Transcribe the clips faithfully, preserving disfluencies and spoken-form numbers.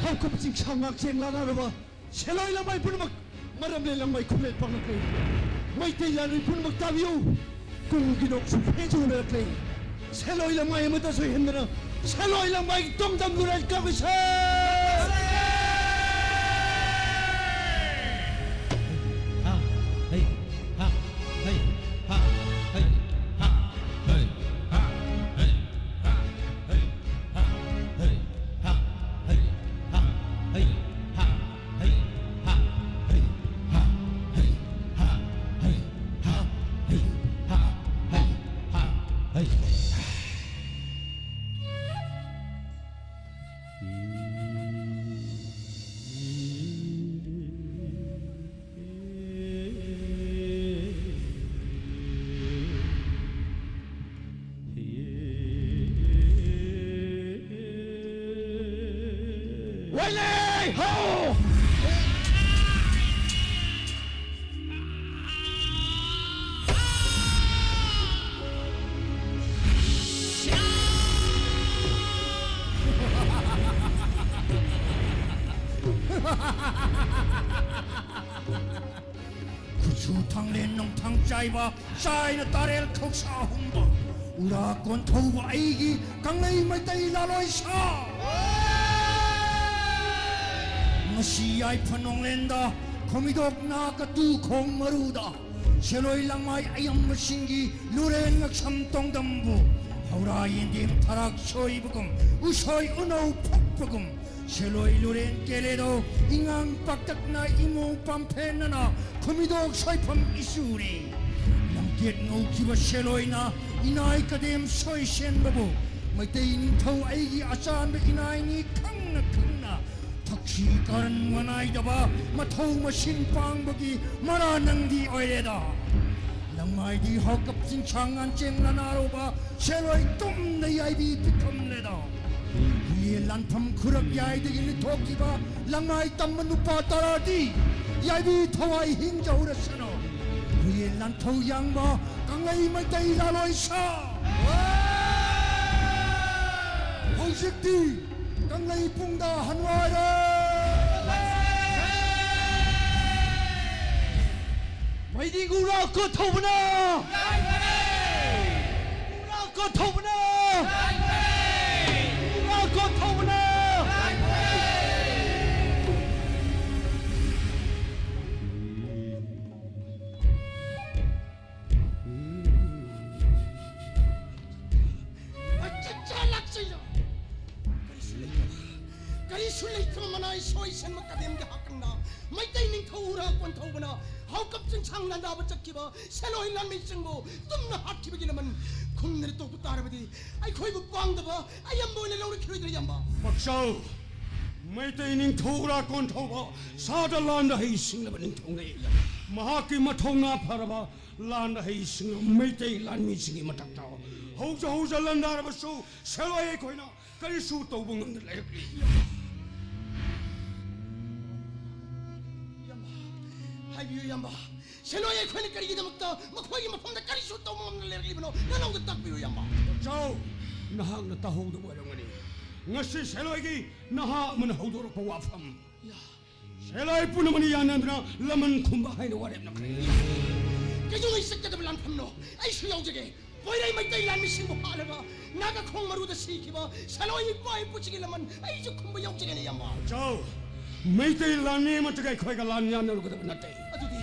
ꯍꯧꯈꯕ ꯆꯤꯡꯁꯥꯡ ꯉꯥꯛꯆꯦꯡ ꯂꯥꯟꯅꯔꯕ ꯁꯦꯂꯣꯏ ꯂꯪꯃꯥꯏ ꯄꯨꯝꯅꯃꯛ, ꯃꯔꯝꯂꯩ ꯂꯪꯃꯥꯏ ꯈꯨꯂꯦꯟ ꯄꯥꯡꯂꯛꯂꯦ꯫ ꯃꯩꯇꯩ ꯂꯥꯟꯃꯤ ꯄꯨꯝꯅꯃꯛ ꯇꯥꯕꯤꯌꯨ꯫ ꯀꯨꯝꯒꯤ ꯅꯣꯡꯁꯨ ꯐꯦꯟꯁꯨ ꯍꯨꯅꯔꯛꯂꯦ꯫ ꯁꯦꯂꯣꯏ ꯂꯪꯃꯥꯏ ꯑꯃꯠꯇ ꯁꯣꯏꯍꯟꯗꯅ ꯁꯦꯂꯣꯏ ꯂꯪꯃꯥꯏꯒꯤ ꯇꯣꯡꯗꯝ ꯂꯨꯔꯦꯜ ꯀꯥꯞꯂꯁꯦ꯫ ꯍꯥ, ꯍꯩ, ꯍꯥ, ꯍꯩ, ꯍꯥ, ꯍꯩ, ꯍꯥ, ꯍꯩ, ꯍꯥ, ꯍꯩ, ꯍꯥ, ꯍꯩ, ꯍꯥ, ꯍꯩ, ꯍꯥ, ꯍꯩ, ꯍꯥ, ꯍꯩ, ꯍꯥ, ꯍꯩ, ꯍꯥ, ꯍꯩ, ꯍꯥ, ꯍꯩ, ꯍꯥ, ꯍꯩ, ꯍꯥ, ꯍꯩ, ꯍꯥ, ꯍꯩ, ꯍꯥ, ꯍꯩ꯫ ꯋꯥꯏꯂꯩ ꯍꯥꯎ! ꯈꯨꯠꯁꯨ ꯊꯥꯡꯂꯦꯟ ꯅꯣꯡꯊꯥꯡ ꯆꯥꯏꯕ, ꯆꯥꯏꯅ ꯇꯥꯔꯦꯜ ꯈꯧꯁꯥ ꯍꯨꯝꯕ, ꯎꯔꯥ ꯀꯣꯟꯊꯧꯕ ꯑꯩꯒꯤ ꯀꯪꯂꯩ ꯃꯩꯇꯩ ꯂꯥꯂꯣꯏ ꯁꯥ꯫ ꯉꯁꯤ ꯌꯥꯏꯐ ꯅꯣꯡꯂꯦꯟꯗ, ꯈꯣꯃꯤꯗꯣꯛ ꯅꯥ ꯀꯇꯨ ꯈꯣꯡ ꯃꯔꯨꯗ, ꯁꯦꯂꯣꯏ ꯂꯪꯃꯥꯏ ꯑꯌꯝꯕꯁꯤꯡꯒꯤ ꯂꯨꯔꯦꯟ ꯉꯛꯁꯝ ꯇꯣꯡꯗꯝꯕꯨ, ꯍꯧꯔꯥ ꯌꯦꯟꯗꯦꯝ ꯊꯔꯥꯛ ꯁꯣꯏꯕꯒꯨꯝ, ꯎꯁꯣꯏ ꯎꯅꯧ ꯐꯛꯄꯒꯨꯝ, ꯁꯦꯂꯣꯏ ꯂꯨꯔꯦꯟ ꯀꯦꯂꯦꯗꯧ, ꯏꯉꯥꯡ ꯄꯥꯛꯇꯛꯅ ꯏꯃꯨ ꯄꯥꯝꯐꯦꯟꯅꯅ, ꯈꯨꯃꯤꯗꯣꯛ ꯁꯣꯏꯐꯝ ꯏꯆꯨꯔꯦ꯫ ꯂꯝꯀꯦꯠ ꯉꯧꯈꯤꯕ ꯁꯦꯂꯣꯏꯅ ꯏꯅꯥꯏ ꯀꯗꯦꯝ ꯁꯣꯏ ꯁꯦꯟꯕꯕꯨ, ꯃꯩꯇꯩ ꯅꯤꯡꯊꯧ ꯑꯩꯒꯤ ꯑꯆꯥꯟꯕ ꯏꯅꯥꯏꯅꯤ ꯈꯪꯅ ꯈꯪꯅ, ꯊꯛꯁꯤ ꯀꯥꯔꯟ ꯃꯅꯥꯏꯗꯕ ꯃꯊꯧ ꯃꯁꯤꯟ ꯄꯥꯡꯕꯒꯤ ꯃꯔꯥ ꯅꯪꯗꯤ ꯑꯣꯏꯔꯦꯗ꯫ ꯂꯪꯃꯥꯏꯗꯤ ꯍꯧꯀꯞ ꯆꯤꯡꯁꯥꯡ ꯉꯥꯟꯆꯦꯡ ꯂꯅꯥꯔꯧꯕ ꯁꯦꯂꯣꯏ ꯇꯨꯝꯅ ꯌꯥꯏꯕꯤ ꯄꯤꯛꯊꯝꯂꯦꯗ꯫ ꯍꯨꯏꯌꯦ ꯂꯥꯟꯐꯝ ꯈꯨꯔꯛ ꯌꯥꯏꯗꯒꯤ ꯂꯤꯊꯣꯛꯈꯤꯕ ꯂꯪꯃꯥꯏ ꯇꯝꯕ ꯅꯨꯄꯥ ꯇꯔꯥꯗꯤ ꯌꯥꯏꯕꯤ ꯊꯋꯥꯏ ꯍꯤꯡꯖꯍꯧꯔꯁꯅꯨ꯫ ꯍꯨꯏꯌꯦ ꯂꯥꯟꯊꯧ ꯌꯥꯡꯕ ꯀꯪꯂꯩ ꯃꯩꯇꯩ ꯂꯥꯂꯣꯏ ꯁꯥ꯫ ꯍꯧꯖꯤꯛꯇꯤ ꯀꯪꯂꯩ ꯄꯨꯡꯗ ꯍꯟꯋꯥꯏꯔꯦ꯫ ꯃꯩꯗꯤ ꯎꯔꯥ ꯀꯣꯟꯊꯧꯕꯅ! ꯎꯔꯥ ꯀꯣꯟꯊꯧꯕꯅ! ꯎꯔꯥ ꯀꯣꯟꯊꯧꯕꯅ! ꯆꯠꯆꯥ ꯂꯥꯛꯆꯩꯅ꯫ ꯀꯔꯤꯁꯨ ꯂꯩꯇꯕ, ꯀꯔꯤꯁꯨ ꯂꯩꯇꯕ ꯃꯅꯥꯏ ꯁꯣꯏ ꯁꯟꯃ ꯀꯗꯦꯝꯒꯤ ꯍꯥꯀꯪꯅ ꯃꯩꯇꯩ ꯅꯤꯡꯊꯧ ꯎꯔꯥ ꯀꯣꯟꯊꯧꯕꯅ ꯍꯥꯎꯀꯞ ꯆꯤꯡꯁꯥꯡ ꯂꯥꯟꯗꯥꯕ ꯆꯠꯈꯤꯕ ꯁꯦꯂꯣꯏ ꯂꯥꯟꯃꯤꯁꯤꯡꯕꯨ ꯇꯨꯝꯅ ꯍꯥꯠꯈꯤꯕꯒꯤ ꯂꯃꯟ ꯈꯨꯝꯗꯅ ꯇꯣꯛꯄ ꯇꯥꯔꯕꯗꯤ ꯑꯩꯈꯣꯏꯕꯨ ꯄꯥꯡꯗꯕ ꯑꯌꯥꯝꯕ ꯑꯣꯏꯅ ꯂꯧꯔꯛꯈꯤꯔꯣꯏꯗ꯭ꯔꯥ, ꯏꯌꯥꯝꯕ? ꯄꯛꯆꯧ, ꯃꯩꯇꯩ ꯅꯤꯡꯊꯧ ꯎꯔꯥ ꯀꯣꯟꯊꯧꯕ ꯁꯥꯗ ꯂꯥꯟꯗ ꯍꯩꯁꯤꯡꯂꯕ ꯅꯤꯡꯊꯧꯅꯤ꯫ ꯃꯍꯥꯛꯀꯤ ꯃꯊꯧꯅꯥ ꯐꯔꯕ ꯂꯥꯟꯗ ꯍꯩꯁꯤꯡꯂꯕ ꯃꯩꯇꯩ ꯂꯥꯟꯃꯤꯁꯤꯡꯒꯤ ꯃꯊꯛꯇ ꯍꯧꯖ ꯍꯧꯖ ꯂꯥꯟꯗꯥꯔꯕꯁꯨ ꯁꯦꯂꯣꯏ ꯑꯩꯈꯣꯏꯅ ꯀꯔꯤꯁꯨ ꯇꯧꯕ ꯉꯝꯗ ꯂꯩꯔꯛꯂꯤ꯫ ꯏꯌꯥꯝꯕ, ꯍꯥꯏꯕꯤꯌꯨ, ꯏꯌꯥꯝꯕ꯫ ꯁꯦꯂꯣꯏ ꯑꯩꯈꯣꯏꯅ ꯀꯔꯤꯒꯤꯗꯃꯛꯇ ꯃꯈꯣꯏꯒꯤ ꯃꯐꯝꯗ ꯀꯔꯤꯁꯨ ꯇꯧꯕ ꯉꯝꯗꯅ ꯂꯩꯔꯛꯂꯤꯕꯅꯣ? ꯅꯅꯥꯎꯗ ꯇꯥꯛꯄꯤꯌꯨ, ꯏꯌꯥꯝꯕ꯫ ꯆꯥꯎ, ꯅꯍꯥꯛꯅ ꯇꯥꯍꯧꯗꯕ ꯑꯣꯏꯔꯝꯒꯅꯤ꯫ ꯉꯁꯤ ꯁꯦꯂꯣꯏꯒꯤ ꯅꯍꯥ ꯑꯃꯅ ꯍꯧꯗꯣꯔꯛꯄ ꯋꯥꯐꯝ꯫ ꯌꯥ꯫ ꯁꯦꯂꯣꯏ ꯄꯨꯝꯅꯃꯛꯅ ꯌꯥꯅꯗꯨꯅ ꯂꯃꯟ ꯈꯨꯝꯕ ꯍꯥꯏꯅ ꯋꯥꯔꯦꯞꯅꯈ꯭ꯔꯦ꯫ ꯀꯩꯗꯧꯉꯩ ꯆꯠꯀꯗꯕ ꯂꯥꯟꯐꯝꯅꯣ? ꯑꯩꯁꯨ ꯌꯥꯎꯖꯒꯦ꯫ ꯄꯣꯏꯔꯩ ꯃꯩꯇꯩ ꯂꯥꯟꯃꯤꯁꯤꯡꯕꯨ ꯍꯥꯠꯂꯒ ꯅꯥꯒꯈꯣꯡ ꯃꯔꯨꯗ ꯁꯤꯈꯤꯕ ꯁꯦꯂꯣꯏ ꯏꯄꯥ ꯏꯄꯨꯁꯤꯒꯤ ꯂꯃꯟ ꯑꯩꯁꯨ ꯈꯨꯝꯕ ꯌꯥꯎꯖꯒꯅꯤ, ꯏꯌꯥꯝꯕ꯫ ꯆꯥꯎ, ꯃꯩꯇꯩ ꯂꯥꯟꯃꯤ ꯑꯃꯠꯇꯒ ꯑꯩꯈꯣꯏꯒ ꯂꯥꯟ ꯌꯥꯅꯔꯨꯒꯗꯕ ꯅꯠꯇꯦ꯫ ꯑꯗꯨꯗꯤ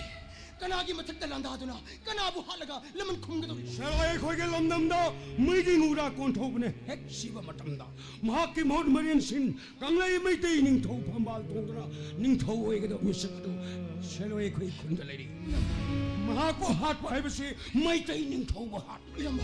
ꯀꯅꯥꯒꯤ ꯃꯊꯛꯇ ꯂꯥꯟꯗꯥꯗꯨꯅ ꯀꯅꯥꯕꯨ ꯍꯥꯠꯂꯒ ꯂꯃꯟ ꯈꯨꯝꯒꯗꯧꯔꯤꯕꯅꯣ? ꯁꯦꯂꯣꯏ ꯑꯩꯈꯣꯏꯒꯤ ꯂꯝꯗꯝꯗ ꯃꯩꯒꯤ ꯉꯧꯔꯥ ꯀꯣꯟꯊꯧꯕꯅ ꯍꯦꯛ ꯁꯤꯕ ꯃꯇꯝꯗ ꯃꯍꯥꯛꯀꯤ ꯃꯍꯨꯠ ꯃꯔꯦꯟꯁꯤꯟ ꯀꯪꯂꯩ ꯃꯩꯇꯩ ꯅꯤꯡꯊꯧ ꯐꯝꯕꯥꯜ ꯊꯣꯡꯗꯨꯅ ꯅꯤꯡꯊꯧ ꯑꯣꯏꯒꯗꯕ ꯃꯤꯁꯛ ꯑꯗꯨ ꯁꯦꯂꯣꯏ ꯑꯩꯈꯣꯏ ꯈꯨꯟꯗ ꯂꯩꯔꯤ꯫ ꯃꯍꯥꯛꯄꯨ ꯍꯥꯠꯄ ꯍꯥꯏꯕꯁꯤ ꯃꯩꯇꯩ ꯅꯤꯡꯊꯧꯕꯨ ꯍꯥꯠꯄ꯫ ꯏꯌꯥꯝꯕ,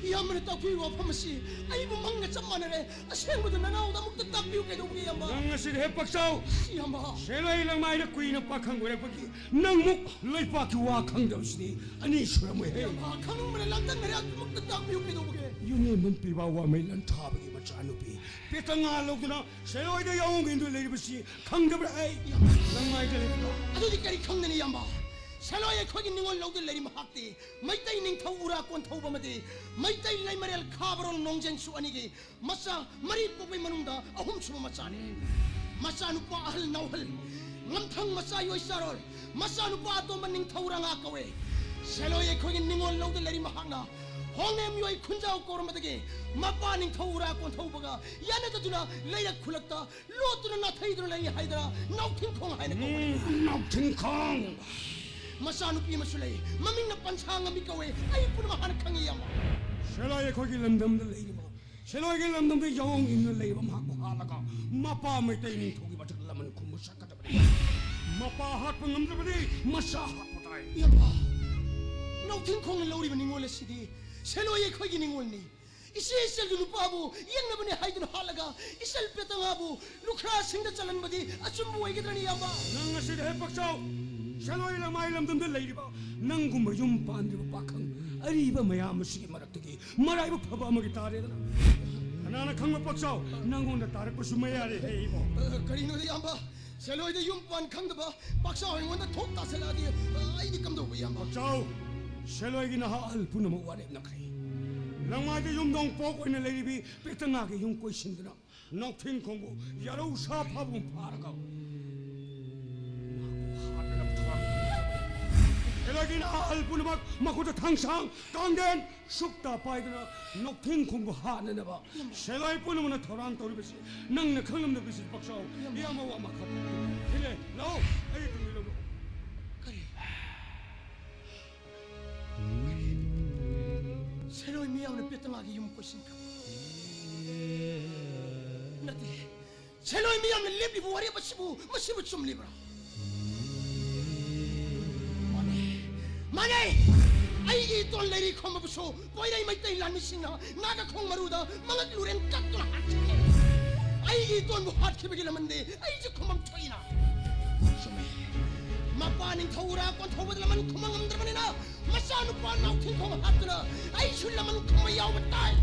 ꯏꯌꯥꯝꯕꯅ ꯇꯥꯛꯄꯤꯕ ꯋꯥꯐꯝ ꯑꯁꯤ ꯑꯩꯕꯨ ꯃꯪꯒ ꯆꯞ ꯃꯥꯟꯅꯔꯦ꯫ ꯑꯁꯦꯡꯕꯗꯨ ꯅꯅꯥꯎꯗ ꯑꯃꯨꯛꯇ ꯇꯥꯛꯄꯤꯌꯨ ꯀꯩꯗꯧꯕꯒꯤ, ꯏꯌꯥꯝꯕ? ꯅꯪ ꯑꯁꯤꯗꯤ ꯍꯦ ꯄꯛꯆꯥꯎ! ꯏꯌꯥꯝꯕ꯫ ꯁꯦꯂꯣꯏ ꯂꯪꯃꯥꯏꯗ ꯀꯨꯏꯅ ꯄꯥꯈꯪ ꯑꯣꯏꯔꯛꯄꯒꯤ ꯅꯪꯃꯨꯛ ꯂꯩꯄꯥꯛꯀꯤ ꯋꯥ ꯈꯪꯗꯕꯁꯤꯗꯤ ꯑꯅꯤ ꯁꯨꯔꯝꯃꯣꯏꯍꯦ꯫ ꯏꯌꯥꯝꯕ, ꯈꯪꯅꯤꯡꯕꯅ ꯂꯥꯡꯇꯛꯅꯔꯦ, ꯑꯗꯨꯃꯛꯇ ꯇꯥꯛꯄꯤꯌꯨ ꯀꯩꯗꯧꯕꯒꯦ? ꯌꯨꯝꯂꯣꯟꯕ ꯄꯤꯕ ꯋꯥꯃꯩ ꯂꯟꯊꯥꯕꯒꯤ ꯃꯆꯥꯅꯨꯄꯤ ꯄꯦꯇꯪ ꯉꯥ ꯂꯧꯗꯨꯅ ꯁꯦꯂꯣꯏꯗ ꯌꯥꯎꯍꯣꯡ ꯏꯟꯗꯨꯅ ꯂꯩꯔꯤꯕꯁꯤ ꯈꯪꯗꯕ꯭ꯔꯥ ꯑꯩ? ꯏꯌꯥꯝꯕ꯫ ꯂꯪꯃꯥꯏꯗ ꯂꯩꯕ꯭ꯔꯥ? ꯑꯗꯨꯗꯤ ꯀꯔꯤ ꯈꯪꯒꯅꯤ, ꯏꯌꯥꯝꯕ? ꯁꯦꯂꯣꯏ ꯑꯩꯈꯣꯏꯒꯤ ꯅꯤꯉꯣꯜ ꯂꯧꯗꯨꯅ ꯂꯩꯔꯤ ꯃꯍꯥꯛꯇꯤ ꯃꯩꯇꯩ ꯅꯤꯡꯊꯧ ꯎꯔꯥ ꯀꯣꯟꯊꯧꯕ ꯑꯃꯗꯤ ꯃꯩꯇꯩ ꯂꯩꯃꯔꯦꯜ ꯈꯥꯕꯔꯣꯜ ꯅꯣꯡꯖꯦꯡꯁꯨ ꯑꯅꯤꯒꯤ ꯃꯆꯥ ꯃꯔꯤ ꯄꯣꯛꯄꯒꯤ ꯃꯅꯨꯡꯗ ꯑꯍꯨꯝꯁꯨꯕ ꯃꯆꯥꯅꯤ꯫ ꯃꯆꯥꯅꯨꯄꯥ ꯑꯍꯜ ꯅꯥꯎꯍꯜ, ꯉꯝꯊꯪ ꯃꯆꯥ ꯌꯣꯏ ꯆꯥꯔꯣꯜ, ꯃꯆꯥꯅꯨꯄꯥ ꯑꯇꯣꯝꯕ ꯅꯤꯡꯊꯧ ꯔꯥꯉꯥ ꯀꯧꯋꯦ꯫ ꯁꯦꯂꯣꯏ ꯑꯩꯈꯣꯏꯒꯤ ꯅꯤꯉꯣꯜ ꯂꯧꯗ ꯂꯩꯔꯤ ꯃꯍꯥꯛꯅ ꯍꯣꯡꯅꯦꯝ ꯌꯣꯏ ꯈꯨꯟꯖꯥꯎ ꯀꯧꯔꯝꯕꯗꯒꯤ ꯃꯄꯥ ꯅꯤꯡꯊꯧ ꯎꯔꯥ ꯀꯣꯟꯊꯧꯕꯒ ꯌꯥꯅꯗꯗꯨꯅ ꯂꯩꯔꯛ ꯈꯨꯂꯛꯇ ꯂꯣꯠꯇꯨꯅ ꯅꯥꯊꯩꯗꯨꯅ ꯂꯩ ꯍꯥꯏꯗꯅ ꯅꯥꯎꯊꯤꯡꯈꯣꯡ ꯍꯥꯏꯅ ꯀꯧꯕꯅꯤ꯫ ꯎꯝ, ꯅꯥꯎꯊꯤꯡꯈꯣꯡ꯫ ꯃꯆꯥꯅꯨꯄꯤ ꯑꯃꯁꯨ ꯂꯩ, ꯃꯃꯤꯡꯅ ꯄꯟꯁꯥ ꯉꯝꯕꯤ ꯀꯧꯋꯦ꯫ ꯑꯩ ꯄꯨꯝꯅꯃꯛ ꯍꯥꯟꯅ ꯈꯪꯉꯤ, ꯏꯌꯥꯝꯕ꯫ ꯁꯦꯂꯣꯏ ꯑꯩꯈꯣꯏꯒꯤ ꯂꯝꯗꯝꯗ ꯂꯩꯔꯤꯕ, ꯁꯦꯂꯣꯏꯒꯤ ꯂꯝꯗꯝꯗ ꯌꯥꯑꯣꯡ ꯏꯟꯗꯨꯅ ꯂꯩꯔꯤꯕ ꯃꯍꯥꯛꯄꯨ ꯍꯥꯠꯂꯒ ꯃꯄꯥ ꯃꯩꯇꯩ ꯅꯤꯡꯊꯧꯒꯤ ꯃꯊꯛꯇ ꯂꯃꯟ ꯈꯨꯝꯕ ꯁꯛꯀꯗꯕꯅꯤ꯫ ꯃꯄꯥ ꯍꯥꯠꯄ ꯉꯝꯗ꯭ꯔꯕꯗꯤ ꯃꯆꯥ ꯍꯥꯠꯄ ꯇꯥꯏ꯫ ꯏꯌꯥꯝꯕ, ꯅꯥꯎꯊꯤꯡꯈꯣꯡꯅ ꯂꯧꯔꯤꯕ ꯅꯤꯉꯣꯜ ꯑꯁꯤꯗꯤ ꯁꯦꯂꯣꯏ ꯑꯩꯈꯣꯏꯒꯤ ꯅꯤꯉꯣꯜꯅꯤ꯫ ꯏꯆꯦ ꯏꯆꯜꯒꯤ ꯅꯨꯄꯥꯕꯨ ꯌꯦꯡꯅꯕꯅꯤ ꯍꯥꯏꯗꯨꯅ ꯍꯥꯠꯂꯒ ꯏꯆꯜ ꯄꯦꯇꯉꯥꯕꯨ ꯂꯨꯈ꯭ꯔꯥꯁꯤꯡꯗ ꯆꯜꯍꯟꯕꯗꯤ ꯑꯆꯨꯝꯕ ꯑꯣꯏꯒꯗ꯭ꯔꯅꯤ, ꯏꯌꯥꯝꯕ? ꯅꯪ ꯑꯁꯤꯗ ꯍꯦꯛ ꯄꯛꯆꯥꯎ꯫ ꯁꯦꯂꯣꯏ ꯂꯃꯥꯏ ꯂꯝꯗꯝꯗ ꯂꯩꯔꯤꯕ ꯅꯪꯒꯨꯝꯕ ꯌꯨꯝ ꯄꯥꯟꯗ꯭ꯔꯤꯕ ꯄꯥꯈꯪ ꯑꯔꯤꯕ ꯃꯌꯥꯝ ꯑꯁꯤꯒꯤ ꯃꯔꯛꯇꯒꯤ ꯃꯔꯥꯏꯕꯛ ꯐꯕ ꯑꯃꯒꯤ ꯇꯥꯔꯦꯗꯅ꯫ ꯀꯅꯥꯅ ꯈꯪꯕ ꯄꯛꯆꯥꯎ, ꯅꯪꯉꯣꯟꯗ ꯇꯥꯔꯛꯄꯁꯨ ꯃꯌꯥꯔꯦ, ꯍꯦ ꯏꯕꯣ꯫ ꯑ, ꯀꯔꯤꯅꯣꯗ, ꯏꯌꯥꯝꯕ? ꯁꯦꯂꯣꯏꯗ ꯌꯨꯝ ꯄꯥꯟ ꯈꯪꯗꯕ ꯄꯥꯛꯆꯥꯎ ꯑꯩꯉꯣꯟꯗ ꯊꯣꯛ ꯇꯥꯁꯜꯂꯛꯑꯗꯤ, ꯑ, ꯑꯩꯗꯤ ꯀꯝꯗꯧꯕ, ꯏꯌꯥꯝꯕ? ꯄꯥꯛꯆꯥꯎ, ꯁꯦꯂꯣꯏꯒꯤ ꯅꯍꯥ ꯑꯍꯜ ꯄꯨꯝꯅꯃꯛ ꯋꯥꯔꯦꯞꯅꯈ꯭ꯔꯦ꯫ ꯂꯃꯥꯏꯗ ꯌꯨꯝꯗꯣꯡ ꯄꯣꯛ ꯑꯣꯏꯅ ꯂꯩꯔꯤꯕꯤ ꯄꯦꯇꯉꯥꯒꯤ ꯌꯨꯝ ꯀꯣꯏꯁꯤꯟꯗꯨꯅ ꯅꯥꯎꯊꯤꯡꯈꯣꯡꯕꯨ ꯌꯥꯔꯧ ꯁꯥ ꯐꯥꯕꯒꯨꯝ ꯐꯥꯔꯒ ꯃꯍꯥꯛꯄꯨ ꯍꯥꯠꯅꯅꯕ ꯊꯧꯔꯥꯡ ꯇꯧꯔꯤ꯫ ꯁꯦꯂꯣꯏꯒꯤ ꯅꯍꯥ ꯑꯍꯜ ꯄꯨꯝꯅꯃꯛ ꯃꯈꯨꯠꯇ ꯊꯥꯡꯁꯥꯡ, ꯀꯥꯡꯗꯦꯟ, ꯁꯨꯛꯇ ꯄꯥꯏꯗꯨꯅ ꯅꯥꯎꯊꯤꯡꯈꯣꯡꯕꯨ ꯍꯥꯠꯅꯅꯕ ꯁꯦꯂꯣꯏ ꯄꯨꯝꯅꯃꯛꯅ ꯊꯧꯔꯥꯡ ꯇꯧꯔꯤꯕꯁꯤ ꯅꯪꯅ ꯈꯪꯂꯝꯗꯕꯁꯤ ꯄꯥꯛꯆꯥꯎ꯫ ꯏꯌꯥꯝꯕ ꯋꯥ ꯑꯃꯈꯛ꯫ ꯏꯂꯦ, ꯂꯥꯛꯑꯣ, ꯑꯩꯒꯤ ꯇꯨꯡ ꯏꯜꯂꯨ꯫ ꯀꯔꯤ? ꯁꯦꯂꯣꯏ ꯃꯤꯌꯥꯝꯅ ꯄꯦꯇꯉꯥꯒꯤ ꯌꯨꯝ ꯀꯣꯏꯁꯤꯟꯈ꯭ꯔꯕ? ꯅꯠꯇꯦ, ꯁꯦꯂꯣꯏ ꯃꯤꯌꯥꯝꯅ ꯂꯦꯞꯂꯤꯕ ꯋꯥꯔꯦꯞ ꯑꯁꯤꯕꯨ, ꯃꯁꯤꯕꯨ ꯆꯨꯝꯂꯤꯕ꯭ꯔꯥ? ꯃꯥꯅꯦ, ꯃꯥꯅꯦ! ꯑꯩꯒꯤ ꯏꯇꯣꯟ ꯂꯩꯔꯤ ꯈꯣꯝꯕꯕꯨꯁꯨ ꯄꯣꯏꯔꯩ ꯃꯩꯇꯩ ꯂꯥꯟꯃꯤꯁꯤꯡꯅ ꯅꯥꯒꯈꯣꯡ ꯃꯔꯨꯗ ꯃꯉꯛ ꯂꯨꯔꯦꯟ ꯀꯛꯇꯨꯅ ꯍꯥꯠꯈꯤꯕꯅꯦ꯫ ꯑꯩꯒꯤ ꯏꯇꯣꯟꯕꯨ ꯍꯥꯠꯈꯤꯕꯒꯤ ꯂꯃꯟꯗꯤ ꯑꯩꯁꯨ ꯈꯨꯃꯝ ꯊꯣꯛꯏꯅ꯫ ꯆꯨꯝꯃꯦ꯫ ꯃꯄꯥ ꯅꯤꯡꯊꯧ ꯎꯔꯥ ꯀꯣꯟꯊꯧꯕꯗ ꯂꯃꯟ ꯈꯨꯝꯕ ꯉꯝꯗ꯭ꯔꯕꯅꯤꯅ ꯃꯆꯥꯅꯨꯄꯥ ꯅꯥꯎꯊꯤꯡꯈꯣꯡ ꯍꯥꯠꯇꯨꯅ ꯑꯩꯁꯨ ꯂꯃꯟ ꯈꯨꯝꯕ ꯌꯥꯎꯕ ꯇꯥꯏ꯫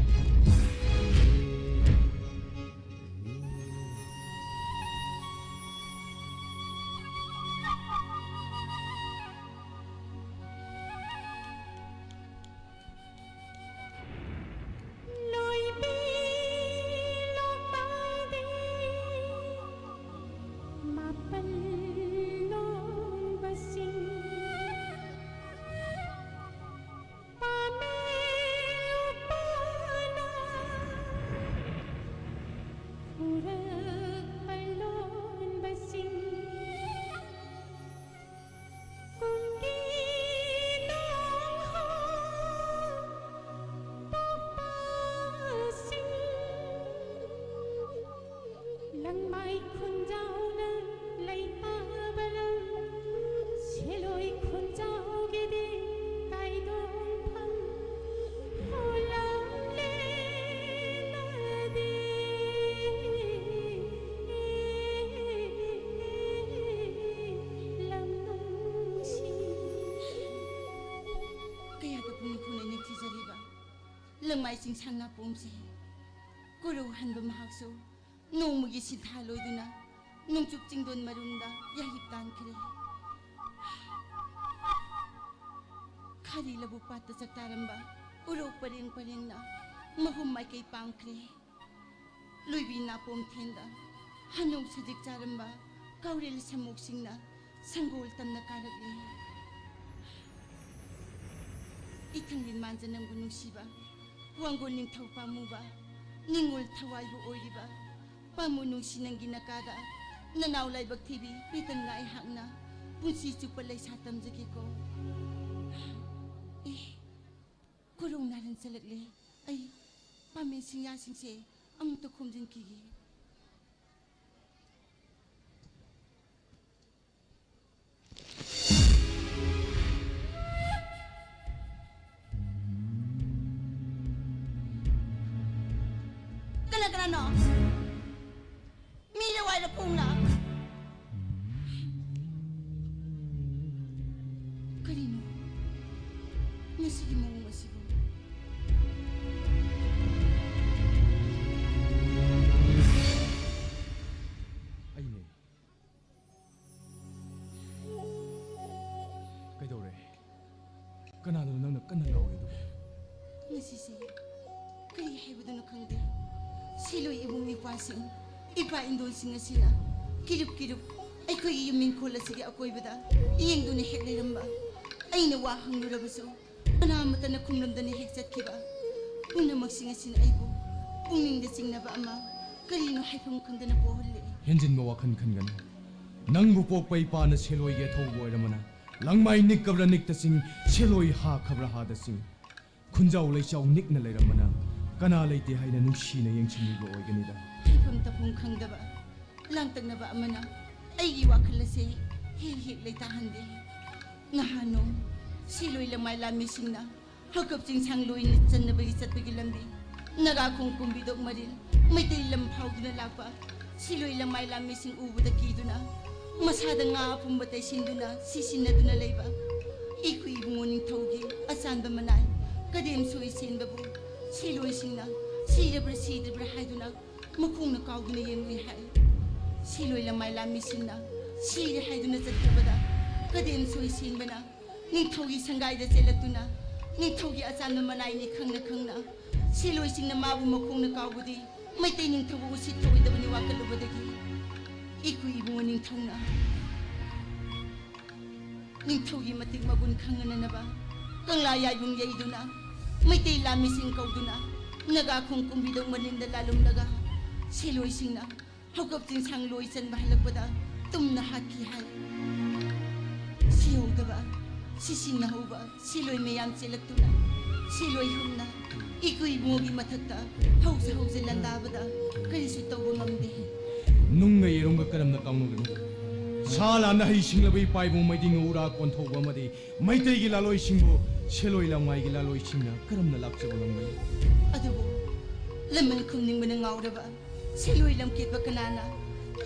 ꯂꯪꯃꯥꯏ ꯆꯤꯡꯁꯥꯡ ꯅꯥꯄꯣꯝꯁꯦ ꯀꯣꯔꯧ ꯍꯟꯕ ꯃꯍꯥꯛꯁꯨ ꯅꯣꯡꯃꯒꯤ ꯁꯤꯟꯊꯥ ꯂꯣꯏꯗꯨꯅ ꯅꯣꯡꯆꯨꯞ ꯆꯤꯡꯗꯣꯟ ꯃꯔꯨꯝꯗ ꯌꯥꯍꯤꯞ ꯇꯥꯟꯈ꯭ꯔꯦ꯫ ꯈꯥꯔꯤ ꯂꯧꯕꯨꯛ ꯄꯥꯠꯇ ꯆꯥꯛꯇꯥꯔꯝꯕ ꯎꯔꯣꯛ ꯄꯔꯦꯡ ꯄꯔꯦꯡꯅ ꯃꯍꯨꯝ ꯃꯥꯏꯀꯩ ꯄꯥꯡꯈ꯭ꯔꯦ꯫ ꯂꯣꯏꯕꯤ ꯅꯥꯄꯣꯝ ꯊꯦꯟꯗ ꯍꯅꯧ ꯁꯖꯤꯛ ꯆꯥꯔꯝꯕ ꯀꯥꯎꯔꯦꯜ ꯁꯃꯨꯛꯁꯤꯡꯅ ꯁꯪꯒꯣꯜ ꯇꯝꯅ ꯀꯥꯔꯛꯂꯤ꯫ ꯏꯊꯪꯂꯤꯟ ꯃꯥꯟꯖ ꯅꯪꯕꯨ ꯅꯨꯡꯁꯤꯕ, ꯋꯥꯡꯒꯣꯜ ꯅꯤꯡꯊꯧ ꯄꯥꯝꯃꯨꯕ, ꯅꯤꯡꯉꯣꯜ ꯊꯋꯥꯏꯕꯨ ꯑꯣꯏꯔꯤꯕ, ꯄꯥꯝꯃꯨ ꯅꯨꯡꯁꯤ ꯅꯪꯒꯤ ꯅꯀꯥꯗ, ꯅꯅꯥꯎ ꯂꯥꯏꯕꯛ ꯊꯤꯕꯤ ꯄꯤꯇꯪ ꯑꯩꯍꯥꯛꯅ ꯄꯨꯟꯁꯤ ꯆꯨꯞꯄ ꯂꯩꯁꯥ ꯇꯝꯖꯒꯦꯀꯣ꯫ ꯑꯦ, ꯀꯣꯔꯧ ꯅꯥꯔꯟ ꯆꯠꯂꯛꯂꯦ꯫ ꯑꯩ ꯄꯥꯃꯦꯟ ꯁꯤꯡꯌꯥꯁꯤꯡꯁꯦ ꯑꯃꯨꯛꯇ ꯈꯣꯝꯖꯤꯟꯈꯤꯒꯦ꯫ ꯀꯅꯥ ꯀꯅꯥꯅꯣ? ꯃꯤꯔ ꯋꯥꯏꯔ ꯈꯣꯡꯂ? ꯀꯔꯤꯅꯣ ꯉꯁꯤꯒꯤ ꯃꯑꯣꯡ ꯑꯁꯤꯕꯨ? ꯑꯩꯅꯦ꯫ ꯀꯩꯗꯧꯔꯦ? ꯀꯅꯥꯗꯅꯣ ꯅꯪꯅ ꯀꯟꯅ ꯂꯥꯎꯔꯤꯗꯨꯕꯣ? ꯉꯁꯤꯁꯦ ꯀꯔꯤ ꯍꯥꯏꯕꯗꯨꯅꯣ ꯈꯪꯗꯦ꯫ ꯁꯤꯂꯣꯏ ꯏꯕꯨꯡ ꯏꯄ꯭ꯋꯥꯁꯤꯡ, ꯏꯄꯥ ꯏꯟꯗꯣꯟꯁꯤꯡ ꯑꯁꯤꯅ ꯀꯤꯔꯨꯞ ꯀꯤꯔꯨꯞ ꯑꯩꯈꯣꯏꯒꯤ ꯌꯨꯝ ꯏꯪꯈꯣꯜ ꯑꯁꯤꯒꯤ ꯑꯀꯣꯏꯕꯗ ꯌꯦꯡꯗꯨꯅ ꯍꯦꯛ ꯂꯩꯔꯝꯕ꯫ ꯑꯩꯅ ꯋꯥ ꯍꯪꯂꯨꯔꯕꯁꯨ ꯀꯅꯥ ꯑꯃꯠꯇꯅ ꯈꯨꯝꯂꯝꯗꯅ ꯍꯦꯛ ꯆꯠꯈꯤꯕ꯫ ꯄꯨꯝꯅꯃꯛꯁꯤꯡ ꯑꯁꯤꯅ ꯑꯩꯕꯨ ꯄꯨꯛꯅꯤꯡꯗ ꯆꯤꯡꯅꯕ ꯑꯃ, ꯀꯔꯤꯅꯣ ꯍꯥꯏꯐꯝ ꯈꯪꯗꯅ ꯄꯣꯛꯍꯜꯂꯦ꯫ ꯍꯦꯟꯖꯤꯟꯕ ꯋꯥꯈꯜ ꯈꯟꯒꯅꯨ꯫ ꯅꯪꯕꯨ ꯄꯣꯛꯄ ꯏꯄꯥꯅ ꯁꯦꯂꯣꯏꯒꯤ ꯑꯊꯧꯕ ꯑꯣꯏꯔꯝꯃꯅ, ꯂꯪꯃꯥꯏ ꯅꯤꯛꯀꯕ꯭ꯔꯥ ꯅꯤꯛꯇ ꯆꯤꯡ, ꯁꯦꯂꯣꯏ ꯍꯥꯈꯕ꯭ꯔꯥ ꯍꯥꯗ ꯆꯤꯡ, ꯈꯨꯟꯖꯥꯎ ꯂꯩꯆꯥꯎ ꯅꯤꯛꯅ ꯂꯩꯔꯝꯃꯅ, ꯀꯅꯥ ꯂꯩꯇꯦ ꯍꯥꯏꯅ ꯅꯨꯡꯁꯤꯅ ꯌꯦꯡꯁꯤꯟꯕꯤꯕ ꯑꯣꯏꯒꯅꯤꯗ꯫ ꯍꯥꯏꯐꯝ ꯇꯧꯐꯝ ꯈꯪꯗꯕ ꯂꯥꯡꯇꯛꯅꯕ ꯑꯃꯅ ꯑꯩꯒꯤ ꯋꯥꯈꯜ ꯑꯁꯦ ꯍꯦꯛ ꯍꯦꯛ ꯂꯩꯇꯥꯍꯟꯗꯦ꯫ ꯅꯍꯥꯟ ꯅꯣꯡ ꯁꯤꯂꯣꯏ ꯂꯪꯃꯥꯏ ꯂꯥꯟꯃꯤꯁꯤꯡꯅ ꯍꯧꯀꯞ ꯆꯤꯡꯁꯥꯡ ꯂꯣꯏꯅ ꯆꯟꯅꯕꯒꯤ ꯆꯠꯄꯒꯤ ꯂꯝꯕꯤ, ꯅꯥꯒꯥꯈꯣꯡ ꯀꯨꯝꯕꯤꯗꯣꯛ ꯃꯔꯤꯜ, ꯃꯩꯇꯩ ꯂꯝ ꯐꯥꯎꯗꯨꯅ ꯂꯥꯛꯄ ꯁꯤꯂꯣꯏ ꯂꯪꯃꯥꯏ ꯂꯥꯟꯃꯤꯁꯤꯡ ꯎꯕꯗ ꯀꯤꯗꯨꯅ, ꯃꯁꯥꯗ ꯉꯥ ꯑꯄꯨꯝꯕ ꯇꯩꯁꯤꯟꯗꯨꯅ ꯁꯤꯁꯤꯟꯅꯗꯨꯅ ꯂꯩꯕ ꯏꯈꯨ ꯏꯕꯨꯡꯉꯣ ꯅꯤꯡꯊꯧꯒꯤ ꯑꯆꯥꯟꯕ ꯃꯅꯥꯏ ꯀꯗꯦꯝ ꯁꯣꯏ ꯆꯦꯟꯕꯕꯨ ꯁꯤꯂꯣꯏꯁꯤꯡꯅ ꯁꯤꯔꯕ꯭ꯔꯥ ꯁꯤꯗ꯭ꯔꯤꯕ꯭ꯔꯥ ꯍꯥꯏꯗꯨꯅ ꯃꯈꯣꯡꯅ ꯀꯥꯎꯗꯨꯅ ꯌꯦꯡꯂꯨꯏ ꯍꯥꯏ꯫ ꯁꯤꯂꯣꯏ ꯂꯃꯥꯏ ꯂꯥꯟꯃꯤꯁꯤꯡꯅ ꯁꯤꯔꯦ ꯍꯥꯏꯗꯨꯅ ꯆꯠꯈ꯭ꯔꯕꯗ ꯀꯗꯦꯝ ꯁꯣꯏ ꯁꯦꯡꯕꯅ ꯅꯤꯡꯊꯧꯒꯤ ꯁꯪꯒꯥꯏꯗ ꯆꯦꯜꯂꯛꯇꯨꯅ ꯅꯤꯡꯊꯧꯒꯤ ꯑꯆꯥꯟꯕ ꯃꯅꯥꯏꯅꯤ ꯈꯪꯅ ꯈꯪꯅ ꯁꯤꯂꯣꯏꯁꯤꯡꯅ ꯃꯥꯕꯨ ꯃꯈꯣꯡꯅ ꯀꯥꯎꯕꯗꯤ ꯃꯩꯇꯩ ꯅꯤꯡꯊꯧꯕꯨ ꯎꯁꯤꯠ ꯊꯧꯑꯣꯏꯗꯕꯅꯤ ꯋꯥꯀꯠꯂꯨꯕꯗꯒꯤ ꯏꯀꯨꯏ ꯏꯕꯨꯡꯉꯣ ꯅꯤꯡꯊꯧꯅ ꯅꯤꯡꯊꯧꯒꯤ ꯃꯇꯤꯛ ꯃꯒꯨꯟ ꯈꯪꯅꯅꯕ ꯀꯪꯂꯥ ꯌꯥꯏꯕꯨꯡ ꯌꯩꯗꯨꯅ ꯃꯩꯇꯩ ꯂꯥꯟꯃꯤꯁꯤꯡ ꯀꯧꯗꯨꯅ ꯅꯥꯒꯥꯈꯣꯡ ꯀꯨꯝꯕꯤꯗꯧ ꯃꯅꯤꯡꯗ ꯂꯥꯜꯂꯨꯝꯂꯒ ꯁꯤꯂꯣꯏꯁꯤꯡꯅ ꯍꯧꯒꯞ ꯆꯤꯡꯁꯥꯡ ꯂꯣꯏ ꯆꯟꯕ ꯍꯜꯂꯛꯄꯗ ꯇꯨꯝꯅ ꯍꯥꯠꯈꯤ ꯍꯥꯏ꯫ ꯁꯤꯍꯧꯗꯕ ꯁꯤꯁꯤꯡꯅꯍꯧꯕ ꯁꯤꯂꯣꯏ ꯃꯌꯥꯝ ꯆꯦꯜꯂꯛꯇꯨꯅ ꯁꯤꯂꯣꯏ ꯍꯨꯝꯅ ꯏꯀꯨꯏ ꯏꯕꯨꯡꯉꯣꯒꯤ ꯃꯊꯛꯇ ꯍꯧꯖ ꯍꯧꯖ ꯂꯥꯟꯗꯥꯕꯗ ꯀꯔꯤꯁꯨ ꯇꯧꯕ ꯉꯝꯗꯦ꯫ ꯅꯨꯡꯒ ꯌꯦꯔꯨꯝꯒ ꯀꯔꯝꯅ ꯀꯥꯎꯅꯒꯅꯤ? ꯁꯥ ꯂꯥꯟꯅ ꯍꯩ ꯁꯤꯡꯂꯕ ꯏꯄꯥ ꯏꯕꯨꯡ ꯃꯩꯗꯤꯡ ꯎꯔꯥ ꯀꯣꯟꯊꯧꯕ ꯑꯃꯗꯤ ꯃꯩꯇꯩꯒꯤ ꯂꯥꯂꯣꯏꯁꯤꯡꯕꯨ ꯁꯦꯂꯣꯏ ꯂꯝꯉꯥꯏꯒꯤ ꯂꯥꯂꯣꯏꯁꯤꯡꯅ ꯀꯔꯝꯅ ꯂꯥꯛꯆꯕ ꯉꯝꯒꯅꯤ? ꯑꯗꯨꯕꯨ ꯂꯃꯟ ꯈꯨꯝꯅꯤꯡꯕꯅ ꯉꯥꯎꯔꯕ ꯁꯦꯂꯣꯏ ꯂꯝꯀꯦꯠꯄ ꯀꯅꯥꯅ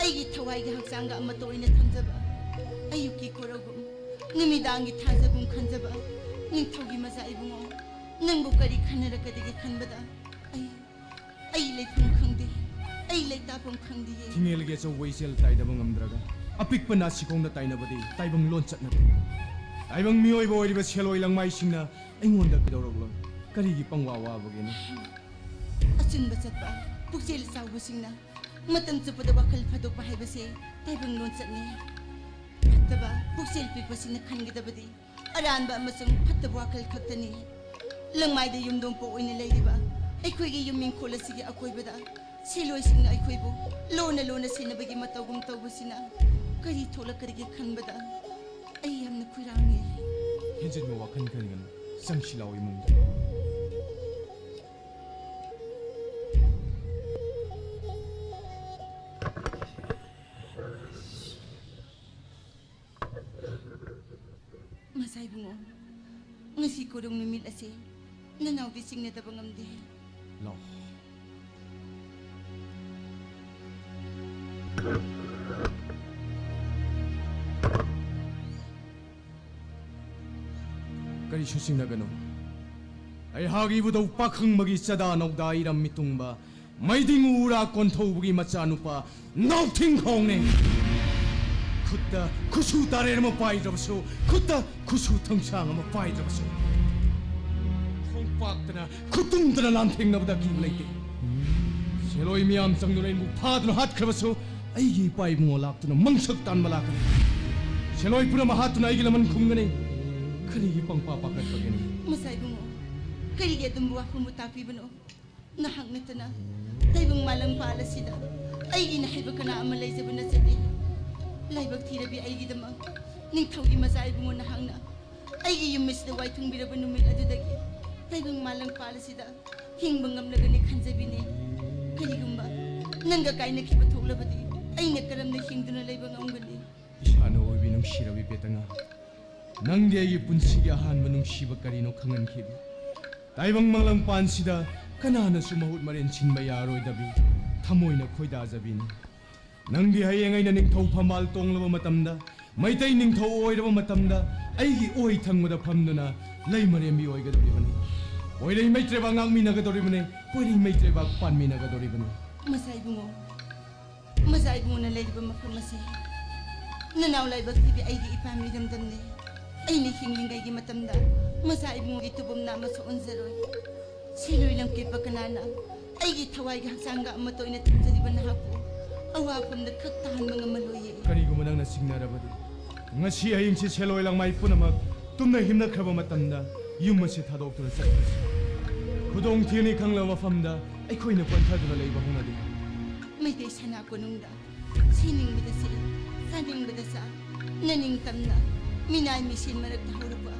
ꯑꯩꯒꯤ ꯊꯋꯥꯏꯒꯤ ꯍꯛꯆꯥꯡꯒ ꯑꯃꯠꯇ ꯑꯣꯏꯅ ꯊꯝꯖꯕ ꯑꯌꯨꯛꯀꯤ ꯀꯣꯔꯧꯒꯨꯝ ꯅꯨꯃꯤꯗꯥꯡꯒꯤ ꯊꯥꯖꯒꯨꯝ ꯈꯟꯖꯕ ꯅꯤꯡꯊꯧꯒꯤ ꯃꯆꯥ ꯏꯕꯨꯡꯉꯣ, ꯅꯪꯕꯨ ꯀꯔꯤ ꯈꯟꯅꯔꯛꯀꯗꯒꯦ ꯈꯟꯕꯗ ꯑꯩ ꯑꯩ ꯂꯩꯐꯝ ꯈꯪꯗꯦ, ꯑꯩ ꯂꯩꯇꯥꯐꯝ ꯈꯪꯗꯦꯌꯦ꯫ ꯊꯤꯡꯉꯦꯜꯒꯤ ꯑꯆꯧꯕ ꯏꯆꯦꯜ ꯇꯥꯏꯗꯕ ꯉꯝꯗ꯭ꯔꯒ ꯑꯄꯤꯛꯄ ꯅꯥꯁꯤꯈꯣꯡꯗ ꯇꯥꯏꯅꯕꯗꯤ ꯇꯥꯏꯕꯪ ꯂꯣꯟꯆꯠ ꯅꯠꯇꯦ꯫ ꯇꯥꯏꯕꯪ ꯃꯤꯑꯣꯏꯕ ꯑꯣꯏꯔꯤꯕ ꯁꯦꯂꯣꯏ ꯂꯪꯃꯥꯏꯁꯤꯡꯅ ꯑꯩꯉꯣꯟꯗ ꯀꯩꯗꯧꯔꯛꯂꯣꯏ? ꯀꯔꯤꯒꯤ ꯄꯪꯋꯥ ꯋꯥꯕꯒꯤꯅꯣ? ꯑꯆꯨꯝꯕ ꯆꯠꯄ ꯄꯨꯛꯆꯦꯜ ꯆꯥꯎꯕꯁꯤꯡꯅ ꯃꯇꯝ ꯆꯨꯞꯄꯗ ꯋꯥꯈꯜ ꯐꯥꯗꯣꯛꯄ ꯍꯥꯏꯕꯁꯦ ꯇꯥꯏꯕꯪ ꯂꯣꯟꯆꯠꯅꯤ꯫ ꯐꯠꯇꯕ ꯄꯨꯛꯆꯦꯜ ꯄꯤꯛꯄꯁꯤꯡꯅ ꯈꯟꯒꯗꯕꯗꯤ ꯑꯔꯥꯟꯕ ꯑꯃꯁꯨꯡ ꯐꯠꯇꯕ ꯋꯥꯈꯜ ꯈꯛꯇꯅꯤ꯫ ꯂꯪꯃꯥꯏꯗ ꯌꯨꯝꯗꯣꯡꯄꯣꯛ ꯑꯣꯏꯅ ꯂꯩꯔꯤꯕ ꯑꯩꯈꯣꯏꯒꯤ ꯌꯨꯝ ꯏꯪꯈꯣꯜ ꯑꯁꯤꯒꯤ ꯑꯀꯣꯏꯕꯗ ꯁꯤꯂꯣꯏꯁꯤꯡꯅ ꯑꯩꯈꯣꯏꯕꯨ ꯂꯣꯟꯅ ꯂꯣꯟꯅ ꯁꯦꯟꯅꯕꯒꯤ ꯃꯇꯧꯒꯨꯝ ꯇꯧꯕꯁꯤꯅ ꯀꯔꯤ ꯊꯣꯛꯂꯛꯀꯗꯒꯦ ꯈꯟꯕꯗ ꯑꯩ ꯌꯥꯝꯅ ꯈꯣꯏꯔꯥꯡꯉꯦ꯫ ꯍꯦꯟꯖꯤꯟꯕ ꯋꯥꯈꯜ ꯈꯟꯒꯅꯨ꯫ ꯆꯪꯁꯤ ꯂꯥꯛꯑꯣ ꯏꯃꯨꯡꯗ꯫ ꯃꯆꯥ ꯏꯕꯨꯡꯉꯣ, ꯉꯁꯤ ꯀꯣꯔꯧ ꯅꯨꯃꯤꯠ ꯑꯁꯤ ꯅꯅꯥꯎꯗꯤ ꯆꯤꯡꯅꯗꯕ ꯉꯝꯗꯦ꯫ ꯂꯥꯛꯑꯣ꯫ ꯀꯔꯤꯁꯨ ꯆꯤꯡꯅꯒꯅꯨ꯫ ꯑꯩꯍꯥꯛ ꯏꯕꯨꯙꯧ ꯄꯥꯈꯪꯕꯒꯤ ꯆꯥꯗꯥ ꯅꯧꯗꯥ ꯏꯔꯝꯃꯤ ꯇꯨꯡꯕ, ꯃꯩꯗꯤꯡ ꯎꯔꯥ ꯀꯣꯟꯊꯧꯕꯒꯤ ꯃꯆꯥꯅꯨꯄꯥ ꯅꯥꯎꯊꯤꯡꯈꯣꯡꯅꯦ꯫ ꯈꯨꯠꯇ ꯈꯨꯠꯁꯨ ꯇꯥꯔꯦꯜ ꯑꯃ ꯄꯥꯏꯗ꯭ꯔꯕꯁꯨ, ꯈꯨꯠꯇ ꯈꯨꯠꯁꯨ ꯊꯥꯡꯁꯥꯡ ꯑꯃ ꯄꯥꯏꯗ꯭ꯔꯕꯁꯨ, ꯈꯣꯡꯄꯥꯛꯇꯅ ꯈꯨꯠꯇꯨꯝꯗꯅ ꯂꯥꯟꯊꯦꯡꯅꯕꯗ ꯑꯀꯤꯕ ꯂꯩꯇꯦ꯫ ꯁꯦꯜꯂꯣꯏ ꯃꯤꯌꯥꯝ ꯆꯪꯗꯨꯅ ꯑꯩꯕꯨ ꯐꯥꯗꯨꯅ ꯍꯥꯠꯈ꯭ꯔꯕꯁꯨ, ꯑꯩꯒꯤ ꯏꯄꯥ ꯏꯕꯨꯡꯉꯣ ꯂꯥꯛꯇꯨꯅ ꯃꯪꯁꯛ ꯇꯥꯟꯕ ꯂꯥꯛꯀꯅꯤ꯫ ꯁꯦꯜꯂꯣꯏ ꯄꯨꯝꯅꯃꯛ ꯍꯥꯠꯇꯨꯅ ꯑꯩꯒꯤ ꯂꯃꯟ ꯈꯨꯝꯒꯅꯤ꯫ ꯀꯔꯤꯒꯤ ꯄꯪꯄꯥ ꯄꯥꯈꯠꯄꯒꯦꯅꯦ? ꯃꯆꯥ ꯏꯕꯨꯡꯉꯣ, ꯀꯔꯤꯒꯤ ꯑꯗꯨꯝꯕ ꯋꯥꯐꯝꯕꯨ ꯇꯥꯛꯄꯤꯕꯅꯣ? ꯅꯍꯥꯛ ꯅꯠꯇꯅ ꯇꯥꯏꯕꯪ ꯃꯥꯂꯪ ꯄꯥꯜ ꯑꯁꯤꯗ ꯑꯩꯒꯤꯅ ꯍꯥꯏꯕ ꯀꯅꯥ ꯑꯃ ꯂꯩꯖꯕ ꯅꯠꯆꯗꯦ꯫ ꯂꯥꯏꯕꯛ ꯊꯤꯔꯕꯤ ꯑꯩꯒꯤꯗꯃꯛ ꯅꯤꯡꯊꯧꯒꯤ ꯃꯆꯥ ꯏꯕꯨꯡꯉꯣ ꯅꯍꯥꯛꯅ ꯑꯩꯒꯤ ꯌꯨꯝ ꯑꯁꯤꯗ ꯋꯥꯏ ꯊꯨꯡꯕꯤꯔꯕ ꯅꯨꯃꯤꯠ ꯑꯗꯨꯗꯒꯤ ꯇꯥꯏꯕꯪ ꯃꯥꯂꯪ ꯄꯥꯜ ꯑꯁꯤꯗ ꯍꯤꯡꯕ ꯉꯝꯂꯒꯅꯤ ꯈꯟꯖꯕꯤꯅꯦ꯫ ꯀꯔꯤꯒꯨꯝꯕ ꯅꯪꯒ ꯀꯥꯏꯅꯈꯤꯕ ꯊꯣꯛꯂꯕꯗꯤ ꯑꯩꯅ ꯀꯔꯝꯅ ꯍꯤꯡꯗꯨꯅ ꯂꯩꯕ ꯉꯝꯒꯅꯤ? ꯏꯁꯥꯅ ꯑꯣꯏꯕꯤ ꯅꯨꯡꯁꯤꯔꯕꯤ ꯄꯦꯇꯉꯥ, ꯅꯪꯗꯤ ꯑꯩꯒꯤ ꯄꯨꯟꯁꯤꯒꯤ ꯑꯍꯥꯟꯕ ꯅꯨꯡꯁꯤꯕ ꯀꯔꯤꯅꯣ ꯈꯪꯍꯟꯈꯤꯕꯤ꯫ ꯇꯥꯏꯕꯪ ꯃꯥꯂꯪ ꯄꯥꯟꯁꯤꯗ ꯀꯅꯥꯅꯁꯨ ꯃꯍꯨꯠ ꯃꯔꯦꯟ ꯁꯤꯟꯕ ꯌꯥꯔꯣꯏꯗꯕꯤ ꯊꯃꯣꯏꯅ ꯈꯣꯏꯗꯥꯖꯕꯤꯅꯤ꯫ ꯅꯪꯗꯤ ꯍꯌꯦꯡ ꯑꯩꯅ ꯅꯤꯡꯊꯧ ꯐꯝꯕꯥꯜ ꯇꯣꯡꯂꯕ ꯃꯇꯝꯗ ꯃꯩꯇꯩ ꯅꯤꯡꯊꯧ ꯑꯣꯏꯔꯕ ꯃꯇꯝꯗ ꯑꯩꯒꯤ ꯑꯣꯏ ꯊꯪꯕꯗ ꯐꯝꯗꯨꯅ ꯂꯩꯃꯔꯦꯝꯕꯤ ꯑꯣꯏꯒꯗꯧꯔꯤꯕꯅꯤ꯫ ꯄꯣꯏꯔꯩ ꯃꯩꯇ꯭ꯔꯩꯕꯥꯛ ꯉꯥꯛꯃꯤꯟꯅꯒꯗꯧꯔꯤꯕꯅꯤ, ꯄꯣꯏꯔꯩ ꯃꯩꯇ꯭ꯔꯩꯕꯥꯛ ꯄꯥꯟꯃꯤꯟꯅꯒꯗꯧꯔꯤꯕꯅꯤ꯫ ꯃꯆꯥ ꯏꯕꯨꯡꯉꯣ, ꯃꯆꯥ ꯏꯕꯨꯡꯉꯣꯅ ꯂꯩꯔꯤꯕ ꯃꯐꯝ ꯑꯁꯤ ꯅꯅꯥꯎ ꯂꯥꯏꯕꯛ ꯊꯤꯕꯤ ꯑꯩꯒꯤ ꯏꯄꯥꯝ ꯏꯔꯝꯗꯝꯅꯤ꯫ ꯑꯩꯅ ꯍꯤꯡꯂꯤꯉꯩꯒꯤ ꯃꯇꯝꯗ ꯃꯆꯥ ꯏꯕꯨꯡꯉꯣꯒꯤ ꯇꯨꯕꯝ ꯅꯥꯝꯃꯁꯨ ꯑꯣꯟꯖꯔꯣꯏ꯫ ꯁꯤꯔꯣꯏ ꯂꯝꯀꯦꯠꯄ ꯀꯅꯥꯅ ꯑꯩꯒꯤ ꯊꯋꯥꯏꯒ ꯍꯛꯆꯥꯡꯒ ꯑꯃꯠꯇ ꯑꯣꯏꯅ ꯊꯝꯖꯔꯤꯕ ꯅꯍꯥꯛꯄꯨ ꯑꯋꯥꯐꯝꯗ ꯈꯛ ꯇꯥꯍꯟꯕ ꯉꯝꯃꯂꯣꯏꯌꯦ꯫ ꯀꯔꯤꯒꯨꯝꯕ ꯅꯪꯅ ꯁꯤꯡꯅꯔꯕꯗꯤ, ꯉꯁꯤ ꯍꯌꯦꯡꯁꯤ ꯁꯦꯜꯂꯣꯏ ꯂꯥꯡꯃꯥꯏ ꯄꯨꯝꯅꯃꯛ ꯇꯨꯝꯅ ꯍꯤꯞꯅꯈ꯭ꯔꯕ ꯃꯇꯝꯗ ꯌꯨꯝ ꯑꯁꯤ ꯊꯥꯗꯣꯛꯇꯨꯅ ꯆꯠꯈ꯭ꯔꯁꯤ꯫ ꯈꯨꯗꯣꯡ ꯊꯤꯅꯤ ꯈꯪꯂꯕ ꯃꯐꯝꯗ ꯑꯩꯈꯣꯏꯅ ꯄꯟꯊꯗꯨꯅ ꯂꯩꯕ ꯍꯧꯅꯗꯦ꯫ ꯃꯩꯇꯩ ꯁꯅꯥ ꯀꯣꯅꯨꯡꯗ ꯁꯤꯅꯤꯡꯕꯗ ꯁꯤ, ꯆꯥꯅꯤꯡꯕꯗ ꯆꯥ, ꯅꯅꯤꯡꯇꯝꯅ ꯃꯤꯅꯥꯏ ꯃꯤꯁꯦꯟ ꯃꯔꯛꯇ ꯍꯧꯔꯛꯄ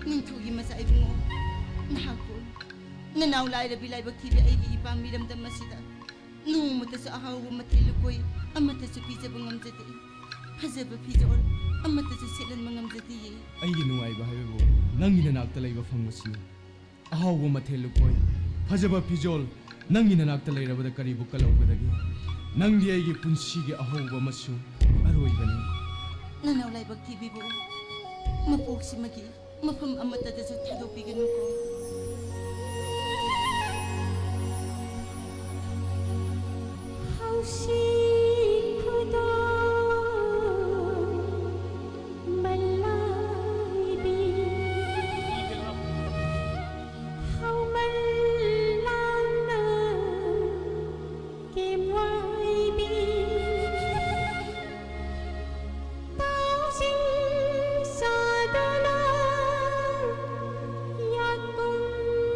ꯅꯤꯡꯊꯧꯒꯤ ꯃꯆꯥ ꯏꯕꯨꯡꯉꯣ, ꯅꯍꯥꯛꯄꯨ ꯅꯅꯥꯎ ꯂꯥꯏꯔꯕꯤ ꯂꯥꯏꯕꯛ ꯊꯤꯕꯤ ꯑꯩꯒꯤ ꯏꯄꯥꯝ ꯏꯔꯝꯗꯝ ꯑꯁꯤꯗ ꯅꯣꯡꯃꯇꯁꯨ ꯑꯍꯥꯎꯕ ꯃꯊꯦꯜ ꯂꯨꯀꯣꯏ ꯑꯃꯠꯇꯁꯨ ꯄꯤꯖꯕ ꯉꯝꯖꯗꯦ꯫ ꯐꯖꯕ ꯐꯤꯖꯣꯜ ꯑꯃꯠꯇꯁꯨ ꯁꯦꯠꯍꯟꯕ ꯉꯝꯖꯗꯤꯌꯦ꯫ ꯑꯩꯒꯤ ꯅꯨꯡꯉꯥꯏꯕ ꯍꯥꯏꯕꯕꯨ ꯅꯪꯒꯤ ꯅꯅꯥꯛꯇ ꯂꯩꯕ ꯐꯪꯕꯁꯤꯅꯤ꯫ ꯑꯍꯥꯎꯕ ꯃꯊꯦꯜ ꯂꯨꯀꯣꯏ, ꯐꯖꯕ ꯐꯤꯖꯣꯜ, ꯅꯪꯒꯤ ꯅꯅꯥꯛꯇ ꯂꯩꯔꯕꯗ ꯀꯔꯤꯕꯨ ꯀꯜꯍꯧꯒꯗꯒꯦ? ꯅꯪꯗꯤ ꯑꯩꯒꯤ ꯄꯨꯟꯁꯤꯒꯤ ꯑꯍꯧꯕ ꯑꯃꯁꯨꯡ ꯑꯔꯣꯏꯕꯅꯤ꯫ ꯅꯅꯥꯎ ꯂꯥꯏꯕꯛ ꯊꯤꯕꯤꯕꯨ ꯃꯄꯣꯛꯁꯤꯃꯒꯤ ꯃꯐꯝ ꯑꯃꯠꯇꯗꯁꯨ ꯊꯥꯗꯣꯛꯄꯤꯒꯅꯨꯀꯣ꯫ ꯁꯤ ꯈꯨꯗꯣꯜ ꯃꯂꯥꯏꯕꯤ, ꯍꯧꯃꯜ ꯂꯥꯡꯅ ꯀꯦꯝꯋꯥꯏꯕꯤ꯫ ꯇꯥꯎꯖꯤꯡ ꯆꯥꯗꯨꯅ ꯌꯥꯠꯀꯨꯝꯕꯤ,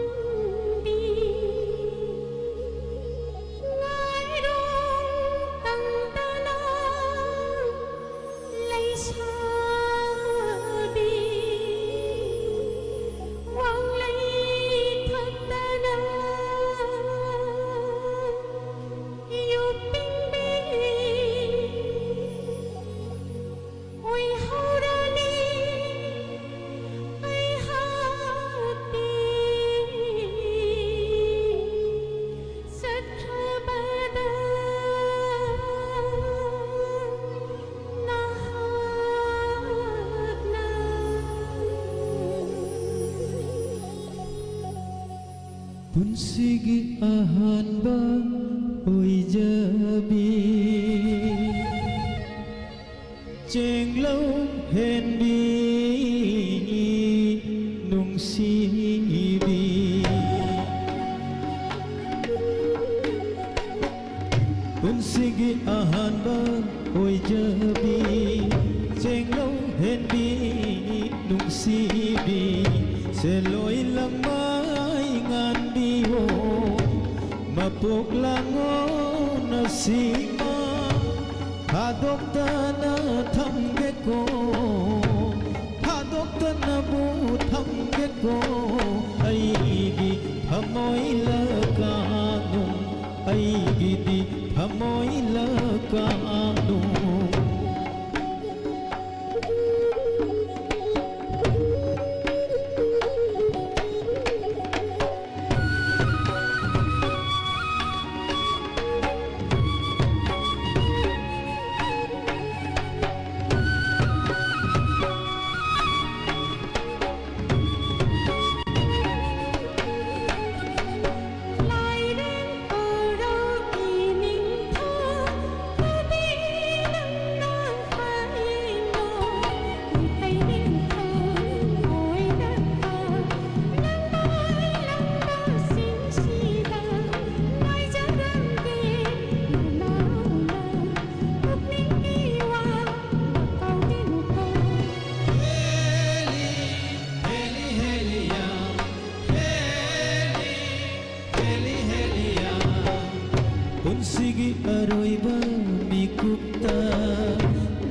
ꯉꯥꯏꯔꯣꯡ ꯇꯪꯗꯅ ꯂꯩꯁꯥꯕꯤ, ꯋꯥꯡꯂꯩ ꯊꯛꯇꯅ ꯌꯨꯄꯤꯡꯕꯤ꯫ ꯑꯣꯏꯍꯧꯔꯅꯤ ꯑꯩꯍꯥꯛꯇꯤ ꯆꯠꯈ꯭ꯔꯕꯗ ꯅꯍꯥꯛꯅ꯫ ꯄꯨꯟꯁꯤꯒꯤ ꯑꯍꯥꯟꯕ ꯑꯣꯏꯖꯕꯤ꯫ ꯆꯦꯡꯂꯧ ꯍꯦꯟꯕꯤ ꯅꯨꯡꯁꯤꯕꯤ, ꯄꯨꯟꯁꯤꯒꯤ ꯑꯍꯥꯟꯕ ꯑꯣꯏꯖꯕꯤ꯫ ꯆꯦꯡꯂꯧ ꯍꯦꯟꯕꯤ ꯅꯨꯡꯁꯤꯕꯤ, ꯁꯦꯂꯣꯏ ꯂꯪꯃꯥꯏ ꯉꯥꯟꯕꯤꯌꯣ, ꯃꯄꯣꯛ ꯂꯥꯡꯉꯣ ꯅꯁꯤꯃ꯫ ꯊꯥꯗꯣꯛꯇꯅ ꯊꯝꯒꯦꯀꯣ, ꯊꯥꯗꯣꯛꯇꯅꯕꯨ ꯊꯝꯒꯦꯀꯣ꯫ ꯑꯩꯒꯤ ꯊꯃꯣꯏ ꯂꯀꯥꯅꯨꯡ, ꯑꯩꯒꯤꯗꯤ ꯊꯃꯣꯏ ꯂꯀꯥꯅꯨꯡ꯫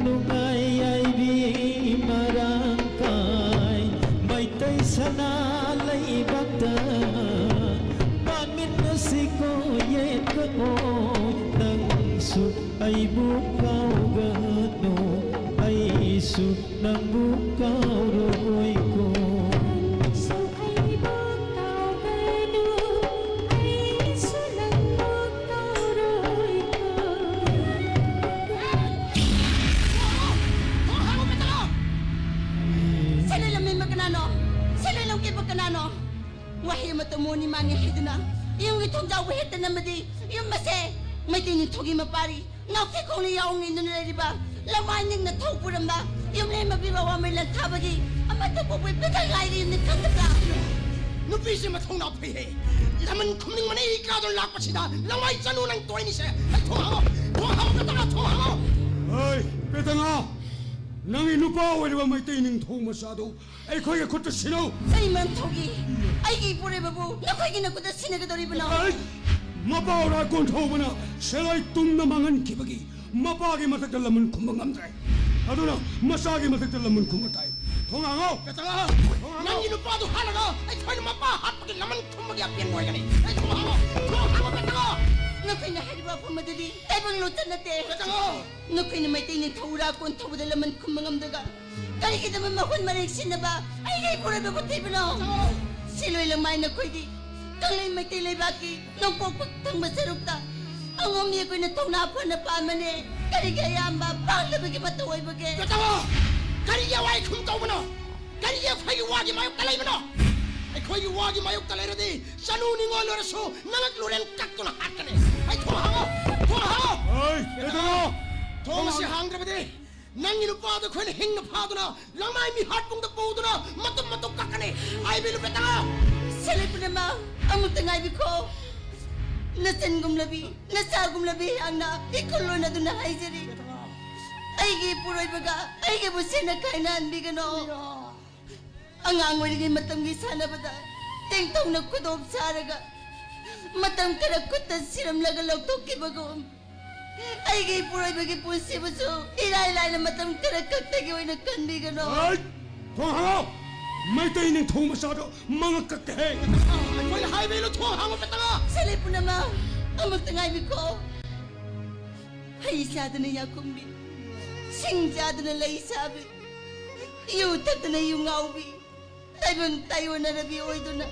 ꯅꯨꯡꯉꯥꯏ ꯌꯥꯏꯕꯤ ꯃꯔꯥꯡ ꯀꯥꯏ ꯃꯩꯇꯩ ꯁꯅꯥ ꯂꯩꯕꯥꯛꯇ ꯄꯥꯟꯃꯤꯟꯅꯁꯤꯀꯣ ꯌꯦꯠꯀ ꯑꯣꯏ ꯅꯪꯁꯨ ꯑꯩꯕꯨ ꯀꯥꯎꯒꯅꯨ ꯑꯩꯁꯨ ꯅꯪꯕꯨ ꯀꯥꯎꯔꯣꯏꯀꯣ꯫ ꯅꯪꯁꯨ ꯑꯩꯕꯨ ꯀꯥꯎꯒꯅꯨ ꯑꯩꯁꯨ ꯅꯪꯕꯨ ꯀꯥꯎꯔꯣꯏꯀꯣ꯫ ꯊꯣꯡ ꯍꯥꯡꯉꯣ ꯄꯦꯇꯥ! ꯁꯦꯂꯦ ꯂꯝꯃꯦꯟꯕ ꯀꯅꯥꯅꯣ? ꯁꯦꯂꯦ ꯂꯝꯀꯦꯠꯄ ꯀꯅꯥꯅꯣ? ꯋꯥꯍꯩ ꯑꯃꯇ ꯃꯣꯅꯤ ꯃꯥꯅꯤ ꯍꯥꯏꯗꯨꯅ ꯌꯨꯝꯒꯤ ꯊꯣꯡꯖꯥꯎꯕꯨ ꯍꯦꯛꯇ ꯅꯝꯕꯗꯤ ꯌꯨꯝ ꯑꯁꯦ ꯃꯩꯇꯩ ꯅꯤꯡꯊꯧꯒꯤ ꯃꯄꯥꯔꯤ ꯉꯥꯎꯊꯤ ꯈꯣꯡꯅ ꯌꯥꯎ ꯉꯤꯡꯗꯨꯅ ꯂꯩꯔꯤꯕ ꯂꯃꯥꯏ ꯅꯤꯡꯅ ꯊꯧ ꯄꯨꯔꯝꯕ ꯌꯨꯝꯂꯩ ꯃꯕꯤꯕ ꯋꯥꯃꯩ ꯂꯟꯊꯥꯕꯒꯤ ꯑꯃꯠꯇ ꯄꯣꯛꯄ ꯄꯦꯇꯥ ꯉꯥꯏꯔꯤ ꯌꯨꯝꯅꯤ ꯈꯪꯗꯕ꯭ꯔꯥ? ꯅꯨꯄꯤꯁꯦ ꯃꯊꯧꯅꯥ ꯐꯩꯍꯦ꯫ ꯂꯃꯟ ꯈꯨꯝꯅꯤꯡꯕꯅ ꯏ ꯀꯥꯗꯨꯅ ꯂꯥꯛꯄꯁꯤꯗ ꯂꯃꯥꯏ ꯆꯅꯨ ꯅꯪ ꯇꯣꯏꯅꯤꯁꯦ꯫ ꯑꯩ ꯊꯣꯡ ꯍꯥꯡꯉꯣ, ꯊꯣꯡ ꯍꯥꯡꯉꯣ, ꯄꯦꯇꯥ, ꯊꯣꯡ ꯍꯥꯡꯉꯣ꯫ ꯍꯣꯏ, ꯄꯦꯇꯥ, ꯅꯪꯒꯤ ꯅꯨꯄꯥ ꯑꯣꯏꯔꯤꯕ ꯃꯩꯇꯩ ꯅꯤꯡꯊꯧ ꯃꯆꯥꯗꯨ ꯑꯩꯈꯣꯏꯒꯤ ꯈꯨꯠꯇ ꯁꯤꯟꯅꯧ꯫ ꯀꯔꯤ ꯃꯔꯝ ꯊꯧꯒꯤ? ꯑꯩꯒꯤ ꯏꯄꯨꯔꯣꯏꯕꯕꯨ ꯅꯈꯣꯏꯒꯤ ꯅꯈꯨꯠꯇ ꯁꯤꯟꯅꯒꯗꯧꯔꯤꯕꯅꯣ? ꯑꯩ ꯃꯄꯥ ꯎꯔꯥ ꯀꯣꯟꯊꯧꯕꯅ ꯁꯦꯂꯥꯏ ꯇꯨꯡꯗ ꯃꯥꯡꯍꯟꯈꯤꯕꯒꯤ ꯃꯄꯥꯒꯤ ꯃꯊꯛꯇ ꯂꯃꯟ ꯈꯨꯝꯕ ꯉꯝꯗ꯭ꯔꯦ꯫ ꯑꯗꯨꯅ ꯃꯆꯥꯒꯤ ꯃꯊꯛꯇ ꯂꯃꯟ ꯈꯨꯝꯕ ꯇꯥꯏ꯫ ꯊꯣꯡ ꯍꯥꯡꯉꯣ! ꯄꯦꯇꯥ, ꯊꯣꯡ ꯍꯥꯡꯉꯣ! ꯅꯪꯒꯤ ꯅꯨꯄꯥꯗꯨ ꯍꯥꯠꯂꯒ ꯑꯩꯈꯣꯏꯅ ꯃꯄꯥ ꯍꯥꯠꯄꯒꯤ ꯂꯃꯟ ꯈꯨꯝꯕꯒꯤ ꯑꯄꯦꯟꯕ ꯑꯣꯏꯒꯅꯤ꯫ ꯑꯩ ꯊꯣꯡ ꯍꯥꯡꯉꯣ! ꯊꯣꯡ ꯍꯥꯡꯉꯣ, ꯄꯦꯇꯥ! ꯅꯈꯣꯏꯅ ꯍꯥꯏꯔꯤꯕ ꯋꯥꯐꯝ ꯑꯗꯨꯗꯤ ꯇꯥꯏꯕꯪ ꯂꯣꯟꯆꯠ ꯅꯠꯇꯦ꯫ ꯄꯦꯇꯥ! ꯅꯈꯣꯏꯅ ꯃꯩꯇꯩ ꯅꯤꯡꯊꯧ ꯎꯔꯥ ꯀꯣꯟꯊꯧꯕꯗ ꯂꯃꯟ ꯈꯨꯝꯕ ꯉꯝꯗ꯭ꯔꯒ ꯀꯔꯤꯒꯤꯗꯃꯛ ꯃꯍꯨꯠ ꯃꯔꯦꯡ ꯁꯤꯟꯅꯕ ꯑꯩꯒꯤ ꯏꯄꯨꯔꯣꯏꯕꯕꯨ ꯊꯤꯕꯅꯣ? ꯁꯤꯂꯣꯏ ꯂꯃꯥꯏ ꯅꯈꯣꯏꯗꯤ ꯀꯪꯂꯩ ꯃꯩꯇꯩ ꯂꯩꯕꯥꯛꯀꯤ ꯅꯣꯡꯄꯣꯛ ꯊꯪꯕ ꯁꯔꯨꯛꯇ ꯑꯉꯣꯝ ꯌꯦꯛ ꯑꯣꯏꯅ ꯊꯧꯅꯥ ꯐꯅ ꯄꯥꯟꯕꯅꯦ꯫ ꯀꯔꯤꯒꯤ ꯑꯌꯥꯝꯕ ꯄꯥꯡꯗꯕꯒꯤ ꯃꯇꯧ ꯑꯣꯏꯕꯒꯦ? ꯄꯦꯇꯥ! ꯀꯔꯤꯒꯤ ꯑꯋꯥꯏ ꯈꯨꯝ ꯇꯧꯕꯅꯣ? ꯀꯔꯤꯒꯤ ꯑꯩꯈꯣꯏꯒꯤ ꯋꯥꯒꯤ ꯃꯥꯌꯣꯛꯇ ꯂꯩꯕꯅꯣ? ꯑꯩꯈꯣꯏꯒꯤ ꯋꯥꯒꯤ ꯃꯥꯌꯣꯛꯇ ꯂꯩꯔꯗꯤ ꯆꯅꯨ ꯅꯤꯡꯉꯣꯜ ꯑꯣꯏꯔꯁꯨ ꯅꯉꯛ ꯂꯨꯔꯦꯟ ꯀꯛꯇꯨꯅ ꯍꯥꯠꯀꯅꯤ꯫ ꯑꯩ ꯊꯣꯡ ꯍꯥꯡꯉꯣ! ꯊꯣꯡ ꯍꯥꯡꯉꯣ! ꯍꯣꯏ, ꯄꯦꯇꯥ! ꯊꯣꯡ ꯑꯁꯤ ꯍꯥꯡꯗ꯭ꯔꯕꯗꯤ ꯅꯪꯒꯤ ꯅꯨꯄꯥꯗꯨ ꯑꯩꯈꯣꯏꯅ ꯍꯤꯡꯅ ꯐꯥꯗꯨꯅ ꯂꯃꯥꯏ ꯃꯤꯍꯥꯠꯄꯨꯡꯗ ꯄꯨꯗꯨꯅ ꯃꯇꯨꯝ ꯃꯇꯨꯝ ꯀꯛꯀꯅꯤ꯫ ꯍꯥꯏꯕꯤꯅꯨ ꯄꯦꯇꯥ! ꯁꯦꯂꯦ ꯄꯨꯔꯅꯤꯃꯥ, ꯑꯃꯨꯛꯇ ꯉꯥꯏꯕꯤꯈꯣ꯫ ꯅꯆꯟꯒꯨꯝꯂꯕꯤ, ꯅꯆꯥꯒꯨꯝꯂꯕꯤ ꯑꯩꯍꯥꯛꯅ ꯏꯈꯨꯜ ꯂꯣꯟꯅꯗꯨꯅ ꯍꯥꯏꯖꯔꯤ꯫ ꯑꯩꯒꯤ ꯏꯄꯨꯔꯣꯏꯕꯒ ꯑꯩꯒꯕꯨ ꯁꯦꯟꯅ ꯈꯥꯏꯅꯍꯟꯕꯤꯒꯅꯨ꯫ ꯑꯉꯥꯡ ꯑꯣꯏꯔꯤꯉꯩ ꯃꯇꯝꯒꯤ ꯁꯥꯟꯅꯕꯗ ꯇꯦꯡꯊꯧꯅ ꯈꯨꯗꯣꯞ ꯁꯥꯔꯒ ꯃꯇꯝ ꯈꯔ ꯈꯨꯠꯇ ꯁꯤꯔꯝꯂꯒ ꯂꯧꯊꯣꯛꯈꯤꯕꯒꯨꯝ ꯑꯩꯒꯤ ꯏꯄꯨꯔꯣꯏꯕꯒꯤ ꯄꯨꯟꯁꯤꯕꯨꯁꯨ ꯏꯔꯥꯏ ꯂꯥꯏꯅ ꯃꯇꯝ ꯈꯔ ꯈꯛꯇꯒꯤ ꯑꯣꯏꯅ ꯀꯟꯕꯤꯒꯅꯨ꯫ ꯑꯩ! ꯊꯣꯡ ꯍꯥꯡꯉꯣ! ꯃꯩꯇꯩ ꯅꯤꯡꯊꯧ ꯃꯆꯥꯗꯣ ꯃꯉꯛ ꯀꯛꯀꯦꯍꯦ! ꯑꯩꯈꯣꯏꯅ ꯍꯥꯏꯕ ꯏꯜꯂꯨ, ꯊꯣꯡ ꯍꯥꯡꯉꯣ ꯄꯦꯇꯉꯥ! ꯁꯦꯂꯦ ꯄꯨꯅꯃ, ꯑꯃꯨꯛꯇ ꯉꯥꯏꯕꯤꯈꯣ꯫ ꯍꯩ ꯆꯥꯗꯅ ꯌꯥꯈꯨꯝꯕꯤ, ꯁꯤꯡ ꯆꯥꯗꯅ ꯂꯩ ꯁꯥꯕꯤ, ꯌꯨ ꯊꯛꯇꯅ ꯌꯨ ꯉꯥꯎꯕꯤ, ꯇꯥꯏꯕꯪ ꯇꯥꯏꯑꯣꯟꯅꯔꯕꯤ ꯑꯣꯏꯗꯨꯅ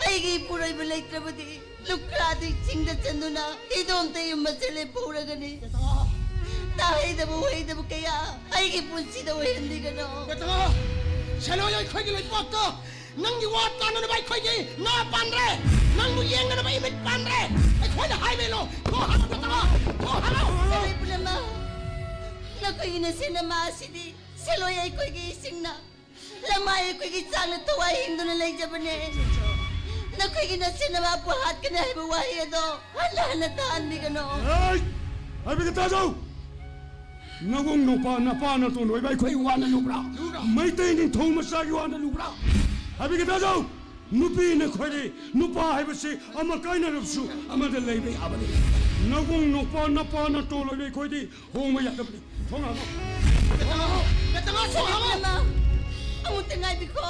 ꯑꯩꯒꯤ ꯏꯄꯨꯔꯣꯏꯕ ꯂꯩꯇ꯭ꯔꯕꯗꯤ ꯂꯨꯈ꯭ꯔꯥꯗꯤ ꯆꯤꯡꯗ ꯆꯟꯗꯨꯅ ꯏꯗꯣꯝꯇ ꯌꯨꯝ ꯃꯆꯦ ꯂꯦꯞꯍꯧꯔꯒꯅꯤ꯫ ꯇꯥꯍꯩꯗꯕ ꯎꯍꯩꯗꯕ ꯀꯌꯥ ꯑꯩꯒꯤ ꯄꯨꯟꯁꯤꯗ ꯑꯣꯏꯍꯟꯕꯤꯒꯅꯨ꯫ ꯄꯦꯇꯉꯥ! ꯁꯦꯂꯣꯏ ꯑꯩꯈꯣꯏꯒꯤ ꯂꯩꯄꯥꯛꯇ ꯅꯪꯒꯤ ꯋꯥ ꯇꯥꯅꯅꯕ ꯑꯩꯈꯣꯏꯒꯤ ꯅꯥ ꯄꯥꯟꯗ꯭ꯔꯦ꯫ ꯅꯪꯕꯨ ꯌꯦꯡꯅꯅꯕ ꯏꯃꯤꯠ ꯄꯥꯟꯗ꯭ꯔꯦ꯫ ꯑꯩꯈꯣꯏꯅ ꯍꯥꯏꯕ ꯏꯜꯂꯨ꯫ ꯊꯣꯡ ꯍꯥꯡꯉꯣ ꯄꯦꯇꯉꯥ! ꯊꯣꯡ ꯍꯥꯡꯉꯣ! ꯁꯦꯂꯦ ꯄꯨꯅꯃ, ꯅꯈꯣꯏꯒꯤ ꯅꯆꯦ ꯅꯃꯥ ꯑꯁꯤꯗꯤ ꯁꯦꯂꯣꯏ ꯑꯩꯈꯣꯏꯒꯤ ꯏꯁꯤꯡꯅ, ꯂꯃꯥꯏ ꯑꯩꯈꯣꯏꯒꯤ ꯆꯥꯛꯅ ꯊꯋꯥꯏ ꯍꯤꯡꯗꯨꯅ ꯂꯩꯖꯕꯅꯦ꯫ ꯅꯈꯣꯏꯒꯤ ꯅꯆꯦ ꯅꯃꯥꯕꯨ ꯍꯥꯠꯀꯅꯤ ꯍꯥꯏꯕ ꯋꯥꯍꯩ ꯑꯗꯣ ꯍꯟꯅ ꯍꯟꯅ ꯇꯥꯍꯟꯕꯤꯒꯅꯨ꯫ ꯑꯩ! ꯍꯥꯏꯕꯤꯒꯦ ꯇꯥꯖꯧ! ꯅꯕꯨꯡ ꯅꯨꯄꯥ ꯅꯄꯥ ꯅꯇꯣꯟ ꯑꯣꯏꯕ ꯑꯩꯈꯣꯏ ꯋꯥꯅ ꯂꯨꯕ꯭ꯔꯥ? ꯃꯩꯇꯩ ꯅꯤꯡꯊꯧ ꯃꯆꯥꯒꯤ ꯋꯥꯅ ꯂꯨꯕ꯭ꯔꯥ? ꯍꯥꯏꯕꯤꯒꯦ ꯇꯥꯖꯧ! ꯅꯨꯄꯤ ꯅꯈꯣꯏꯗꯤ ꯅꯨꯄꯥ ꯍꯥꯏꯕꯁꯤ ꯑꯃ ꯀꯥꯏꯅꯔꯕꯁꯨ ꯑꯃꯗ ꯂꯩꯕ ꯌꯥꯕꯅꯤ꯫ ꯅꯕꯨꯡ ꯅꯨꯄꯥ ꯅꯄꯥ ꯅꯇꯣꯟ ꯑꯣꯏꯕ ꯑꯩꯈꯣꯏꯗꯤ ꯍꯣꯡꯕ ꯌꯥꯗꯕꯅꯤ꯫ ꯊꯣꯡ ꯍꯥꯡꯉꯣ! ꯄꯦꯇꯉꯥ! ꯊꯣꯡ ꯍꯥꯡꯉꯣ! ꯏꯃꯥ, ꯑꯃꯨꯛꯇ ꯉꯥꯏꯕꯤꯈꯣ꯫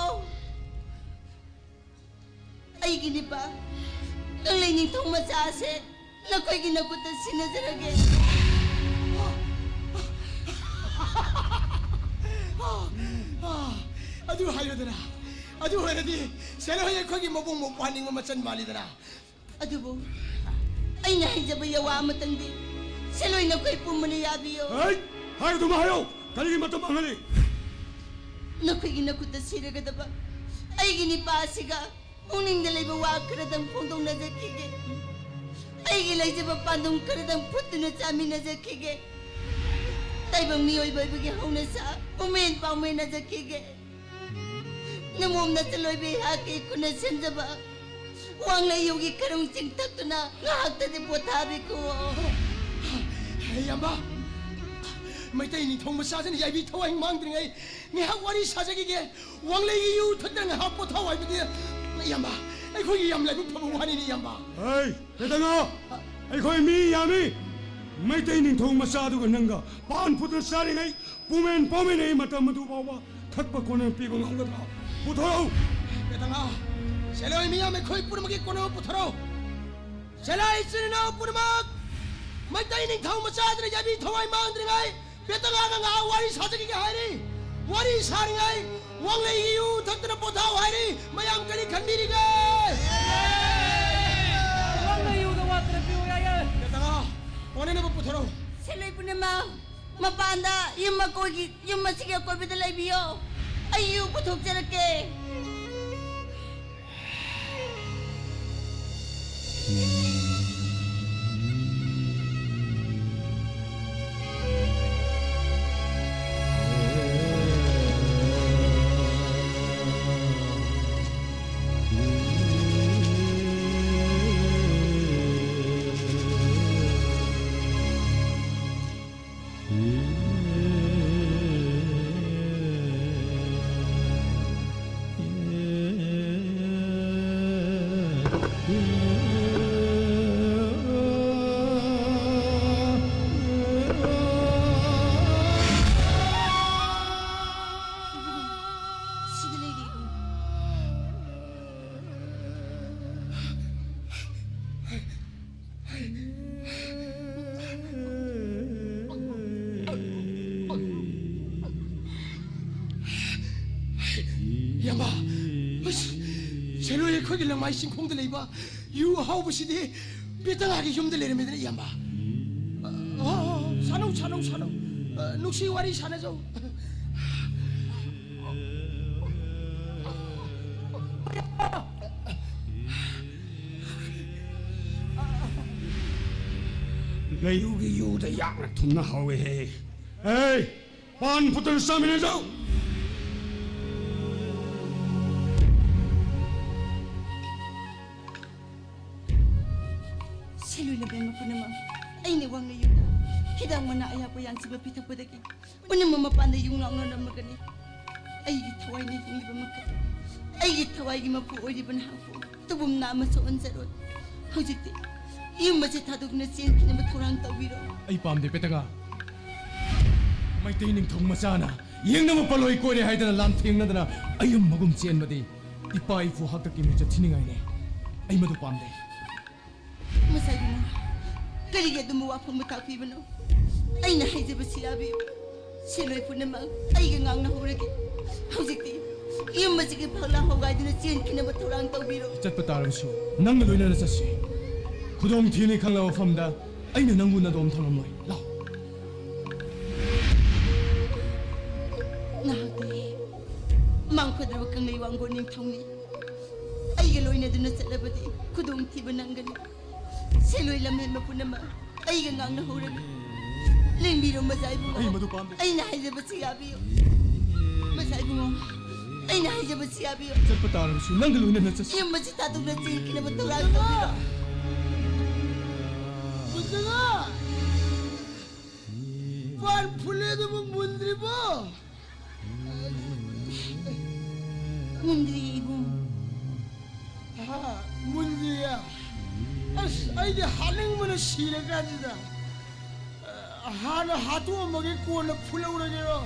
ꯑꯩꯒꯤ ꯅꯤꯄꯥ ꯀꯪꯂꯩ ꯅꯤꯡꯊꯧ ꯃꯆꯥꯁꯦ ꯅꯈꯣꯏꯒꯤ ꯅꯈꯨꯠꯇ ꯁꯤꯟꯅꯖꯔꯒꯦ꯫ ꯑꯗꯨ ꯍꯥꯏꯌꯨꯗꯅ꯫ ꯑꯗꯨ ꯑꯣꯏꯔꯗꯤ ꯁꯦꯂꯣꯏ ꯑꯩꯈꯣꯏꯒꯤ ꯃꯕꯨꯡ ꯃꯧꯄ꯭ꯋꯥ ꯅꯤꯡꯕ ꯃꯆꯟ ꯃꯥꯜꯂꯤꯗꯅ꯫ ꯑꯗꯨꯕꯨ ꯑꯩꯅ ꯍꯥꯏꯖꯕ ꯌꯥꯋꯥ ꯑꯃꯇꯪꯗꯤ ꯁꯦꯂꯣꯏ ꯅꯈꯣꯏ ꯄꯨꯝꯕꯅ ꯌꯥꯕꯤꯌꯨ꯫ ꯍꯩ! ꯍꯥꯏꯒꯗꯕ ꯍꯥꯏꯌꯣ! ꯀꯔꯤꯒꯤ ꯃꯇꯝ ꯃꯥꯡꯍꯜꯂꯤ? ꯅꯈꯣꯏꯒꯤ ꯅꯈꯨꯠꯇ ꯁꯤꯔꯒꯗꯕ ꯑꯩꯒꯤ ꯅꯤꯄꯥ ꯑꯁꯤꯒ ꯄꯨꯛꯅꯤꯡꯗ ꯂꯩꯕ ꯋꯥ ꯈꯔꯗꯪ ꯐꯣꯡꯗꯣꯛꯅꯖꯈꯤꯒꯦ꯫ ꯑꯩꯒꯤ ꯂꯩꯖꯕ ꯄꯥꯟꯗꯝ ꯈꯔꯗꯪ ꯐꯨꯠꯇꯨꯅ ꯆꯥꯃꯤꯟꯅꯖꯈꯤꯒꯦ꯫ ꯇꯥꯏꯕꯪ ꯃꯤꯑꯣꯏꯕ ꯑꯣꯏꯕꯒꯤ ꯍꯧꯅꯁꯥ ꯄꯨꯡꯃꯦꯟ ꯄꯥꯎꯃꯦꯟꯅꯖꯈꯤꯒꯦ꯫ ꯅꯃꯣꯝ ꯅꯆꯜ ꯑꯣꯏꯕꯤ ꯑꯩꯍꯥꯛꯀꯤ ꯈꯨꯠꯅ ꯁꯦꯝꯖꯕ ꯋꯥꯡꯂꯩ ꯌꯨꯒꯤ ꯈꯔꯨꯡ ꯆꯤꯡꯊꯛꯇꯨꯅ ꯉꯥꯏꯍꯥꯛꯇꯗꯤ ꯄꯣꯊꯥꯕꯤꯈꯣ꯫ ꯏꯌꯥꯝꯕ, ꯃꯩꯇꯩ ꯅꯤꯡꯊꯧ ꯃꯆꯥꯁꯤꯅ ꯌꯥꯏꯕꯤ ꯊꯋꯥꯏ ꯃꯥꯡꯗ꯭ꯔꯤꯉꯩ ꯉꯥꯏꯍꯥꯛ ꯋꯥꯔꯤ ꯁꯥꯖꯈꯤꯒꯦ꯫ ꯋꯥꯡꯂꯩꯒꯤ ꯌꯨ ꯊꯛꯇꯅ ꯉꯥꯏꯍꯥꯛ ꯄꯣꯊꯥꯎ ꯍꯥꯏꯕꯗꯤ, ꯏꯌꯥꯝꯕ, ꯑꯩꯈꯣꯏꯒꯤ ꯌꯥꯝ ꯂꯥꯏꯕꯛ ꯐꯕ ꯋꯥꯅꯤꯅꯦ, ꯏꯌꯥꯝꯕ꯫ ꯍꯩ! ꯄꯦꯇꯉꯥ! ꯑꯩꯈꯣꯏ ꯃꯤ ꯌꯥꯝꯃꯤ꯫ ꯃꯩꯇꯩ ꯅꯤꯡꯊꯧ ꯃꯆꯥꯗꯨꯒ ꯅꯪꯒ ꯄꯥꯟ ꯐꯨꯠꯇ ꯆꯥꯔꯤꯉꯩ ꯄꯨꯃꯦꯟ ꯄꯥꯎꯃꯤꯟꯅꯩ ꯃꯇꯝ ꯑꯗꯨ ꯐꯥꯎꯕ ꯊꯛꯄ ꯀꯣꯅꯦꯝ ꯄꯤꯕ ꯉꯝꯒꯗ꯭ꯔꯥ? ꯄꯨꯊꯣꯔꯛꯎ꯫ ꯕꯦꯇꯉꯥ, ꯁꯦꯂꯣꯏ ꯃꯤꯌꯥꯝ ꯑꯩꯈꯣꯏ ꯄꯨꯝꯅꯃꯛꯀꯤ ꯀꯣꯅꯦꯝ ꯄꯨꯊꯣꯔꯛꯎ꯫ ꯁꯦꯂꯣꯏ ꯏꯆꯤꯟ ꯏꯅꯥꯎ ꯄꯨꯝꯅꯃꯛ, ꯃꯩꯇꯩ ꯅꯤꯡꯊꯧ ꯃꯆꯥꯗꯨꯅ ꯌꯥꯕꯤ ꯊꯋꯥꯏ ꯃꯥꯡꯗ꯭ꯔꯤꯉꯩ ꯕꯦꯇꯉꯥꯒ ꯉꯥꯏꯍꯥꯛ ꯋꯥꯔꯤ ꯁꯥꯖꯈꯤꯒꯦ ꯍꯥꯏꯔꯤ꯫ ꯋꯥꯔꯤ ꯁꯥꯔꯤꯉꯩ ꯋꯥꯡꯂꯩꯒꯤ ꯌꯨ ꯊꯛꯇꯨꯅ ꯄꯣꯊꯥꯎ ꯍꯥꯏꯔꯤ꯫ ꯃꯌꯥꯝ ꯀꯔꯤ ꯈꯟꯕꯤꯔꯤꯒꯦ? ꯋꯥꯡꯂꯩ ꯌꯨꯗ ꯋꯥꯠꯇꯅ ꯄꯤꯌꯨ ꯌꯥꯏꯌꯦ꯫ ꯕꯦꯇꯉꯥ, ꯀꯣꯟꯅꯅꯕ ꯄꯨꯊꯣꯔꯛꯎ꯫ ꯁꯦꯂꯣꯏ ꯄꯨꯝꯅꯃꯛ, ꯃꯄꯥꯟꯗ ꯌꯨꯝ ꯑꯀꯣꯏꯒꯤ, ꯌꯨꯝ ꯑꯁꯤꯒꯤ ꯑꯀꯣꯏꯕꯗ ꯂꯩꯕꯤꯌꯣ꯫ ꯑꯩ ꯌꯨ ꯄꯨꯊꯣꯛꯆꯔꯛꯀꯦ꯫ ꯁꯤꯗ ꯂꯩꯔꯤ꯫ ꯏꯌꯥꯝꯕ, ꯑꯁ, ꯁꯦꯂꯣꯏ ꯑꯩꯈꯣꯏꯒꯤ ꯂꯪꯃꯥꯏ ꯆꯤꯡꯈꯣꯡꯗ ꯂꯩꯕ ꯌꯨ ꯑꯍꯥꯎꯕꯁꯤꯗꯤ ꯕꯦꯇꯉꯥꯒꯤ ꯌꯨꯝꯗ ꯂꯩꯔꯝꯃꯦꯗꯅ, ꯏꯌꯥꯝꯕ꯫ ꯑ, ꯑ, ꯑ, ꯁꯥꯟꯅꯧ, ꯁꯥꯟꯅꯧ, ꯁꯥꯟꯅꯧ꯫ ꯑ, ꯅꯨꯡꯁꯤ ꯋꯥꯔꯤ ꯁꯥꯟꯅꯖꯧ꯫ ꯂꯩꯌꯨꯒꯤ ꯌꯨꯗ ꯌꯥꯝꯅ ꯊꯨꯝꯅ ꯍꯥꯎꯋꯦꯍꯦ꯫ ꯑꯦ, ꯄꯥꯟ ꯐꯨꯠꯇꯅ ꯆꯥꯃꯤꯟꯅꯖꯧ꯫ ꯁꯤꯂꯨꯏ ꯂꯝꯕꯦꯟꯕ ꯄꯨꯝꯅꯃꯛ, ꯑꯩꯅ ꯋꯥꯡꯅ ꯌꯨꯗ ꯍꯤꯗꯥꯛ ꯃꯅꯥ ꯑꯌꯥꯛꯄ ꯌꯥꯟꯁꯤꯕ ꯄꯤꯊꯛꯄꯗꯒꯤ ꯄꯨꯝꯅꯃꯛ ꯃꯄꯥꯟꯗ ꯌꯨꯡ ꯂꯥꯎꯅꯔꯝꯃꯒꯅꯤ꯫ ꯑꯩꯒꯤ ꯊꯋꯥꯏꯅ ꯍꯤꯡꯂꯤꯕ ꯃꯈꯩ, ꯑꯩꯒꯤ ꯊꯋꯥꯏꯒꯤ ꯃꯄꯨ ꯑꯣꯏꯔꯤꯕ ꯅꯍꯥꯛꯄꯨ ꯇꯨꯕꯨꯝ ꯅꯥꯝꯃꯁꯨ ꯑꯣꯟꯖꯔꯣꯏ꯫ ꯍꯧꯖꯤꯛꯇꯤ ꯌꯨꯝ ꯑꯁꯤ ꯊꯥꯗꯣꯛꯇꯨꯅ ꯆꯦꯟꯈꯤꯅꯕ ꯊꯧꯔꯥꯡ ꯇꯧꯕꯤꯔꯣ꯫ ꯑꯩ ꯄꯥꯝꯗꯦ, ꯄꯦꯇꯒꯥ꯫ ꯃꯩꯇꯩ ꯅꯤꯡꯊꯧ ꯃꯆꯥꯅ ꯌꯦꯡꯅꯕ ꯄꯣꯠꯂꯣꯏ ꯀꯣꯏꯔꯦ ꯍꯥꯏꯗꯅ ꯂꯥꯟꯊꯦꯡꯅꯗꯅ ꯑꯌꯨꯝ ꯃꯒꯨꯝ ꯆꯦꯟꯕꯗꯤ ꯏꯄꯥ ꯏꯄꯨ ꯍꯥꯛꯇꯛꯀꯤ ꯃꯤꯡꯆꯠ ꯊꯤꯅꯤꯡꯉꯥꯏꯅꯦ꯫ ꯑꯩ ꯃꯗꯨ ꯄꯥꯝꯗꯦ꯫ ꯃꯁꯥꯏꯕꯨꯡꯉꯣ, ꯀꯔꯤꯒꯤ ꯑꯗꯨꯝꯕ ꯋꯥꯐꯝ ꯇꯥꯛꯄꯤꯕꯅꯣ? ꯑꯩꯅ ꯍꯥꯏꯖꯕꯁꯤ ꯌꯥꯕꯤꯌꯨ꯫ ꯁꯤꯂꯣꯏ ꯄꯨꯝꯅꯃꯛ ꯑꯩꯒ ꯉꯥꯡꯅꯍꯧꯔꯒꯦ꯫ ꯍꯧꯖꯤꯛꯇꯤ ꯌꯨꯝ ꯑꯁꯤꯒꯤ ꯐꯛꯂꯥꯡ ꯍꯣꯒꯥꯏꯗꯨꯅ ꯆꯦꯟꯈꯤꯅꯕ ꯊꯧꯔꯥꯡ ꯇꯧꯕꯤꯔꯣ꯫ ꯆꯠꯄ ꯇꯥꯔꯕꯁꯨ ꯅꯪꯒ ꯂꯣꯏꯅꯅ ꯆꯠꯁꯤ꯫ ꯈꯨꯗꯣꯡ ꯊꯤꯅꯤ ꯈꯪꯂꯕ ꯃꯐꯝꯗ ꯑꯩꯅ ꯅꯪꯕꯨ ꯅꯗꯣꯝ ꯊꯝꯂꯝꯂꯣꯏ꯫ ꯂꯥꯎ꯫ ꯅꯍꯥꯛꯇꯤ ꯃꯥꯡꯐꯗ꯭ꯔꯕ ꯀꯪꯂꯩ ꯋꯥꯡꯒꯣꯟ ꯅꯤꯡꯊꯧꯅꯤ꯫ ꯑꯩꯒ ꯂꯣꯏꯅꯗꯨꯅ ꯆꯠꯂꯕꯗꯤ ꯈꯨꯗꯣꯡꯊꯤꯕ ꯅꯪꯒꯅꯤ꯫ ꯁꯦꯟꯂꯣꯏ ꯂꯝꯍꯦꯟꯕ ꯄꯨꯝꯅꯃꯛ ꯑꯩꯒ ꯉꯥꯡꯅꯍꯧꯔꯒꯦ꯫ ꯂꯦꯡꯕꯤꯔꯣ ꯃꯖꯥ ꯏꯕꯨꯡꯉꯣ꯫ ꯑꯩ ꯃꯗꯨ ꯄꯥꯝꯗꯦ꯫ ꯑꯩꯅ ꯍꯥꯏꯖꯕꯁꯤ ꯌꯥꯕꯤꯌꯨ꯫ ꯃꯖꯥ ꯏꯕꯨꯡꯉꯣ, ꯑꯩꯅ ꯍꯥꯏꯖꯕꯁꯤ ꯌꯥꯕꯤꯌꯨ꯫ ꯆꯠꯄ ꯇꯥꯔꯕꯁꯨ ꯅꯪꯒ ꯂꯣꯏꯅꯅ ꯆꯠꯁꯤ꯫ ꯌꯨꯝ ꯑꯁꯤ ꯊꯥꯗꯣꯛꯅ ꯆꯦꯟꯈꯤꯅꯕ ꯊꯧꯔꯥꯡ ꯇꯧꯕꯤꯔꯣ꯫ ꯃꯨꯟꯖꯉꯥ! ꯄꯥꯟ ꯐꯨꯜꯂꯦ ꯑꯗꯨꯕꯨ ꯃꯨꯟꯗ꯭ꯔꯤꯕꯣ? ꯃꯨꯟꯗ꯭ꯔꯤꯌꯦ, ꯏꯕꯨꯡ꯫ ꯍꯥ, ꯃꯨꯟꯗ꯭ꯔꯤꯌꯦ? ꯑꯁ, ꯑꯩꯗꯤ ꯍꯥꯠꯅꯤꯡꯕꯅ ꯁꯤꯔꯀꯥꯟꯁꯤꯗ꯫ ꯍꯥꯟꯅ ꯍꯥꯠꯇꯣꯛꯑꯝꯃꯒꯦ, ꯀꯣꯟꯅ ꯐꯨꯜꯍꯧꯔꯒꯦꯔꯣ?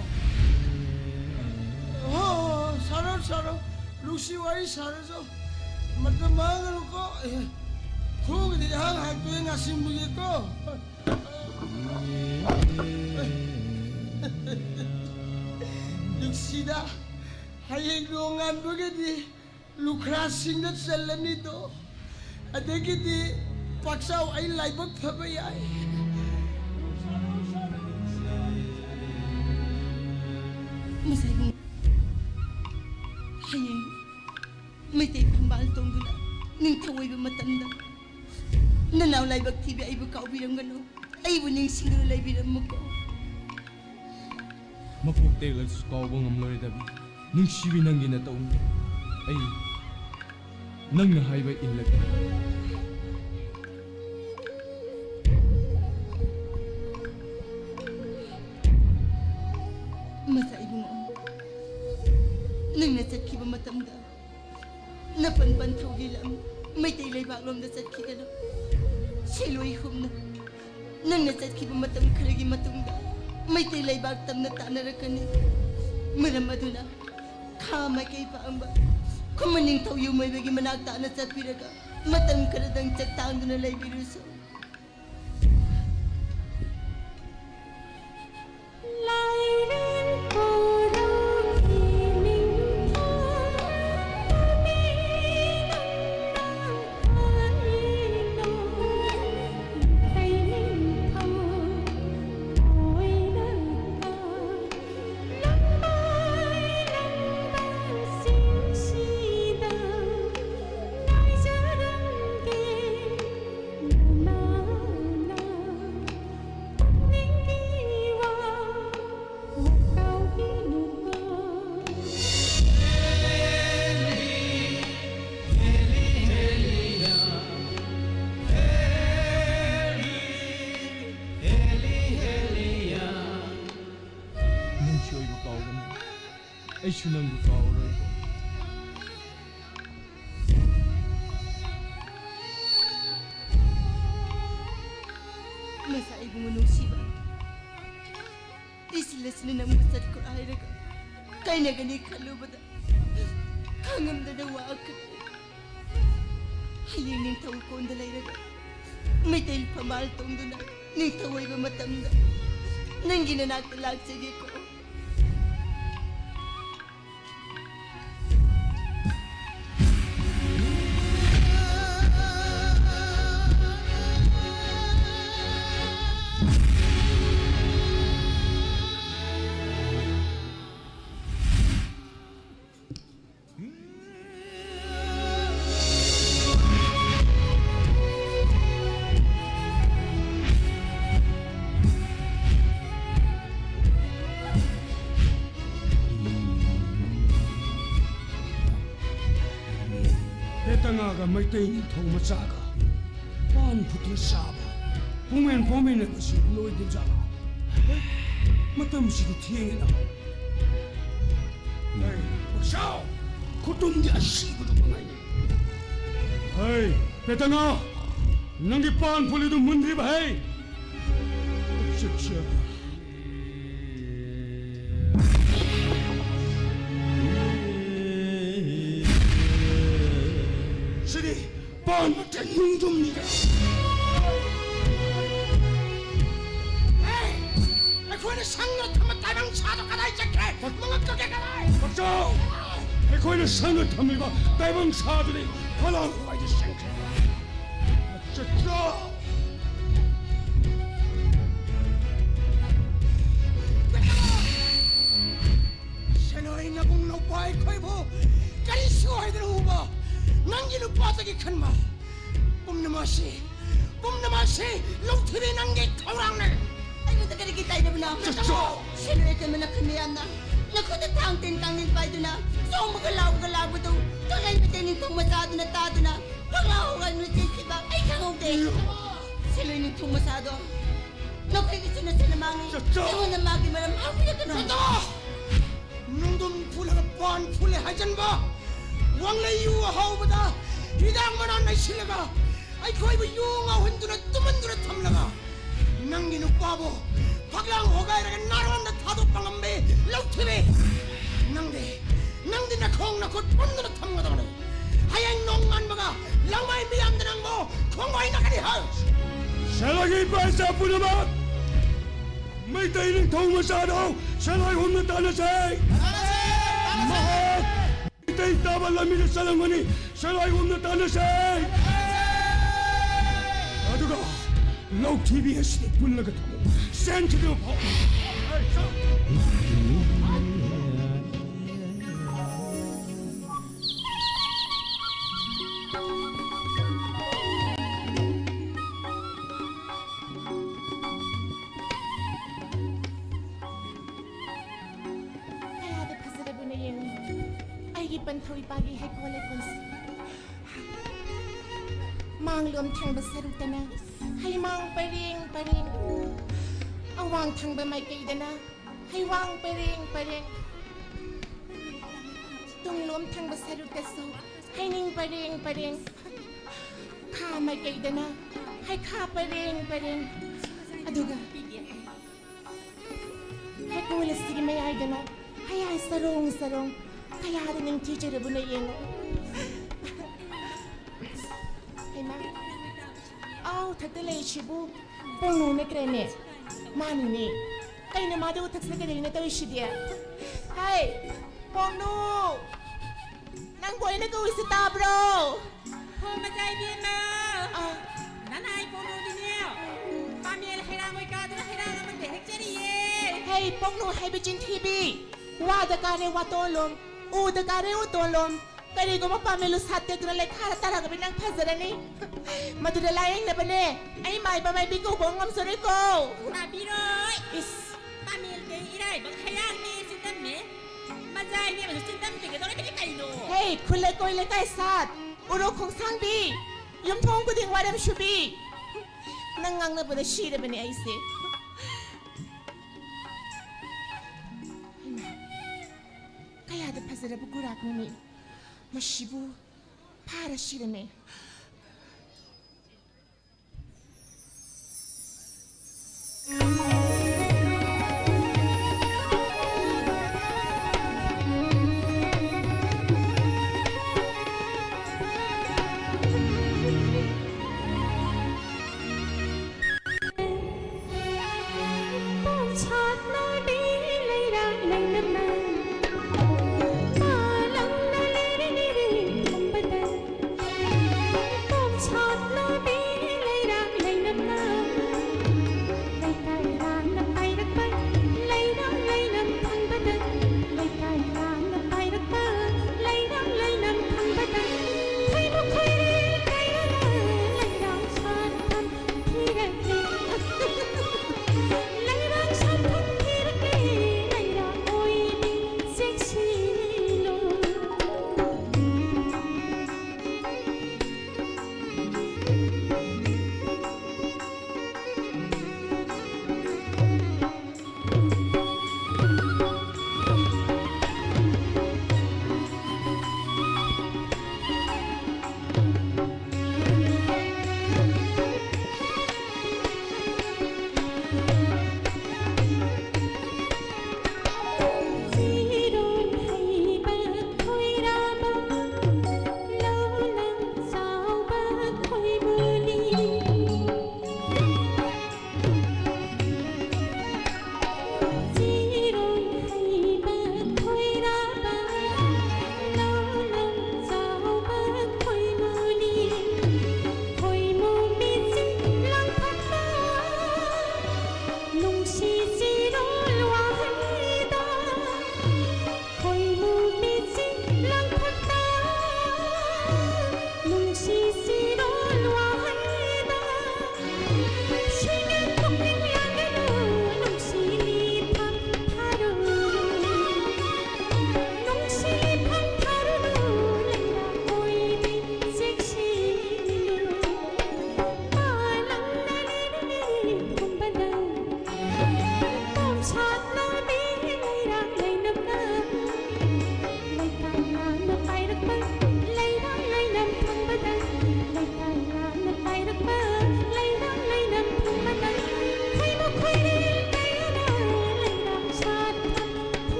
ꯍꯣ, ꯍꯣ, ꯍꯣ, ꯁꯥꯔꯣ, ꯁꯥꯔꯣ꯫ ꯅꯨꯡꯁꯤ ꯋꯥꯔꯤ ꯁꯥꯔꯁꯨ ꯃꯇꯝ ꯃꯥꯡꯒꯅꯨꯀꯣ꯫ ꯑꯦ, ꯈꯨꯗꯤ ꯏꯍꯥꯡ ꯍꯥꯡꯇꯣꯛꯑꯦ ꯉꯥꯁꯤꯡꯕꯒꯤꯀꯣ꯫ ꯅꯨꯡꯁꯤꯗ, ꯍꯌꯦꯡ ꯅꯣꯡꯉꯥꯟꯕꯒꯗꯤ ꯂꯨꯈ꯭ꯔꯥꯁꯤꯡꯗ ꯆꯜꯂꯅꯤꯗꯣ꯫ ꯑꯗꯒꯤꯗꯤ ꯄꯥꯛꯆꯥꯎ ꯑꯩ ꯂꯥꯏꯕꯛ ꯐꯕ ꯌꯥꯏ꯫ ꯃꯁꯥꯏꯕꯨꯡ, ꯍꯌꯦꯡ ꯃꯩꯇꯩ ꯐꯝꯕꯥꯜ ꯇꯣꯡꯗꯨꯅ ꯅꯤꯡꯊꯧ ꯑꯣꯏꯕ ꯃꯇꯝꯗ ꯅꯅꯥꯎ ꯂꯥꯏꯕꯛ ꯊꯤꯕꯤ ꯑꯩꯕꯨ ꯀꯥꯎꯕꯤꯔꯝꯒꯅꯨ꯫ ꯑꯩꯕꯨ ꯅꯤꯡꯁꯤꯡꯗꯨꯅ ꯂꯩꯕꯤꯔꯝꯃꯨꯀꯣ꯫ ꯃꯄꯣꯛ ꯇꯦꯛꯂꯁꯨ ꯀꯥꯎꯕ ꯉꯝꯂꯣꯏꯗꯕꯤ ꯅꯨꯡꯁꯤꯕꯤ ꯅꯪꯒꯤ ꯅꯇꯧꯅꯤ꯫ ꯑꯩ ꯅꯪꯅ ꯍꯥꯏꯕ ꯏꯜꯂꯒꯦ꯫ ꯃꯆꯥ ꯏꯕꯨꯡꯉꯣ, ꯅꯪꯅ ꯆꯠꯈꯤꯕ ꯃꯇꯝꯗ ꯅꯄꯟ ꯄꯟꯊꯧꯒꯤ ꯂꯝ ꯃꯩꯇꯩ ꯂꯩꯕꯥꯛꯂꯣꯝꯗ ꯆꯠꯈꯤꯒꯅꯨ꯫ ꯁꯤꯂꯣꯏ ꯍꯨꯝꯅ ꯅꯪꯅ ꯆꯠꯈꯤꯕ ꯃꯇꯝ ꯈꯔꯒꯤ ꯃꯇꯨꯡꯗ ꯃꯩꯇꯩ ꯂꯩꯕꯥꯛ ꯇꯝꯅ ꯇꯥꯟꯅꯔꯛꯀꯅꯤ꯫ ꯃꯔꯝ ꯑꯗꯨꯅ ꯈꯥ ꯃꯥꯏꯀꯩ ꯄꯥꯡꯕ ꯈꯨꯃꯟ ꯅꯤꯡꯊꯧ ꯌꯨꯝ ꯑꯣꯏꯕꯒꯤ ꯃꯅꯥꯛ ꯇꯥꯅ ꯆꯠꯄꯤꯔꯒ ꯃꯇꯝ ꯈꯔꯗꯪ ꯆꯥꯛꯇꯥꯡꯗꯨꯅ ꯂꯩꯕꯤꯔꯨꯁꯨ꯫ ꯅꯪꯁꯨ ꯑꯩꯕꯨ ꯀꯥꯎꯒꯅꯤ, ꯑꯩꯁꯨ ꯅꯪꯕꯨ ꯀꯥꯎꯔꯣꯏ꯫ ꯉꯁꯥꯏ ꯏꯕꯨꯡꯉꯣ ꯅꯨꯡꯁꯤꯕ, ꯏꯁꯤꯜ ꯑꯁꯤꯅ ꯅꯪꯕꯨ ꯆꯠꯈ꯭ꯔꯣ ꯍꯥꯏꯔꯒ ꯀꯥꯏꯅꯒꯅꯤ ꯈꯜꯂꯨꯕꯗ ꯈꯥꯡꯉꯝꯗꯅ ꯋꯥꯈ꯭ꯔꯦ꯫ ꯍꯌꯦꯡ ꯅꯤꯡꯊꯧ ꯀꯣꯟꯗ ꯂꯩꯔꯒ ꯃꯩꯇꯩ ꯐꯝꯕꯥꯜ ꯇꯣꯡꯗꯨꯅ ꯅꯤꯡꯊꯧ ꯑꯣꯏꯕ ꯃꯇꯝꯗ ꯅꯪꯒꯤ ꯅꯅꯥꯛꯇ ꯂꯥꯛꯆꯒꯦꯀꯣ꯫ ꯄꯦꯇꯉꯥꯒ ꯃꯩꯇꯩ ꯅꯤꯡꯊꯧ ꯃꯆꯥꯒ ꯄꯥꯟ ꯐꯨꯠꯇꯨꯅ ꯆꯥꯕ, ꯄꯨꯡꯃꯦꯟ ꯄꯥꯎꯃꯦꯟꯅꯕꯁꯤ ꯂꯣꯏꯗꯦ ꯖꯥꯠꯂꯥ? ꯃꯇꯝꯁꯤꯗꯤ ꯊꯦꯡꯉꯦꯅ꯫ ꯍꯩ, ꯄꯛꯁꯥꯎ! ꯈꯨꯇꯨꯝꯗꯤ ꯑꯁꯤꯕꯗꯨ ꯃꯉꯥꯏꯅꯤ꯫ ꯍꯩ, ꯄꯦꯇꯉꯥ! ꯅꯪꯒꯤ ꯄꯥꯟ ꯐꯨꯜꯂꯤꯗꯨ ꯃꯨꯟꯗ꯭ꯔꯤꯕ ꯍꯩ? ꯆꯠꯆ꯫ ꯁꯤꯗꯤ ꯄꯥꯟ ꯅꯠꯇꯦ, ꯅꯨꯡꯗꯨꯝꯅꯤꯗ꯫ ꯍꯦ! ꯑꯩꯈꯣꯏꯅ ꯁꯪꯅ ꯊꯝꯕ ꯇꯥꯏꯕꯪ ꯁꯥꯗꯣ ꯀꯗꯥꯏ ꯆꯠꯈ꯭ꯔꯦ? ꯃꯉꯛ ꯀꯛꯀꯦ ꯀꯗꯥꯏ? ꯄꯛꯆꯧ! ꯑꯩꯈꯣꯏꯅ ꯁꯪꯅ ꯊꯝꯃꯤꯕ ꯇꯥꯏꯕꯪ ꯁꯥꯗꯨꯗꯤ ꯐꯂꯥꯡ ꯍꯋꯥꯏꯗ ꯆꯪꯈ꯭ꯔꯦ꯫ ꯆꯠꯂꯣ! ꯁꯦꯂꯣꯏ ꯅꯕꯨꯡ ꯅꯧꯄꯥ ꯑꯩꯈꯣꯏꯕꯨ ꯀꯔꯤꯁꯨ ꯍꯥꯏꯗꯅ ꯎꯕ ꯅꯪꯒꯤ ꯅꯨꯄꯥꯗꯒꯤ ꯈꯟꯕ ꯄꯨꯝꯅꯃꯛꯁꯤ, ꯄꯨꯝꯅꯃꯛꯁꯤ ꯂꯧꯊꯤꯕꯤ ꯅꯪꯒꯤ ꯊꯧꯔꯥꯡꯅꯦ꯫ ꯑꯩꯉꯣꯟꯗ ꯀꯔꯤꯒꯤ ꯇꯥꯏꯅꯕꯅꯣ? ꯆꯠꯂꯣ! ꯁꯦꯂꯣꯏ ꯀꯩꯃ ꯅꯈꯣꯏ ꯃꯌꯥꯝꯅ ꯅꯈꯨꯠꯇ ꯊꯥꯡ ꯇꯤꯟ ꯀꯥꯡꯂꯦꯟ ꯄꯥꯏꯗꯨꯅ ꯆꯣꯡꯕꯒ ꯂꯥꯎꯕꯒ ꯂꯥꯎꯕꯗꯨ ꯀꯪꯂꯩ ꯃꯩꯇꯩ ꯅꯤꯡꯊꯧ ꯃꯆꯥꯗꯨꯅ ꯇꯥꯗꯨꯅ ꯐꯛꯂꯥꯡ ꯍꯣꯒꯥꯏꯗꯨꯅ ꯆꯦꯟꯈꯤꯕ ꯑꯩ ꯈꯪꯍꯧꯗꯦ꯫ ꯁꯦꯂꯣꯏ ꯅꯤꯡꯊꯧ ꯃꯆꯥꯗꯣ ꯅꯈꯣꯏꯒꯤ ꯏꯆꯟ ꯅꯆꯟꯅ ꯃꯥꯡꯉꯤ꯫ ꯆꯠꯂꯣ! ꯑꯩꯉꯣꯟꯗ ꯃꯥꯒꯤ ꯃꯔꯝ ꯍꯪꯕꯤꯔꯛꯀꯅꯨ꯫ ꯆꯠꯂꯣ! ꯅꯨꯡꯗꯨꯝ ꯐꯨꯜꯂꯒ ꯄꯥꯟ ꯐꯨꯜꯂꯦ ꯍꯥꯏꯖꯟꯕ, ꯋꯥꯡꯂꯩ ꯌꯨ ꯑꯍꯥꯎꯕꯗ ꯍꯤꯗꯥꯛ ꯃꯅꯥ ꯅꯩꯁꯤꯜꯂꯒ ꯑꯩꯈꯣꯏꯕꯨ ꯌꯨ ꯉꯥꯎꯍꯟꯗꯨꯅ ꯇꯨꯝꯍꯟꯗꯨꯅ ꯊꯝꯂꯒ ꯅꯪꯒꯤ ꯅꯨꯄꯥꯕꯨ ꯐꯛꯂꯥꯡ ꯍꯣꯒꯥꯏꯔꯒ ꯅꯥꯔꯣꯟꯗ ꯊꯥꯗꯣꯛꯄ ꯉꯝꯕꯤ ꯂꯧꯊꯤꯕꯤ꯫ ꯅꯪꯗꯤ, ꯅꯪꯗꯤ ꯅꯈꯣꯡ ꯅꯈꯨꯠ ꯄꯨꯟꯗꯨꯅ ꯊꯝꯒꯗꯕꯅꯤ꯫ ꯍꯌꯦꯡ ꯅꯣꯡꯉꯥꯟꯕꯒ ꯂꯥꯡꯃꯥꯏ ꯃꯤꯌꯥꯝꯗ ꯅꯪꯕꯨ ꯈꯣꯡꯒꯣꯏꯅꯒꯅꯤ ꯍꯥꯏ꯫ ꯁꯦꯂꯣꯏꯒꯤ ꯏꯄꯥ ꯏꯆꯥ ꯄꯨꯝꯅꯃꯛ ꯃꯩꯇꯩ ꯅꯤꯡꯊꯧ ꯃꯆꯥꯗꯣ ꯁꯦꯂꯣꯏ ꯍꯨꯝꯅ ꯇꯥꯟꯅꯁꯦ꯫ ꯃꯍꯥꯛ ꯃꯩꯇꯩ ꯇꯥꯕ ꯂꯝꯕꯤꯗ ꯆꯠꯂꯝꯒꯅꯤ꯫ ꯁꯦꯂꯣꯏ ꯍꯨꯝꯅ ꯇꯥꯟꯅꯁꯦ꯫ ꯑꯗꯨꯒ ꯂꯧꯊꯤꯕꯤ ꯑꯁꯤ ꯄꯨꯜꯂꯒ ꯊꯝꯃꯨ꯫ ꯆꯦꯟꯈꯤꯗ꯭ꯔꯤꯕ ꯐꯥꯎ꯫ ꯀꯌꯥꯗ ꯐꯖꯔꯕꯅꯣ ꯌꯦꯡꯉꯨ, ꯑꯩꯒꯤ ꯄꯟꯊꯧ ꯏꯄꯥꯒꯤ ꯍꯩꯀꯣꯜ ꯂꯩꯀꯣꯜꯁꯦ꯫ ꯃꯥꯡꯂꯣꯝ ꯊꯪꯕ ꯁꯔꯨꯛꯇꯅ ꯍꯩꯃꯥꯡ ꯄꯔꯦꯡ ꯄꯔꯦꯡ, ꯑꯋꯥꯡ ꯊꯪꯕ ꯃꯥꯏꯀꯩꯗꯅ ꯍꯩꯋꯥꯡ ꯄꯔꯦꯡ ꯄꯔꯦꯡ, ꯇꯨꯡꯂꯣꯝ ꯊꯪꯕ ꯁꯔꯨꯛꯇꯁꯨ ꯍꯩꯅꯤꯡ ꯄꯔꯦꯡ ꯄꯔꯦꯡ꯫ ꯈꯥ ꯃꯥꯏꯀꯩꯗꯅ ꯍꯩꯈꯥ ꯄꯔꯦꯡ ꯄꯔꯦꯡ, ꯑꯗꯨꯒ ꯍꯩꯀꯣꯜ ꯑꯁꯤꯒꯤ ꯃꯌꯥꯏꯗꯅ ꯍꯩꯌꯥꯏ ꯆꯔꯣꯡ ꯆꯔꯣꯡ, ꯀꯌꯥꯗ ꯅꯤꯡꯊꯤꯖꯔꯕꯅꯣ ꯌꯦꯡꯉꯣ꯫ ꯍꯩꯃꯥ, ꯑꯥꯎ ꯊꯛꯇ ꯂꯩꯁꯤꯕꯨ ꯄꯣꯡꯅꯨ ꯅꯠꯇ꯭ꯔꯦꯅꯦ? ꯃꯥꯅꯤꯅꯦ꯫ ꯀꯩꯅꯣ ꯃꯥꯗꯤ ꯎꯊꯛꯁꯤꯗ ꯀꯩꯗꯧꯔꯤꯅꯣ ꯇꯧꯔꯤꯁꯤꯗꯤ? ꯍꯥꯏ, ꯄꯣꯡꯅꯨ! ꯅꯪꯕꯨ ꯑꯩꯅ ꯀꯧꯔꯤꯁꯤ ꯇꯥꯕ꯭ꯔꯣ? ꯍꯣ, ꯃꯆꯥ ꯏꯕꯦꯝꯃ! ꯑꯥ꯫ ꯅꯅꯥꯏ ꯄꯣꯡꯅꯨꯗꯤꯅꯦ, ꯄꯥꯃꯦꯜ ꯍꯩꯔꯥꯡ ꯑꯣꯏ ꯀꯥꯗꯅ ꯍꯩꯔꯥꯡ ꯑꯃꯠꯇ ꯍꯦꯛꯆꯔꯤꯌꯦ꯫ ꯍꯩ, ꯄꯣꯡꯅꯨ ꯍꯥꯏꯕ ꯆꯤꯟꯊꯤꯕꯤ! ꯋꯥꯗ ꯀꯥꯔꯦ ꯋꯥꯇꯣꯟꯂꯣꯝ, ꯎꯗ ꯀꯥꯔꯦ ꯎꯇꯣꯟꯂꯣꯝ, ꯀꯔꯤꯒꯨꯝꯕ ꯄꯥꯃꯦꯜ ꯎꯁꯥꯠ ꯇꯦꯛꯇꯨꯅ ꯂꯩꯈꯥꯗ ꯇꯥꯔꯒꯗꯤ ꯅꯪ ꯐꯖꯔꯅꯤ꯫ ꯃꯗꯨꯗ ꯂꯥꯌꯦꯡꯅꯕꯅꯦ ꯑꯩ ꯃꯥꯏꯕ ꯃꯥꯏꯕꯤ ꯀꯧꯕ ꯉꯝꯖꯔꯣꯏꯀꯣ꯫ ꯅꯥꯕꯤꯔꯣꯏ꯫ ꯏꯁ꯫ ꯄꯥꯃꯦꯜ ꯀꯩ ꯏꯔꯥꯏꯕꯛ ꯍꯩꯔꯥꯡꯅꯦ ꯆꯤꯟꯗꯝꯃꯦ꯫ ꯃꯖꯥ ꯏꯕꯦꯝꯃꯁꯨ ꯆꯤꯟꯗꯝꯕꯤꯒꯗꯧꯔꯤꯕꯅꯤ ꯀꯩꯅꯣ꯫ ꯍꯦ, ꯈꯨꯜꯂꯩ ꯀꯣꯏ ꯂꯩꯀꯥꯏ ꯁꯥꯠ, ꯎꯔꯣꯛ ꯈꯣꯡꯁꯥꯡꯕꯤ, ꯌꯨꯝꯊꯣꯡ ꯈꯨꯗꯤꯡ ꯋꯥꯔꯦꯝ ꯁꯨꯕꯤ꯫ ꯅꯪ ꯉꯥꯡꯅꯕꯗ ꯁꯤꯔꯕꯅꯦ ꯑꯩꯁꯦ꯫ ꯍꯩꯃꯥ, ꯀꯌꯥꯗ ꯐꯖꯔꯕ ꯒꯨꯔꯥꯛꯅꯣꯅꯦ꯫ ꯃꯁꯤꯕꯨ ꯐꯥꯔ ꯁꯤꯔꯅꯦ꯫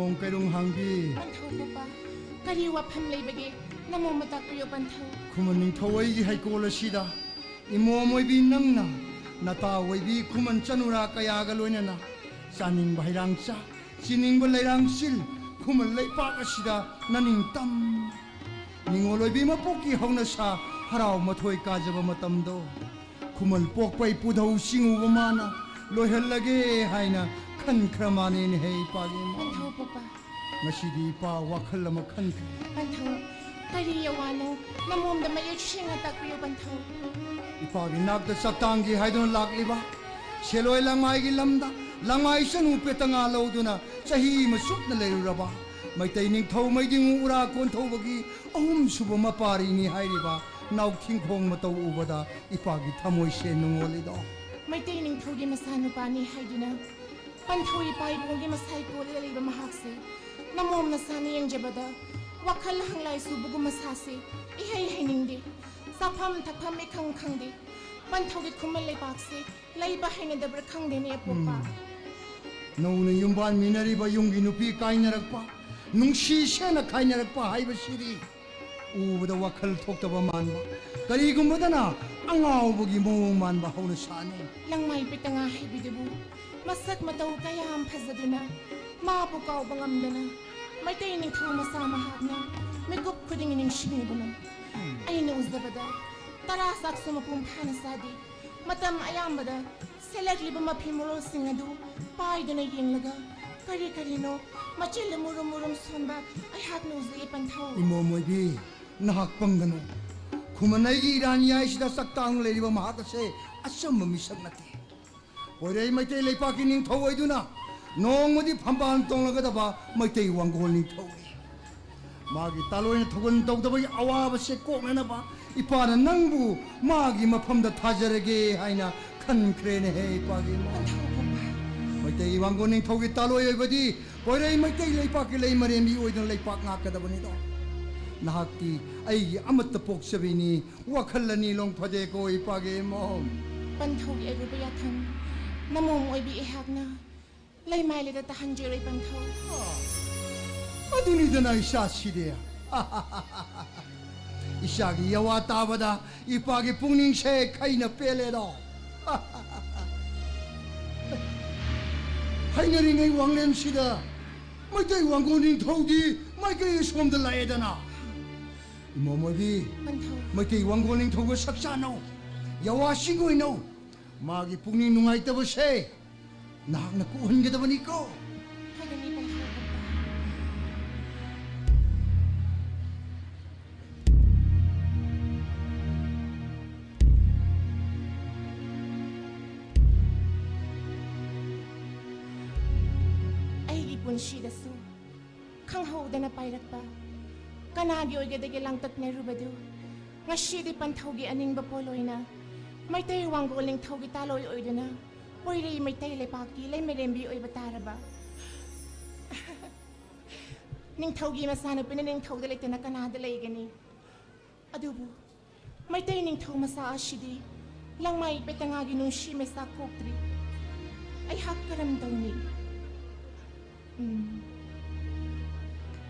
ꯅꯣꯡ ꯀꯩꯔꯨꯡ ꯍꯥꯡꯕꯤ꯫ ꯄꯟꯊꯧ ꯄꯨꯄꯥ, ꯀꯔꯤ ꯋꯥꯐꯝ ꯂꯩꯕꯒꯦ? ꯅꯃꯣꯝ ꯑꯃ ꯇꯥꯛꯄꯤꯌꯨ ꯄꯟꯊꯧ꯫ ꯈꯨꯃꯟ ꯅꯤꯡꯊꯧ ꯑꯩꯒꯤ ꯍꯩꯀꯣꯜ ꯑꯁꯤꯗ ꯏꯃꯣꯝ ꯑꯣꯏꯕꯤ ꯅꯪꯅ ꯅꯇꯥ ꯑꯣꯏꯕꯤ ꯈꯨꯃꯟ ꯆꯅꯨꯔꯥ ꯀꯌꯥꯒ ꯂꯣꯏꯅꯅ ꯆꯥꯅꯤꯡꯕ ꯍꯩꯔꯥꯡ ꯆꯥ, ꯆꯤꯅꯤꯡꯕ ꯂꯩꯔꯥꯡ ꯆꯤꯜ, ꯈꯨꯃꯟ ꯂꯩꯄꯥꯛ ꯑꯁꯤꯗ ꯅꯅꯤꯡꯇꯝ ꯅꯤꯡꯉꯣꯜ ꯑꯣꯏꯕꯤ ꯃꯄꯣꯛꯀꯤ ꯍꯧꯅ ꯁꯥ ꯍꯔꯥꯎ ꯃꯊꯣꯏ ꯀꯥꯖꯕ ꯃꯇꯝꯗꯣ ꯈꯨꯃꯟ ꯄꯣꯛꯄ ꯏꯄꯨꯙꯧ ꯆꯤꯡꯉꯨꯕ ꯃꯥꯅ ꯂꯣꯏꯍꯜꯂꯒꯦ ꯍꯥꯏꯅ ꯈꯟꯈ꯭ꯔ ꯃꯥꯅꯦꯅꯦ ꯍꯦ ꯏꯄꯥꯒꯤ ꯏꯃꯣꯝ꯫ ꯄꯟꯊꯧ ꯄꯨꯄꯥ꯫ ꯉꯁꯤꯗꯤ ꯏꯄꯥ ꯋꯥꯈꯜ ꯑꯃ ꯈꯟꯈ꯭ꯔꯦ꯫ ꯄꯟꯊꯧ, ꯀꯔꯤ ꯑꯋꯥꯅꯣ? ꯅꯃꯣꯝꯗ ꯃꯌꯦꯛ ꯁꯦꯡꯅ ꯇꯥꯛꯄꯤꯌꯨ ꯄꯟꯊꯧ꯫ ꯏꯄꯥꯒꯤ ꯅꯥꯛꯇ ꯆꯥꯛꯇꯥꯡꯒꯦ ꯍꯥꯏꯗꯨꯅ ꯂꯥꯛꯂꯤꯕ ꯁꯦꯂꯣꯏ ꯂꯪꯃꯥꯏꯒꯤ ꯂꯝꯗ ꯂꯪꯃꯥꯏ ꯆꯅꯨ ꯄꯦꯇꯉꯥ ꯂꯧꯗꯨꯅ ꯆꯍꯤ ꯑꯃ ꯆꯨꯞꯅ ꯂꯩꯔꯨꯔꯕ ꯃꯩꯇꯩ ꯅꯤꯡꯊꯧ ꯃꯩꯗꯤꯡꯉꯨ ꯎꯔꯥ ꯀꯣꯟꯊꯧꯕꯒꯤ ꯑꯍꯨꯝꯁꯨꯕ ꯃꯄꯥꯔꯤꯅꯤ ꯍꯥꯏꯔꯤꯕ ꯅꯥꯎꯊꯤꯡꯈꯣꯡ ꯃꯇꯧ ꯎꯕꯗ ꯏꯄꯥꯒꯤ ꯊꯃꯣꯏꯁꯦ ꯅꯨꯡꯉꯣꯜꯂꯤꯗꯣ꯫ ꯃꯩꯇꯩ ꯅꯤꯡꯊꯧꯒꯤ ꯃꯆꯥꯅꯨꯄꯥꯅꯤ ꯍꯥꯏꯗꯨꯅ ꯄꯟꯊꯧ ꯏꯄꯥ ꯏꯕꯨꯡꯒꯤ ꯃꯁꯥꯏ ꯀꯣꯜꯂꯒ ꯂꯩꯕ ꯃꯍꯥꯛꯁꯦ ꯅꯃꯣꯝꯅ ꯁꯥꯅ ꯌꯦꯡꯖꯕꯗ ꯋꯥꯈꯜ ꯍꯪꯂꯥꯏ ꯁꯨꯕꯒꯨꯝꯕ ꯁꯥꯁꯦ ꯏꯍꯩ ꯍꯩꯅꯤꯡꯗꯦ꯫ ꯆꯥꯐꯝ ꯊꯛꯐꯝ ꯏꯈꯪ ꯈꯪꯗꯦ꯫ ꯄꯟꯊꯧꯒꯤ ꯈꯨꯃꯟ ꯂꯩꯄꯥꯛꯁꯦ ꯂꯩꯕ ꯍꯩꯅꯗꯕ꯭ꯔꯥ ꯈꯪꯗꯦꯅꯦ ꯑꯄꯣꯛꯄ꯫ ꯅꯧꯅ ꯌꯨꯝꯕꯥꯟ ꯃꯤꯟꯅꯔꯤꯕ ꯌꯨꯝꯒꯤ ꯅꯨꯄꯤ ꯀꯥꯏꯅꯔꯛꯄ, ꯅꯨꯡꯁꯤ ꯁꯦꯅ ꯈꯥꯏꯅꯔꯛꯄ ꯍꯥꯏꯕꯁꯤꯗꯤ ꯎꯕꯗ ꯋꯥꯈꯜ ꯊꯣꯛꯇꯕ ꯃꯥꯟꯕ, ꯀꯔꯤꯒꯨꯝꯕꯗꯅ ꯑꯉꯥꯎꯕꯒꯤ ꯃꯑꯣꯡ ꯃꯥꯟꯕ ꯍꯧꯅ ꯁꯥꯅꯤ꯫ ꯂꯪꯃꯥꯏ ꯄꯦꯇꯉꯥ ꯍꯥꯏꯕꯤꯗꯨꯕꯨ ꯃꯁꯛ ꯃꯇꯧ ꯀꯌꯥꯝ ꯐꯖꯗꯨꯅ ꯃꯥꯕꯨ ꯀꯥꯎꯕ ꯉꯝꯗꯅ ꯃꯩꯇꯩ ꯅꯤꯡꯊꯧ ꯃꯆꯥ ꯃꯍꯥꯛꯅ ꯃꯤꯀꯨꯞ ꯈꯨꯗꯤꯡꯒꯤ ꯅꯤꯡꯁꯤꯡꯂꯤꯕꯅꯤ꯫ ꯑꯩꯅ ꯎꯖꯕꯗ ꯇꯔꯥ ꯆꯥꯛꯁꯨ ꯃꯄꯨꯡ ꯐꯥꯅ ꯆꯥꯗꯦ꯫ ꯃꯇꯝ ꯑꯌꯥꯝꯕꯗ ꯁꯦꯠꯂꯛꯂꯤꯕ ꯃꯐꯤ ꯃꯔꯣꯜꯁꯤꯡ ꯑꯗꯨ ꯄꯥꯏꯗꯨꯅ ꯌꯦꯡꯂꯒ ꯀꯔꯤ ꯀꯔꯤꯅꯣ ꯃꯆꯤꯜ ꯃꯨꯔꯨꯝ ꯃꯨꯔꯨꯝ ꯁꯣꯟꯕ ꯑꯩꯍꯥꯛꯅ ꯎꯖꯩ ꯄꯟꯊꯧ꯫ ꯏꯃꯣꯝ ꯑꯣꯏꯕꯤ, ꯅꯍꯥꯛ ꯄꯪꯒꯅꯨ꯫ ꯈꯨꯃꯟ ꯑꯩꯒꯤ ꯏꯔꯥꯟ ꯌꯥꯏꯁꯤꯗ ꯆꯥꯛꯇꯥꯡ ꯂꯩꯔꯤꯕ ꯃꯍꯥꯛ ꯑꯁꯦ ꯑꯆꯝꯕ ꯃꯤꯁꯛ ꯅꯠꯇꯦ꯫ ꯄꯣꯏꯔꯩ ꯃꯩꯇꯩ ꯂꯩꯄꯥꯛꯀꯤ ꯅꯤꯡꯊꯧ ꯑꯣꯏꯗꯨꯅ ꯅꯣꯡꯃꯗꯤ ꯐꯝꯕꯥꯜ ꯇꯣꯡꯂꯒꯗꯕ ꯃꯩꯇꯩ ꯋꯥꯡꯒꯣꯜ ꯅꯤꯡꯊꯧꯅꯤ꯫ ꯃꯥꯒꯤ ꯇꯥꯂꯣꯏꯅ ꯊꯧꯒꯜ ꯇꯧꯗꯕꯒꯤ ꯑꯋꯥꯕꯁꯦ ꯀꯣꯛꯅꯅꯕ ꯏꯄꯥꯅ ꯅꯪꯕꯨ ꯃꯥꯒꯤ ꯃꯐꯝꯗ ꯊꯥꯖꯔꯒꯦ ꯍꯥꯏꯅ ꯈꯟꯈ꯭ꯔꯦꯅꯦꯍꯦ ꯏꯄꯥꯒꯤ ꯏꯃꯣꯝ꯫ ꯄꯟꯊꯧ ꯄꯨꯄꯥ꯫ ꯃꯩꯇꯩ ꯋꯥꯡꯒꯣꯜ ꯅꯤꯡꯊꯧꯒꯤ ꯇꯥꯂꯣꯏ ꯑꯣꯏꯕꯗꯤ ꯄꯣꯏꯔꯩ ꯃꯩꯇꯩ ꯂꯩꯄꯥꯛꯀꯤ ꯂꯩꯃꯔꯦꯝꯕꯤ ꯑꯣꯏꯗꯨꯅ ꯂꯩꯄꯥꯛ ꯉꯥꯛꯀꯗꯕꯅꯤꯗꯣ꯫ ꯅꯍꯥꯛꯇꯤ ꯑꯩꯒꯤ ꯑꯃꯠꯇ ꯄꯣꯛꯆꯕꯤꯅꯤ꯫ ꯋꯥꯈꯜ ꯑꯅꯤ ꯂꯣꯡ ꯐꯗꯦꯀꯣ ꯏꯄꯥꯒꯤ ꯏꯃꯣꯝ꯫ ꯄꯟꯊꯧꯒꯤ ꯑꯔꯨꯕ ꯌꯥꯊꯪ ꯅꯃꯣꯝ ꯑꯣꯏꯕꯤ ꯑꯩꯍꯥꯛꯅ ꯂꯩꯃꯥꯏꯂꯦꯗ ꯇꯥꯍꯟꯖꯔꯣꯏ ꯄꯟꯊꯧ꯫ ꯑꯗꯨꯅꯤꯗꯅ ꯏꯆꯥꯁꯤꯗꯤ꯫ ꯏꯆꯥꯒꯤ ꯌꯥꯋꯥ ꯇꯥꯕꯗ ꯏꯄꯥꯒꯤ ꯄꯨꯛꯅꯤꯡꯁꯦ ꯈꯩꯅ ꯄꯦꯜꯂꯦꯗꯣ꯫ ꯍꯥꯏꯅꯔꯤꯉꯩ ꯋꯥꯡꯂꯦꯟꯁꯤꯗ ꯃꯩꯇꯩ ꯋꯥꯡꯒꯣꯜ ꯅꯤꯡꯊꯧꯗꯤ ꯃꯥꯏꯀꯩ ꯑꯁꯣꯝꯗ ꯂꯥꯛꯑꯦꯗꯅ꯫ ꯏꯃꯣꯝ ꯑꯣꯏꯕꯤ, ꯄꯟꯊꯧ꯫ ꯃꯩꯇꯩ ꯋꯥꯡꯒꯣꯜ ꯅꯤꯡꯊꯧꯒ ꯁꯛ ꯆꯥꯅꯧ, ꯌꯥꯋꯥ ꯁꯤꯡꯒꯣꯏꯅꯧ꯫ ꯃꯥꯒꯤ ꯄꯨꯛꯅꯤꯡ ꯅꯨꯡꯉꯥꯏꯇꯕꯁꯦ ꯅꯍꯥꯛꯅ ꯀꯣꯛꯍꯟꯒꯗꯕꯅꯤꯀꯣ꯫ ꯐꯒꯅꯤ ꯄꯟꯊꯧ꯫ ꯑꯩꯒꯤ ꯄꯨꯟꯁꯤꯗꯁꯨ ꯈꯪꯍꯧꯗꯅ ꯄꯥꯏꯔꯛꯄ ꯀꯅꯥꯒꯤ ꯑꯣꯏꯒꯗꯒꯦ ꯂꯥꯡꯇꯛꯅꯔꯨꯕꯗꯨ ꯉꯁꯤꯗꯤ ꯄꯟꯊꯧꯒꯤ ꯑꯅꯤꯡꯕ ꯄꯣꯠꯂꯣꯏꯅ ꯃꯩꯇꯩ ꯋꯥꯡꯒꯣꯜ ꯅꯤꯡꯊꯧꯒꯤ ꯇꯥꯂꯣꯏ ꯑꯣꯏꯗꯨꯅ ꯄꯣꯏꯔꯩ ꯃꯩꯇꯩ ꯂꯩꯄꯥꯛꯀꯤ ꯂꯩꯃꯔꯦꯝꯕꯤ ꯑꯣꯏꯕ ꯇꯥꯔꯕ꯫ ꯅꯤꯡꯊꯧꯒꯤ ꯃꯆꯥꯅꯨꯄꯤꯅ ꯅꯤꯡꯊꯧꯗ ꯂꯩꯇꯅ ꯀꯅꯥꯗ ꯂꯩꯒꯅꯤ? ꯑꯗꯨꯕꯨ ꯃꯩꯇꯩ ꯅꯤꯡꯊꯧ ꯃꯆꯥ ꯑꯁꯤꯗꯤ ꯂꯪꯃꯥꯏ ꯄꯦꯇꯉꯥꯒꯤ ꯅꯨꯡꯁꯤ ꯃꯩꯁꯥ ꯀꯣꯛꯇ꯭ꯔꯤ꯫ ꯑꯩꯍꯥꯛ ꯀꯔꯝ ꯇꯧꯅꯤ? ꯎꯝ꯫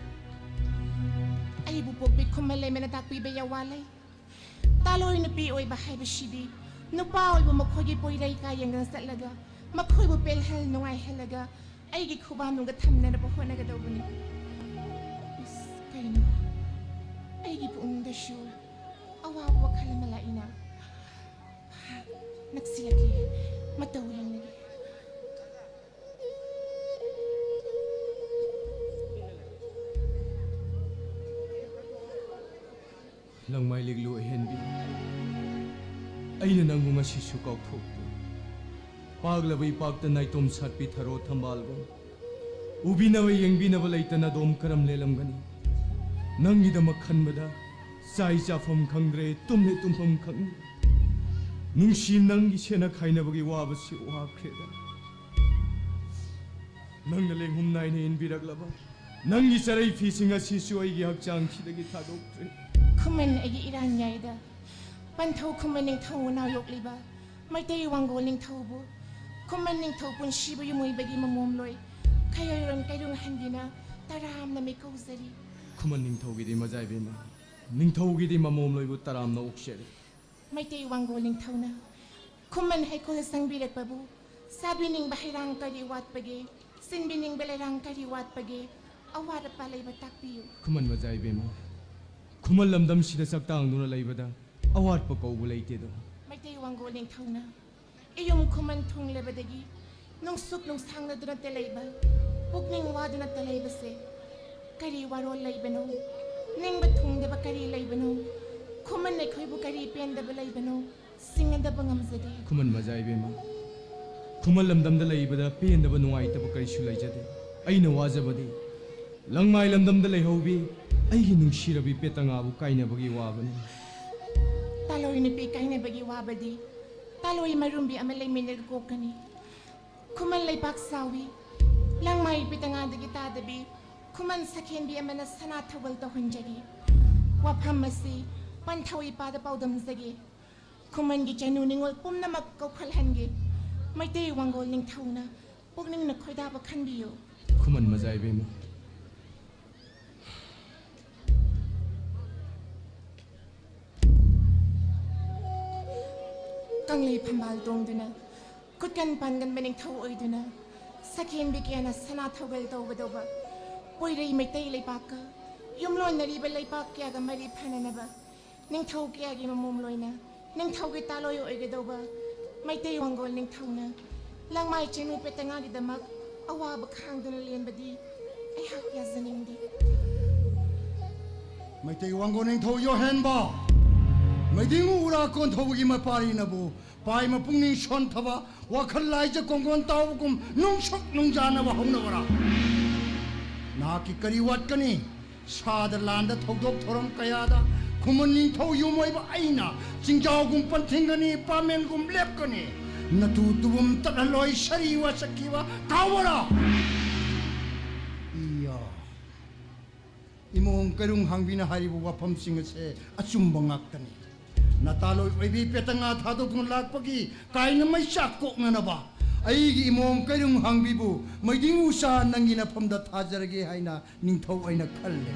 ꯑꯩꯕꯨ ꯄꯣꯛꯄꯤ ꯈꯨꯃꯟ ꯂꯩꯃꯅ ꯇꯥꯛꯄꯤꯕ ꯌꯥꯋꯥ ꯂꯩ꯫ ꯇꯥꯂꯣꯏ ꯅꯨꯄꯤ ꯑꯣꯏꯕ ꯍꯥꯏꯕꯁꯤꯗꯤ ꯅꯨꯄꯥ ꯑꯣꯏꯕ ꯃꯈꯣꯏꯒꯤ ꯄꯣꯏꯔꯩ ꯀꯥ ꯌꯦꯡꯗꯅ ꯆꯠꯂꯒ ꯃꯈꯣꯏꯕꯨ ꯄꯦꯜꯍꯜ ꯅꯨꯡꯉꯥꯏꯍꯜꯂꯒ ꯑꯩꯒꯤ ꯈꯨꯕꯥꯝꯅꯨꯡꯒ ꯊꯝꯅꯅꯕ ꯍꯣꯠꯅꯒꯗꯧꯕꯅꯤ꯫ ꯏꯁ, ꯀꯩꯅꯣ? ꯑꯩꯒꯤ ꯄꯨꯛꯅꯤꯡꯗꯁꯨ ꯑꯋꯥꯕ ꯋꯥꯈꯜ ꯑꯃ ꯂꯥꯛꯏꯅ꯫ ꯅꯛꯁꯤꯜꯂꯛꯂꯦ꯫ ꯃꯇꯧ ꯌꯦꯡꯂꯒꯦ꯫ ꯂꯪꯃꯥꯏ ꯂꯤꯛꯂꯨ ꯑꯍꯦꯟꯕꯤ, ꯑꯩꯅ ꯅꯪꯕꯨ ꯉꯁꯤꯁꯨ ꯀꯥꯎꯊꯣꯛꯇꯦ꯫ ꯄꯥꯛꯂꯕ ꯏꯄꯥꯛꯇ ꯅꯥꯏꯇꯣꯝ ꯁꯥꯠꯄꯤ ꯊꯔꯣ ꯊꯝꯕꯥꯜꯒꯨꯝ, ꯎꯕꯤꯅꯕ ꯌꯦꯡꯕꯤꯅꯕ ꯂꯩꯇꯅ ꯑꯗꯣꯝ ꯀꯔꯝ ꯂꯦꯜꯂꯝꯒꯅꯤ? ꯅꯪꯒꯤꯗꯃꯛ ꯈꯟꯕꯗ ꯆꯥꯏ ꯆꯥꯐꯝ ꯈꯪꯗ꯭ꯔꯦ, ꯇꯨꯝꯂꯦ ꯇꯨꯝꯐꯝ ꯈꯪꯗ꯭ꯔꯦ꯫ ꯅꯨꯡꯁꯤ, ꯅꯪꯒꯤ ꯁꯦꯠꯅ ꯈꯥꯏꯅꯕꯒꯤ ꯋꯥꯕꯁꯤ ꯋꯥꯈ꯭ꯔꯦꯗ꯫ ꯅꯪꯅ ꯂꯦꯡꯍꯨꯝ ꯅꯥꯏꯅ ꯏꯟꯕꯤꯔꯛꯂꯕ ꯅꯪꯒꯤ ꯆꯔꯩ ꯐꯤꯁꯤꯡ ꯑꯁꯤꯁꯨ ꯑꯩꯒꯤ ꯍꯛꯆꯥꯡꯁꯤꯗꯒꯤ ꯊꯥꯗꯣꯛꯇ꯭ꯔꯦ꯫ ꯈꯨꯃꯟ ꯑꯩꯒꯤ ꯏꯔꯥꯟ ꯌꯥꯏꯗ꯫ ꯄꯟꯊꯧ ꯈꯨꯃꯟ ꯅꯤꯡꯊꯧ ꯃꯅꯥꯎ ꯌꯣꯛꯂꯤꯕ ꯃꯩꯇꯩ ꯋꯥꯡꯒꯣꯜ ꯅꯤꯡꯊꯧꯕꯨ ꯈꯨꯃꯟ ꯅꯤꯡꯊꯧ ꯄꯨꯟꯁꯤꯕꯨ ꯌꯨꯝ ꯑꯣꯏꯕꯒꯤ ꯃꯃꯣꯝꯂꯣꯏ ꯈꯩꯔꯣꯏꯔꯣꯟ ꯀꯩꯔꯨꯡ ꯍꯟꯕꯤꯅ ꯇꯔꯥꯝꯅ ꯃꯤꯀꯧꯖꯔꯤ꯫ ꯈꯨꯃꯟ ꯅꯤꯡꯊꯧꯒꯤꯗꯤ ꯃꯖꯥꯏꯕꯦꯝꯃ, ꯅꯤꯡꯊꯧꯒꯤꯗꯤ ꯃꯃꯣꯝꯂꯣꯏꯕꯨ ꯇꯔꯥꯝꯅ ꯑꯣꯛꯆꯔꯤ꯫ ꯃꯩꯇꯩ ꯋꯥꯡꯒꯣꯜ ꯅꯤꯡꯊꯧꯅ ꯈꯨꯃꯟ ꯍꯩꯀꯣꯜꯗ ꯆꯪꯕꯤꯔꯛꯄꯕꯨ ꯆꯥꯕꯤꯅꯤꯡꯕ ꯍꯩꯔꯥꯡ ꯀꯔꯤ ꯋꯥꯠꯄꯒꯦ, ꯆꯤꯟꯕꯤꯅꯤꯡꯕ ꯂꯩꯔꯥꯡ ꯀꯔꯤ ꯋꯥꯠꯄꯒꯦ, ꯑꯋꯥꯠ ꯑꯄꯥ ꯂꯩꯕ ꯇꯥꯛꯄꯤꯌꯨ꯫ ꯈꯨꯃꯟ ꯃꯖꯥꯏꯕꯦꯝꯃ, ꯈꯨꯃꯟ ꯂꯝꯗꯝꯁꯤꯗ ꯆꯥꯛꯇꯥꯡꯗꯨꯅ ꯂꯩꯕꯗ ꯑꯋꯥꯠꯄ ꯀꯧꯕ ꯂꯩꯇꯦꯗꯣ꯫ ꯃꯩꯇꯩ ꯋꯥꯡꯒꯣꯜ ꯅꯤꯡꯊꯧꯅ ꯏꯌꯨꯝ ꯈꯨꯃꯟ ꯊꯨꯡꯂꯕꯗꯒꯤ ꯅꯨꯡꯁꯨꯛ ꯅꯨꯡꯁꯥꯡꯅꯗꯨꯅꯇ ꯂꯩꯕ, ꯄꯨꯛꯅꯤꯡ ꯋꯥꯗꯨꯅꯇ ꯂꯩꯕꯁꯦ ꯀꯔꯤ ꯋꯥꯔꯣꯜ ꯂꯩꯕꯅꯣ? ꯅꯤꯡꯕ ꯊꯨꯡꯗꯕ ꯀꯔꯤ ꯂꯩꯕꯅꯣ? ꯈꯨꯃꯟ ꯑꯩꯈꯣꯏꯕꯨ ꯀꯔꯤ ꯄꯦꯟꯗꯕ ꯂꯩꯕꯅꯣ? ꯁꯤꯡꯅꯗꯕ ꯉꯝꯖꯗꯦ꯫ ꯈꯨꯃꯟ ꯃꯖꯥꯏꯕꯦꯝꯃ, ꯈꯨꯃꯟ ꯂꯝꯗꯝꯗ ꯂꯩꯕꯗ ꯄꯦꯟꯗꯕ ꯅꯨꯡꯉꯥꯏꯇꯕ ꯀꯔꯤꯁꯨ ꯂꯩꯖꯗꯦ꯫ ꯑꯩꯅ ꯋꯥꯖꯕꯗꯤ ꯂꯪꯃꯥꯏ ꯂꯝꯗꯝꯗ ꯂꯩꯍꯧꯕꯤ ꯑꯩꯒꯤ ꯅꯨꯡꯁꯤꯔꯕꯤ ꯄꯦꯇꯉꯥꯕꯨ ꯀꯥꯏꯅꯕꯒꯤ ꯋꯥꯕꯅꯤ꯫ ꯇꯥꯂꯣꯏ ꯅꯨꯄꯤ ꯀꯥꯏꯅꯕꯒꯤ ꯋꯥꯕꯗꯤ ꯇꯥꯂꯣꯏ ꯃꯔꯨꯝꯕꯤ ꯑꯃ ꯂꯩꯃꯤꯟꯅꯔꯒ ꯀꯣꯛꯀꯅꯤ꯫ ꯈꯨꯃꯟ ꯂꯩꯄꯥꯛ ꯆꯥꯎꯏ꯫ ꯂꯪꯃꯥꯏ ꯄꯦꯇꯉꯥꯗꯒꯤ ꯇꯥꯗꯕꯤ ꯈꯨꯃꯟ ꯁꯈꯦꯟꯕꯤ ꯑꯃꯅ ꯁꯅꯥ ꯊꯧꯒꯜ ꯇꯧꯍꯟꯖꯒꯦ꯫ ꯋꯥꯐꯝ ꯑꯁꯤ ꯄꯟꯊꯧ ꯏꯄꯥꯗ ꯄꯥꯎꯗꯝꯖꯒꯦ꯫ ꯈꯨꯃꯟꯒꯤ ꯆꯅꯨ ꯅꯤꯉꯣꯜ ꯄꯨꯝꯅꯃꯛ ꯀꯧꯈꯠꯍꯟꯒꯦ꯫ ꯃꯩꯇꯩ ꯋꯥꯡꯒꯣꯜ ꯅꯤꯡꯊꯧꯅ ꯄꯨꯛꯅꯤꯡꯅ ꯈꯣꯏꯗꯥꯕ ꯈꯟꯕꯤꯌꯨ꯫ ꯈꯨꯃꯟ ꯃꯖꯥꯏꯕꯦꯝꯃ, ꯀꯪꯂꯩ ꯐꯝꯕꯥꯜ ꯇꯣꯡꯗꯨꯅ, ꯈꯨꯠꯀꯟ ꯄꯥꯟꯒꯟꯕ ꯅꯤꯡꯊꯧ ꯑꯣꯏꯗꯨꯅ, ꯁꯈꯦꯟꯕꯤ ꯀꯌꯥꯅ ꯁꯅꯥ ꯊꯧꯒꯜ ꯇꯧꯒꯗꯧꯕ ꯄꯣꯏꯔꯩ ꯃꯩꯇꯩ ꯂꯩꯄꯥꯛꯀ ꯌꯨꯝꯂꯣꯟꯅꯔꯤꯕ ꯂꯩꯄꯥꯛ ꯀꯌꯥꯒ ꯃꯔꯤ ꯐꯅꯅꯕ ꯅꯤꯡꯊꯧ ꯀꯌꯥꯒꯤ ꯃꯃꯣꯝ ꯂꯣꯏꯅ ꯅꯤꯡꯊꯧꯒꯤ ꯇꯥꯂꯣꯏ ꯑꯣꯏꯒꯗꯧꯕ ꯃꯩꯇꯩ ꯋꯥꯡꯒꯣꯜ ꯅꯤꯡꯊꯧꯅ ꯂꯪꯃꯥꯏ ꯆꯤꯡꯅꯨ ꯄꯦꯇꯉꯥꯒꯤꯗꯃꯛ ꯑꯋꯥꯕ ꯈꯥꯡꯗꯨꯅ ꯂꯦꯟꯕꯗꯤ ꯑꯩꯍꯥꯛ ꯌꯥꯖꯅꯤꯡꯗꯦ꯫ ꯃꯩꯇꯩ ꯋꯥꯡꯒꯣꯜ ꯅꯤꯡꯊꯧ ꯌꯣꯍꯦꯟꯕ, ꯃꯩꯗꯤꯡꯉꯨ ꯎꯔꯥ ꯀꯣꯟꯊꯧꯕꯒꯤ ꯃꯄꯥꯔꯤꯅꯕꯨ ꯄꯥꯏꯃ ꯄꯨꯛꯅꯤꯡ ꯁꯣꯟꯊꯕ, ꯋꯥꯈꯜ ꯂꯥꯏꯖ ꯀꯣꯡꯒꯣꯟ ꯇꯥꯎꯕꯒꯨꯝ ꯅꯨꯡꯁꯨꯛ ꯅꯨꯡꯖꯥꯅꯕ ꯍꯧꯅꯕꯔꯥ? ꯅꯍꯥꯛꯀꯤ ꯀꯔꯤ ꯋꯥꯠꯀꯅꯤ? ꯁꯥꯗ ꯂꯥꯟꯗ ꯊꯧꯗꯣꯛ ꯊꯧꯔꯝ ꯀꯌꯥꯗ ꯈꯨꯃꯟ ꯅꯤꯡꯊꯧ ꯌꯨꯝ ꯑꯣꯏꯕ ꯑꯩꯅ ꯆꯤꯡꯖꯥꯎꯒꯨꯝ ꯄꯟꯊꯤꯡꯒꯅꯤ, ꯄꯥꯃꯦꯟꯒꯨꯝ ꯂꯦꯞꯀꯅꯤ꯫ ꯅꯇꯨ ꯇꯨꯕꯨꯝ ꯇꯠꯍꯜꯂꯣꯏ ꯁꯥꯔꯤ ꯋꯥꯁꯛꯈꯤꯕ ꯀꯥꯎꯕꯔꯥ? ꯏꯌꯥ꯫ ꯏꯃꯣꯝ ꯀꯩꯔꯨꯡ ꯍꯥꯡꯕꯤꯅ ꯍꯥꯏꯔꯤꯕ ꯋꯥꯐꯝꯁꯤꯡ ꯑꯁꯦ ꯑꯆꯨꯝꯕ ꯉꯥꯛꯇꯅꯤ꯫ ꯅꯇꯥꯂꯣꯏ ꯑꯣꯏꯕꯤ ꯄꯦꯇꯉꯥ ꯊꯥꯗꯣꯛꯇꯨꯅ ꯂꯥꯛꯄꯒꯤ ꯀꯥꯏꯅ ꯃꯩꯆꯥꯛ ꯀꯣꯛꯅꯅꯕ ꯑꯩꯒꯤ ꯏꯃꯣꯝ ꯀꯩꯔꯨꯝ ꯍꯥꯡꯕꯤꯕꯨ ꯃꯩꯗꯤꯡ ꯎꯆꯥ ꯅꯪꯒꯤ ꯅꯐꯝꯗ ꯊꯥꯖꯔꯒꯦ ꯍꯥꯏꯅ ꯅꯤꯡꯊꯧ ꯑꯩꯅ ꯈꯜꯂꯦ꯫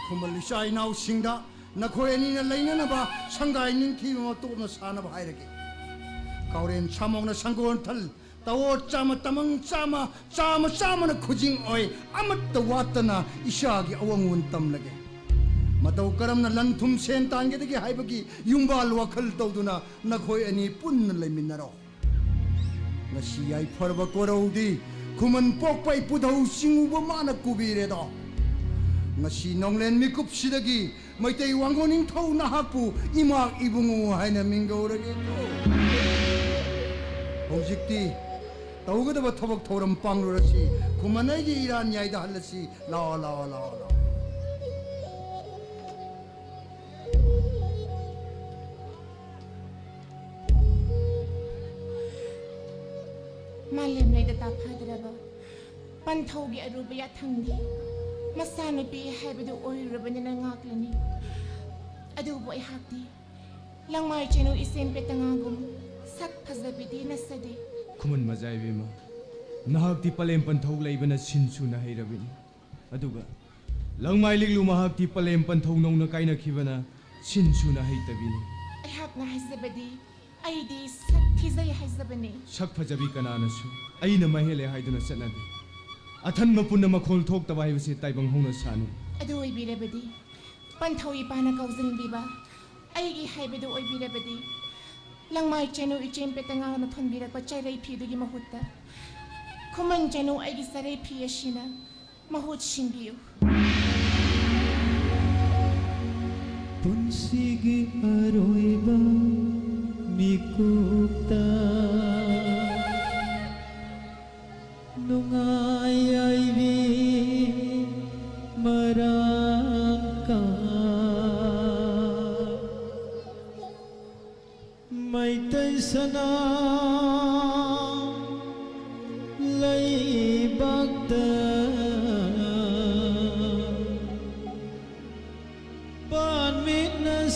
ꯈꯨꯃꯟ ꯏꯆꯥ ꯏꯅꯥꯎꯁꯤꯡꯗ ꯅꯈꯣꯏ ꯑꯅꯤꯅ ꯂꯩꯅꯅꯕ ꯁꯪꯒꯥꯏ ꯅꯤꯡꯊꯤꯕ ꯃꯇꯣꯞꯅ ꯁꯥꯅꯕ ꯍꯥꯏꯔꯒꯦ꯫ ꯀꯥꯎꯔꯦꯟ ꯁꯥꯃꯣꯛꯅ ꯁꯪꯒꯣꯜ ꯊꯜ ꯇꯋꯣꯠ ꯆꯥꯝꯃ, ꯇꯃꯪ ꯆꯥꯝꯃ, ꯆꯥꯝꯃ ꯆꯥꯝꯃꯅ ꯈꯨꯖꯤꯡ ꯑꯣꯏ, ꯑꯃꯠꯇ ꯋꯥꯠꯇꯅ ꯏꯆꯥꯒꯤ ꯑꯋꯥꯡꯉꯨꯟ ꯇꯝꯂꯒꯦ꯫ ꯃꯇꯧ ꯀꯔꯝꯅ ꯂꯟ ꯊꯨꯝ ꯁꯦꯟ ꯇꯥꯟꯒꯗꯒꯦ ꯍꯥꯏꯕꯒꯤ ꯌꯨꯝꯕꯥꯜ ꯋꯥꯈꯜ ꯇꯧꯗꯨꯅ ꯅꯈꯣꯏ ꯑꯅꯤ ꯄꯨꯟꯅ ꯂꯩꯃꯤꯟꯅꯔꯣ꯫ ꯉꯁꯤ ꯌꯥꯏꯐꯔꯕ ꯀꯣꯔꯧꯗꯤ ꯈꯨꯃꯟ ꯄꯣꯛꯄ ꯏꯄꯨꯙꯧ ꯆꯤꯡꯉꯨꯕ ꯃꯥꯅ ꯀꯨꯕꯤꯔꯦꯗꯣ꯫ ꯉꯁꯤ ꯅꯣꯡꯂꯦꯟ ꯃꯤꯀꯨꯞꯁꯤꯗꯒꯤ ꯃꯩꯇꯩ ꯋꯥꯡꯒꯣꯟ ꯅꯤꯡꯊꯧ ꯅꯍꯥꯛꯄꯨ ꯏꯃꯥ ꯏꯕꯨꯡꯉꯣ ꯍꯥꯏꯅ ꯃꯤꯡꯒꯧꯔꯒꯦꯀꯣ꯫ ꯍꯧꯖꯤꯛꯇꯤ ꯇꯧꯒꯗꯕ ꯊꯕꯛ ꯊꯧꯔꯝ ꯄꯥꯡꯂꯨꯔꯁꯤ꯫ ꯈꯨꯃꯟ ꯑꯩꯒꯤ ꯏꯔꯥꯟ ꯌꯥꯏꯗꯍꯜꯂꯁꯤ꯫ ꯂꯥꯛꯑꯣ, ꯂꯥꯛꯑꯣ, ꯂꯥꯛꯑꯣ, ꯂꯥꯛꯑꯣ꯫ ꯃꯥꯂꯦꯝ ꯂꯩꯗ ꯇꯥꯐꯗ꯭ꯔꯕ ꯄꯟꯊꯧꯒꯤ ꯑꯔꯨꯕ ꯌꯥꯊꯪꯗꯤ ꯃꯆꯥꯅꯨꯄꯤ ꯍꯥꯏꯕꯗꯨ ꯑꯣꯏꯔꯨꯔꯕꯅꯤꯅ ꯉꯥꯛꯂꯅꯤ꯫ ꯑꯗꯨꯕꯨ ꯑꯩꯍꯥꯛꯇꯤ ꯂꯪꯃꯥꯏ ꯆꯦꯅꯨ ꯏꯆꯦꯝ ꯄꯦꯇꯉꯥꯒꯨꯝ ꯁꯛ ꯐꯖꯕꯤꯗꯤ ꯅꯠꯆꯗꯦ꯫ ꯈꯨꯃꯟ ꯃꯖꯥ ꯏꯕꯦꯝꯃ, ꯅꯍꯥꯛꯇꯤ ꯄꯂꯦꯝ ꯄꯟꯊꯧ ꯂꯩꯕꯅ ꯁꯤꯟ ꯁꯨꯅ ꯍꯩꯔꯕꯤꯅꯤ꯫ ꯑꯗꯨꯒ ꯂꯪꯃꯥꯏ ꯂꯤꯛꯂꯨ ꯃꯍꯥꯛꯇꯤ ꯄꯂꯦꯝ ꯄꯟꯊꯧ ꯅꯧꯅ ꯀꯥꯏꯅꯈꯤꯕꯅ ꯁꯤꯟ ꯁꯨꯅ ꯍꯩꯇꯕꯤꯅꯤ꯫ ꯑꯩꯍꯥꯛꯅ ꯍꯥꯏꯖꯕꯗꯤ ꯑꯩꯗꯤ ꯁꯛ ꯊꯤꯖꯩ ꯍꯥꯏꯖꯕꯅꯤ꯫ ꯁꯛ ꯐꯖꯕꯤ ꯀꯅꯥꯅꯁꯨ ꯑꯩꯅ ꯃꯍꯦꯜꯂꯦ ꯍꯥꯏꯗꯨꯅ ꯆꯠꯅꯗꯦ꯫ ꯑꯊꯟꯕ ꯄꯨꯟꯅ ꯃꯈꯣꯜ ꯊꯣꯛꯇꯕ ꯍꯥꯏꯕꯁꯤ ꯇꯥꯏꯕꯪ ꯍꯧꯅ ꯁꯥꯅꯤ꯫ ꯑꯗꯨ ꯑꯣꯏꯕꯤꯔꯕꯗꯤ ꯄꯟꯊꯧ ꯏꯄꯥꯅ ꯀꯧꯁꯤꯟꯕꯤꯕ ꯑꯩꯒꯤ ꯍꯥꯏꯕꯗꯨ ꯑꯣꯏꯕꯤꯔꯕꯗꯤ ꯂꯪꯃꯥꯏ ꯆꯦꯅꯨ ꯏꯆꯦꯝ ꯄꯦꯇꯉꯥꯅ ꯊꯣꯟꯕꯤꯔꯛꯄ ꯆꯩꯔꯩ ꯐꯤꯗꯨꯒꯤ ꯃꯍꯨꯠꯇ ꯈꯨꯃꯟ ꯆꯦꯅꯨ ꯑꯩꯒꯤ ꯆꯩꯔꯩ ꯐꯤ ꯑꯁꯤꯅ ꯃꯍꯨꯠ ꯁꯤꯟꯕꯤꯌꯨ꯫ ꯄꯨꯟꯁꯤꯒꯤ ꯑꯔꯣꯏꯕ ꯃꯤꯀꯨꯞꯇ ꯅꯨꯡꯉꯥꯏ ꯌꯥꯏꯕꯤ ꯃꯔꯥꯡ ꯀꯥꯏ ꯃꯩꯇꯩ ꯁꯅꯥ ꯂꯩꯕꯥꯛꯇ ꯄꯥꯟꯃꯤꯟꯅꯁꯤꯀꯣ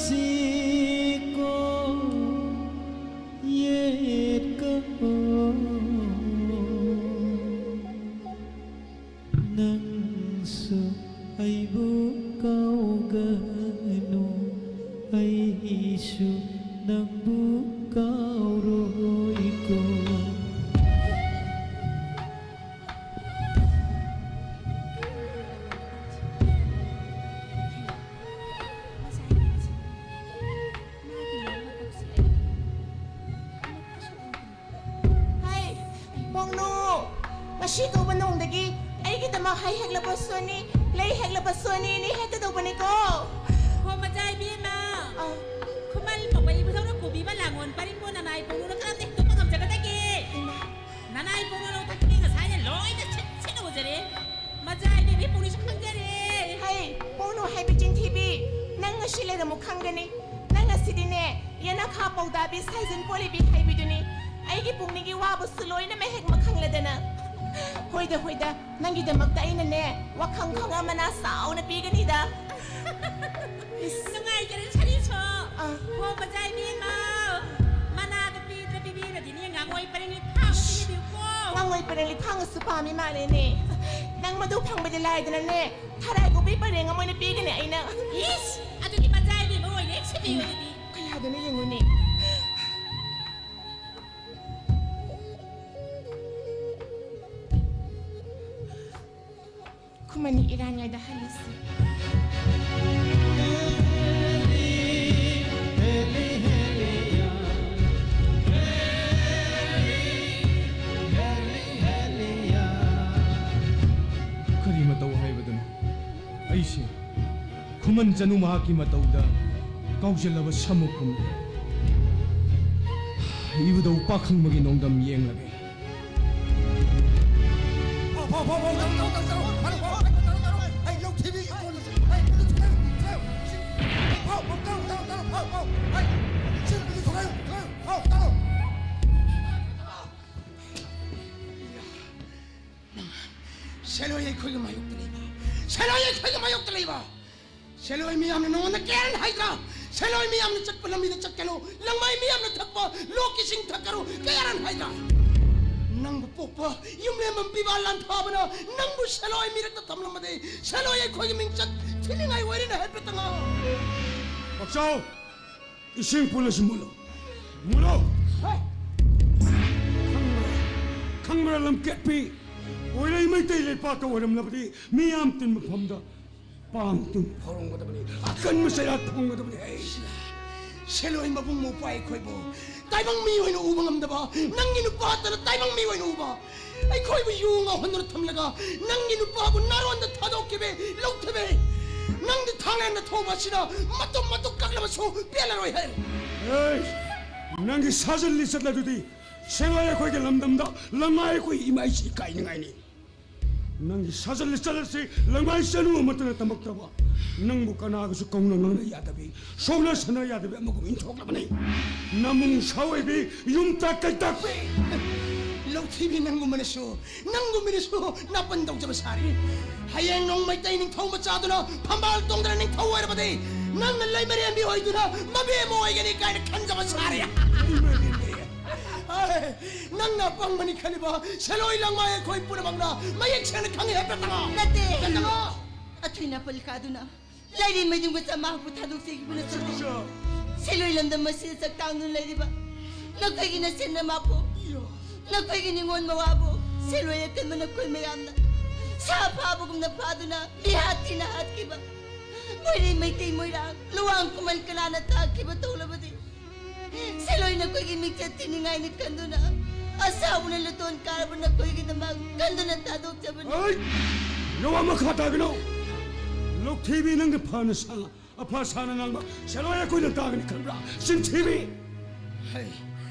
ꯉꯁꯤ ꯀꯧꯕ ꯅꯣꯡꯗꯒꯤ ꯑꯩꯒꯤꯗꯃꯛ ꯍꯩ ꯍꯦꯛꯂꯕꯁꯨꯅꯤ, ꯂꯩ ꯍꯦꯛꯂꯕꯁꯨꯅꯤ, ꯏꯅꯦ ꯍꯦꯛꯀꯗꯧꯕꯅꯤꯀꯣ꯫ ꯍꯣ, ꯃꯆꯥ ꯏꯕꯦꯝꯃ꯫ ꯑꯥ꯫ ꯈꯨꯃꯟ ꯄꯣꯛꯄ ꯏꯕꯨꯙꯧꯅ ꯀꯣꯕꯤꯕ ꯂꯥꯡꯒꯣꯜ ꯄꯔꯤꯡꯕꯨ ꯅꯅꯥꯏ ꯄꯧꯔꯨꯅ ꯀꯔꯝꯅ ꯍꯦꯛꯇꯣꯛꯄ ꯉꯝꯖꯒꯗꯒꯦ? ꯏꯃꯥ꯫ ꯅꯅꯥꯏ ꯄꯧꯔꯨꯅ ꯂꯧꯊꯛꯇꯒꯤ ꯉꯁꯥꯏꯅ ꯂꯣꯏꯅ ꯁꯤꯠ ꯁꯤꯠꯅ ꯎꯖꯔꯦ꯫ ꯃꯆꯥ ꯏꯕꯦꯝꯃ ꯄꯧꯔꯨꯁꯨ ꯈꯪꯖꯔꯦ꯫ ꯍꯩ, ꯄꯧꯔꯨ ꯍꯥꯏꯕ ꯆꯤꯟꯊꯤꯕꯤ, ꯅꯪ ꯉꯁꯤ ꯂꯩꯔꯝꯃꯨ ꯈꯪꯒꯅꯤ꯫ ꯅꯪ ꯉꯁꯤꯗꯤꯅꯦ, ꯌꯦꯅꯈꯥ ꯄꯧꯗꯥꯕꯤ ꯁꯥꯏꯖꯤꯟ ꯄꯣꯂꯤꯕꯤ ꯍꯥꯏꯕꯤꯗꯨꯅꯤ꯫ ꯑꯩꯒꯤ ꯄꯨꯛꯅꯤꯡꯒꯤ ꯋꯥꯕꯁꯨ ꯂꯣꯏꯅ ꯃꯍꯦꯛ ꯃꯈꯪꯂꯗꯅ꯫ ꯍꯣꯏꯗ, ꯍꯣꯏꯗ, ꯅꯪꯒꯤꯗꯃꯛꯇ ꯑꯩꯅꯅꯦ, ꯋꯥꯈꯪ ꯈꯪꯉ ꯃꯅꯥ ꯆꯥꯎꯅ ꯄꯤꯒꯅꯤꯗ꯫ ꯏꯁ꯫ ꯅꯨꯡꯉꯥꯏꯖꯔꯦ, ꯁꯥꯔꯤꯁꯣ꯫ ꯑꯥ꯫ ꯍꯣ, ꯃꯆꯥ ꯏꯕꯦꯝꯃ꯫ ꯃꯅꯥꯗꯣ ꯄꯤꯗ꯭ꯔ ꯄꯤꯕꯤꯔꯗꯤꯅꯦ, ꯉꯥꯉꯣꯏ ꯄꯔꯦꯡ ꯂꯤꯐꯥꯡ ꯑꯃ ꯄꯤꯕꯤꯌꯨꯀꯣ꯫ ꯉꯥꯉꯣꯏ ꯄꯔꯦꯡ ꯂꯤꯐꯥꯡ ꯑꯁꯨ ꯄꯥꯝꯃꯤ ꯃꯥꯜꯂꯦꯅꯦ꯫ ꯅꯪ ꯃꯗꯨ ꯐꯪꯕꯗꯤ ꯂꯥꯏꯗꯅꯅꯦ, ꯊꯔꯥꯏ ꯀꯣꯕꯤ ꯄꯔꯦꯡ ꯑꯃ ꯑꯣꯏꯅ ꯄꯤꯒꯅꯤ ꯑꯩꯅ꯫ ꯏꯁ! ꯑꯗꯨꯗꯤ ꯃꯆꯥ ꯏꯕꯦꯝꯃ ꯑꯣꯏꯅ ꯍꯦꯛ ꯁꯤꯕꯤꯌꯨ ꯑꯗꯨꯗꯤ꯫ ꯀꯌꯥꯗꯅꯣ ꯌꯦꯡꯉꯨꯅꯦ꯫ ꯈꯨꯃꯟ ꯏꯔꯥꯟꯌꯥꯏꯗ ꯍꯜꯂꯁꯤ꯫ ꯀꯔꯤ ꯃꯇꯧ ꯍꯥꯏꯕꯗꯨꯅꯣ? ꯑꯩꯁꯦ ꯈꯨꯃꯟ ꯆꯅꯨ ꯃꯍꯥꯛꯀꯤ ꯃꯇꯧꯗ ꯀꯥꯎꯖꯜꯂꯕ ꯁꯥꯃꯨ ꯀꯨꯝꯂꯦ꯫ ꯏꯕꯨꯙꯧ ꯄꯥꯈꯪꯕꯒꯤ ꯅꯣꯡꯗꯝ ꯌꯦꯡꯂꯒꯦ꯫ ꯐꯥꯎ, ꯐꯥꯎ, ꯐꯥꯎ, ꯐꯥꯎ, ꯇꯧꯔꯣ, ꯇꯧꯔꯣ, ꯇꯧꯔꯣ, ꯇꯧꯔꯣ, ꯐꯥꯎ, ꯐꯥꯎ, ꯐꯥꯎ, ꯇꯧꯔꯣ, ꯇꯧꯔꯣ, ꯇꯧꯔꯣ, ꯍꯩ, ꯂꯧ ꯊꯤꯕꯤ, ꯏꯀꯣꯟ, ꯍꯩ, ꯃꯗꯨ ꯊꯨꯒꯥꯏꯌꯨ, ꯊꯨꯒꯥꯏꯌꯨ, ꯁꯤ, ꯐꯥꯎ, ꯐꯥꯎ, ꯇꯧꯔꯣ, ꯇꯧꯔꯣ, ꯇꯧꯔꯣ, ꯐꯥꯎ, ꯐꯥꯎ, ꯍꯩ, ꯁꯤ, ꯃꯗꯨ ꯊꯨꯒꯥꯏꯌꯨ, ꯊꯨꯒꯥꯏꯌꯨ, ꯐꯥꯎ, ꯇꯧꯔꯣ꯫ ꯁꯦꯂꯣꯏ ꯑꯩꯈꯣꯏꯒꯤ ꯃꯥꯌꯣꯛꯇ ꯂꯩꯕ, ꯁꯦꯂꯣꯏ ꯑꯩꯈꯣꯏꯒꯤ ꯃꯥꯌꯣꯛꯇ ꯂꯩꯕ꯫ ꯁꯦꯂꯣꯏ ꯃꯤꯌꯥꯝꯅ ꯅꯉꯣꯟꯗ ꯀꯌꯥꯔꯟ ꯍꯥꯏꯗ꯭ꯔꯥ? ꯁꯦꯂꯣꯏ ꯃꯤꯌꯥꯝꯅ ꯆꯠꯄ ꯂꯝꯕꯤꯗ ꯆꯠꯀꯅꯨ, ꯂꯪꯃꯥꯏ ꯃꯤꯌꯥꯝꯅ ꯊꯛꯄ ꯂꯣꯛꯀꯤ ꯏꯁꯤꯡ ꯊꯛꯀꯅꯨ, ꯀꯌꯥꯔꯟ ꯍꯥꯏꯗ꯭ꯔꯥ? ꯅꯪꯕꯨ ꯄꯣꯛꯄ ꯌꯨꯝꯂꯦꯝꯕ ꯄꯤꯕ ꯂꯥꯟꯊꯥꯕꯅ ꯅꯪꯕꯨ ꯁꯦꯂꯣꯏ ꯃꯤꯔꯛꯇ ꯊꯝꯂꯝꯕꯗꯤ ꯁꯦꯂꯣꯏ ꯑꯩꯈꯣꯏꯒꯤ ꯃꯤꯡꯆꯠ ꯊꯤꯅꯤꯡꯉꯥꯏ ꯑꯣꯏꯔꯦꯅ ꯍꯥꯏꯐꯦꯠꯇ ꯉꯥꯡꯉꯨ꯫ ꯄꯥꯛꯆꯥꯎ! ꯏꯁꯤꯡ ꯄꯨꯜꯂꯁꯨ ꯃꯨꯜꯂꯣ꯫ ꯃꯨꯜꯂꯣ! ꯈꯪꯕ꯭ꯔꯥ? ꯈꯪꯕ꯭ꯔꯥ, ꯂꯝꯀꯦꯠꯄꯤ? ꯑꯣꯏꯔꯩ ꯃꯩꯇꯩ ꯂꯩꯄꯥꯛꯇ ꯑꯣꯏꯔꯝꯂꯕꯗꯤ ꯃꯤꯌꯥꯝ ꯇꯤꯟꯕ ꯃꯐꯝꯗ ꯄꯥꯝ ꯇꯤꯟ ꯐꯥꯎꯔꯝꯒꯗꯕꯅꯤ, ꯑꯀꯟꯕ ꯆꯩꯔꯥꯛ ꯐꯪꯒꯗꯕꯅꯤ꯫ ꯁꯦꯂꯣꯏ ꯃꯕꯨꯡ ꯃꯧꯄ꯭ꯋꯥ ꯑꯩꯈꯣꯏꯕꯨ ꯇꯥꯏꯕꯪ ꯃꯤ ꯑꯣꯏꯅ ꯎꯕ ꯉꯝꯗꯕ ꯅꯪꯒꯤ ꯅꯨꯄꯥꯇꯅ ꯇꯥꯏꯕꯪ ꯃꯤ ꯑꯣꯏꯅ ꯎꯕ꯫ ꯑꯩꯈꯣꯏꯕꯨ ꯌꯨ ꯉꯥꯎꯍꯟꯗꯨꯅ ꯊꯝꯂꯒ ꯅꯪꯒꯤ ꯅꯨꯄꯥꯕꯨ ꯅꯥꯔꯣꯟꯗ ꯊꯥꯗꯣꯛꯈꯤꯕꯦ, ꯂꯧꯊꯕꯦ꯫ ꯅꯪꯗꯤ ꯊꯥꯡꯂꯦꯟꯗ ꯊꯧꯕ ꯑꯁꯤꯅ ꯃꯇꯨꯝ ꯃꯇꯨꯝ ꯀꯛꯂꯕꯁꯨ ꯄꯦꯜꯂꯔꯣꯏ ꯍꯥꯏ꯫ ꯑꯦ, ꯅꯪꯒꯤ ꯁꯥꯖꯠ ꯂꯤꯆꯠ ꯑꯗꯨꯗꯤ ꯁꯦꯡꯂꯥꯏ ꯑꯩꯈꯣꯏꯒꯤ ꯂꯝꯗꯝꯗ ꯂꯃꯥꯏ ꯑꯩꯈꯣꯏ ꯏꯃꯥ ꯏꯆꯦ ꯏꯀꯥꯏꯅꯤꯡꯉꯥꯏꯅꯤ꯫ ꯅꯪꯒꯤ ꯁꯥꯖꯠ ꯂꯤꯆꯠ ꯑꯁꯤ ꯂꯃꯥꯏ ꯆꯅꯨ ꯑꯃꯠꯇꯅ ꯇꯝꯃꯛꯇ꯭ꯔꯕ, ꯅꯪꯕꯨ ꯀꯅꯥꯒꯁꯨ ꯀꯧꯅ ꯉꯥꯡꯅ ꯌꯥꯗꯕꯤ, ꯁꯣꯛꯅ ꯁꯅ ꯌꯥꯗꯕꯤ ꯑꯃꯒꯨꯝ ꯏꯟꯊꯣꯛꯂꯕꯅꯤ꯫ ꯅꯃꯨꯡ ꯁꯥꯑꯣꯏꯕꯤ, ꯌꯨꯝꯇ ꯀꯩꯇꯥꯛꯄꯤ꯫ ꯂꯧꯊꯤꯕꯤ ꯅꯪꯒꯨꯝꯕꯅꯁꯨ, ꯅꯪꯒꯨꯝꯕꯅꯁꯨ ꯅꯥꯄꯟ ꯇꯧꯖꯕ ꯁꯥꯔꯤ꯫ ꯍꯌꯦꯡ ꯅꯣꯡ ꯃꯩꯇꯩ ꯅꯤꯡꯊꯧ ꯃꯆꯥꯗꯨꯅ ꯐꯝꯕꯥꯜ ꯇꯣꯡꯗꯅ ꯅꯤꯡꯊꯧ ꯑꯣꯏꯔꯕꯗꯤ ꯅꯪꯅ ꯂꯩꯃꯔꯦꯝꯕꯤ ꯑꯣꯏꯗꯨꯅ ꯃꯕꯦꯝꯃ ꯑꯣꯏꯒꯅꯤ ꯀꯥꯏꯅ ꯈꯟꯖꯕ ꯁꯥꯔꯤ꯫ ꯍꯥꯏ, ꯅꯪꯅ ꯑꯄꯪꯕꯅꯤ ꯈꯜꯂꯤꯕ ꯁꯦꯂꯣꯏ ꯂꯪꯃꯥꯏ ꯑꯩꯈꯣꯏ ꯄꯨꯝꯅꯃꯛꯅ ꯃꯌꯦꯛ ꯁꯦꯡꯅ ꯈꯪꯉꯤ ꯍꯥꯏꯐꯦꯠꯇꯪ꯫ ꯅꯠꯇꯦ꯫ ꯍꯥꯏꯐꯦꯠꯇꯪ꯫ ꯑꯊꯣꯏꯅ ꯄꯜꯂꯤꯀꯥꯗꯨꯅ ꯂꯥꯏꯔꯦꯟ ꯃꯩꯗꯨꯝꯒ ꯆꯃꯥꯄꯨ ꯊꯥꯗꯣꯛꯆꯈꯤꯕ ꯅꯠꯇ꯭ꯔꯗꯤ ꯁꯦꯂꯣꯏ ꯂꯝꯗꯝ ꯑꯁꯤꯗ ꯆꯥꯛꯇꯥꯡꯗꯨꯅ ꯂꯩꯔꯤꯕ ꯅꯈꯣꯏꯒꯤ ꯅꯆꯤꯟ ꯅꯃꯥꯕꯨ, ꯅꯈꯣꯏꯒꯤ ꯅꯤꯉꯣꯜ ꯃꯋꯥꯕꯨ ꯁꯦꯂꯣꯏ ꯑꯀꯟꯕ ꯅꯈꯣꯏ ꯃꯌꯥꯝꯅ ꯁꯥ ꯐꯥꯕꯒꯨꯝꯅ ꯐꯥꯗꯨꯅ ꯃꯤꯍꯥꯠ ꯊꯤꯅ ꯍꯥꯠꯈꯤꯕ ꯃꯣꯏꯔꯩ ꯃꯩꯇꯩ ꯃꯣꯏꯔꯥꯡ ꯂꯨꯋꯥꯡ ꯈꯨꯃꯟ ꯀꯅꯥꯅ ꯇꯥꯛꯈꯤꯕ ꯇꯧꯂꯕꯗꯤ ꯁꯦꯂꯣꯏ ꯅꯈꯣꯏꯒꯤ ꯃꯤꯡꯆꯠ ꯊꯤꯅꯤꯡꯉꯥꯏꯅꯤ ꯈꯟꯗꯨꯅ ꯑꯁꯥꯎꯕꯅ ꯂꯨꯇꯣꯟ ꯀꯥꯔꯕ ꯅꯈꯣꯏꯒꯤꯗꯃꯛ ꯀꯟꯗꯨꯅ ꯊꯥꯗꯣꯛꯆꯕꯅꯤ꯫ ꯑꯩ! ꯌꯥꯋꯥ ꯃꯈꯥ ꯇꯥꯒꯅꯨ! ꯂꯧꯊꯤꯕꯤ, ꯅꯪꯅ ꯐꯅ ꯁꯥ-, ꯑꯐ ꯁꯥꯅ ꯉꯥꯡꯕ ꯁꯦꯂꯣꯏ ꯑꯩꯈꯣꯏꯅ ꯇꯥꯒꯅꯤ ꯈꯟꯕ꯭ꯔꯥ? ꯆꯤꯟꯊꯤꯕꯤ! ꯍꯩ,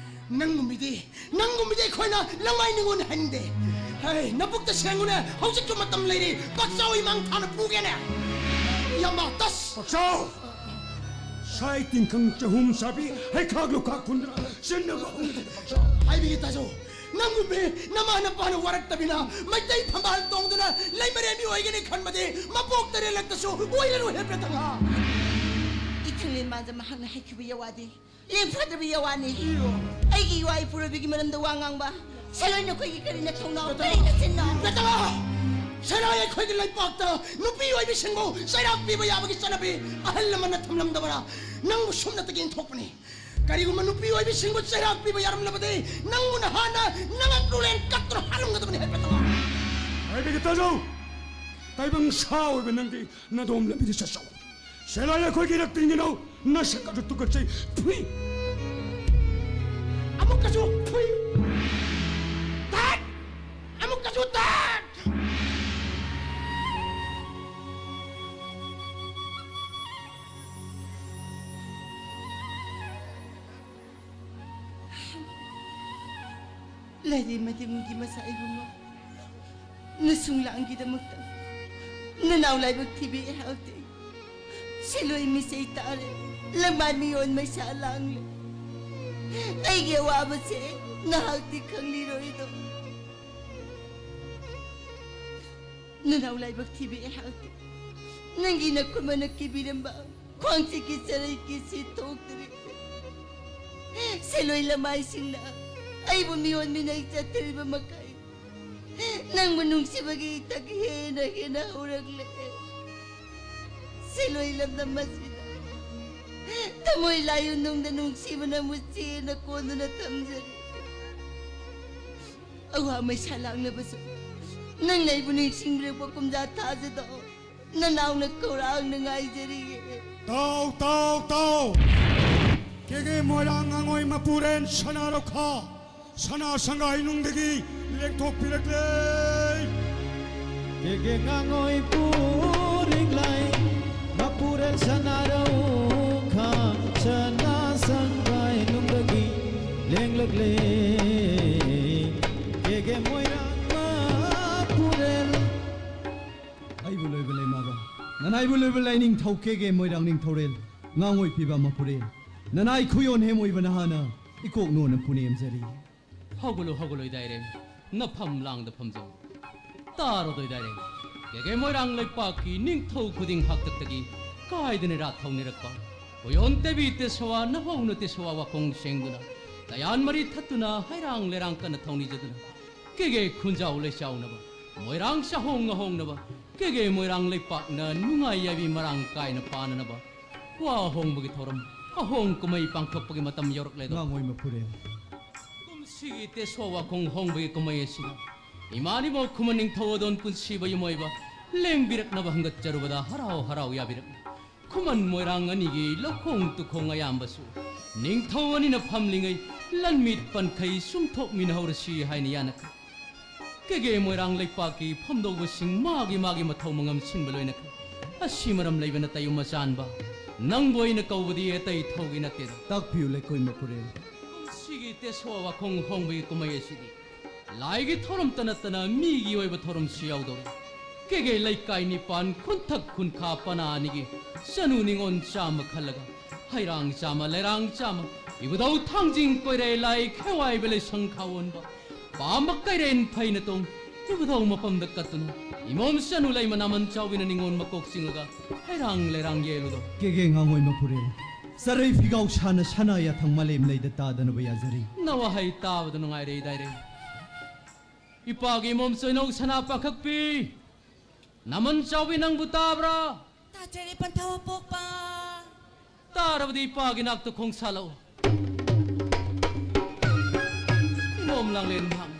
ꯅꯪꯒꯨꯝꯕꯤꯗꯤ, ꯅꯪꯒꯨꯝꯕꯤꯗꯤ ꯑꯩꯈꯣꯏꯅ ꯂꯃꯥꯏ ꯅꯤꯉꯣꯜ ꯍꯟꯗꯦ꯫ ꯍꯩ, ꯅꯕꯨꯛꯇ ꯁꯦꯡꯉꯨꯅꯦ, ꯍꯧꯖꯤꯛꯁꯨ ꯃꯇꯝ ꯂꯩꯔꯤ, ꯄꯥꯛꯆꯥꯎ ꯏꯃꯥꯡ ꯊꯥꯅ ꯄꯨꯒꯦꯅꯦ꯫ ꯌꯥꯝꯕ, ꯇꯁ! ꯄꯥꯛꯆꯥꯎ! ꯁꯥꯏ ꯇꯤꯡꯈꯪ ꯆꯍꯨꯝ ꯆꯥꯕꯤ ꯍꯩꯈꯥꯛ ꯂꯨꯈꯥꯛ ꯈꯨꯟꯗ꯭ꯔꯥ ꯆꯤꯟꯅꯕ ꯍꯧꯅꯗꯦ ꯄꯥꯛꯆꯥꯎ꯫ ꯍꯥꯏꯕꯤꯒꯦ ꯇꯥꯖꯧ, ꯅꯪꯒꯨꯝꯕꯤ ꯅꯃꯥ ꯅꯄꯥꯅ ꯋꯥꯔꯛꯇꯕꯤꯅ ꯃꯩꯇꯩ ꯐꯝꯕꯥꯜ ꯇꯣꯡꯗꯨꯅ ꯂꯩꯃꯔꯦꯝꯕꯤ ꯑꯣꯏꯒꯅꯤ ꯈꯟꯕꯗꯤ ꯃꯄꯣꯛ ꯇꯔꯦꯠꯂꯛꯇꯁꯨ ꯑꯣꯏꯔꯔꯣꯏ ꯍꯦ ꯄꯦꯇꯪꯉꯥ꯫ ꯏꯊꯪꯂꯦꯟ ꯃꯥꯟꯖ ꯃꯍꯥꯛꯅ ꯍꯥꯏꯈꯤꯕ ꯌꯥꯋꯥꯗꯤ ꯂꯦꯝꯐꯗ꯭ꯔꯕ ꯌꯥꯋꯥꯅꯤ꯫ ꯑꯩꯒꯤ ꯏꯋꯥ ꯏꯄꯨꯔꯣꯏꯕꯒꯤ ꯃꯔꯝꯗ ꯋꯥ ꯉꯥꯡꯕ ꯁꯦꯂꯣꯏ ꯅꯈꯣꯏꯒꯤ ꯀꯔꯤ ꯅꯊꯧꯅꯥ, ꯀꯔꯤ ꯅꯆꯤꯟꯅꯣ? ꯄꯦꯇꯪꯉꯥ! ꯁꯦꯂꯣꯏ ꯑꯩꯈꯣꯏꯒꯤ ꯂꯩꯄꯥꯛꯇ ꯅꯨꯄꯤ ꯑꯣꯏꯕꯤꯁꯤꯡꯕꯨ ꯆꯩꯔꯥꯛ ꯄꯤꯕ ꯌꯥꯕꯒꯤ ꯆꯠꯅꯕꯤ ꯑꯍꯜ ꯂꯃꯟꯅ ꯊꯝꯂꯝꯗꯕꯔꯥ? ꯅꯪꯕꯨ ꯁꯨꯞꯅꯇꯒꯤ ꯏꯟꯊꯣꯛꯄꯅꯤ꯫ ꯀꯔꯤꯒꯨꯝꯕ ꯅꯨꯄꯤ ꯑꯣꯏꯕꯤꯁꯤꯡꯕꯨ ꯆꯩꯔꯥꯛ ꯄꯤꯕ ꯌꯥꯔꯝꯂꯕꯗꯤ ꯅꯪꯕꯨ ꯅꯍꯥꯟꯅ ꯅꯉꯛ ꯂꯨꯂꯦꯟ ꯀꯛꯇꯨꯅ ꯍꯥꯠꯂꯝꯒꯗꯕꯅꯤ ꯍꯥꯏ ꯄꯦꯇꯪꯉꯥ꯫ ꯍꯥꯏꯕꯤꯒꯦ ꯇꯥꯖꯧ, ꯇꯥꯏꯕꯪ ꯁꯥ ꯑꯣꯏꯕ ꯅꯪꯗꯤ ꯅꯗꯣꯝ ꯂꯝꯕꯤꯗ ꯆꯠꯆꯧ꯫ ꯁꯦꯂꯥꯏ ꯑꯩꯈꯣꯏꯒꯤ ꯔꯛꯇꯤꯟꯒꯤꯅꯧ ꯅꯁꯛ ꯑꯗꯨ ꯇꯨꯀꯠꯆꯩ꯫ ꯐꯨꯏ! ꯑꯃꯨꯛꯀꯁꯨ ꯐꯨꯏ! ꯇꯥꯠ! ꯇꯨꯇꯥꯟ! ꯂꯥꯏꯔꯦꯝ ꯃꯇꯤꯝꯒꯤ ꯃꯆꯥ ꯏꯕꯨꯡꯉꯣ, ꯅꯁꯨꯡ ꯂꯥꯡꯒꯤꯗꯃꯛꯇ ꯅꯅꯥꯎ ꯂꯥꯏꯕꯛ ꯊꯤꯕꯤ ꯑꯩꯍꯥꯛꯇꯤ ꯁꯤꯂꯣꯏ ꯃꯤꯆꯩ ꯇꯥꯔꯦ, ꯂꯃꯥꯏ ꯃꯤꯌꯣꯟ ꯃꯩꯁꯥ ꯂꯥꯡꯂꯦ꯫ ꯑꯩꯒꯤ ꯑꯋꯥꯕꯁꯦ ꯅꯍꯥꯛꯇꯤ ꯈꯪꯂꯤꯔꯣꯏꯗꯣ꯫ ꯅꯅꯥꯎ ꯂꯥꯏꯕꯛ ꯊꯤꯕꯤ ꯑꯩꯍꯥꯛꯇꯤ ꯅꯪꯒꯤ ꯅꯈꯨꯠꯃꯅ ꯀꯤꯕꯤꯔꯝꯕ ꯈ꯭ꯋꯥꯡꯆꯤꯛꯀꯤ ꯆꯔꯩ ꯀꯤꯁꯤ ꯊꯣꯛꯇ꯭ꯔꯤ꯫ ꯁꯦꯂꯣꯏ ꯂꯃꯥꯏꯁꯤꯡꯅ ꯑꯩꯕꯨ ꯃꯤꯑꯣꯟ ꯃꯤꯅꯩ ꯆꯠꯇ꯭ꯔꯤꯕ ꯃꯈꯩ ꯅꯪꯕꯨ ꯅꯨꯡꯁꯤꯕꯒꯤ ꯏꯊꯛ ꯍꯦꯟꯅ ꯍꯦꯟꯅ ꯍꯧꯔꯛꯂꯦ꯫ ꯁꯦꯂꯣꯏ ꯂꯝꯗꯝ ꯑꯁꯤꯗ ꯊꯃꯣꯏ ꯂꯥꯏꯑꯣꯟꯅꯨꯡꯗ ꯅꯨꯡꯁꯤꯕ ꯅꯪꯕꯨ ꯆꯦꯅ ꯀꯣꯟꯗꯨꯅ ꯊꯝꯖꯔꯤ꯫ ꯑꯋꯥ ꯃꯩꯁꯥ ꯂꯥꯛꯅꯕꯁꯨ ꯅꯪꯅ ꯑꯩꯕꯨ ꯅꯤꯡꯁꯤꯡꯕꯤꯔꯛꯄ ꯀꯨꯝꯖꯥ ꯊꯥꯖꯗꯣ ꯅꯅꯥꯎꯅ ꯈꯧꯔꯥꯡꯅ ꯉꯥꯏꯖꯔꯤꯌꯦ꯫ ꯇꯥꯎ, ꯇꯥꯎ, ꯇꯥꯎ! ꯀꯦꯒꯦ ꯃꯣꯏꯔꯥꯡ ꯉꯥꯉꯣꯏ ꯃꯄꯨꯔꯦꯟ ꯁꯅꯥꯔꯧꯈꯥ ꯁꯅꯥ ꯁꯪꯒꯥꯏꯅꯨꯡꯗꯒꯤ ꯂꯦꯡꯊꯣꯛꯄꯤꯔꯛꯂꯦ꯫ ꯀꯦꯒꯦ ꯉꯥꯉꯣꯏ ꯄꯨꯔꯤꯛꯂꯥꯏ ꯃꯄꯨꯔꯦꯟ ꯁꯅꯥꯔꯧꯈꯥ ꯁꯅꯥ ꯁꯪꯒꯥꯏꯅꯨꯡꯗꯒꯤ ꯂꯦꯡꯂꯛꯂꯦ꯫ ꯀꯦꯒꯦ ꯃꯣꯏꯔꯥꯡ ꯃꯄꯨꯔꯦꯟ꯫ ꯑꯩꯕꯨ ꯂꯣꯏꯕ ꯂꯩꯃꯥꯕ, ꯅꯅꯥꯏꯕꯨ ꯂꯣꯏꯕ ꯂꯥꯏꯅꯤꯡꯊꯧ ꯀꯦꯒꯦ ꯃꯣꯏꯔꯥꯡ ꯅꯤꯡꯊꯧꯔꯦꯜ, ꯉꯥꯉꯣꯏ ꯄꯤꯕ ꯃꯄꯨꯔꯦꯜ, ꯅꯅꯥꯏ ꯈꯨꯌꯣꯟ ꯍꯦꯝ ꯑꯣꯏꯕ ꯅꯍꯥꯅ ꯏꯀꯣꯛ ꯅꯣꯟꯅ ꯄꯨꯅꯦꯝꯖꯔꯤ꯫ ꯍꯧꯒꯠꯂꯨ, ꯍꯧꯒꯠꯂꯣꯏ ꯗꯥꯏꯔꯦꯝ, ꯅꯐꯝ ꯂꯥꯡꯗ ꯐꯝꯖꯧ꯫ ꯇꯥꯔꯣꯗꯣꯏ ꯗꯥꯏꯔꯦꯝ, ꯀꯦꯒꯦ ꯃꯣꯏꯔꯥꯡ ꯂꯩꯄꯥꯛꯀꯤ ꯅꯤꯡꯊꯧ ꯈꯨꯗꯤꯡ ꯍꯥꯛꯇꯛꯇꯒꯤ ꯀꯥꯏꯗꯅ ꯏꯔꯥꯠ ꯊꯧꯅꯤꯔꯛꯄ꯫ ꯈꯨꯌꯣꯟ ꯇꯦꯕꯤ ꯇꯦꯁꯋꯥ, ꯅꯐꯧꯅ ꯇꯦꯁꯋꯥ ꯋꯥꯈꯣꯡ ꯁꯦꯡꯗꯨꯅ, ꯇꯌꯥꯟ ꯃꯔꯤ ꯊꯠꯇꯨꯅ, ꯍꯩꯔꯥꯡ ꯂꯩꯔꯥꯡ ꯀꯟꯅ ꯊꯧꯅꯤꯖꯗꯨꯅ, ꯀꯦꯒꯦ ꯈꯨꯟꯖꯥꯎ ꯂꯩꯆꯥꯎꯅꯕ, ꯃꯣꯏꯔꯥꯡ ꯆꯥꯍꯣꯡ ꯉꯥꯍꯣꯡꯅꯕ, ꯀꯦꯒꯦ ꯃꯣꯏꯔꯥꯡ ꯂꯩꯄꯥꯛꯅ ꯅꯨꯡꯉꯥꯏ ꯌꯥꯏꯕꯤ ꯃꯔꯥꯡ ꯀꯥꯏꯅ ꯄꯥꯟꯅꯅꯕ ꯋꯥ ꯍꯣꯡꯕꯒꯤ ꯊꯧꯔꯝ, ꯑꯍꯣꯡ ꯀꯨꯝꯍꯩ ꯄꯥꯡꯊꯣꯛꯄꯒꯤ ꯃꯇꯝ ꯌꯧꯔꯛꯂꯦꯗꯣ꯫ ꯉꯥꯉꯣꯏ ꯃꯄꯨꯔꯦꯜ꯫ ꯀꯨꯝꯁꯤꯒꯤ ꯇꯦꯁꯣ ꯋꯥꯈꯣꯡ ꯍꯣꯡꯕꯒꯤ ꯀꯨꯝꯍꯩ ꯑꯁꯤꯗ ꯏꯃꯥ ꯏꯕꯣꯛ ꯈꯨꯃꯟ ꯅꯤꯡꯊꯧ ꯑꯗꯣꯟ ꯄꯨꯟꯁꯤꯕ ꯏꯃꯣꯏꯕ ꯂꯦꯡꯕꯤꯔꯛꯅꯕ ꯍꯪꯒꯠꯆꯔꯨꯕꯗ ꯍꯔꯥꯎ ꯍꯔꯥꯎ ꯌꯥꯕꯤꯔꯛꯂꯦ꯫ ꯈꯨꯃꯟ ꯃꯣꯏꯔꯥꯡ ꯑꯅꯤꯒꯤ ꯂꯧꯈꯣꯡ ꯇꯨꯈꯣꯡ ꯑꯌꯥꯝꯕꯁꯨ ꯅꯤꯡꯊꯧ ꯑꯅꯤꯅ ꯐꯝꯂꯤꯉꯩ ꯂꯟꯃꯤꯠ ꯄꯟꯈꯩ ꯁꯨꯝꯊꯣꯛꯃꯤꯟꯅꯍꯧꯔꯁꯤ ꯍꯥꯏꯅ ꯌꯥꯅꯈ꯭ꯔꯦ꯫ ꯀꯦꯒꯦ ꯃꯣꯏꯔꯥꯡ ꯂꯩꯄꯥꯛꯀꯤ ꯐꯝꯗꯧꯕꯁꯤꯡ ꯃꯥꯒꯤ ꯃꯥꯒꯤ ꯃꯊꯧ ꯃꯉꯝ ꯁꯤꯟꯕ ꯂꯣꯏꯅꯈ꯭ꯔꯦ꯫ ꯑꯁꯤ ꯃꯔꯝ ꯂꯩꯕꯅ ꯇꯌꯨꯝ ꯑꯆꯥꯟꯕ, ꯅꯪꯕꯨ ꯑꯩꯅ ꯀꯧꯕꯗꯤ ꯑꯇꯩ ꯊꯧꯒꯤ ꯅꯠꯇꯦꯗ꯫ ꯇꯥꯛꯄꯤꯌꯨ ꯂꯩꯀꯣꯏ ꯃꯄꯨꯔꯦꯜ꯫ ꯀꯨꯝꯁꯤꯒꯤ ꯇꯦꯁꯣ ꯋꯥꯈꯣꯡ ꯍꯣꯡꯕꯒꯤ ꯀꯨꯝꯍꯩ ꯑꯁꯤꯗꯤ ꯂꯥꯏꯒꯤ ꯊꯧꯔꯝꯇ ꯅꯠꯇꯅ ꯃꯤꯒꯤ ꯑꯣꯏꯕ ꯊꯧꯔꯝꯁꯨ ꯌꯥꯎꯗꯧꯔꯤ꯫ ꯀꯦꯒꯦ ꯂꯩꯀꯥꯏ ꯅꯤꯄꯥꯟ ꯈꯨꯟꯊꯛ ꯈꯨꯟꯈꯥ ꯄꯅꯥ ꯑꯅꯤꯒꯤ ꯆꯅꯨ ꯅꯤꯉꯣꯜ ꯆꯥꯝꯃ ꯈꯜꯂꯒ ꯍꯩꯔꯥꯡ ꯆꯥꯝꯃ, ꯂꯩꯔꯥꯡ ꯆꯥꯝꯃ, ꯏꯕꯨꯙꯧ ꯊꯥꯡꯖꯤꯡ ꯀꯣꯏꯔꯦ ꯂꯥꯏ ꯈꯦꯋꯥꯏꯕ ꯂꯩꯁꯪ ꯈꯥꯋꯣꯟꯕ, ꯄꯥꯝꯕ ꯀꯩꯔꯦꯟ ꯐꯩꯅ ꯇꯣꯡ, ꯏꯕꯨꯙꯧ ꯃꯐꯝꯗ ꯀꯠꯇꯨꯅ, ꯏꯃꯣꯝ ꯆꯅꯨ ꯂꯩꯃ ꯅꯥꯃꯟ ꯆꯥꯎꯕꯤꯅ ꯅꯤꯉꯣꯜ ꯃꯀꯣꯛ ꯆꯤꯡꯂꯒ ꯍꯩꯔꯥꯡ ꯂꯩꯔꯥꯡ ꯌꯦꯜꯂꯨꯗꯧ꯫ ꯀꯦꯒꯦ ꯉꯥꯉꯣꯏ ꯃꯄꯨꯔꯦꯜ, ꯆꯔꯩ ꯐꯤꯒꯥꯎ ꯁꯥꯅ ꯁꯅꯥ ꯌꯥꯊꯪ ꯃꯥꯂꯦꯝ ꯂꯩꯗ ꯇꯥꯗꯅꯕ ꯌꯥꯖꯔꯤ꯫ ꯅꯋꯥꯍꯩ ꯇꯥꯕꯗ ꯅꯨꯡꯉꯥꯏꯔꯦ ꯏꯗꯥꯏꯔꯦ꯫ ꯏꯄꯥꯒꯤ ꯏꯃꯣꯝ ꯆꯣꯏꯅꯧ ꯁꯅꯥ ꯄꯥꯈꯛꯄꯤ, ꯅꯥꯃꯟ ꯆꯥꯎꯕꯤ ꯅꯪꯕꯨ ꯇꯥꯕ꯭ꯔꯥ? ꯇꯥꯖꯔꯦ ꯄꯟꯊꯧ ꯑꯄꯣꯛꯄ꯫ ꯇꯥꯔꯕꯗꯤ ꯏꯄꯥꯒꯤ ꯅꯥꯛꯇ ꯈꯣꯡꯁꯥꯜꯂꯛꯎ꯫ ꯏꯃꯣꯝ ꯂꯥꯡꯂꯦꯟ ꯃꯍꯥꯛ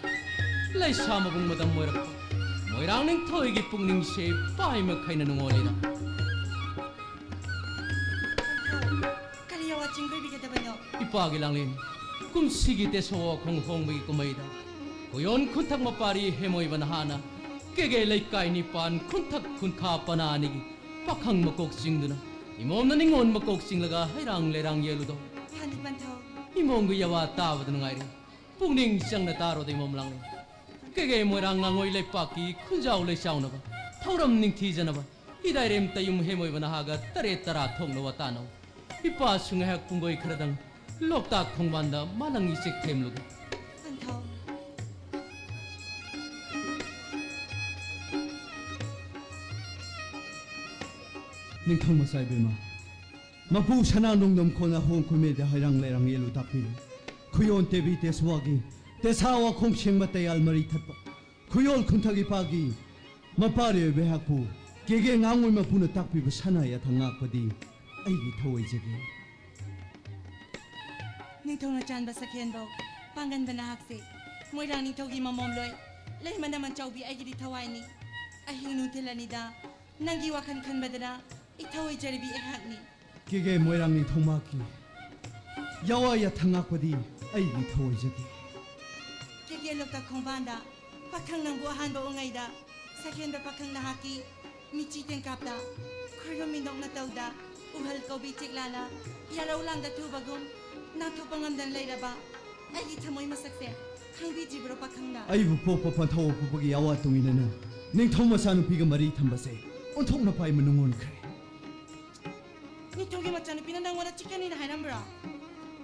ꯂꯩꯁꯥ ꯃꯕꯨꯡ ꯃꯇꯝ ꯑꯣꯏꯔꯛꯄ ꯃꯣꯏꯔꯥꯡ ꯅꯤꯡꯊꯧꯒꯤ ꯄꯨꯛꯅꯤꯡꯁꯦ ꯄꯥꯏ ꯃꯈꯩꯅ ꯅꯨꯡꯉꯣꯜꯂꯤꯗ꯫ ꯀꯔꯤ ꯑꯋꯥ ꯆꯤꯡꯗꯣꯏꯕꯤꯒꯗꯕꯅꯣ? ꯏꯄꯥꯒꯤ ꯂꯥꯡꯂꯦꯟ, ꯀꯨꯝꯁꯤꯒꯤ ꯇꯦꯁꯣ ꯋꯥꯈꯣꯡ ꯍꯣꯡꯕꯒꯤ ꯀꯨꯝꯍꯩꯗ ꯀꯨꯌꯣꯟ ꯈꯨꯟꯊꯛ ꯃꯄꯥꯔꯤ ꯍꯦꯃꯣꯏꯕ ꯅꯍꯥꯅ ꯀꯦꯒꯦ ꯂꯩꯀꯥꯏ ꯅꯤꯄꯥꯟ ꯈꯨꯟꯊꯛ ꯈꯨꯟꯈꯥ ꯄꯅꯥ ꯑꯅꯤꯒꯤ ꯄꯥꯈꯪ ꯃꯀꯣꯛ ꯆꯤꯡꯗꯨꯅ ꯏꯃꯣꯝꯅ ꯅꯤꯉꯣꯜ ꯃꯀꯣꯛ ꯆꯤꯡꯂꯒ ꯍꯩꯔꯥꯡ ꯂꯩꯔꯥꯡ ꯌꯦꯜꯂꯨꯗꯧ꯫ ꯐꯅꯤ ꯄꯟꯊꯧ꯫ ꯏꯃꯣꯝꯒꯤ ꯌꯥꯋꯥ ꯇꯥꯕꯗ ꯅꯨꯡꯉꯥꯏꯔꯦ꯫ ꯄꯨꯛꯅꯤꯡ ꯆꯪꯅ ꯇꯥꯔꯣꯗ ꯏꯃꯣꯝ ꯂꯥꯡꯂꯦꯟ꯫ ꯀꯦꯒꯦ ꯃꯣꯏꯔꯥꯡ ꯉꯥꯉꯣꯏ ꯂꯩꯄꯥꯛꯀꯤ ꯈꯨꯟꯖꯥꯎ ꯂꯩꯆꯥꯎꯅꯕ, ꯊꯧꯔꯝ ꯅꯤꯡꯊꯤꯖꯅꯕ, ꯏꯗꯥꯏꯔꯦꯝ ꯇꯌꯨꯝ ꯍꯦꯃꯣꯏꯕ ꯅꯍꯥꯒ ꯇꯔꯦꯠ ꯇꯔꯥ ꯊꯣꯛꯅ ꯋꯥꯇꯥꯅꯧ꯫ ꯏꯄꯥꯁꯨ ꯉꯥꯏꯍꯥꯛ ꯄꯨꯡꯒꯣꯏ ꯈꯔꯗꯪ ꯂꯣꯛꯇꯥꯛ ꯈꯣꯡꯕꯥꯟꯗ ꯃꯥꯂꯪ ꯏꯆꯦꯛ ꯊꯦꯝꯂꯨꯒꯦ꯫ ꯄꯟꯊꯧ꯫ ꯅꯤꯡꯊꯧ ꯃꯆꯥ ꯏꯕꯦꯝꯃ, ꯃꯄꯨ ꯁꯅꯥ ꯅꯣꯡꯗꯝ ꯈꯣꯟꯅ ꯍꯣꯡ ꯈꯨꯃꯦꯗ ꯍꯩꯔꯥꯡ ꯂꯩꯔꯥꯡ ꯌꯦꯜꯂꯨ ꯇꯥꯛꯄꯤꯔꯦ꯫ ꯈꯨꯌꯣꯟ ꯇꯦꯕꯤ ꯇꯦꯁꯋꯥꯒꯤ ꯇꯦꯁꯥ ꯋꯥꯈꯣꯡ ꯁꯦꯡꯕ ꯇꯌꯥꯜ ꯃꯔꯤ ꯊꯠꯄ ꯈꯨꯌꯣꯜ ꯈꯨꯟꯊꯛ ꯏꯄꯥꯒꯤ ꯃꯄꯥꯔꯤ ꯑꯣꯏꯕ ꯑꯩꯍꯥꯛꯄꯨ ꯀꯦꯒꯦ ꯉꯥꯉꯣꯏ ꯃꯄꯨꯅ ꯇꯥꯛꯄꯤꯕ ꯁꯅꯥ ꯌꯥꯊꯪ ꯉꯥꯛꯄꯗꯤ ꯑꯩꯒꯤ ꯊꯧꯑꯣꯏꯖꯒꯦ꯫ ꯅꯤꯡꯊꯧꯅ ꯆꯥꯟꯕ ꯁꯛꯍꯦꯟꯕꯧ ꯄꯥꯡꯒꯟꯕ ꯅꯍꯥꯛꯁꯦ ꯃꯣꯏꯔꯥꯡ ꯅꯤꯡꯊꯧꯒꯤ ꯃꯃꯣꯝꯂꯣꯏ ꯂꯩꯃ ꯅꯥꯃꯟ ꯆꯥꯎꯕꯤ ꯑꯩꯒꯤꯗꯤ ꯊꯋꯥꯏꯅꯤ꯫ ꯑꯍꯤꯡ ꯅꯨꯡꯊꯤꯜ ꯑꯅꯤꯗ ꯅꯪꯒꯤ ꯋꯥꯈꯜ ꯈꯟꯕꯗꯅ ꯏꯊꯧ ꯑꯣꯏꯖꯔꯕꯤ ꯑꯩꯍꯥꯛꯅꯤ꯫ ꯀꯦꯒꯦ ꯃꯣꯏꯔꯥꯡ ꯅꯤꯡꯊꯧ ꯃꯍꯥꯛꯀꯤ ꯌꯥꯋꯥ ꯌꯥꯊꯪ ꯉꯥꯛꯄꯗꯤ ꯑꯩꯒꯤ ꯊꯧꯑꯣꯏꯖꯒꯦ꯫ ꯀꯦꯒꯦ ꯂꯣꯛꯇꯥꯛ ꯈꯣꯡꯕꯥꯟꯗ ꯄꯥꯈꯪ ꯅꯪꯕꯨ ꯑꯍꯥꯟꯕ ꯎꯉꯩꯗ, ꯁꯛꯍꯦꯟꯕ ꯄꯥꯈꯪ ꯅꯍꯥꯛꯀꯤ ꯃꯤꯆꯤ ꯇꯦꯡꯀꯥꯞꯇ, ꯈꯣꯏꯔꯨꯝ ꯃꯤꯅꯣꯛ ꯅꯇꯧꯗ, ꯎꯍꯜ ꯀꯧꯕꯤ ꯆꯦꯛꯂꯥꯅ ꯌꯥꯔꯧ ꯂꯥꯡꯗ ꯊꯨꯕꯒꯨꯝ, ꯅꯥꯟꯊꯣꯛꯄ ꯉꯝꯗꯅ ꯂꯩꯔꯕ ꯑꯩꯒꯤ ꯊꯃꯣꯏ ꯃꯁꯛꯁꯦ ꯈꯪꯕꯤꯗ꯭ꯔꯤꯕ꯭ꯔꯣ ꯄꯥꯈꯪꯅ? ꯑꯩꯕꯨ ꯄꯣꯛꯄ ꯄꯟꯊꯧ ꯑꯣꯛꯄꯒꯤ ꯑꯋꯥ ꯇꯨꯡꯏꯟꯅꯅ ꯅꯤꯡꯊꯧ ꯃꯆꯥꯅꯨꯄꯤꯒ ꯃꯔꯤ ꯊꯝꯕꯁꯦ ꯑꯣꯟꯊꯣꯛꯅ ꯄꯥꯏ ꯃꯅꯨꯡ ꯑꯣꯟꯈ꯭ꯔꯦ꯫ ꯅꯤꯡꯊꯧꯒꯤ ꯃꯆꯥꯅꯨꯄꯤꯅ ꯅꯪꯉꯣꯟꯗ ꯆꯤꯛꯀꯅꯤꯅ ꯍꯥꯏꯔꯝꯕ꯭ꯔꯣ?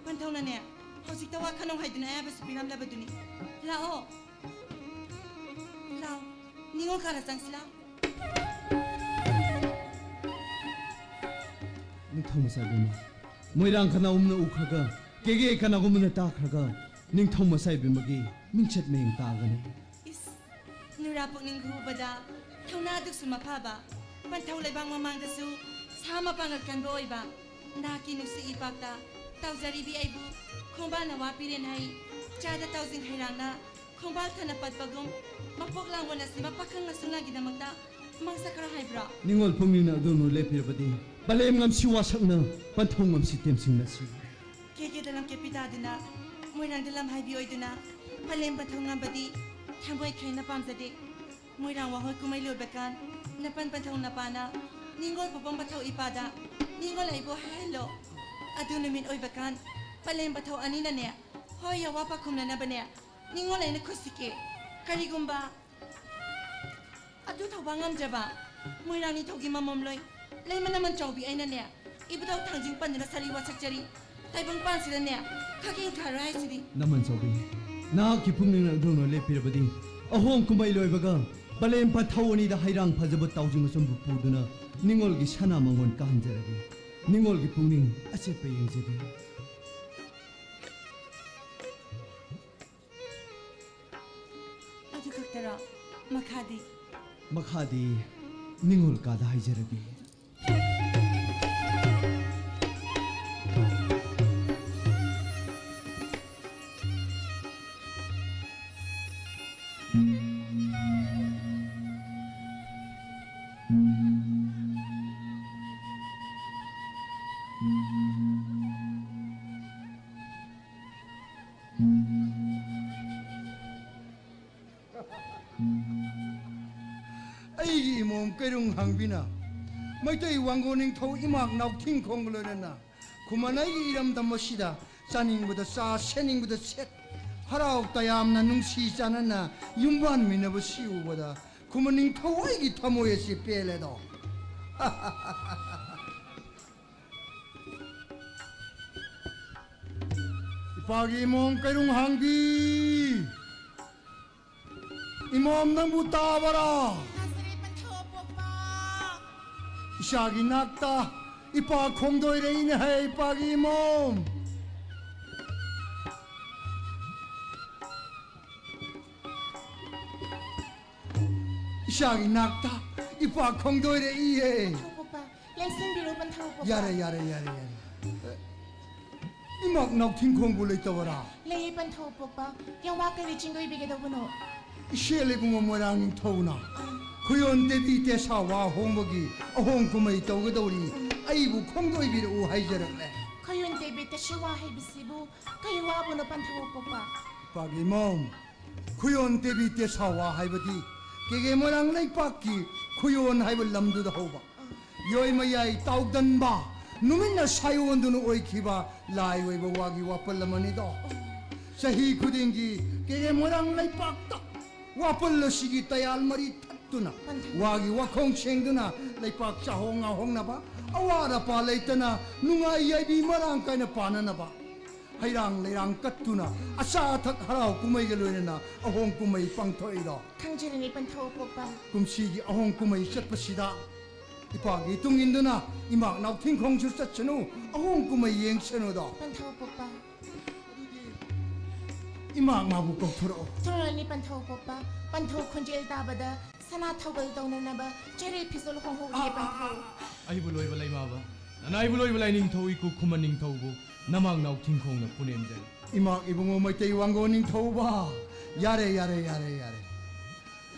ꯄꯟꯊꯧꯅꯅꯦ, ꯍꯧꯖꯤꯛꯇ ꯋꯥ ꯈꯟꯅꯧ ꯍꯥꯏꯗꯨꯅ ꯑꯌꯥꯕꯁꯨ ꯄꯤꯔꯝꯂꯕꯗꯨꯅꯤ꯫ ꯂꯥꯛꯑꯣ, ꯂꯥꯎ, ꯅꯤꯉꯣꯜ ꯀꯥꯗ ꯆꯪꯁꯤ ꯂꯥꯎ꯫ ꯅꯤꯡꯊꯧ ꯃꯆꯥ ꯏꯕꯦꯝꯃ, ꯃꯣꯏꯔꯥꯡ ꯀꯅꯥꯒꯨꯝꯅ ꯎꯈ꯭ꯔꯒ, ꯀꯦꯒꯦ ꯀꯅꯥꯒꯨꯝꯕꯅ ꯇꯥꯈ꯭ꯔꯒ, ꯅꯤꯡꯊꯧ ꯃꯆꯥ ꯏꯕꯦꯝꯃꯒꯤ ꯃꯤꯡꯆꯠ ꯃꯌꯦꯡ ꯇꯥꯒꯅꯤ꯫ ꯏꯁ, ꯅꯨꯔꯥ ꯄꯨꯛꯅꯤꯡ ꯍꯨꯕꯗ, ꯊꯧꯅꯥ ꯑꯗꯨꯛꯁꯨ ꯃꯐꯕ, ꯄꯟꯊꯧ ꯂꯩꯕꯥꯛ ꯃꯃꯥꯡꯗꯁꯨ ꯁꯥ ꯃꯄꯥꯡꯒꯜ ꯀꯟꯕ ꯑꯣꯏꯕ, ꯅꯍꯥꯛꯀꯤ ꯅꯨꯡꯁꯤ ꯏꯄꯥꯛꯇ ꯇꯥꯎꯖꯔꯤꯕꯤ ꯑꯩꯕꯨ ꯈꯣꯡꯕꯥꯜꯅ ꯋꯥ ꯄꯤꯔꯦꯟ ꯍꯩ, ꯆꯥꯗ ꯇꯥꯎꯖꯤꯡ ꯍꯩꯔꯥꯡꯅ ꯈꯣꯡꯕꯥꯜ ꯊꯅ ꯄꯠꯄꯒꯨꯝ, ꯃꯄꯣꯛ ꯂꯥꯡꯕꯣꯜ ꯑꯁꯤꯃ ꯄꯥꯈꯪ ꯃꯁꯨꯅꯥꯒꯤꯗꯃꯛꯇ ꯃꯥꯡꯖꯈ꯭ꯔꯣ ꯍꯥꯏꯕ꯭ꯔꯣ? ꯅꯤꯡꯉꯣꯜ ꯄꯨꯛꯅꯤꯡꯅ ꯑꯗꯨꯅ ꯂꯦꯞꯄꯤꯔꯕꯗꯤ, ꯄꯂꯦꯝ ꯉꯝꯁꯤ ꯋꯥꯁꯛꯅ ꯄꯟꯊꯧ ꯉꯝꯁꯤ ꯇꯦꯝꯁꯤꯡꯅꯁꯤ꯫ ꯀꯦꯒꯦꯗ ꯂꯝꯀꯦꯠ ꯄꯤꯇꯥꯗꯨꯅ, ꯃꯣꯏꯔꯥꯡꯗ ꯂꯝ ꯍꯥꯏꯕꯤ ꯑꯣꯏꯗꯨꯅ, ꯄꯂꯦꯝ ꯄꯟꯊꯧ ꯉꯝꯕꯗꯤ ꯊꯃꯣꯏ ꯈꯦꯡꯅ ꯄꯥꯝꯖꯗꯦ꯫ ꯃꯣꯏꯔꯥꯡ ꯋꯥꯍꯣꯏ ꯀꯨꯝꯍꯩ ꯂꯣꯏꯕ ꯀꯥꯟ, ꯅꯄꯟ ꯄꯟꯊꯧ ꯅꯄꯥꯅ ꯅꯤꯡꯉꯣꯜ ꯄꯣꯄꯝ ꯄꯟꯊꯧ ꯏꯄꯥꯗ ꯅꯤꯡꯉꯣꯜ ꯑꯩꯕꯨ ꯍꯥꯏꯍꯜꯂꯣ꯫ ꯑꯗꯨ ꯅꯨꯃꯤꯠ ꯑꯣꯏꯕ ꯀꯥꯟ, ꯄꯂꯦꯝ ꯄꯟꯊꯧ ꯑꯅꯤꯅꯅꯦ, ꯍꯣꯏ ꯌꯥꯋꯥ ꯄꯥꯈꯨꯝꯅꯅꯕꯅꯦ, ꯅꯤꯡꯉꯣꯜ ꯑꯩꯅ ꯈꯨꯠ ꯁꯤꯛꯀꯦ꯫ ꯀꯔꯤꯒꯨꯝꯕ ꯑꯗꯨ ꯊꯧꯕ ꯉꯝꯗ꯭ꯔꯕ ꯃꯣꯏꯔꯥꯡ ꯅꯤꯡꯊꯧꯒꯤ ꯃꯃꯣꯝꯂꯣꯏ ꯂꯩꯃ ꯅꯃꯟ ꯆꯥꯎꯕꯤ ꯑꯩꯅꯅꯦ, ꯏꯕꯨꯙꯧ ꯊꯥꯡꯖꯤꯡ ꯄꯟꯗꯨꯅ ꯁꯥꯔꯤ ꯋꯥꯁꯛꯆꯔꯤ꯫ ꯇꯥꯏꯕꯪ ꯄꯥꯟꯁꯤꯗꯅꯦ, ꯈꯛ ꯌꯦꯡꯊꯔꯣꯏ ꯍꯥꯏꯁꯤꯗꯤ꯫ ꯅꯃꯟ ꯆꯥꯎꯕꯤ, ꯅꯍꯥꯛꯀꯤ ꯄꯨꯛꯅꯤꯡꯅ ꯑꯗꯨꯝꯅ ꯂꯦꯞꯄꯤꯔꯕꯗꯤ, ꯑꯍꯣꯡ ꯀꯨꯝꯍꯩ ꯂꯣꯏꯕꯒ ꯄꯂꯦꯝ ꯄꯟꯊꯧ ꯑꯅꯤꯗ ꯍꯩꯔꯥꯡ ꯐꯖꯕ ꯇꯥꯎꯖꯤꯡ ꯑꯆꯨꯝꯕ ꯄꯨꯗꯨꯅ ꯅꯤꯡꯉꯣꯜꯒꯤ ꯁꯅꯥ ꯃꯉꯣꯟ ꯀꯥꯍꯟꯖꯔꯒꯦ꯫ ꯅꯤꯡꯉꯣꯜꯒꯤ ꯄꯨꯛꯅꯤꯡ ꯑꯆꯦꯠꯄ ꯌꯦꯡꯖꯒꯦ꯫ ꯑꯗꯨ ꯈꯛꯇꯔꯣ? ꯃꯈꯥꯗꯤ? ꯃꯈꯥꯗꯤ ꯅꯤꯡꯉꯣꯜ ꯀꯥꯗ ꯍꯥꯏꯖꯔꯒꯦ꯫ ꯑꯩꯒꯤ ꯏꯃꯣꯝ ꯀꯩꯔꯨꯡ ꯍꯥꯡꯕꯤꯅ ꯃꯩꯇꯩ ꯋꯥꯡꯒꯣ ꯅꯤꯡꯊꯧ ꯏꯃꯥꯛ ꯅꯥꯎꯊꯤꯡꯈꯣꯡꯒ ꯂꯣꯏꯅꯅ ꯈꯨꯃꯟ ꯑꯩꯒꯤ ꯏꯔꯝꯗꯝ ꯑꯁꯤꯗ ꯆꯥꯅꯤꯡꯕꯗ ꯆꯥ, ꯁꯦꯠꯅꯤꯡꯕꯗ ꯁꯦꯠ, ꯍꯔꯥꯎ ꯇꯌꯥꯝꯅ ꯅꯨꯡꯁꯤ ꯆꯥꯟꯅꯅ ꯌꯨꯝꯕꯥꯟꯃꯤꯟꯅꯕꯁꯤ ꯎꯕꯗ ꯈꯨꯃꯟ ꯅꯤꯡꯊꯧ ꯑꯩꯒꯤ ꯊꯃꯣꯏ ꯑꯁꯤ ꯄꯦꯜꯂꯦꯗꯣ꯫ ꯏꯄꯥꯒꯤ ꯏꯃꯣꯝ ꯀꯩꯔꯨꯡ ꯍꯥꯡꯕꯤ, ꯏꯃꯣꯝ ꯅꯪꯕꯨ ꯇꯥꯕꯔꯥ? ꯇꯥꯖꯔꯦ ꯄꯟꯊꯧ ꯄꯣꯛꯄ꯫ ꯏꯆꯥꯒꯤ ꯅꯥꯛꯇ ꯏꯄꯥ ꯈꯣꯡꯗꯣꯏꯔꯛꯏꯅꯦ ꯍꯥꯏ, ꯏꯄꯥꯒꯤ ꯏꯃꯣꯝ꯫ ꯏꯆꯥꯒꯤ ꯅꯥꯛꯇ ꯏꯄꯥ ꯈꯣꯡꯗꯣꯏꯔꯛꯏꯌꯦ꯫ ꯄꯟꯊꯧ ꯄꯣꯛꯄ, ꯂꯦꯡꯁꯤꯟꯕꯤꯔꯣ ꯄꯟꯊꯧ ꯄꯣꯛꯄ꯫ ꯌꯥꯔꯦ, ꯌꯥꯔꯦ, ꯌꯥꯔꯦ, ꯌꯥꯔꯦ꯫ ꯏꯃꯥꯛ ꯅꯥꯎꯊꯤꯡꯈꯣꯡꯕꯨ ꯂꯩꯇꯕꯔꯥ? ꯂꯩꯌꯦ ꯄꯟꯊꯧ ꯄꯣꯛꯄ꯫ ꯌꯥꯋꯥ ꯀꯔꯤ ꯆꯤꯡꯗꯣꯏꯕꯤꯒꯗꯧꯕꯅꯣ? ꯏꯆꯦꯜ ꯏꯕꯨꯡꯉꯣ ꯃꯣꯏꯔꯥꯡ ꯅꯤꯡꯊꯧꯅ ꯈꯨꯌꯣꯟ ꯗꯦꯕꯤ ꯇꯦꯁꯥ ꯋꯥ ꯍꯣꯡꯕꯒꯤ ꯑꯍꯣꯡ ꯀꯨꯝꯍꯩ ꯇꯧꯒꯗꯧꯔꯤ꯫ ꯑꯩꯕꯨ ꯈꯣꯡꯗꯣꯏꯕꯤꯔꯛꯎ ꯍꯥꯏꯖꯔꯛꯂꯦ꯫ ꯈꯨꯌꯣꯟ ꯗꯦꯕꯤ ꯇꯦꯁꯥ ꯋꯥ ꯍꯥꯏꯕꯁꯤꯕꯨ ꯀꯩ ꯋꯥꯕꯨꯅꯣ ꯄꯟꯊꯧ ꯄꯣꯛꯄ? ꯏꯄꯥꯒꯤ ꯏꯃꯣꯝ, ꯈꯨꯌꯣꯟ ꯗꯦꯕꯤ ꯇꯦꯁꯥ ꯋꯥ ꯍꯥꯏꯕꯗꯤ ꯀꯦꯒꯦ ꯃꯣꯏꯔꯥꯡ ꯂꯩꯄꯥꯛꯀꯤ ꯈꯨꯌꯣꯟ ꯍꯥꯏꯕ ꯂꯝꯗꯨꯗ ꯍꯧꯕ, ꯌꯣꯏ ꯃꯌꯥꯏ ꯇꯥꯎꯗꯟꯕ, ꯅꯨꯃꯤꯠꯅ ꯁꯥꯏꯑꯣꯟꯗꯨꯅ ꯑꯣꯏꯈꯤꯕ ꯂꯥꯏ ꯑꯣꯏꯕ ꯋꯥꯒꯤ ꯋꯥꯄꯜ ꯑꯃꯅꯤꯗꯣ꯫ ꯆꯍꯤ ꯈꯨꯗꯤꯡꯒꯤ ꯀꯦꯒꯦ ꯃꯣꯏꯔꯥꯡ ꯂꯩꯄꯥꯛꯇ ꯋꯥꯄꯜ ꯑꯁꯤꯒꯤ ꯇꯌꯥꯜ ꯃꯔꯤ ꯊꯠꯇꯨꯅ ꯋꯥꯒꯤ ꯋꯥꯈꯣꯡ ꯁꯦꯡꯗꯨꯅ ꯂꯩꯄꯥꯛ ꯆꯥꯍꯣꯡ ꯉꯥꯍꯣꯡꯅꯕ, ꯑꯋꯥꯠ ꯑꯄꯥ ꯂꯩꯇꯅ ꯅꯨꯡꯉꯥꯏ ꯌꯥꯏꯕꯤ ꯃꯔꯥꯡ ꯀꯥꯏꯅ ꯄꯥꯟꯅꯅꯕ ꯍꯩꯔꯥꯡ ꯂꯩꯔꯥꯡ ꯀꯠꯇꯨꯅ ꯑꯆꯥ ꯑꯊꯛ ꯍꯔꯥꯎ ꯀꯨꯝꯍꯩꯒ ꯂꯣꯏꯅꯅ ꯑꯍꯣꯡ ꯀꯨꯝꯍꯩ ꯄꯥꯡꯊꯣꯛꯏꯗꯣ꯫ ꯈꯪꯖꯔꯤꯅꯤ ꯄꯟꯊꯧ ꯄꯣꯛꯄ꯫ ꯀꯨꯝꯁꯤꯒꯤ ꯑꯍꯣꯡ ꯀꯨꯝꯍꯩ ꯆꯠꯄꯁꯤꯗ ꯏꯄꯥꯒꯤ ꯇꯨꯡ ꯏꯟꯗꯨꯅ ꯏꯃꯥꯛ ꯅꯥꯎꯊꯤꯡꯈꯣꯡꯁꯨ ꯆꯠꯁꯅꯨ, ꯑꯍꯣꯡ ꯀꯨꯝꯍꯩ ꯌꯦꯡꯁꯅꯨꯗꯣ꯫ ꯄꯟꯊꯧ ꯄꯣꯛꯄ꯫ ꯏꯃꯥꯛ ꯃꯥꯕꯨ ꯀꯧꯊꯣꯔꯛꯑꯣ꯫ ꯊꯣꯔꯛꯑꯅꯤ ꯄꯟꯊꯧ ꯄꯣꯛꯄ꯫ ꯄꯟꯊꯧ ꯈꯣꯟꯖꯦꯜ ꯇꯥꯕꯗ ꯁꯅꯥ ꯊꯧꯒꯜ ꯇꯧꯅꯅꯕ ꯆꯦꯔꯩ ꯐꯤꯖꯣꯜ ꯍꯣꯡꯍꯧꯔꯤꯌꯦ ꯄꯟꯊꯧ꯫ ꯑꯩꯕꯨ ꯂꯣꯏꯕ ꯂꯩꯃꯥꯕ, ꯅꯅꯥꯏꯕꯨ ꯂꯣꯏꯕ ꯂꯥꯏꯅꯤꯡꯊꯧ ꯏꯀꯨ ꯈꯨꯃꯟ ꯅꯤꯡꯊꯧꯕꯨ ꯅꯃꯥꯛ ꯅꯥꯎꯊꯤꯡꯈꯣꯡꯅ ꯄꯨꯅꯦꯝꯖꯔꯤ꯫ ꯏꯃꯥꯛ ꯏꯕꯨꯡꯉꯣ ꯃꯩꯇꯩ ꯋꯥꯡꯒꯣ ꯅꯤꯡꯊꯧꯕ꯫ ꯌꯥꯔꯦ, ꯌꯥꯔꯦ, ꯌꯥꯔꯦ, ꯌꯥꯔꯦ꯫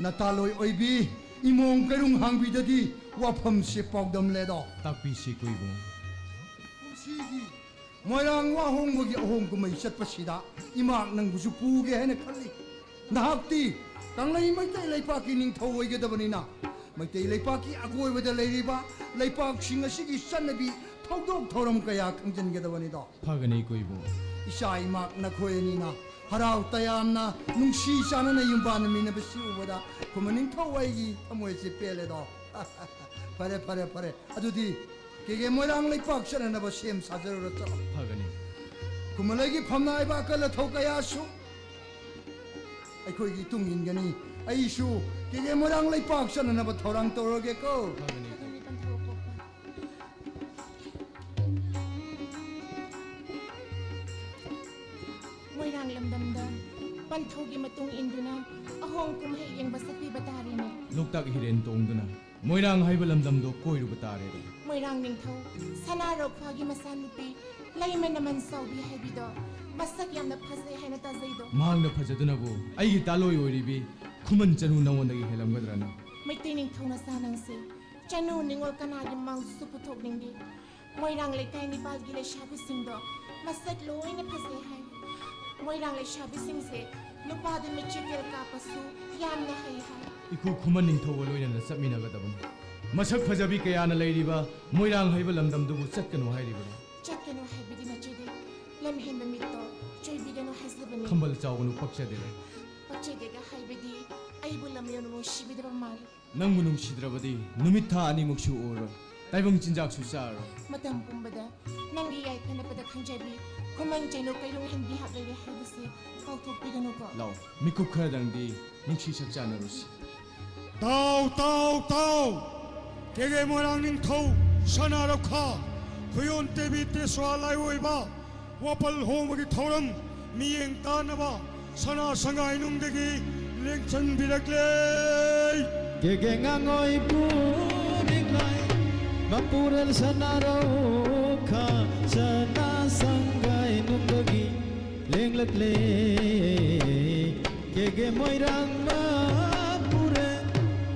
ꯅꯇꯥꯂꯣꯏ ꯑꯣꯏꯕꯤ ꯏꯃꯣꯝ ꯀꯩꯔꯨꯡ ꯍꯥꯡꯕꯤꯗꯗꯤ ꯋꯥꯐꯝꯁꯦ ꯄꯥꯎꯗꯝꯂꯦꯗꯣ꯫ ꯇꯥꯛꯄꯤꯁꯤ ꯏꯀꯨ ꯏꯕꯨꯡꯉꯣ꯫ ꯀꯨꯝꯁꯤꯒꯤ ꯃꯣꯏꯔꯥꯡ ꯋꯥꯍꯣꯡꯕꯒꯤ ꯑꯍꯣꯡ ꯀꯨꯝꯍꯩ ꯆꯠꯄꯁꯤꯗ ꯏꯃꯥꯛ ꯅꯪꯕꯨꯁꯨ ꯄꯨꯒꯦ ꯍꯥꯏꯅ ꯈꯜꯂꯤ꯫ ꯅꯍꯥꯛꯇꯤ ꯀꯪꯂꯩ ꯃꯩꯇꯩ ꯂꯩꯄꯥꯛꯀꯤ ꯅꯤꯡꯊꯧ ꯑꯣꯏꯒꯗꯕꯅꯤꯅ ꯃꯩꯇꯩ ꯂꯩꯄꯥꯛꯀꯤ ꯑꯀꯣꯏꯕꯗ ꯂꯩꯔꯤꯕ ꯂꯩꯄꯥꯛꯁꯤꯡ ꯑꯁꯤꯒꯤ ꯆꯠꯅꯕꯤ ꯊꯧꯗꯣꯛ ꯊꯧꯔꯝ ꯀꯌꯥ ꯈꯪꯖꯤꯟꯒꯗꯕꯅꯤꯗꯣ꯫ ꯐꯒꯅꯤ ꯏꯀꯣ ꯏꯕꯨꯡ꯫ ꯏꯆꯥ ꯏꯃꯥ ꯅꯈꯣꯏ ꯑꯅꯤꯅ ꯍꯔꯥꯎ ꯇꯌꯥꯝꯅ ꯅꯨꯡꯁꯤ ꯆꯥꯟꯅꯅ ꯌꯨꯝ ꯄꯥꯟꯃꯤꯟꯅꯕꯁꯤ ꯎꯕꯗ ꯈꯨꯃꯟ ꯅꯤꯡꯊꯧ ꯑꯩꯒꯤ ꯊꯃꯣꯏꯁꯦ ꯄꯦꯜꯂꯦꯗꯣ꯫ ꯐꯔꯦ, ꯐꯔꯦ, ꯐꯔꯦ꯫ ꯑꯗꯨꯗꯤ ꯀꯦꯒꯦ ꯃꯣꯏꯔꯥꯡ ꯂꯩꯄꯥꯛ ꯆꯠꯅꯅꯕ ꯁꯦꯝ ꯁꯥꯖꯔꯨꯔꯣ, ꯆꯠꯂꯣ꯫ ꯐꯒꯅꯤ꯫ ꯈꯨꯃꯟꯂꯩꯒꯤ ꯐꯝꯅꯥꯏꯕ ꯑꯀꯜ ꯑꯊꯧ ꯀꯌꯥꯁꯨ ꯑꯩꯈꯣꯏꯒꯤ ꯏꯇꯨꯡ ꯏꯟꯒꯅꯤ꯫ ꯑꯩꯁꯨ ꯀꯦꯒꯦ ꯃꯣꯏꯔꯥꯡ ꯂꯩꯄꯥꯛ ꯆꯠꯅꯅꯕ ꯊꯧꯔꯥꯡ ꯇꯧꯔꯒꯦꯀꯣ꯫ ꯐꯒꯅꯤ꯫ ꯃꯣꯏꯔꯥꯡ ꯂꯝꯗꯝꯗ ꯄꯟꯊꯧꯒꯤ ꯃꯇꯨꯡ ꯏꯟꯗꯨꯅ ꯑꯍꯣꯡ ꯀꯨꯝꯍꯩ ꯌꯦꯡꯕ ꯆꯠꯄꯤꯕ ꯇꯥꯔꯦꯅꯦ꯫ ꯂꯣꯛꯇꯥꯛ ꯍꯤꯔꯦꯟ ꯇꯣꯡꯗꯨꯅ ꯃꯣꯏꯔꯥꯡ ꯍꯥꯏꯕ ꯂꯝꯗꯝꯗꯣ ꯀꯣꯏꯔꯨꯕ ꯇꯥꯔꯦꯅꯦ꯫ ꯃꯣꯏꯔꯥꯡ ꯅꯤꯡꯊꯧ ꯁꯅꯥ ꯔꯧꯈ꯭ꯋꯥꯒꯤ ꯃꯆꯥꯅꯨꯄꯤ ꯂꯩꯃ ꯅꯃꯟ ꯆꯥꯎꯕꯤ ꯍꯥꯏꯕꯤꯗꯣ ꯃꯁꯛ ꯌꯥꯝꯅ ꯐꯖꯩ ꯍꯥꯏꯅ ꯇꯥꯖꯩꯗꯣ꯫ ꯃꯍꯥꯛꯅ ꯐꯖꯗꯨꯅꯕꯨ ꯑꯩꯒꯤ ꯇꯥꯂꯣꯏ ꯑꯣꯏꯔꯤꯕꯤ ꯈꯨꯃꯟ ꯆꯅꯨ ꯅꯉꯣꯟꯗꯒꯤ ꯍꯦꯜꯂꯝꯒꯗ꯭ꯔꯅ? ꯃꯩꯇꯩ ꯅꯤꯡꯊꯧ ꯅꯆꯥ ꯅꯪꯁꯦ ꯆꯅꯨ ꯅꯤꯉꯣꯜ ꯀꯅꯥꯒꯤ ꯃꯥꯡꯁꯨ ꯄꯨꯊꯣꯛꯅꯤꯡꯗꯦ꯫ ꯃꯣꯏꯔꯥꯡ ꯂꯩꯀꯥꯏ ꯅꯤꯄꯥꯜꯒꯤ ꯂꯩꯁꯥꯕꯤꯁꯤꯡꯗꯣ ꯃꯁꯛ ꯂꯣꯏꯅ ꯐꯖꯩ ꯍꯥꯏ꯫ ꯃꯣꯏꯔꯥꯡ ꯂꯩꯁꯥꯕꯤꯁꯤꯡꯁꯦ ꯅꯨꯄꯥꯗ ꯃꯤꯠꯆꯤ ꯇꯦꯜ ꯀꯥꯞꯄꯁꯨ ꯌꯥꯝꯅ ꯍꯩ ꯍꯥꯏ꯫ ꯏꯀꯨ ꯈꯨꯃꯟ ꯅꯤꯡꯊꯧꯒ ꯂꯣꯏꯅꯅ ꯆꯠꯃꯤꯟꯅꯒꯗꯕꯅꯤ꯫ ꯃꯁꯛ ꯐꯖꯕꯤ ꯀꯌꯥꯅ ꯂꯩꯔꯤꯕ ꯃꯣꯏꯔꯥꯡ ꯍꯥꯏꯕ ꯂꯝꯗꯝꯗꯨꯕꯨ ꯆꯠꯀꯅꯨ ꯍꯥꯏꯔꯤꯕꯅꯤ꯫ ꯆꯠꯀꯅꯨ ꯍꯥꯏꯕꯗꯤ ꯅꯠꯆꯗꯦ꯫ ꯂꯝ ꯍꯦꯟꯕ ꯃꯤꯠꯇꯣ ꯆꯣꯏꯕꯤꯒꯅꯨ ꯍꯥꯏꯖꯕꯅꯤ꯫ ꯈꯝꯕꯜ ꯆꯥꯎꯒꯅꯨ, ꯄꯛꯆꯗꯦ꯫ ꯄꯛꯆꯗꯦꯒ ꯍꯥꯏꯕꯗꯤ ꯑꯩꯕꯨ ꯂꯝ ꯌꯧꯅ ꯅꯨꯡꯁꯤꯕꯤꯗꯕ ꯃꯥꯜꯂꯤ꯫ ꯅꯪꯕꯨ ꯅꯨꯡꯁꯤꯗ꯭ꯔꯕꯗꯤ ꯅꯨꯃꯤꯠ ꯊꯥ ꯑꯅꯤꯃꯨꯛꯁꯨ ꯎꯔꯣꯏ꯫ ꯇꯥꯏꯕꯪ ꯆꯤꯟꯖꯥꯛꯁꯨ ꯆꯥꯔꯣꯏ꯫ ꯃꯇꯝ ꯄꯨꯝꯕꯗ ꯅꯪꯒꯤ ꯌꯥꯏꯐꯅꯕꯗ ꯈꯟꯖꯕꯤ ꯈꯨꯃꯟ ꯆꯩꯅꯨ ꯀꯩꯔꯨꯡ ꯍꯦꯟꯕꯤ ꯍꯥꯞ ꯂꯩꯔꯦ ꯍꯥꯏꯕꯁꯤ ꯀꯥꯎꯊꯣꯛꯄꯤꯒꯅꯨꯀꯣ꯫ ꯂꯥꯎ, ꯃꯤꯀꯨꯞ ꯈꯔꯗꯪꯗꯤ ꯅꯨꯡꯁꯤ ꯁꯛ ꯆꯥꯟꯅꯔꯨꯁꯤ꯫ ꯇꯥꯎ, ꯇꯥꯎ, ꯇꯥꯎ! ꯀꯦꯒꯦ ꯃꯣꯏꯔꯥꯡ ꯅꯤꯡꯊꯧ ꯁꯅꯥ ꯔꯧꯈꯥ ꯈꯨꯌꯣꯟ ꯇꯦꯕꯤ ꯇꯦꯁ꯭ꯋꯥ ꯂꯥꯏꯑꯣꯏꯕ ꯋꯥꯄꯜ ꯍꯣꯡꯕꯒꯤ ꯊꯧꯔꯝ ꯃꯤꯠꯌꯦꯡ ꯇꯥꯅꯕ ꯁꯅꯥ ꯁꯉꯥꯏꯅꯨꯡꯗꯒꯤ ꯂꯦꯡꯁꯟꯕꯤꯔꯛꯂꯦ꯫ ꯀꯦꯒꯦ ꯉꯥꯉꯣꯏ ꯄꯨꯔꯤꯛꯂꯥꯏ ꯃꯄꯨꯔꯦꯜ ꯁꯅꯥ ꯔꯧꯈꯥ ꯁꯅꯥ ꯁꯪꯒꯥꯏ ꯅꯨꯡꯗꯒꯤ ꯂꯦꯡꯂꯛꯂꯦ꯫ ꯀꯦꯒꯦ ꯃꯣꯏꯔꯥꯡ ꯃꯄꯨꯔꯦꯜ꯫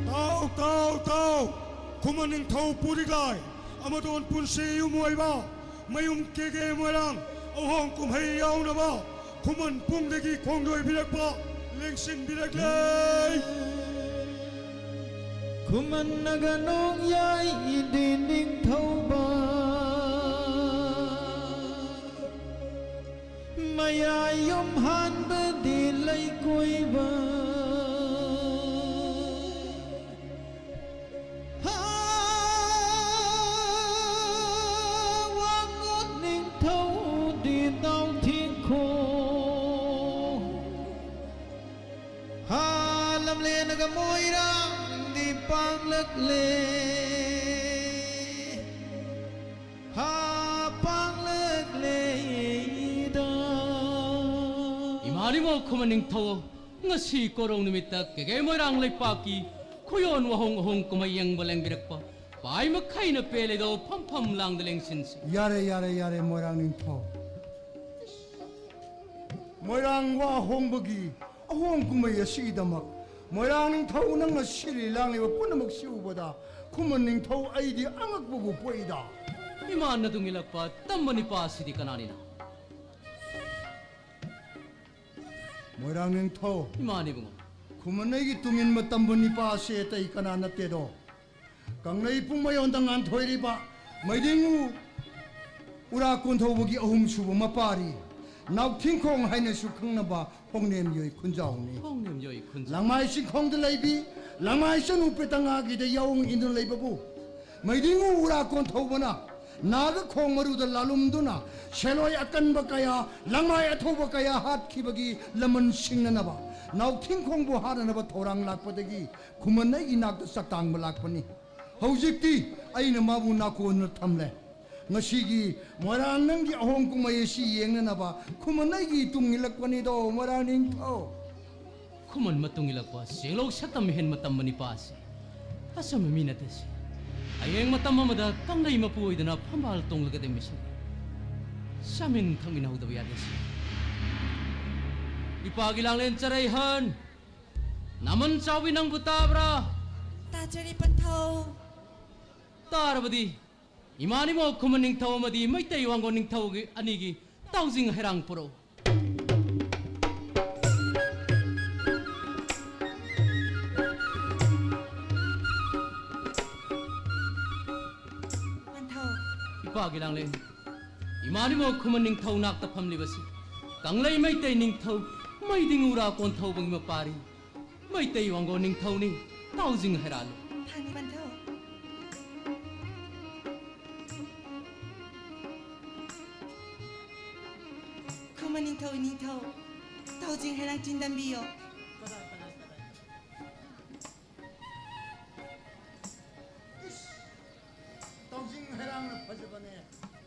ꯇꯥꯎ, ꯇꯥꯎ, ꯇꯥꯎ! ꯈꯨꯃꯟ ꯅꯤꯡꯊꯧ ꯄꯨꯔꯤꯛꯂꯥꯏ ꯑꯃꯗꯣꯟ ꯄꯨꯟꯁꯤ ꯌꯨꯝ ꯑꯣꯏꯕ ꯃꯌꯨꯝ ꯀꯦꯒꯦ ꯃꯣꯏꯔꯥꯡ ꯑꯍꯣꯡ ꯀꯨꯝꯍꯩ ꯌꯥꯎꯅꯕ ꯈꯨꯃꯟ ꯄꯨꯡꯗꯒꯤ ꯈꯣꯡꯗꯣꯏꯕꯤꯔꯛꯄ ꯂꯦꯡꯁꯤꯟꯕꯤꯔꯛꯂꯦ꯫ ꯈꯨꯃꯟꯅꯒ ꯅꯣꯡꯌꯥꯏꯗꯤ ꯅꯤꯡꯊꯧꯕ, ꯃꯌꯥꯏ ꯌꯨꯝ ꯍꯥꯟꯕꯗꯤ ꯂꯩꯀꯣꯏꯕ꯫ ꯍꯥ, ꯋꯥꯉꯣꯠ ꯅꯤꯡꯊꯧꯗꯤ ꯅꯥꯎꯊꯤꯡꯈꯣꯡ꯫ ꯍꯥ, ꯂꯝꯂꯦꯟꯒ ꯃꯣꯏꯔꯥꯡꯗꯤ ꯄꯥꯡꯂꯛꯂꯦ꯫ ꯍꯥ, ꯄꯥꯡꯂꯛꯂꯦꯗ꯫ ꯏꯃꯥꯅꯤꯃꯣ ꯈꯨꯃꯟ ꯅꯤꯡꯊꯧ, ꯉꯁꯤ ꯀꯣꯔꯧ ꯅꯨꯃꯤꯠꯇ ꯀꯦꯒꯦ ꯃꯣꯏꯔꯥꯡ ꯂꯩꯄꯥꯛꯀꯤ ꯈꯨꯌꯣꯟ ꯋꯥꯍꯣꯡ ꯑꯍꯣꯡ ꯀꯨꯝꯍꯩ ꯌꯦꯡꯕ ꯂꯦꯡꯕꯤꯔꯛꯄ ꯄꯥꯏ ꯃꯈꯩꯅ ꯄꯦꯜꯂꯦꯗꯣ, ꯐꯝ ꯐꯝ ꯂꯥꯡꯗ ꯂꯦꯡꯁꯤꯟꯁꯤ꯫ ꯌꯥꯔꯦ, ꯌꯥꯔꯦ, ꯌꯥꯔꯦ, ꯃꯣꯏꯔꯥꯡ ꯅꯤꯡꯊꯧ꯫ ꯃꯣꯏꯔꯥꯡ ꯋꯥ ꯍꯣꯡꯕꯒꯤ ꯑꯍꯣꯡ ꯀꯨꯝꯍꯩ ꯑꯁꯤꯒꯤꯗꯃꯛ ꯃꯣꯏꯔꯥꯡ ꯅꯤꯡꯊꯧ ꯅꯪꯅ ꯁꯤꯜꯂꯤ ꯂꯥꯡꯂꯤꯕ ꯄꯨꯝꯅꯃꯛꯁꯤ ꯎꯕꯗ ꯈꯨꯃꯟ ꯅꯤꯡꯊꯧ ꯑꯩꯗꯤ ꯑꯉꯛꯄꯕꯨ ꯄꯣꯛꯏꯗ꯫ ꯏꯃꯥꯅ ꯇꯨꯡ ꯏꯜꯂꯛꯄ ꯇꯝꯕ ꯅꯤꯄꯥ ꯑꯁꯤꯗꯤ ꯀꯅꯥꯅꯤꯅ? ꯃꯣꯏꯔꯥꯡ ꯅꯤꯡꯊꯧ꯫ ꯏꯃꯥꯅꯤ ꯏꯕꯨꯡꯉꯣ꯫ ꯈꯨꯃꯟ ꯑꯩꯒꯤ ꯇꯨꯡ ꯏꯟꯕ ꯇꯝꯕ ꯅꯤꯄꯥ ꯑꯁꯤ ꯑꯇꯩ ꯀꯅꯥ ꯅꯠꯇꯦꯗꯣ꯫ ꯀꯪꯂꯩ ꯄꯨꯡꯃꯌꯣꯟꯗ ꯉꯥꯟꯊꯣꯏꯔꯤꯕ ꯃꯩꯗꯤꯡꯉꯨ ꯎꯔꯥ ꯀꯣꯟꯊꯧꯕꯒꯤ ꯑꯍꯨꯝꯁꯨꯕ ꯃꯄꯥꯔꯤ ꯅꯥꯎꯊꯤꯡꯈꯣꯡ ꯍꯥꯏꯅꯁꯨ ꯈꯪꯅꯕ ꯍꯣꯡꯅꯦꯝ ꯌꯣꯏ ꯈꯨꯟꯖꯥꯎꯅꯤ꯫ ꯍꯣꯡꯅꯦꯝ ꯌꯣꯏ ꯈꯨꯟꯖꯥꯎ꯫ ꯂꯪꯃꯥꯏ ꯆꯤꯡꯈꯣꯡꯗ ꯂꯩꯕꯤ ꯂꯪꯃꯥꯏ ꯆꯅꯨ ꯄꯦꯇꯉꯥꯒꯤꯗ ꯌꯥꯑꯣꯡ ꯏꯟꯗꯨꯅ ꯂꯩꯕꯕꯨ ꯃꯩꯗꯤꯡꯉꯨ ꯎꯔꯥ ꯀꯣꯟꯊꯧꯕꯅ ꯅꯥꯒ ꯈꯣꯡ ꯃꯔꯨꯗ ꯂꯥꯂꯨꯝꯗꯨꯅ ꯁꯦꯂꯣꯏ ꯑꯀꯟꯕ ꯀꯌꯥ, ꯂꯪꯃꯥꯏ ꯑꯊꯧꯕ ꯀꯌꯥ ꯍꯥꯠꯈꯤꯕꯒꯤ ꯂꯃꯟ ꯁꯤꯡꯅꯅꯕ ꯅꯥꯎꯊꯤꯡꯈꯣꯡꯕꯨ ꯍꯥꯠꯅꯅꯕ ꯊꯧꯔꯥꯡ ꯂꯥꯛꯄꯗꯒꯤ ꯈꯨꯃꯟ ꯑꯩꯒꯤ ꯅꯥꯛꯇ ꯆꯥꯛꯇꯥꯡꯕ ꯂꯥꯛꯄꯅꯤ꯫ ꯍꯧꯖꯤꯛꯇꯤ ꯑꯩꯅ ꯃꯥꯕꯨ ꯅꯥꯀꯣꯟꯅ ꯊꯝꯂꯦ꯫ ꯉꯁꯤꯒꯤ ꯃꯣꯏꯔꯥꯡ ꯅꯪꯒꯤ ꯑꯍꯣꯡ ꯀꯨꯝꯍꯩ ꯑꯁꯤ ꯌꯦꯡꯅꯅꯕ ꯈꯨꯃꯟ ꯑꯩꯒꯤ ꯇꯨꯡ ꯏꯜꯂꯛꯄꯅꯤꯗꯣ, ꯃꯣꯏꯔꯥꯡ ꯅꯤꯡꯊꯧ꯫ ꯈꯨꯃꯟ ꯃꯇꯨꯡ ꯏꯜꯂꯛꯄ ꯆꯦꯡꯂꯧ ꯁꯛꯇꯝ ꯍꯦꯟꯕ ꯇꯝꯕ ꯅꯤꯄꯥ ꯑꯁꯤ ꯑꯆꯝꯕ ꯃꯤ ꯅꯠꯇꯦ ꯁꯤ꯫ ꯍꯌꯦꯡ ꯃꯇꯝ ꯑꯃꯗ ꯀꯪꯂꯩ ꯃꯄꯨ ꯑꯣꯏꯗꯨꯅ ꯐꯝꯕꯥꯜ ꯇꯣꯡꯂꯒꯗꯤ ꯃꯤꯁꯛ ꯆꯥꯃꯤꯟ ꯊꯛꯃꯤꯟꯅꯍꯧꯗꯕ ꯌꯥꯗꯦ ꯁꯤ꯫ ꯏꯄꯥꯒꯤ ꯂꯥꯡꯂꯦꯟ ꯆꯔꯩꯍꯟ, ꯅꯃꯟ ꯆꯥꯎꯕꯤ ꯅꯪꯕꯨ ꯇꯥꯕ꯭ꯔꯥ? ꯇꯥꯖꯔꯤ ꯄꯟꯊꯧ꯫ ꯇꯥꯔꯕꯗꯤ ꯏꯃꯥꯅꯤꯃꯣ ꯈꯨꯃꯟ ꯅꯤꯡꯊꯧ ꯑꯃꯗꯤ ꯃꯩꯇꯩ ꯋꯥꯡꯒꯣꯟ ꯅꯤꯡꯊꯧꯒꯤ ꯑꯅꯤꯒꯤ ꯇꯥꯎꯖꯤꯡ ꯍꯩꯔꯥꯡ ꯄꯨꯔꯛꯎ꯫ ꯄꯥꯒꯤ ꯂꯥꯡꯂꯦꯟ, ꯏꯃꯥ ꯅꯤꯡꯊꯧ ꯈꯨꯃꯟ ꯅꯤꯡꯊꯧ ꯅꯥꯛꯇ ꯐꯝꯂꯤꯕꯁꯤ ꯀꯪꯂꯩ ꯃꯩꯇꯩ ꯅꯤꯡꯊꯧ ꯃꯩꯗꯤꯡ ꯎꯔꯥ ꯀꯣꯟꯊꯧꯕꯒꯤ ꯃꯄꯥꯔꯤ, ꯃꯩꯇꯩ ꯋꯥꯡꯒꯣꯟ ꯅꯤꯡꯊꯧꯅꯤ, ꯇꯥꯎꯖꯤꯡ ꯍꯩꯔꯥꯡ꯫ ꯊꯥꯡꯒꯤ ꯄꯟꯊꯧ꯫ ꯈꯨꯃꯟ ꯅꯤꯡꯊꯧ ꯏꯅꯤꯡꯊꯧ, ꯇꯥꯎꯖꯤꯡ ꯍꯩꯔꯥꯡ ꯆꯤꯟꯗꯝꯕꯤꯌꯣ꯫ ꯏꯁ! ꯇꯥꯎꯖꯤꯡ ꯍꯩꯔꯥꯡꯅ ꯐꯖꯕꯅꯦ꯫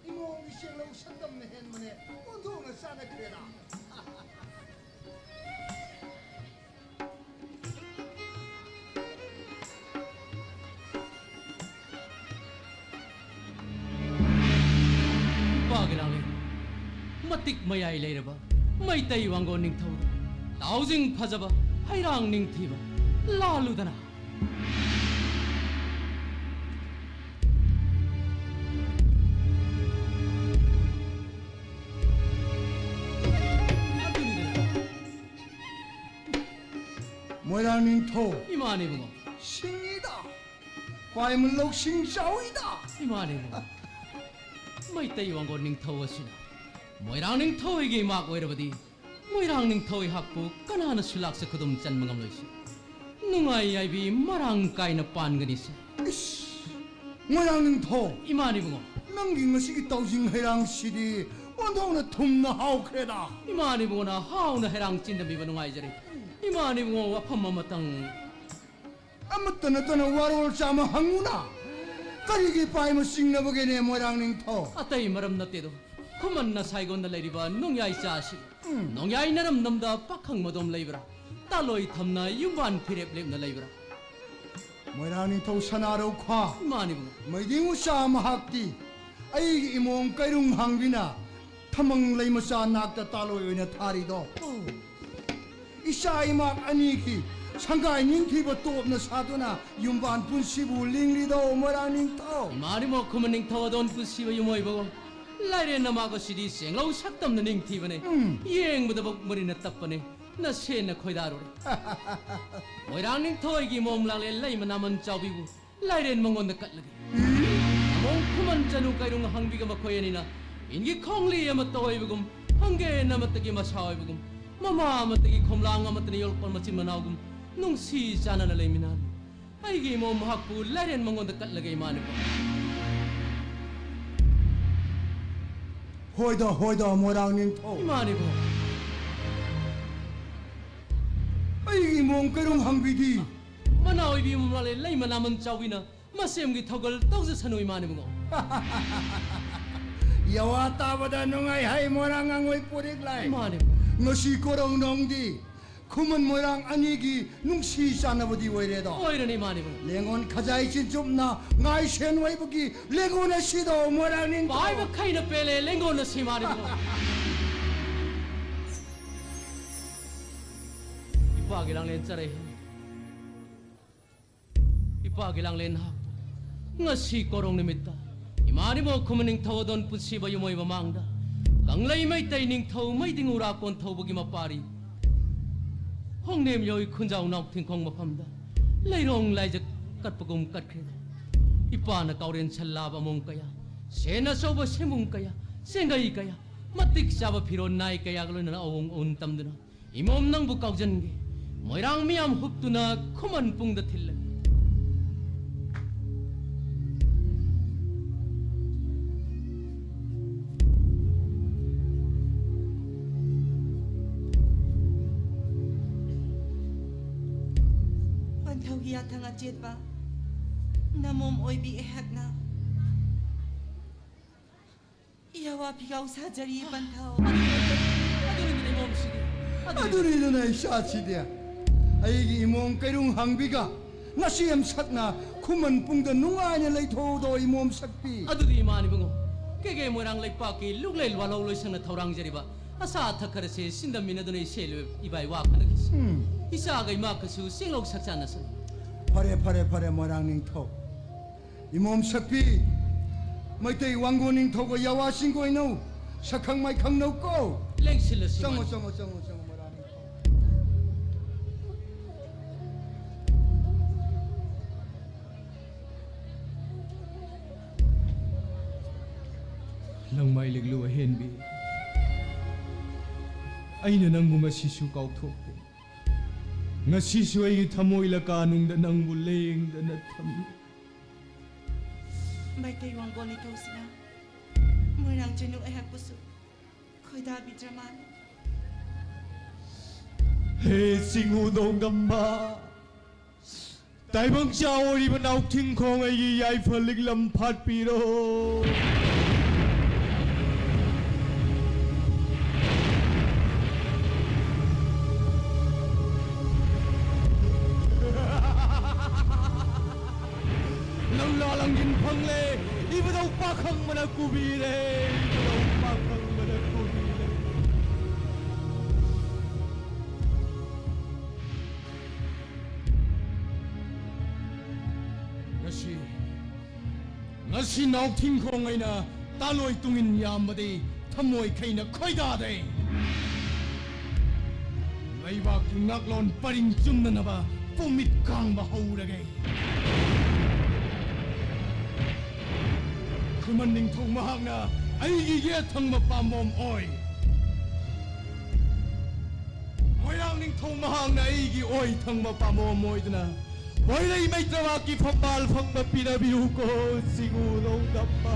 ꯏꯃꯣꯝꯒꯤ ꯁꯦꯡꯂꯧ ꯁꯛꯇꯝꯅ ꯍꯦꯟꯕꯅꯦ꯫ ꯑꯣꯟꯊꯣꯛꯅ ꯆꯥꯟꯅꯈ꯭ꯔꯦꯗ꯫ ꯄꯥꯒꯤ ꯂꯥꯡꯂꯦꯟ, ꯃꯇꯤꯛ ꯃꯌꯥꯏ ꯂꯩꯔꯕ ꯃꯩꯇꯩ ꯋꯥꯡꯒꯣꯟ ꯅꯤꯡꯊꯧꯗ ꯇꯥꯎꯖꯤꯡ ꯐꯖꯕ ꯍꯩꯔꯥꯡ ꯅꯤꯡꯊꯤꯕ ꯂꯥꯜꯂꯨꯗꯅ꯫ ꯃꯣꯏꯔꯥꯡ ꯅꯤꯡꯊꯧ꯫ ꯏꯃꯥꯅꯦ ꯏꯕꯨꯡꯉꯣ꯫ ꯁꯤꯡꯉꯤꯗ꯫ ꯄꯥꯏꯃ ꯂꯧꯁꯤꯡ ꯆꯥꯎꯏꯗ꯫ ꯏꯃꯥꯅꯦ ꯏꯕꯨꯡꯉꯣ꯫ ꯃꯩꯇꯩ ꯋꯥꯡꯒꯣꯟ ꯅꯤꯡꯊꯧ ꯑꯁꯤꯅ ꯃꯣꯏꯔꯥꯡ ꯅꯤꯡꯊꯧ ꯍꯣꯏꯒꯤ ꯏꯃꯥꯛ ꯑꯣꯏꯔꯕꯗꯤ ꯃꯣꯏꯔꯥꯡ ꯅꯤꯡꯊꯧ ꯑꯩꯍꯥꯛꯄꯨ ꯀꯅꯥꯅꯁꯨ ꯂꯥꯛꯆ ꯈꯨꯗꯨꯝ ꯆꯟꯕ ꯉꯝꯂꯣꯏꯁꯦ꯫ ꯅꯨꯡꯉꯥꯏ ꯌꯥꯏꯕꯤ ꯃꯔꯥꯡ ꯀꯥꯏꯅ ꯄꯥꯟꯒꯅꯤꯁꯦ꯫ ꯏꯁ! ꯃꯣꯏꯔꯥꯡ ꯅꯤꯡꯊꯧ! ꯏꯃꯥꯅꯦ ꯏꯕꯨꯡꯉꯣ꯫ ꯅꯪꯒꯤ ꯉꯁꯤꯒꯤ ꯇꯥꯎꯖꯤꯡ ꯍꯩꯔꯥꯡꯁꯤꯗꯤ ꯑꯣꯟꯊꯣꯛꯅ ꯊꯨꯝꯅ ꯍꯥꯎꯈ꯭ꯔꯦꯗ꯫ ꯏꯃꯥꯅꯦ ꯏꯕꯨꯡꯉꯣꯅ ꯍꯥꯎꯅ ꯍꯩꯔꯥꯡ ꯆꯤꯟꯗꯝꯕꯤꯕ ꯅꯨꯡꯉꯥꯏꯖꯔꯦ꯫ ꯏꯃꯥꯅꯦ ꯏꯕꯨꯡꯉꯣ, ꯋꯥꯐꯝ ꯑꯃꯇꯪ꯫ ꯑꯃꯠꯇ ꯅꯠꯇꯅ ꯋꯥꯔꯣꯜ ꯆꯥꯝꯃ ꯍꯪꯉꯨꯅ꯫ ꯀꯔꯤꯒꯤ ꯄꯥꯏꯃ ꯆꯤꯡꯅꯕꯒꯦꯅꯦ ꯃꯣꯏꯔꯥꯡ ꯅꯤꯡꯊꯧ? ꯑꯇꯩ ꯃꯔꯝ ꯅꯠꯇꯦꯗꯣ, ꯈꯨꯃꯟꯅ ꯁꯥꯏꯒꯣꯟꯗ ꯂꯩꯔꯤꯕ ꯅꯣꯡꯌꯥꯏ ꯆꯥ ꯑꯁꯤ ꯎꯝ꯫ ꯅꯣꯡꯌꯥꯏ ꯅꯔꯝꯗꯝꯗ ꯄꯥꯈꯪ ꯃꯗꯣꯝ ꯂꯩꯕ꯭ꯔꯥ? ꯇꯥꯂꯣꯏ ꯊꯝꯅ ꯌꯨꯝꯕꯥꯟ ꯐꯤꯔꯦꯞ ꯂꯦꯞꯅ ꯂꯩꯕ꯭ꯔꯥ? ꯃꯣꯏꯔꯥꯡ ꯅꯤꯡꯊꯧ ꯁꯅꯥꯔꯧꯈ꯭ꯋꯥ꯫ ꯃꯥꯅꯤ ꯏꯕꯨꯡꯉꯣ꯫ ꯃꯩꯗꯤꯡ ꯎꯆꯥ ꯃꯍꯥꯛꯇꯤ ꯑꯩꯒꯤ ꯏꯃꯣꯝ ꯀꯩꯔꯨꯡ ꯍꯥꯡꯕꯤꯅ ꯊꯃꯪ ꯂꯩꯃꯆꯥ ꯅꯥꯛꯇ ꯇꯥꯂꯣꯏ ꯑꯣꯏꯅ ꯊꯥꯔꯤꯗꯣ꯫ ꯑꯣ꯫ ꯏꯆꯥ ꯏꯃꯥ ꯑꯅꯤꯒꯤ ꯁꯪꯒꯥꯏ ꯅꯤꯡꯊꯤꯕ ꯇꯣꯞꯅ ꯁꯥꯗꯨꯅ ꯌꯨꯝꯕꯥꯟ ꯄꯨꯟꯁꯤꯕꯨ ꯂꯤꯡꯂꯤꯗꯣ ꯃꯣꯏꯔꯥꯡ ꯅꯤꯡꯊꯧ꯫ ꯏꯃꯥ ꯅꯤꯡꯊꯧ ꯈꯨꯃꯟ ꯅꯤꯡꯊꯧ ꯑꯗꯣꯟ ꯄꯨꯟꯁꯤꯕ ꯌꯨꯝꯑꯣꯏꯕꯒꯨꯝ ꯂꯥꯏꯔꯦꯟ ꯅꯃꯥꯛ ꯑꯁꯤꯗꯤ ꯆꯦꯡꯂꯧ ꯁꯛꯇꯝꯅ ꯅꯤꯡꯊꯤꯕꯅꯦ꯫ ꯎꯝ꯫ ꯌꯦꯡꯕꯗꯕꯨ ꯃꯔꯤꯅ ꯇꯞꯄꯅꯦ꯫ ꯅꯁꯦꯟꯅ ꯈꯣꯏꯗꯥꯔꯨꯔꯦ꯫ ꯃꯣꯏꯔꯥꯡ ꯅꯤꯡꯊꯧ ꯑꯩꯒꯤ ꯃꯣꯝ ꯂꯥꯡꯂꯦꯟ ꯂꯩꯃ ꯅꯥꯃꯟ ꯆꯥꯎꯕꯤꯕꯨ ꯂꯥꯏꯔꯦꯟ ꯃꯉꯣꯟꯗ ꯀꯠꯂꯒꯦ꯫ ꯅꯃꯣ ꯈꯨꯃꯟ ꯆꯅꯨ ꯀꯩꯔꯨꯡ ꯍꯪꯕꯤꯒ ꯃꯈꯣꯏ ꯑꯅꯤꯅ ꯏꯟꯒꯤ ꯈꯣꯡꯂꯤ ꯑꯃꯠꯇ ꯑꯣꯏꯕꯒꯨꯝ, ꯍꯪꯒꯦꯟ ꯑꯃꯠꯇꯒꯤ ꯃꯁꯥ ꯑꯣꯏꯕꯒꯨꯝ, ꯃꯃꯥ ꯑꯃꯠꯇꯒꯤ ꯈꯣꯝꯂꯥꯡ ꯑꯃꯠꯇꯅ ꯌꯣꯛꯂꯛꯄ ꯃꯆꯤꯟ ꯃꯅꯥꯎꯒꯨꯝ ꯅꯨꯡꯁꯤ ꯆꯥꯟꯅꯅ ꯂꯩꯃꯤꯟꯅꯍꯜꯂꯨ꯫ ꯑꯩꯒꯤ ꯏꯃꯣꯝ ꯃꯍꯥꯛꯄꯨ ꯂꯥꯏꯔꯦꯟ ꯃꯉꯣꯟꯗ ꯀꯠꯂꯒꯦ, ꯏꯃꯥꯅꯤꯕꯣ꯫ ꯍꯣꯏꯗ, ꯍꯣꯏꯗ, ꯃꯣꯏꯔꯥꯡ ꯅꯤꯡꯊꯧ꯫ ꯏꯃꯥꯅꯤꯕꯣ꯫ ꯑꯩꯒꯤ ꯏꯃꯣꯝ ꯀꯩꯔꯨꯝ ꯍꯪꯕꯤꯗꯤ꯫ ꯃꯅꯥ ꯑꯣꯏꯕꯤ ꯃꯃꯥꯂꯦ ꯂꯩ ꯃꯅꯥ ꯃꯟ ꯆꯥꯎꯕꯤꯅ ꯃꯁꯦꯝꯒꯤ ꯊꯧꯒꯜ ꯇꯧꯖꯁꯅꯨ, ꯏꯃꯥꯅꯤꯕꯣ꯫ ꯌꯥꯋꯥ ꯇꯥꯕꯗ ꯅꯨꯡꯉꯥꯏ ꯍꯥꯏ ꯃꯣꯏꯔꯥꯡ ꯉꯥꯡꯉꯣꯏ ꯄꯣꯔꯤꯛ ꯂꯥꯏ꯫ ꯏꯃꯥꯅꯤꯕꯣ꯫ ꯉꯁꯤ ꯀꯣꯔꯧ ꯅꯣꯡꯗꯤ ꯈꯨꯃꯟ ꯃꯣꯏꯔꯥꯡ ꯑꯅꯤꯒꯤ ꯅꯨꯡꯁꯤ ꯆꯥꯟꯅꯕꯗꯤ ꯑꯣꯏꯔꯦꯗꯣ꯫ ꯑꯣꯏꯔꯅꯤ, ꯏꯃꯥꯅꯤꯕꯣ꯫ ꯂꯦꯡꯉꯣꯟ ꯈꯖꯥꯏ ꯆꯤꯟꯆꯨꯞꯅ ꯉꯥꯏ ꯁꯦꯟ ꯑꯣꯏꯕꯒꯤ ꯂꯦꯡꯉꯣꯟ ꯑꯁꯤꯗꯣ ꯃꯣꯏꯔꯥꯡ ꯅꯤꯡꯊꯧ꯫ ꯄꯥꯏꯕ ꯈꯩꯅ ꯄꯦꯜꯂꯦ ꯂꯦꯡꯉꯣꯟ ꯑꯁꯤ, ꯏꯃꯥꯅꯤꯕꯣ꯫ ꯏꯄꯥꯒꯤ ꯂꯥꯡꯂꯦꯟ ꯆꯔꯩ꯫ ꯏꯄꯥꯒꯤ ꯂꯥꯡꯂꯦꯟ ꯍꯥꯞꯄꯨ꯫ ꯉꯁꯤ ꯀꯣꯔꯧ ꯅꯨꯃꯤꯠꯇ ꯏꯃꯥꯅꯤꯕꯣ ꯈꯨꯃꯟ ꯅꯤꯡꯊꯧ ꯑꯗꯣꯟ ꯄꯨꯟꯁꯤꯕ ꯌꯨꯝꯑꯣꯏꯕ ꯃꯥꯡꯗ ꯀꯪꯂꯩ ꯃꯩꯇꯩ ꯅꯤꯡꯊꯧ ꯃꯩꯗꯤꯡ ꯎꯔꯥ ꯀꯣꯟꯊꯧꯕꯒꯤ ꯃꯄꯥꯔꯤ ꯍꯣꯡꯅꯦꯝ ꯌꯧꯏ ꯈꯨꯟꯖꯥꯎ ꯅꯥꯎ ꯊꯤꯡꯈꯣꯡ ꯃꯐꯝꯗ ꯂꯩꯔꯣꯡ ꯂꯥꯏꯖ ꯀꯠꯄꯒꯨꯝ ꯀꯠꯈ꯭ꯔꯦ꯫ ꯏꯄꯥꯅ ꯀꯥꯎꯔꯦꯟ ꯁꯜꯂꯥꯕ ꯑꯃꯣꯝ ꯀꯌꯥ, ꯁꯦꯟ ꯑꯆꯧꯕ ꯁꯦꯝꯕꯨꯡ ꯀꯌꯥ, ꯆꯦꯡꯒꯩ ꯀꯌꯥ, ꯃꯇꯤꯛ ꯆꯥꯕ ꯐꯤꯔꯣꯟ ꯅꯥꯏ ꯀꯌꯥꯒ ꯂꯣꯏꯅꯅ ꯑꯋꯣꯡ ꯑꯋꯨꯟ ꯇꯝꯗꯨꯅ ꯏꯃꯣꯝ ꯅꯪꯕꯨ ꯀꯥꯎꯖꯟꯒꯦ꯫ ꯃꯣꯏꯔꯥꯡ ꯃꯤꯌꯥꯝ ꯍꯨꯞꯇꯨꯅ ꯈꯨꯃꯟ ꯄꯨꯡꯗ ꯊꯤꯜꯂꯒꯦ꯫ ꯄꯟꯊꯧꯒꯤ ꯌꯥꯊꯪ ꯑꯆꯦꯠꯄ ꯅꯃꯣꯝ ꯑꯣꯏꯕꯤ ꯑꯩꯍꯥꯛꯅ ꯌꯥꯋꯥ ꯐꯤꯒꯥꯎ ꯁꯥꯖꯔꯤ ꯄꯟꯊꯧ꯫ ꯑꯗꯨꯅꯤ ꯏꯃꯣꯝꯁꯤꯗꯤ꯫ ꯑꯗꯨꯅꯤ꯫ ꯑꯗꯨꯅꯤꯗꯅ ꯏꯆꯥꯁꯤꯗꯤ꯫ ꯑꯩꯒꯤ ꯏꯃꯣꯝ ꯀꯩꯔꯨꯡ ꯍꯥꯡꯕꯤꯒ ꯉꯁꯤ ꯑꯃꯁꯛꯅ ꯈꯨꯃꯟ ꯄꯨꯡꯗ ꯅꯨꯡꯉꯥꯏꯅ ꯂꯩꯊꯣꯛꯎꯗꯣ ꯏꯃꯣꯝ ꯁꯛꯄꯤ꯫ ꯑꯗꯨꯗꯤ ꯏꯃꯥꯅꯤꯕꯨꯡꯉꯣ, ꯀꯦꯒꯦ ꯃꯣꯏꯔꯥꯡ ꯂꯩꯄꯥꯛꯀꯤ ꯂꯨꯛꯂꯩ ꯋꯥꯂꯧ ꯂꯣꯏꯁꯪꯅ ꯊꯧꯔꯥꯡꯖꯔꯤꯕ ꯑꯆꯥ ꯑꯊꯛ ꯈꯔꯁꯦ ꯁꯤꯟꯗꯝꯃꯤꯟꯅꯗꯨꯅ ꯏꯆꯦ ꯏꯕꯥꯏ ꯋꯥ ꯈꯟꯅꯈꯤꯁꯤ꯫ ꯎꯝ꯫ ꯏꯆꯥꯒ ꯏꯃꯥꯒꯁꯨ ꯆꯦꯡꯂꯧ ꯁꯛꯆꯥꯟꯅꯁꯅꯨ꯫ ꯐꯔꯦ, ꯐꯔꯦ, ꯐꯔꯦ, ꯃꯣꯏꯔꯥꯡ ꯅꯤꯡꯊꯧ꯫ ꯏꯃꯣꯝ ꯁꯛꯄꯤ, ꯃꯩꯇꯩ ꯋꯥꯡꯒꯣꯟ ꯅꯤꯡꯊꯧꯒ ꯌꯥꯋꯥ ꯆꯤꯡꯒꯣꯏꯅꯧ, ꯁꯛꯈꯪ ꯃꯥꯏꯈꯪꯅꯧ ꯀꯣ꯫ ꯂꯦꯡꯁꯤꯜꯂꯁꯤ ꯆꯪꯉꯣ, ꯃꯥꯅꯤ꯫ ꯆꯪꯉꯣ, ꯆꯪꯉꯣ, ꯆꯪꯉꯣ, ꯃꯣꯏꯔꯥꯡ ꯅꯤꯡꯊꯧ꯫ ꯂꯪꯃꯥꯏ ꯂꯤꯛꯂꯨ ꯑꯍꯦꯟꯕꯤ, ꯑꯩꯅ ꯅꯪꯕꯨ ꯉꯁꯤꯁꯨ ꯀꯥꯎꯊꯣꯛꯇꯦ꯫ ꯉꯁꯤꯁꯨ ꯑꯩꯒꯤ ꯊꯃꯣꯏ ꯂꯀꯥꯅꯨꯡꯗ ꯅꯪꯕꯨ ꯂꯦꯡꯗꯅ ꯊꯝꯃꯤ꯫ ꯃꯩꯇꯩ ꯋꯥꯡꯒꯣꯜ ꯅꯤꯡꯊꯧꯁꯤꯅ ꯃꯣꯏꯔꯥꯡ ꯆꯅꯨ ꯑꯩꯍꯥꯛꯄꯨꯁꯨ ꯈꯣꯏꯗꯥꯕꯤꯗ꯭ꯔ ꯃꯥꯜꯂꯦ꯫ ꯍꯦ ꯆꯤꯡꯉꯨ ꯅꯣꯡꯗꯝꯕ, ꯇꯥꯏꯕꯪ ꯆꯥ ꯑꯣꯏꯔꯤꯕ ꯅꯥꯎꯊꯤꯡꯈꯣꯡ ꯑꯩꯒꯤ ꯌꯥꯏꯐ ꯂꯤꯛꯂꯝ ꯐꯥꯠꯄꯤꯔꯣ꯫ ꯂꯪꯂꯥ ꯂꯪꯖꯤꯟ ꯐꯪꯂꯦ, ꯏꯕꯨꯙꯧ ꯄꯥꯈꯪꯕꯅ ꯀꯨꯕꯤꯔꯦ, ꯏꯕꯨꯙꯧ ꯄꯥꯈꯪꯕꯅ ꯀꯨꯕꯤꯔꯦ꯫ ꯉꯁꯤ, ꯉꯁꯤ ꯅꯥꯎꯊꯤꯡꯈꯣꯡ ꯑꯩꯅ ꯇꯥꯂꯣꯏ ꯇꯨꯡꯏꯟ ꯌꯥꯝꯕꯗꯤ ꯊꯃꯣꯏ ꯈꯩꯅ ꯈꯣꯏꯗꯥꯗꯦ꯫ ꯂꯩꯕꯥꯛꯀꯤ ꯉꯥꯛꯂꯣꯟ ꯄꯔꯤꯡ ꯆꯨꯝꯅꯅꯕ ꯄꯨꯃꯤꯠ ꯀꯥꯡꯕ ꯍꯧꯔꯒꯦ꯫ ꯈꯨꯃꯟ ꯅꯤꯡꯊꯧ ꯃꯍꯥꯛꯅ ꯑꯩꯒꯤ ꯌꯦꯠ ꯊꯪꯕ ꯄꯥꯝꯕꯣꯝ ꯑꯣꯏ꯫ ꯃꯣꯏꯔꯥꯡ ꯅꯤꯡꯊꯧ ꯃꯍꯥꯛꯅ ꯑꯩꯒꯤ ꯑꯣꯏ ꯊꯪꯕ ꯄꯥꯝꯕꯣꯝ ꯑꯣꯏꯗꯨꯅ ꯃꯣꯏꯔꯩ ꯃꯩꯇ꯭ꯔꯕꯥꯛꯀꯤ ꯐꯝꯕꯥꯜ ꯐꯪꯕ ꯄꯤꯅꯕꯤꯌꯨꯀꯣ, ꯆꯤꯡꯉꯨ ꯅꯣꯡꯗꯝꯕ꯫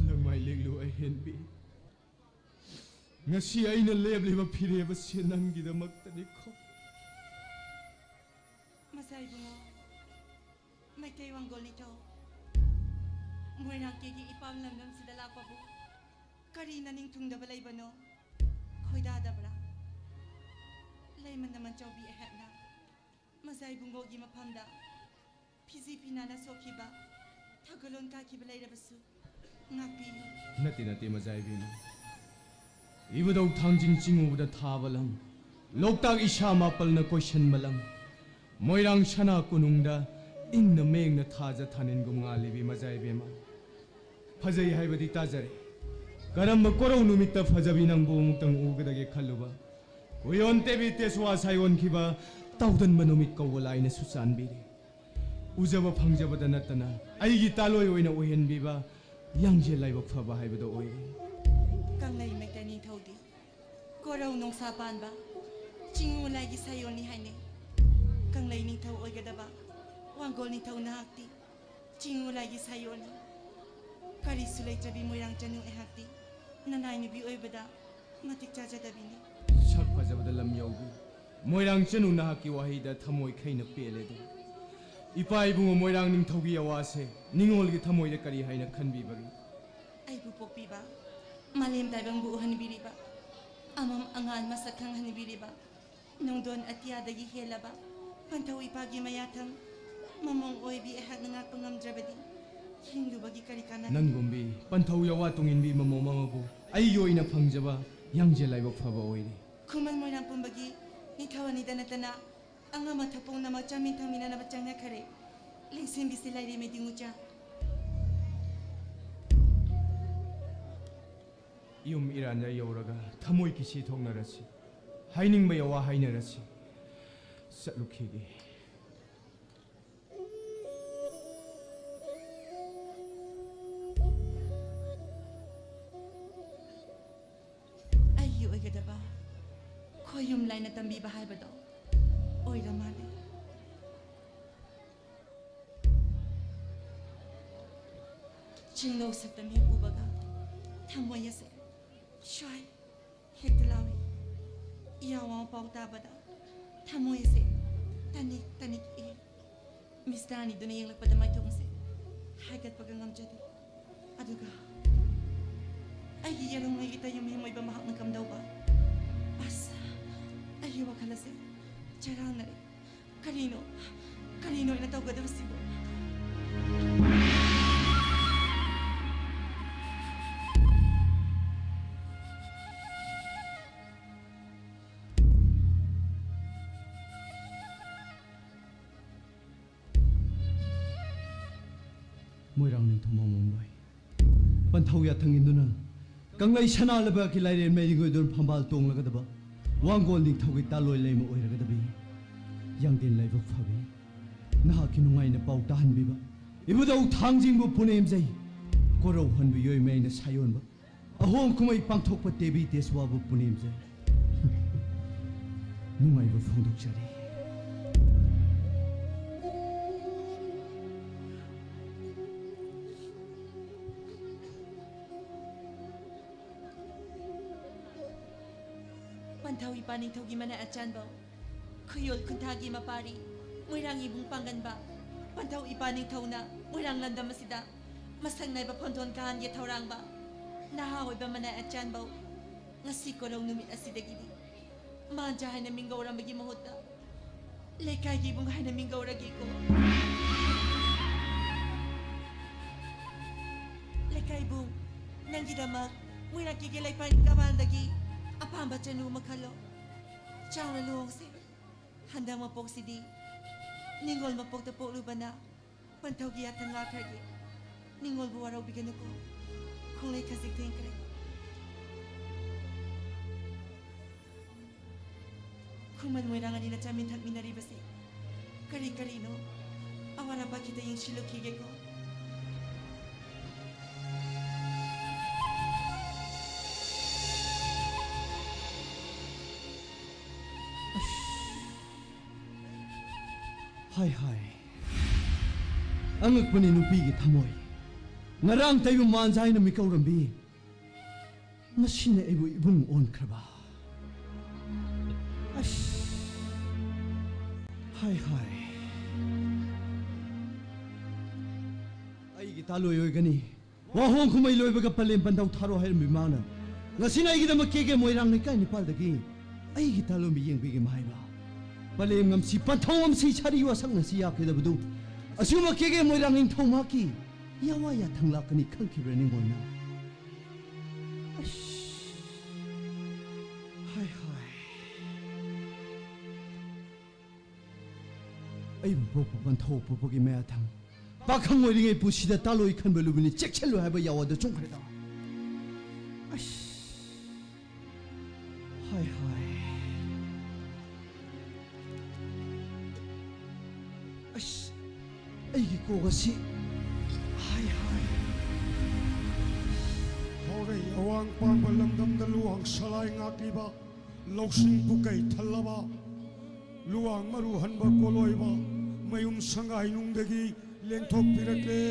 ꯂꯪꯃꯥꯏ ꯂꯤꯛꯂꯨ ꯑꯍꯦꯟꯕꯤ, ꯉꯁꯤ ꯑꯩꯅ ꯂꯦꯞꯂꯤꯕ ꯐꯤꯔꯦꯞ ꯑꯁꯤ ꯅꯪꯒꯤꯗꯃꯛꯇꯅꯤꯀꯣ꯫ ꯃꯆꯥ ꯏꯕꯨꯡꯉꯣ, ꯃꯩꯇꯩ ꯋꯥꯡꯒꯣꯜ ꯅꯤꯡꯊꯧ, ꯃꯣꯏꯔꯥꯡ ꯀꯦꯒꯤ ꯏꯄꯥꯝ ꯂꯝꯗꯝꯁꯤꯗ ꯂꯥꯛꯄꯕꯨ ꯀꯔꯤ ꯅꯅꯤꯡ ꯊꯨꯡꯗꯕ ꯂꯩꯕꯅꯣ? ꯈꯣꯏꯗꯥꯗꯕ꯭ꯔꯥ? ꯂꯩꯃ ꯅꯃꯟ ꯆꯥꯎꯕꯤ ꯑꯩꯍꯥꯛꯅ ꯃꯆꯥ ꯏꯕꯨꯡꯉꯣꯒꯤ ꯃꯐꯝꯗ ꯐꯤꯖꯤ ꯐꯤꯅꯥꯅ ꯁꯣꯛꯈꯤꯕ, ꯊꯥꯒꯜꯂꯣꯟ ꯀꯥꯈꯤꯕ ꯂꯩꯔꯕꯁꯨ ꯉꯥꯛꯄꯤꯌꯨ꯫ ꯅꯠꯇꯦ, ꯅꯠꯇꯦ, ꯃꯆꯥ ꯏꯕꯦꯝꯃ꯫ ꯏꯕꯨꯙꯧ ꯊꯥꯡꯖꯤꯡ ꯆꯤꯡꯉꯨꯕꯗ ꯊꯥꯕ ꯂꯪ, ꯂꯣꯛꯇꯥꯛ ꯏꯁꯥ ꯃꯥꯄꯜꯅ ꯀꯣꯏꯁꯟꯕ ꯂꯪ, ꯃꯣꯏꯔꯥꯡ ꯁꯅꯥ ꯀꯣꯅꯨꯡꯗ ꯏꯪꯅ ꯃꯦꯡꯅ ꯊꯥꯖ ꯊꯥꯅꯤꯟꯒꯨꯝ ꯉꯥꯜꯂꯤꯕꯤ ꯃꯆꯥ ꯏꯕꯦꯝꯃ꯫ ꯐꯖꯩ ꯍꯥꯏꯕꯗꯤ ꯇꯥꯖꯔꯦ, ꯀꯔꯝꯕ ꯀꯣꯔꯧ ꯅꯨꯃꯤꯠꯇ ꯐꯖꯕꯤ ꯅꯪꯕꯨ ꯑꯃꯨꯛꯇꯪ ꯎꯒꯗꯒꯦ ꯈꯜꯂꯨꯕ, ꯀꯨꯌꯣꯟ ꯇꯦꯕꯤ ꯇꯦꯁꯋꯥ ꯁꯥꯌꯣꯟꯈꯤꯕ ꯇꯥꯎꯗꯟꯕ ꯅꯨꯃꯤꯠ ꯀꯧꯕ ꯂꯥꯏꯅꯁꯨ ꯆꯥꯟꯕꯤꯔꯦ꯫ ꯎꯖꯕ ꯐꯪꯖꯕꯗ ꯅꯠꯇꯅ ꯑꯩꯒꯤ ꯇꯥꯂꯣꯏ ꯑꯣꯏꯅ ꯑꯣꯏꯍꯟꯕꯤꯕ ꯌꯥꯡꯖꯦꯜ ꯂꯥꯏꯕꯛ ꯐꯕ ꯍꯥꯏꯕꯗꯣ ꯑꯣꯏꯔꯦ꯫ ꯀꯪꯂꯩ ꯃꯩꯇꯩ ꯅꯤꯡꯊꯧꯗꯤ ꯀꯣꯔꯧ ꯅꯣꯡꯁꯥ ꯄꯥꯟꯕ, ꯆꯤꯡꯉꯨ ꯂꯥꯏꯒꯤ ꯁꯥꯌꯣꯟꯅꯤ ꯍꯥꯏꯅꯩ꯫ ꯀꯪꯂꯩ ꯅꯤꯡꯊꯧ ꯑꯣꯏꯒꯗꯕ ꯋꯥꯡꯒꯣꯜ ꯅꯤꯡꯊꯧ ꯅꯍꯥꯛꯇꯤ ꯆꯤꯡꯉꯨ ꯂꯥꯏꯒꯤ ꯁꯥꯌꯣꯟꯅꯤ꯫ ꯀꯔꯤꯁꯨ ꯂꯩꯇ꯭ꯔꯕꯤ ꯃꯣꯏꯔꯥꯡ ꯆꯅꯨ ꯑꯩꯍꯥꯛꯇꯤ ꯅꯅꯥꯏ ꯅꯨꯄꯤ ꯑꯣꯏꯕꯗ ꯃꯇꯤꯛ ꯆꯥꯖꯗꯕꯤꯅꯤ꯫ ꯁꯛ ꯐꯖꯕꯗ ꯂꯝ ꯌꯧꯕꯤ ꯃꯣꯏꯔꯥꯡ ꯆꯅꯨ, ꯅꯍꯥꯛꯀꯤ ꯋꯥꯍꯩꯗ ꯊꯃꯣꯏ ꯈꯩꯅ ꯄꯦꯜꯂꯦꯗꯣ꯫ ꯏꯄꯥ ꯏꯕꯨꯡꯉꯣ ꯃꯣꯏꯔꯥꯡ ꯅꯤꯡꯊꯧꯒꯤ ꯑꯋꯥꯁꯦ ꯅꯤꯡꯉꯣꯜꯒꯤ ꯊꯃꯣꯏꯗ ꯀꯔꯤ ꯍꯥꯏꯅ ꯈꯟꯕꯤꯕꯒꯦ? ꯑꯩꯕꯨ ꯄꯣꯛꯄꯤꯕ, ꯃꯥꯂꯦꯝ ꯇꯥꯏꯕꯪꯕꯨ ꯎꯍꯟꯕꯤꯔꯤꯕ, ꯑꯃꯝ ꯑꯉꯥꯟ ꯃꯁꯛ ꯈꯪꯍꯟꯕꯤꯔꯤꯕ, ꯅꯣꯡꯗꯣꯟ ꯑꯇꯤꯌꯥꯗꯒꯤ ꯍꯦꯜꯂꯕ ꯄꯟꯊꯧ ꯏꯄꯥꯒꯤ ꯃꯌꯥꯊꯪ ꯃꯃꯣꯡ ꯑꯣꯏꯕꯤ ꯑꯩꯍꯥꯛꯅ ꯉꯥꯛꯄ ꯉꯝꯗ꯭ꯔꯕꯗꯤ ꯍꯤꯡꯂꯨꯕꯒꯤ ꯀꯔꯤ ꯀꯥꯟꯅꯕ? ꯅꯪꯒꯨꯝꯕꯤ ꯄꯟꯊꯧ ꯌꯥꯋꯥ ꯇꯨꯡꯏꯟꯕꯤ ꯃꯃꯣꯝ ꯑꯃꯕꯨ ꯑꯩꯒꯤ ꯑꯣꯏꯅ ꯐꯪꯖꯕ ꯌꯥꯡꯖꯦꯜ ꯂꯥꯏꯕꯛ ꯐꯕ ꯑꯣꯏꯔꯦ꯫ ꯈꯨꯃꯟ ꯃꯣꯏꯔꯥꯡ ꯄꯨꯝꯕꯒꯤ ꯅꯤꯡꯊꯧ ꯑꯅꯤꯗ ꯅꯠꯇꯅ ꯑꯉꯝ ꯑꯊꯧ ꯄꯨꯝꯅꯃꯛ ꯆꯥꯃꯤꯟ ꯊꯛꯃꯤꯟꯅꯅꯕ ꯆꯪꯅꯈꯔꯦ꯫ ꯂꯦꯡꯁꯤꯟꯕꯤꯁꯤ ꯂꯥꯏꯔꯦꯝꯃ ꯏꯗꯤꯡ ꯎꯆꯥ꯫ ꯌꯨꯝ ꯏꯔꯥꯟꯗ ꯌꯧꯔꯒ ꯊꯃꯣꯏ ꯀꯤꯁꯤ ꯊꯣꯛꯅꯔꯁꯤ, ꯍꯥꯏꯅꯤꯡꯕ ꯌꯥꯋꯥ ꯍꯥꯏꯅꯔꯁꯤ꯫ ꯆꯠꯂꯨꯈꯤꯒꯦ꯫ ꯑꯩꯒꯤ ꯑꯣꯏꯒꯗꯕ ꯈꯣꯌꯨꯝ ꯂꯥꯏꯅ ꯇꯝꯕꯤꯕ ꯍꯥꯏꯕꯗꯣ ꯑꯣꯏꯔ ꯃꯥꯜꯂꯦ꯫ ꯆꯤꯡꯅꯧ ꯁꯛꯇꯝ ꯍꯦꯛ ꯎꯕꯒ ꯊꯃꯣꯏ ꯑꯁꯦ ꯁ꯭ꯋꯥꯏ ꯍꯦꯛꯇ ꯂꯥꯎꯏ꯫ ꯏꯌꯥꯎ ꯋꯥꯎ ꯄꯥꯎ ꯇꯥꯕꯗ ꯊꯃꯣꯏ ꯑꯁꯦ ꯇꯅꯤꯛ ꯇꯅꯤꯛ ꯏ꯫ ꯃꯤꯁꯅꯥꯅꯤꯗꯨꯅ ꯌꯦꯡꯂꯛꯄꯗ ꯃꯥꯏꯊꯣꯡꯁꯦ ꯍꯥꯏꯒꯠꯄꯒ ꯉꯝꯖꯗꯦ꯫ ꯑꯗꯨꯒ ꯑꯩꯒꯤ ꯌꯦꯔꯨꯝꯉꯩꯒꯤ ꯇꯌꯨꯝ ꯍꯦꯝ ꯑꯣꯏꯕ ꯃꯍꯥꯛꯅ ꯀꯝꯗꯧꯕ? ꯑꯁ, ꯑꯩꯒꯤ ꯋꯥꯈꯜ ꯑꯁꯦ ꯆꯔꯥꯡꯅꯔꯦ꯫ ꯀꯔꯤꯅꯣ, ꯀꯔꯤꯅꯣ ꯑꯩꯅ ꯇꯧꯒꯗꯕꯁꯤꯕꯨ? ꯃꯣꯏꯔꯥꯡ ꯅꯤꯡꯊꯧ ꯃꯃꯣꯝ ꯂꯣꯏ ꯄꯟꯊꯧ ꯌꯥꯊꯪ ꯏꯟꯗꯨꯅ ꯀꯪꯂꯩ ꯁꯅꯥ ꯂꯩꯕꯥꯛꯀꯤ ꯂꯥꯏꯔꯦꯟ ꯃꯩꯔꯤꯉꯣꯏꯗꯣꯟ ꯐꯝꯕꯥꯜ ꯇꯣꯡꯂꯒꯗꯕ ꯋꯥꯡꯒꯣꯜ ꯅꯤꯡꯊꯧꯒꯤ ꯇꯥꯂꯣꯏ ꯂꯩꯃ ꯑꯣꯏꯔꯒꯗꯕꯤ꯫ ꯌꯥꯡꯗꯦꯟ ꯂꯥꯏꯕꯛ ꯐꯕꯤ, ꯅꯍꯥꯛꯀꯤ ꯅꯨꯡꯉꯥꯏꯅ ꯄꯥꯎ ꯇꯥꯍꯟꯕꯤꯕ ꯏꯕꯨꯙꯧ ꯊꯥꯡꯖꯤꯡꯕꯨ ꯄꯨꯅꯦꯝꯖꯩ꯫ ꯀꯣꯔꯧ ꯍꯟꯕ ꯌꯣꯏꯃꯩꯅ ꯁꯥꯌꯣꯟꯕ ꯑꯍꯣꯡ ꯀꯨꯝꯍꯩ ꯄꯥꯡꯊꯣꯛꯄ ꯇꯦꯕꯤ ꯇꯦꯁ꯭ꯋꯥꯕꯨ ꯄꯨꯅꯦꯝꯖꯩ꯫ ꯅꯨꯡꯉꯥꯏꯕ ꯐꯣꯡꯗꯣꯛꯆꯔꯤ꯫ ꯄꯟꯊꯧ ꯏꯄꯥ ꯅꯤꯡꯊꯧꯒꯤ ꯃꯅꯥ ꯑꯆꯥꯟꯕꯧ, ꯈꯨꯌꯣꯜ ꯈꯨꯟꯊꯥꯒꯤ ꯃꯄꯥꯔꯤ, ꯃꯣꯏꯔꯥꯡ ꯏꯕꯨꯡ ꯄꯥꯡꯒꯟꯕ, ꯄꯟꯊꯧ ꯏꯄꯥ ꯅꯤꯡꯊꯧꯅ ꯃꯣꯏꯔꯥꯡ ꯂꯝꯗꯝ ꯑꯁꯤꯗ ꯃꯁꯛ ꯅꯥꯏꯕ ꯐꯣꯟꯊꯣꯟ ꯀꯥꯍꯟꯒꯦ ꯊꯧꯔꯥꯡꯕ ꯅꯍꯥ ꯑꯣꯏꯕ ꯃꯅꯥ ꯑꯆꯥꯟꯕꯧ, ꯉꯁꯤ ꯀꯣꯔꯧ ꯅꯨꯃꯤꯠ ꯑꯁꯤꯗꯒꯤꯗꯤ ꯃꯥꯟꯖꯥ ꯍꯥꯏꯅ ꯃꯤꯡꯒꯧꯔꯝꯕꯒꯤ ꯃꯍꯨꯠꯇ ꯂꯩꯀꯥꯏꯒꯤ ꯏꯕꯨꯡ ꯍꯥꯏꯅ ꯃꯤꯡꯒꯧꯔꯒꯦꯀꯣ꯫ ꯂꯩꯀꯥꯏ ꯏꯕꯨꯡ, ꯅꯪꯒꯤꯗꯃꯛ ꯃꯣꯏꯔꯥꯡ ꯀꯦꯒꯦ ꯂꯩꯄꯥꯛ ꯀꯃꯥꯟꯗꯒꯤ ꯑꯄꯥꯝꯕ ꯆꯅꯨ ꯑꯃ ꯈꯜꯂꯣ꯫ ꯆꯥꯎꯅ ꯂꯨꯍꯣꯡꯁꯦ꯫ ꯍꯟꯗꯛ ꯃꯄꯣꯛꯁꯤꯗꯤ ꯅꯤꯡꯉꯣꯜ ꯃꯄꯣꯛꯇ ꯄꯣꯛꯂꯨꯕꯅ ꯄꯟꯊꯧꯒꯤ ꯌꯥꯊꯪ ꯉꯥꯛꯈ꯭ꯔꯒꯦ꯫ ꯅꯤꯡꯉꯣꯜꯕꯨ ꯋꯥꯔꯧꯕꯤꯒꯅꯨꯀꯣ꯫ ꯈꯣꯡꯂꯩ ꯈꯖꯤꯛ ꯊꯦꯡꯈ꯭ꯔꯦ꯫ ꯈꯨꯃꯟ ꯃꯣꯏꯔꯥꯡ ꯑꯅꯤꯅ ꯆꯥꯃꯤꯟ ꯊꯛꯃꯤꯟꯅꯔꯤꯕꯁꯦ ꯀꯔꯤ ꯀꯔꯤꯅꯣ? ꯑꯋꯥꯠ ꯑꯄꯥ ꯈꯤꯇ ꯌꯦꯡꯁꯤꯜꯂꯨꯈꯤꯒꯦꯀꯣ꯫ ꯍꯥꯏ ꯍꯥꯏ꯫ ꯑꯉꯛꯄꯅꯤ ꯅꯨꯄꯤꯒꯤ ꯊꯃꯣꯏ꯫ ꯉꯔꯥꯡ ꯇꯩꯕ ꯃꯥꯟꯖꯥ ꯍꯥꯏꯅ ꯃꯤꯀꯧꯔꯝꯕꯤ꯫ ꯃꯁꯤꯅ ꯑꯩꯕꯨ ꯏꯕꯨꯡ ꯑꯣꯟꯈ꯭ꯔꯕ꯫ ꯑꯁ꯫ ꯍꯥꯏ ꯍꯥꯏ꯫ ꯑꯩꯒꯤ ꯇꯥꯂꯣꯏ ꯑꯣꯏꯒꯅꯤ꯫ ꯋꯥꯍꯣꯡ ꯀꯨꯝꯍꯩ ꯂꯣꯏꯕꯒ ꯄꯂꯦꯝ ꯄꯟꯊꯧ ꯊꯥꯔꯣ ꯍꯥꯏꯔꯝꯃꯤ ꯃꯥꯅ꯫ ꯉꯁꯤꯅ ꯑꯩꯒꯤꯗꯃꯛ ꯀꯦꯒꯦ ꯃꯣꯏꯔꯥꯡ ꯂꯩꯀꯥꯏ ꯅꯤꯄꯥꯜꯗꯒꯤ ꯑꯩꯒꯤ ꯇꯥꯂꯣꯝꯕꯤ ꯌꯦꯡꯕꯤꯒꯦ ꯍꯥꯏꯕ꯫ ꯄꯂꯦꯝ ꯉꯝꯁꯤ ꯄꯟꯊꯧ ꯉꯝꯁꯤ ꯁꯥꯔꯤ ꯋꯥꯁꯛꯅꯁꯤ ꯌꯥꯈꯤꯗꯕꯗꯨ꯫ ꯑꯁꯤꯒꯨꯝꯕ ꯀꯦꯒꯦ ꯃꯣꯏꯔꯥꯡ ꯅꯤꯡꯊꯧ ꯃꯍꯥꯛꯀꯤ ꯌꯥꯋꯥ ꯌꯥꯊꯪ ꯂꯥꯛꯀꯅꯤ ꯈꯪꯈꯤꯕ꯭ꯔꯥ ꯅꯤꯡꯉꯣꯜꯅ? ꯑꯁ꯫ ꯍꯥꯏ ꯍꯥꯏ꯫ ꯑꯩꯕꯨ ꯄꯣꯛꯄ ꯄꯟꯊꯧ ꯄꯣꯛꯄꯒꯤ ꯃꯌꯥꯊꯪ꯫ ꯄꯥꯈꯪ ꯑꯣꯏꯔꯤꯉꯩ ꯄꯨꯟꯁꯤꯗ ꯇꯥꯂꯣꯏ ꯈꯟꯕ ꯂꯨꯕꯅꯤ, ꯆꯦꯛꯁꯤꯜꯂꯨ ꯍꯥꯏꯕ ꯌꯥꯋꯥꯗ ꯆꯨꯝꯈ꯭ꯔꯦꯗ꯫ ꯑꯁ꯫ ꯍꯥꯏ ꯍꯥꯏ꯫ ꯑꯁ꯫ ꯑꯩꯒꯤ ꯀꯣꯛ ꯑꯁꯤ꯫ ꯍꯥꯏ ꯍꯥꯏ꯫ ꯍꯧꯔꯩ ꯑꯋꯥꯡ ꯄꯥꯡꯕ ꯂꯝꯗꯝꯗ ꯂꯨꯋꯥꯡ ꯁꯂꯥꯏ ꯉꯥꯛꯂꯤꯕ ꯂꯧꯁꯤꯡ ꯄꯨꯀꯩ ꯊꯜꯂꯕ ꯂꯨꯋꯥꯡ ꯃꯔꯨ ꯍꯟꯕ ꯀꯣꯂꯣꯏꯕ ꯃꯌꯨꯝ ꯁꯪꯒꯥꯏꯅꯨꯡꯗꯒꯤ ꯂꯦꯡꯊꯣꯛꯄꯤꯔꯛꯂꯦ꯫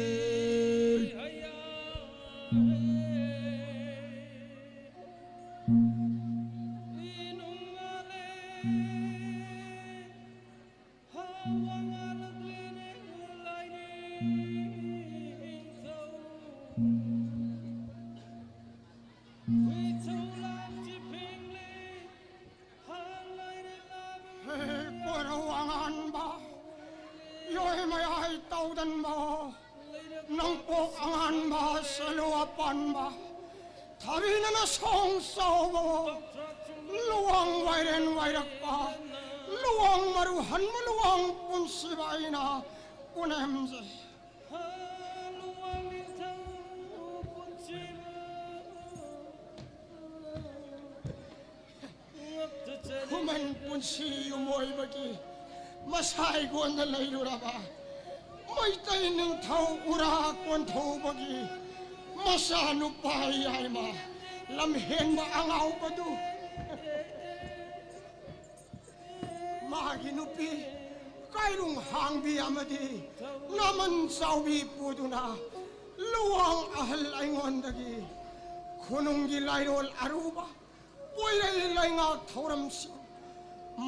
ꯍꯦ, ꯀꯣꯔꯧ ꯑꯉꯥꯟꯕ, ꯌꯣꯏ ꯃꯌꯥꯏ ꯇꯧꯗꯟꯕ, ꯅꯣꯡꯄꯣꯛ ꯑꯉꯥꯟꯕ, ꯁꯦꯂꯨ ꯑꯄꯥꯟꯕ, ꯊꯕꯤꯅ ꯅꯁꯣꯡ ꯆꯥꯎꯕ, ꯂꯨꯋꯥꯡ ꯋꯥꯏꯔꯦꯟ ꯋꯥꯏꯔꯛꯄ, ꯂꯨꯋꯥꯡ ꯃꯔꯨ ꯍꯟꯕ, ꯂꯨꯋꯥꯡ ꯄꯨꯟꯁꯤꯕ ꯑꯩꯅ ꯄꯨꯅꯦꯝꯖꯩ꯫ ꯈꯨꯃꯟ ꯄꯨꯟꯁꯤ ꯌꯨꯝ ꯑꯣꯏꯕꯒꯤ ꯃꯁꯥꯏꯒꯣꯟꯗ ꯂꯩꯔꯨꯔꯕ ꯃꯩꯇꯩ ꯅꯤꯡꯊꯧ ꯎꯔꯥ ꯀꯣꯟꯊꯧꯕꯒꯤ ꯃꯆꯥꯅꯨꯄꯥ ꯌꯥꯏꯃ ꯂꯝꯍꯦꯟꯕ ꯑꯉꯥꯎꯕꯗꯨ, ꯃꯥꯒꯤ ꯅꯨꯄꯤ ꯀꯥꯏꯔꯨꯡ ꯍꯥꯡꯕꯤ ꯑꯃꯗꯤ ꯅꯃꯟ ꯆꯥꯎꯕꯤ ꯄꯨꯗꯨꯅ ꯂꯨꯋꯥꯡ ꯑꯍꯜ ꯑꯩꯉꯣꯟꯗꯒꯤ ꯈꯨꯅꯨꯡꯒꯤ ꯂꯥꯏꯔꯣꯜ ꯑꯔꯨꯕ, ꯄꯣꯏꯔꯩ ꯂꯩꯉꯥꯛ ꯊꯧꯔꯝꯁꯤꯡ,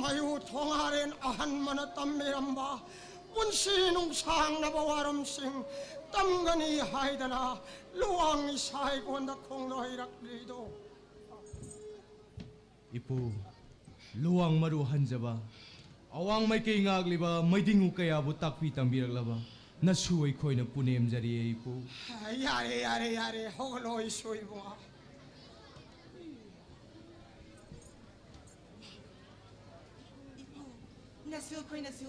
ꯃꯌꯨ ꯊꯣꯉꯥꯔꯦꯟ ꯑꯍꯟꯕꯅ ꯇꯝꯕꯤꯔꯝꯕ ꯄꯨꯟꯁꯤ ꯅꯨꯡꯁꯥꯡꯅꯕ ꯋꯥꯔꯝꯁꯤꯡ ꯇꯝꯒꯅꯤ ꯍꯥꯏꯗꯅ ꯂꯨꯋꯥꯡ ꯏꯁꯥ ꯑꯩꯉꯣꯟꯗ ꯈꯣꯡꯂꯣꯏꯔꯛꯂꯤꯗꯣ꯫ ꯏꯄꯨ, ꯂꯨꯋꯥꯡ ꯃꯔꯨ ꯍꯟꯖꯕ, ꯑꯋꯥꯡ ꯃꯥꯏꯀꯩ ꯉꯥꯛꯂꯤꯕ ꯃꯩꯗꯤꯡꯉꯨ ꯀꯌꯥꯕꯨ ꯇꯥꯛꯄꯤ ꯇꯝꯕꯤꯔꯛꯂꯕ ꯅꯁꯨ ꯑꯩꯈꯣꯏꯅ ꯄꯨꯅꯦꯝꯖꯔꯤꯌꯦ, ꯏꯄꯨ꯫ ꯌꯥꯔꯦ, ꯌꯥꯔꯦ, ꯌꯥꯔꯦ, ꯍꯧꯒꯠꯂꯣ, ꯏꯁꯨ ꯏꯕꯨꯡꯉꯣ꯫ ꯏꯄꯨ, ꯅꯁꯨ ꯑꯩꯈꯣꯏꯅꯁꯨ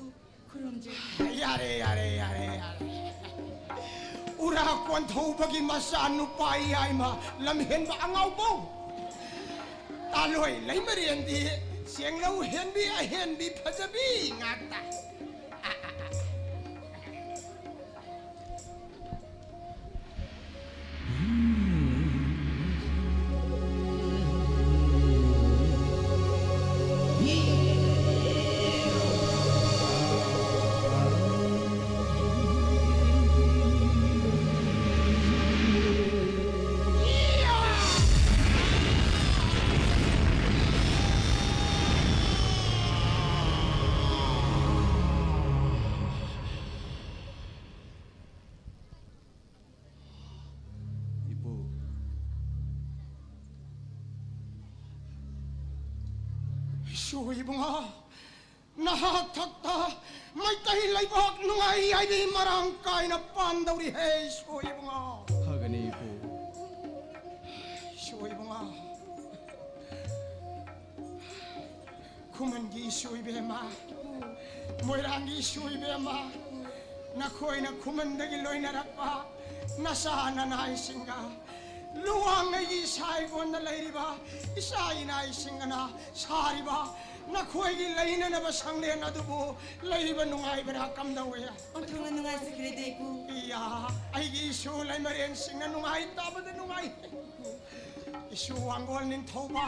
ꯈꯨꯔꯨꯝꯖꯔꯤ꯫ ꯌꯥꯔꯦ, ꯌꯥꯔꯦ, ꯌꯥꯔꯦ, ꯌꯥꯔꯦ꯫ ꯎꯔꯥ ꯑꯣꯟꯊꯧꯕꯒꯤ ꯃꯆꯥ ꯅꯨꯄꯥ ꯌꯥꯏꯃ ꯂꯝꯍꯦꯟꯕ ꯑꯉꯥꯎꯕꯧ꯫ ꯇꯥꯂꯣꯏ ꯂꯩꯃꯔꯦꯟꯗꯤ ꯆꯦꯡꯂꯧ ꯍꯦꯟꯕꯤ ꯑꯍꯦꯟꯕꯤ ꯐꯖꯕꯤ ꯉꯥꯛꯇ꯫ ꯏꯄꯨ꯫ ꯏꯁꯨ ꯏꯕꯨꯡꯉꯣ, ꯅꯍꯥꯛ ꯊꯛꯇ ꯃꯩꯇꯩ ꯂꯩꯕꯥꯛ ꯅꯨꯡꯉꯥꯏ ꯍꯥꯏꯕꯤ ꯃꯔꯥꯡ ꯀꯥꯏꯅ ꯄꯥꯟꯗꯧꯔꯤ ꯍꯦ, ꯏꯁꯨ ꯏꯕꯨꯡꯉꯣ꯫ ꯐꯒꯅꯤ ꯏꯄꯨ꯫ ꯏꯁꯨ ꯏꯕꯨꯡꯉꯣ꯫ ꯈꯨꯃꯟꯒꯤ ꯏꯁꯨ ꯏꯕꯦꯝꯃ, ꯃꯣꯏꯔꯥꯡꯒꯤ ꯏꯁꯨ ꯏꯕꯦꯝꯃ, ꯅꯈꯣꯏꯅ ꯈꯨꯃꯟꯗꯒꯤ ꯂꯣꯏꯅꯔꯛꯄ ꯅꯆꯥ ꯅꯅꯥꯏꯁꯤꯡꯒ, ꯂꯨꯋꯥꯡꯉꯩꯒꯤ ꯁꯥꯏꯒꯣꯟꯗ ꯂꯩꯔꯤꯕ ꯏꯆꯥ ꯏꯅꯥꯏꯁꯤꯡꯒꯅ ꯁꯥꯔꯤꯕ ꯅꯈꯣꯏꯒꯤ ꯂꯩꯅꯅꯕ ꯁꯪꯂꯦꯟ ꯑꯗꯨꯕꯨ ꯂꯩꯕ ꯅꯨꯡꯉꯥꯏꯕ꯭ꯔꯥ ꯀꯝꯗꯧꯋꯦ? ꯑꯣꯟꯊꯣꯛꯅ ꯅꯨꯡꯉꯥꯏꯖꯈ꯭ꯔꯦꯗ, ꯏꯄꯨ꯫ ꯏꯌꯥ, ꯑꯩꯒꯤ ꯏꯁꯨ ꯂꯩꯃꯔꯦꯟꯁꯤꯡꯅ ꯅꯨꯡꯉꯥꯏ ꯇꯥꯕꯗ ꯅꯨꯡꯉꯥꯏ꯫ ꯏꯁꯨ ꯋꯥꯡꯒꯣꯜ ꯅꯤꯡꯊꯧꯕ,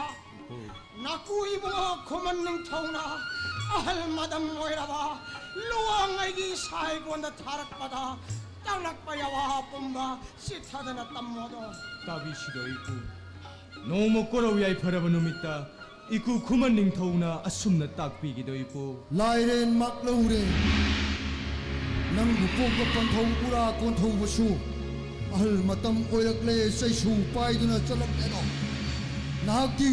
ꯅꯥꯀꯨ ꯏꯕꯨꯡꯉꯣ ꯈꯨꯃꯟ ꯅꯤꯡꯊꯧꯅ ꯑꯍꯜ ꯃꯗꯝ ꯑꯣꯏꯔꯕ ꯂꯨꯋꯥꯡꯉꯩꯒꯤ ꯁꯥꯏꯒꯣꯟꯗ ꯊꯥꯔꯛꯄꯗ ꯇꯥꯛꯂꯛꯄ ꯌꯥꯋꯥ ꯄꯨꯝꯕ ꯆꯤꯠꯊꯗꯅ ꯇꯝꯃꯣꯗꯣ꯫ ꯇꯥꯕꯤꯁꯤꯗꯣ ꯏꯄꯨ꯫ ꯅꯣꯡꯃ ꯀꯣꯔꯧ ꯌꯥꯏꯐꯔꯕ ꯅꯨꯃꯤꯠꯇ ꯏꯀꯨ ꯈꯨꯃꯟ ꯅꯤꯡꯊꯧꯅ ꯑꯁꯨꯝꯅ ꯇꯥꯛꯄꯤꯒꯦꯗꯣ ꯏꯄꯨ꯫ ꯂꯥꯏꯔꯦꯟ ꯃꯥꯛꯂꯧꯔꯦ꯫ ꯅꯪꯕꯨ ꯄꯣꯛꯄ ꯄꯟꯊꯧ ꯎꯔꯥ ꯀꯣꯟꯊꯧꯕꯁꯨ ꯑꯍꯜ ꯃꯇꯝ ꯑꯣꯏꯔꯛꯂꯦ, ꯆꯩꯁꯨ ꯄꯥꯏꯗꯨꯅ ꯆꯠꯂꯛꯂꯦꯗꯣ꯫ ꯅꯍꯥꯛꯇꯤ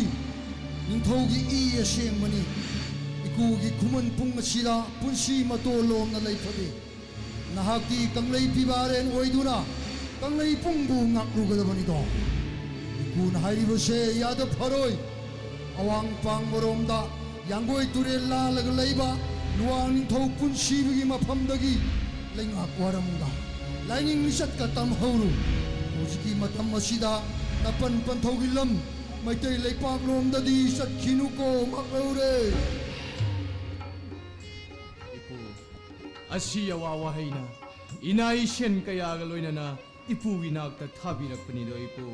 ꯅꯤꯡꯊꯧꯒꯤ ꯏ ꯑꯁꯦꯡꯕꯅꯤ꯫ ꯏꯀꯨꯒꯤ ꯈꯨꯃꯟ ꯄꯨꯡ ꯑꯁꯤꯗ ꯄꯨꯟꯁꯤ ꯃꯇꯣ ꯂꯣꯝꯅ ꯂꯩꯊꯣꯛꯏ꯫ ꯅꯍꯥꯛꯇꯤ ꯀꯪꯂꯩ ꯐꯤꯕꯥꯔꯦꯟ ꯑꯣꯏꯗꯨꯅ ꯀꯪꯂꯩ ꯄꯨꯡꯕꯨ ꯉꯥꯛꯂꯨꯒꯗꯕꯅꯤꯗꯣ꯫ ꯏꯀꯨꯅ ꯍꯥꯏꯔꯤꯕꯁꯦ ꯌꯥꯗ ꯐꯔꯣꯏ꯫ ꯑꯋꯥꯡ ꯄꯥꯡꯕꯔꯣꯝꯗ ꯌꯥꯡꯒꯣꯏ ꯇꯨꯔꯦꯜ ꯂꯥꯜꯂꯒ ꯂꯩꯕ ꯂꯨꯋꯥꯡ ꯅꯤꯡꯊꯧ ꯄꯨꯟꯁꯤꯕꯒꯤ ꯃꯐꯝꯗꯒꯤ ꯂꯩꯉꯥꯛ ꯋꯥꯔꯝꯗ ꯂꯥꯏꯅꯤꯡ ꯂꯤꯆꯠꯀ ꯇꯝꯍꯧꯔꯨ꯫ ꯍꯧꯖꯤꯛꯀꯤ ꯃꯇꯝ ꯑꯁꯤꯗ ꯅꯄꯟ ꯄꯟꯊꯧꯒꯤ ꯂꯝ ꯃꯩꯇꯩ ꯂꯩꯄꯥꯛꯂꯣꯝꯗꯗꯤ ꯆꯠꯈꯤꯅꯨꯀꯣ, ꯃꯥꯛꯍꯧꯔꯦ꯫ ꯏꯄꯨ, ꯑꯁꯤ ꯑꯋꯥ ꯋꯥꯍꯩꯅ ꯏꯅꯥ ꯏꯁꯦꯟ ꯀꯌꯥꯒ ꯂꯣꯏꯅꯅ ꯏꯄꯨꯒꯤ ꯅꯥꯛꯇ ꯊꯥꯕꯤꯔꯛꯄꯅꯤꯗꯣ, ꯏꯄꯨ꯫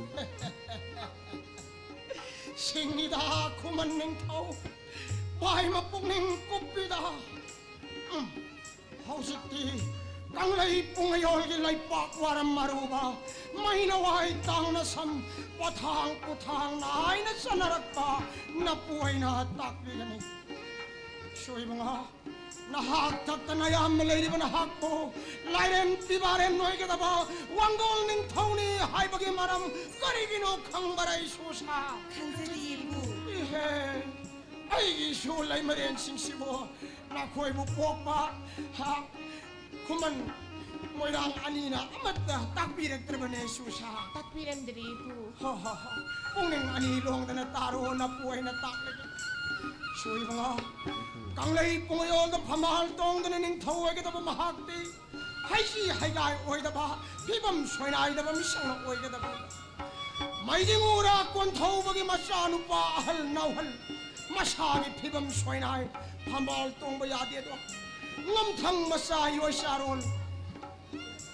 ꯁꯤꯡꯉꯤꯗ ꯈꯨꯃꯟ ꯅꯤꯡꯊꯧ, ꯄꯥꯏꯃ ꯄꯨꯛꯅꯤꯡ ꯀꯨꯞꯄꯤꯗ꯫ ꯎꯝ, ꯍꯧꯖꯤꯛꯇꯤ ꯀꯪꯂꯩ ꯄꯨꯡꯌꯣꯜꯒꯤ ꯂꯩꯄꯥꯛ ꯋꯥꯔꯝ ꯑꯔꯨꯕ, ꯃꯩꯅꯋꯥꯏ ꯇꯥꯡꯅ ꯁꯝ, ꯄꯣꯊꯥꯡ ꯄꯨꯊꯥꯡ ꯅꯥꯏꯅ ꯆꯠꯅꯔꯛꯄ ꯅꯄꯨ ꯑꯩꯅ ꯇꯥꯛꯄꯤꯒꯅꯤ꯫ ꯁꯣꯏꯕꯉꯥ, ꯅꯍꯥꯛ ꯊꯛꯇ ꯅꯌꯥꯝꯕ ꯂꯩꯔꯤꯕ ꯅꯍꯥꯛꯄꯨ ꯂꯥꯏꯔꯦꯟ ꯄꯤꯕꯥꯔꯦꯟ ꯑꯣꯏꯒꯗꯕ ꯋꯥꯡꯒꯣꯜ ꯅꯤꯡꯊꯧꯅꯤ ꯍꯥꯏꯕꯒꯤ ꯃꯔꯝ ꯀꯔꯤꯒꯤꯅꯣ ꯈꯪꯕꯔꯥ, ꯏꯁꯨꯁꯥ? ꯈꯪꯖꯗꯤꯌꯦ, ꯏꯄꯨ꯫ ꯏꯍꯦ, ꯑꯩꯒꯤ ꯏꯁꯨ ꯂꯩꯃꯔꯦꯟꯁꯤꯡꯁꯤꯕꯨ ꯅꯈꯣꯏꯕꯨ ꯄꯣꯛꯄ, ꯍꯥ, ꯈꯨꯃꯟ ꯃꯣꯏꯔꯥꯡ ꯑꯅꯤꯅ ꯑꯃꯠꯇ ꯇꯥꯛꯄꯤꯔꯛꯇ꯭ꯔꯕꯅꯦ, ꯏꯁꯨꯁꯥ꯫ ꯇꯥꯛꯄꯤꯔꯝꯗ꯭ꯔꯦ, ꯏꯄꯨ꯫ ꯍꯣ, ꯍꯣ, ꯍꯣ꯫ ꯄꯨꯛꯅꯤꯡ ꯑꯅꯤ ꯂꯣꯡꯗꯅ ꯇꯥꯔꯣ, ꯅꯄꯨ ꯑꯩꯅ ꯇꯥꯛꯂꯒꯦ꯫ ꯁꯣꯏꯕꯉꯥ, ꯀꯪꯂꯩ ꯄꯨꯡꯌꯣꯜꯗ ꯐꯝꯕꯥꯜ ꯇꯣꯡꯗꯅ ꯅꯤꯡꯊꯧ ꯑꯣꯏꯒꯗꯕ ꯃꯍꯥꯛꯇꯤ ꯍꯩꯁꯤ ꯍꯩꯒꯥꯏ ꯑꯣꯏꯗꯕ, ꯐꯤꯕꯝ ꯁꯣꯏꯅꯥꯏꯗꯕ ꯃꯤꯁꯛꯅ ꯑꯣꯏꯒꯗꯕ꯫ ꯃꯩꯗꯤꯡ ꯎꯔꯥ ꯀꯣꯟꯊꯧꯕꯒꯤ ꯃꯆꯥꯅꯨꯄꯥ ꯑꯍꯜ ꯅꯥꯎꯍꯜ, ꯃꯁꯥꯒꯤ ꯐꯤꯕꯝ ꯁꯣꯏꯅꯥꯏ, ꯐꯝꯕꯥꯜ ꯇꯣꯡꯕ ꯌꯥꯗꯦꯗꯣ꯫ ꯉꯝꯊꯪ ꯃꯆꯥ ꯌꯣꯏꯆꯥꯔꯣꯜ,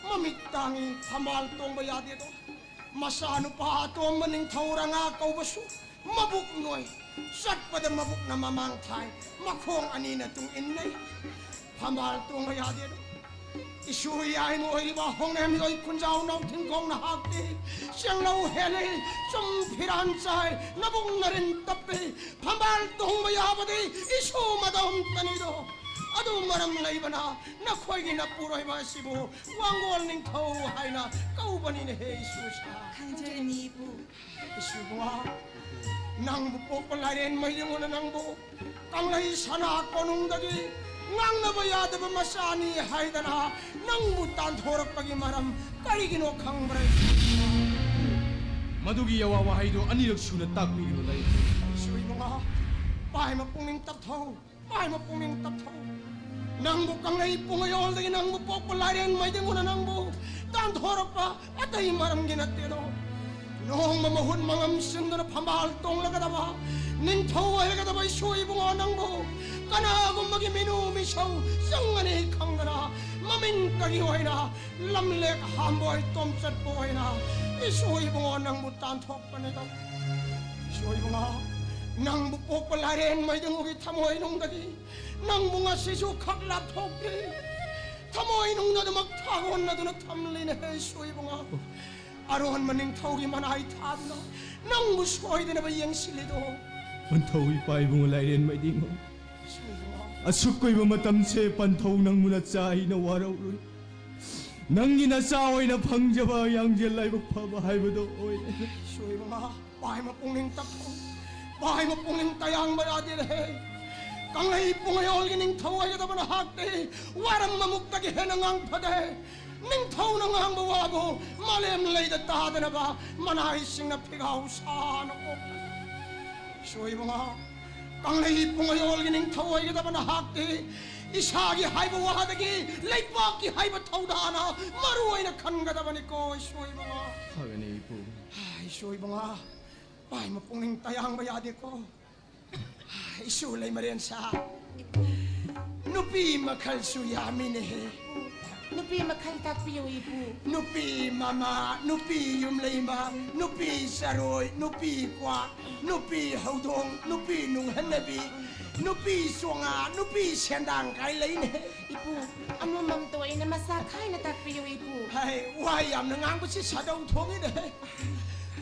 ꯃꯃꯤꯠ ꯇꯥꯡꯉꯤ, ꯐꯝꯕꯥꯜ ꯇꯣꯡꯕ ꯌꯥꯗꯦꯗꯣ꯫ ꯃꯆꯥꯅꯨꯄꯥ ꯑꯇꯣꯝꯕ ꯅꯤꯡꯊꯧ ꯔꯉꯥ ꯀꯧꯕꯁꯨ ꯃꯕꯨꯛ ꯅꯣꯏ, ꯆꯠꯄꯗ ꯃꯕꯨꯛꯅ ꯃꯃꯥꯡ ꯊꯥꯏ, ꯃꯈꯣꯡ ꯑꯅꯤꯅ ꯇꯨꯡ ꯏꯟꯅꯩ, ꯐꯝꯕꯥꯜ ꯇꯣꯡꯕ ꯌꯥꯗꯦꯗꯣ꯫ ꯏꯁꯨ ꯌꯥꯏꯃ ꯑꯣꯏꯔꯤꯕ ꯍꯣꯡꯅꯦꯝꯂꯣꯏ ꯈꯨꯟꯖꯥꯎ ꯅꯥꯎꯊꯤꯡꯈꯣꯡ ꯅꯍꯥꯛꯇꯤ ꯆꯦꯡꯂꯧ ꯍꯦꯜꯂꯤ, ꯆꯨꯝ ꯐꯤꯔꯥꯟ ꯆꯥꯏ, ꯅꯕꯨꯡ ꯅꯔꯤꯟ ꯇꯞꯄꯤ, ꯐꯝꯕꯥꯜ ꯇꯣꯡꯕ ꯌꯥꯕꯗꯤ ꯏꯁꯨ ꯃꯗꯣꯝꯇꯅꯤꯗꯣ꯫ ꯑꯗꯨ ꯃꯔꯝ ꯂꯩꯕꯅ ꯅꯈꯣꯏꯒꯤ ꯅꯄꯨꯔꯣꯏꯕ ꯑꯁꯤꯕꯨ ꯋꯥꯡꯒꯣꯜ ꯅꯤꯡꯊꯧ ꯍꯥꯏꯅ ꯀꯧꯕꯅꯤꯅꯦꯍꯦ, ꯏꯁꯨꯁꯥ꯫ ꯈꯪꯖꯔꯅꯤ, ꯏꯄꯨ꯫ ꯏꯁꯨꯕꯨ, ꯅꯪꯕꯨ ꯄꯣꯛꯄ ꯂꯥꯏꯔꯦꯟ ꯃꯌꯨꯝꯅ ꯅꯪꯕꯨ ꯀꯪꯂꯩ ꯁꯅꯥ ꯀꯣꯅꯨꯡꯗꯒꯤ ꯉꯥꯡꯅꯕ ꯌꯥꯗꯕ ꯃꯆꯥꯅꯤ ꯍꯥꯏꯗꯅ ꯅꯪꯕꯨ ꯇꯥꯟꯊꯣꯔꯛꯄꯒꯤ ꯃꯔꯝ ꯀꯔꯤꯒꯤꯅꯣ ꯈꯪꯕ꯭ꯔꯥ? ꯃꯗꯨꯒꯤ ꯌꯋꯥ ꯋꯥꯍꯩꯗꯨ ꯑꯅꯤꯔꯛ ꯁꯨꯅ ꯇꯥꯛꯄꯤꯒꯅꯨ, ꯂꯩ꯫ ꯏꯁꯨ ꯏꯕꯨꯡꯉꯣ, ꯄꯥꯏꯃ ꯄꯨꯛꯅꯤꯡ ꯇꯞꯊꯧ, ꯄꯥꯏꯃ ꯄꯨꯛꯅꯤꯡ ꯇꯞꯊꯧ꯫ ꯅꯪꯕꯨ ꯀꯪꯂꯩ ꯄꯨꯡꯌꯣꯜꯗꯒꯤ ꯅꯪꯕꯨ ꯄꯣꯛꯄ ꯂꯥꯏꯔꯦꯟ ꯃꯩꯗꯤꯡꯉꯨꯅ ꯅꯪꯕꯨ ꯇꯥꯟꯊꯣꯔꯛꯄ ꯑꯇꯩ ꯃꯔꯝꯒꯤ ꯅꯠꯇꯦꯗꯣ꯫ ꯅꯣꯡꯃ ꯃꯍꯨꯠ ꯃꯉꯝ ꯁꯤꯟꯗꯨꯅ ꯐꯝꯕꯥꯜ ꯇꯣꯡꯂꯒꯗꯕ ꯅꯤꯡꯊꯧ ꯑꯣꯏꯒꯗꯕ ꯏꯁꯣ ꯏꯕꯨꯡꯉꯣ ꯅꯪꯕꯨ ꯀꯅꯥꯒꯨꯝꯕꯒꯤ ꯃꯤꯅꯨ ꯃꯤꯁꯧ ꯆꯪꯒꯅꯤ ꯈꯪꯗꯅ ꯃꯃꯤꯡꯇꯒꯤ ꯑꯣꯏꯅ ꯂꯝꯂꯦꯛ ꯍꯥꯝꯕꯣꯏ ꯇꯣꯝꯆꯠꯄ ꯑꯣꯏꯅ ꯏꯁꯣ ꯏꯕꯨꯡꯉꯣ ꯅꯪꯕꯨ ꯇꯥꯟꯊꯣꯛꯄꯅꯤꯗꯣ꯫ ꯏꯁꯣ ꯏꯕꯨꯡꯉꯣ, ꯅꯪꯕꯨ ꯄꯣꯛꯄ ꯂꯥꯏꯔꯦꯟ ꯃꯩꯗꯤꯡꯒꯤ ꯊꯃꯣꯏꯅꯨꯡꯗꯒꯤ ꯅꯪꯕꯨ ꯉꯁꯤꯁꯨ ꯈꯛ ꯂꯥꯞꯊꯣꯛꯇ꯭ꯔꯤ꯫ ꯊꯃꯣꯏꯅꯨꯡꯗ ꯑꯗꯨꯃꯛ ꯊꯥꯒꯣꯟꯅꯗꯨꯅ ꯊꯝꯂꯤꯅꯦ ꯍꯦ ꯏꯁꯣ ꯏꯕꯨꯡꯉꯣ꯫ ꯑꯔꯣꯟꯕ ꯅꯤꯡꯊꯧꯒꯤ ꯃꯅꯥꯏ ꯊꯥꯗꯨꯅ ꯅꯪꯕꯨ ꯁꯣꯏꯗꯅꯕ ꯌꯦꯡꯁꯤꯜꯂꯤꯗꯣ꯫ ꯄꯟꯊꯧ ꯏꯄꯥ ꯏꯕꯨꯡꯉꯣ ꯂꯥꯏꯔꯦꯟ ꯃꯩꯗꯤꯡꯉꯣ, ꯏꯁꯣ ꯏꯕꯨꯡꯉꯣ꯫ ꯑꯁꯨꯛ ꯀꯨꯏꯕ ꯃꯇꯝꯁꯦ ꯄꯟꯊꯧ ꯅꯪꯕꯨ ꯅꯆꯥ ꯑꯩꯅ ꯋꯥꯔꯧꯔꯨꯏ꯫ ꯅꯪꯒꯤ ꯅꯆꯥ ꯑꯣꯏꯅ ꯐꯪꯖꯕ ꯌꯥꯡꯖꯦꯜ ꯂꯥꯏꯕꯛ ꯐꯕ ꯍꯥꯏꯕꯗꯣ ꯑꯣꯏꯔꯦ꯫ ꯏꯁꯣ ꯏꯕꯨꯡꯉꯣ, ꯄꯥꯏꯃ ꯄꯨꯛꯅꯤꯡ ꯇꯞꯊꯧ꯫ ꯄꯥꯏꯃ ꯄꯨꯛꯅꯤꯡ ꯇꯌꯥꯡꯕ ꯌꯥꯗꯦꯔꯦ꯫ ꯀꯪꯂꯩ ꯄꯨꯡꯌꯣꯜꯒꯤ ꯅꯤꯡꯊꯧ ꯑꯣꯏꯒꯗꯕ ꯅꯍꯥꯛꯇꯤ ꯋꯥꯔꯝꯕ ꯃꯨꯛꯇꯒꯤ ꯍꯦꯟꯅ ꯉꯥꯡꯐꯗꯦ꯫ ꯅꯤꯡꯊꯧꯅ ꯉꯥꯡꯕ ꯋꯥꯕꯨ ꯃꯥꯂꯦꯝ ꯂꯩꯗ ꯇꯥꯗꯅꯕ ꯃꯅꯥꯏꯁꯤꯡꯅ ꯐꯤꯒꯥꯎ ꯁꯥꯅ ꯑꯣꯛꯇꯅ꯫ ꯏꯁꯣ ꯏꯕꯨꯡꯉꯣ, ꯀꯪꯂꯩ ꯄꯨꯡꯌꯣꯜꯒꯤ ꯅꯤꯡꯊꯧ ꯑꯣꯏꯒꯗꯕ ꯅꯍꯥꯛꯇꯤ ꯏꯁꯥꯒꯤ ꯍꯥꯏꯕ ꯋꯥꯗꯒꯤ ꯂꯩꯕꯥꯛꯀꯤ ꯍꯥꯏꯕ ꯊꯧꯗꯥꯅ ꯃꯔꯨ ꯑꯣꯏꯅ ꯈꯟꯒꯗꯕꯅꯤꯀꯣ ꯏꯁꯣ ꯏꯕꯨꯡꯉꯣ꯫ ꯐꯒꯅꯤ ꯏꯄꯨ꯫ ꯏꯁꯣ ꯏꯕꯨꯡꯉꯣ, ꯄꯥꯏꯃ ꯄꯨꯛꯅꯤꯡ ꯇꯌꯥꯡꯕ ꯌꯥꯗꯦꯀꯣ꯫ ꯏꯁꯨ ꯂꯩꯃꯔꯦꯟ ꯁꯥ, ꯅꯨꯄꯤ ꯃꯈꯜꯁꯨ ꯌꯥꯝꯃꯤꯅꯦꯍꯦ꯫ ꯅꯨꯄꯤ ꯃꯈꯜ ꯇꯥꯛꯄꯤꯌꯨ ꯏꯄꯨ꯫ ꯅꯨꯄꯤ ꯃꯃꯥ, ꯅꯨꯄꯤ ꯌꯨꯝꯂꯩꯃ, ꯅꯨꯄꯤ ꯆꯔꯣꯏ, ꯅꯨꯄꯤ ꯀ꯭ꯋꯥꯛ, ꯅꯨꯄꯤ ꯍꯧꯗꯣꯡ, ꯅꯨꯄꯤ ꯅꯨꯡꯍꯟꯅꯕꯤ, ꯅꯨꯄꯤ ꯆꯣꯉꯥ, ꯅꯨꯄꯤ ꯁꯦꯟꯗꯥꯡ ꯀꯥꯏ ꯂꯩꯅꯦꯍꯦ꯫ ꯏꯄꯨ, ꯑꯃꯃꯝꯇ ꯑꯣꯏꯅ ꯃꯁꯥ ꯈꯥꯏꯅ ꯇꯥꯛꯄꯤꯌꯨ ꯏꯄꯨ꯫ ꯍꯥꯏ, ꯋꯥ ꯌꯥꯝꯅ ꯉꯥꯡꯕꯁꯤ ꯁꯥꯗꯧ ꯊꯣꯛꯏꯅꯦꯍꯦ꯫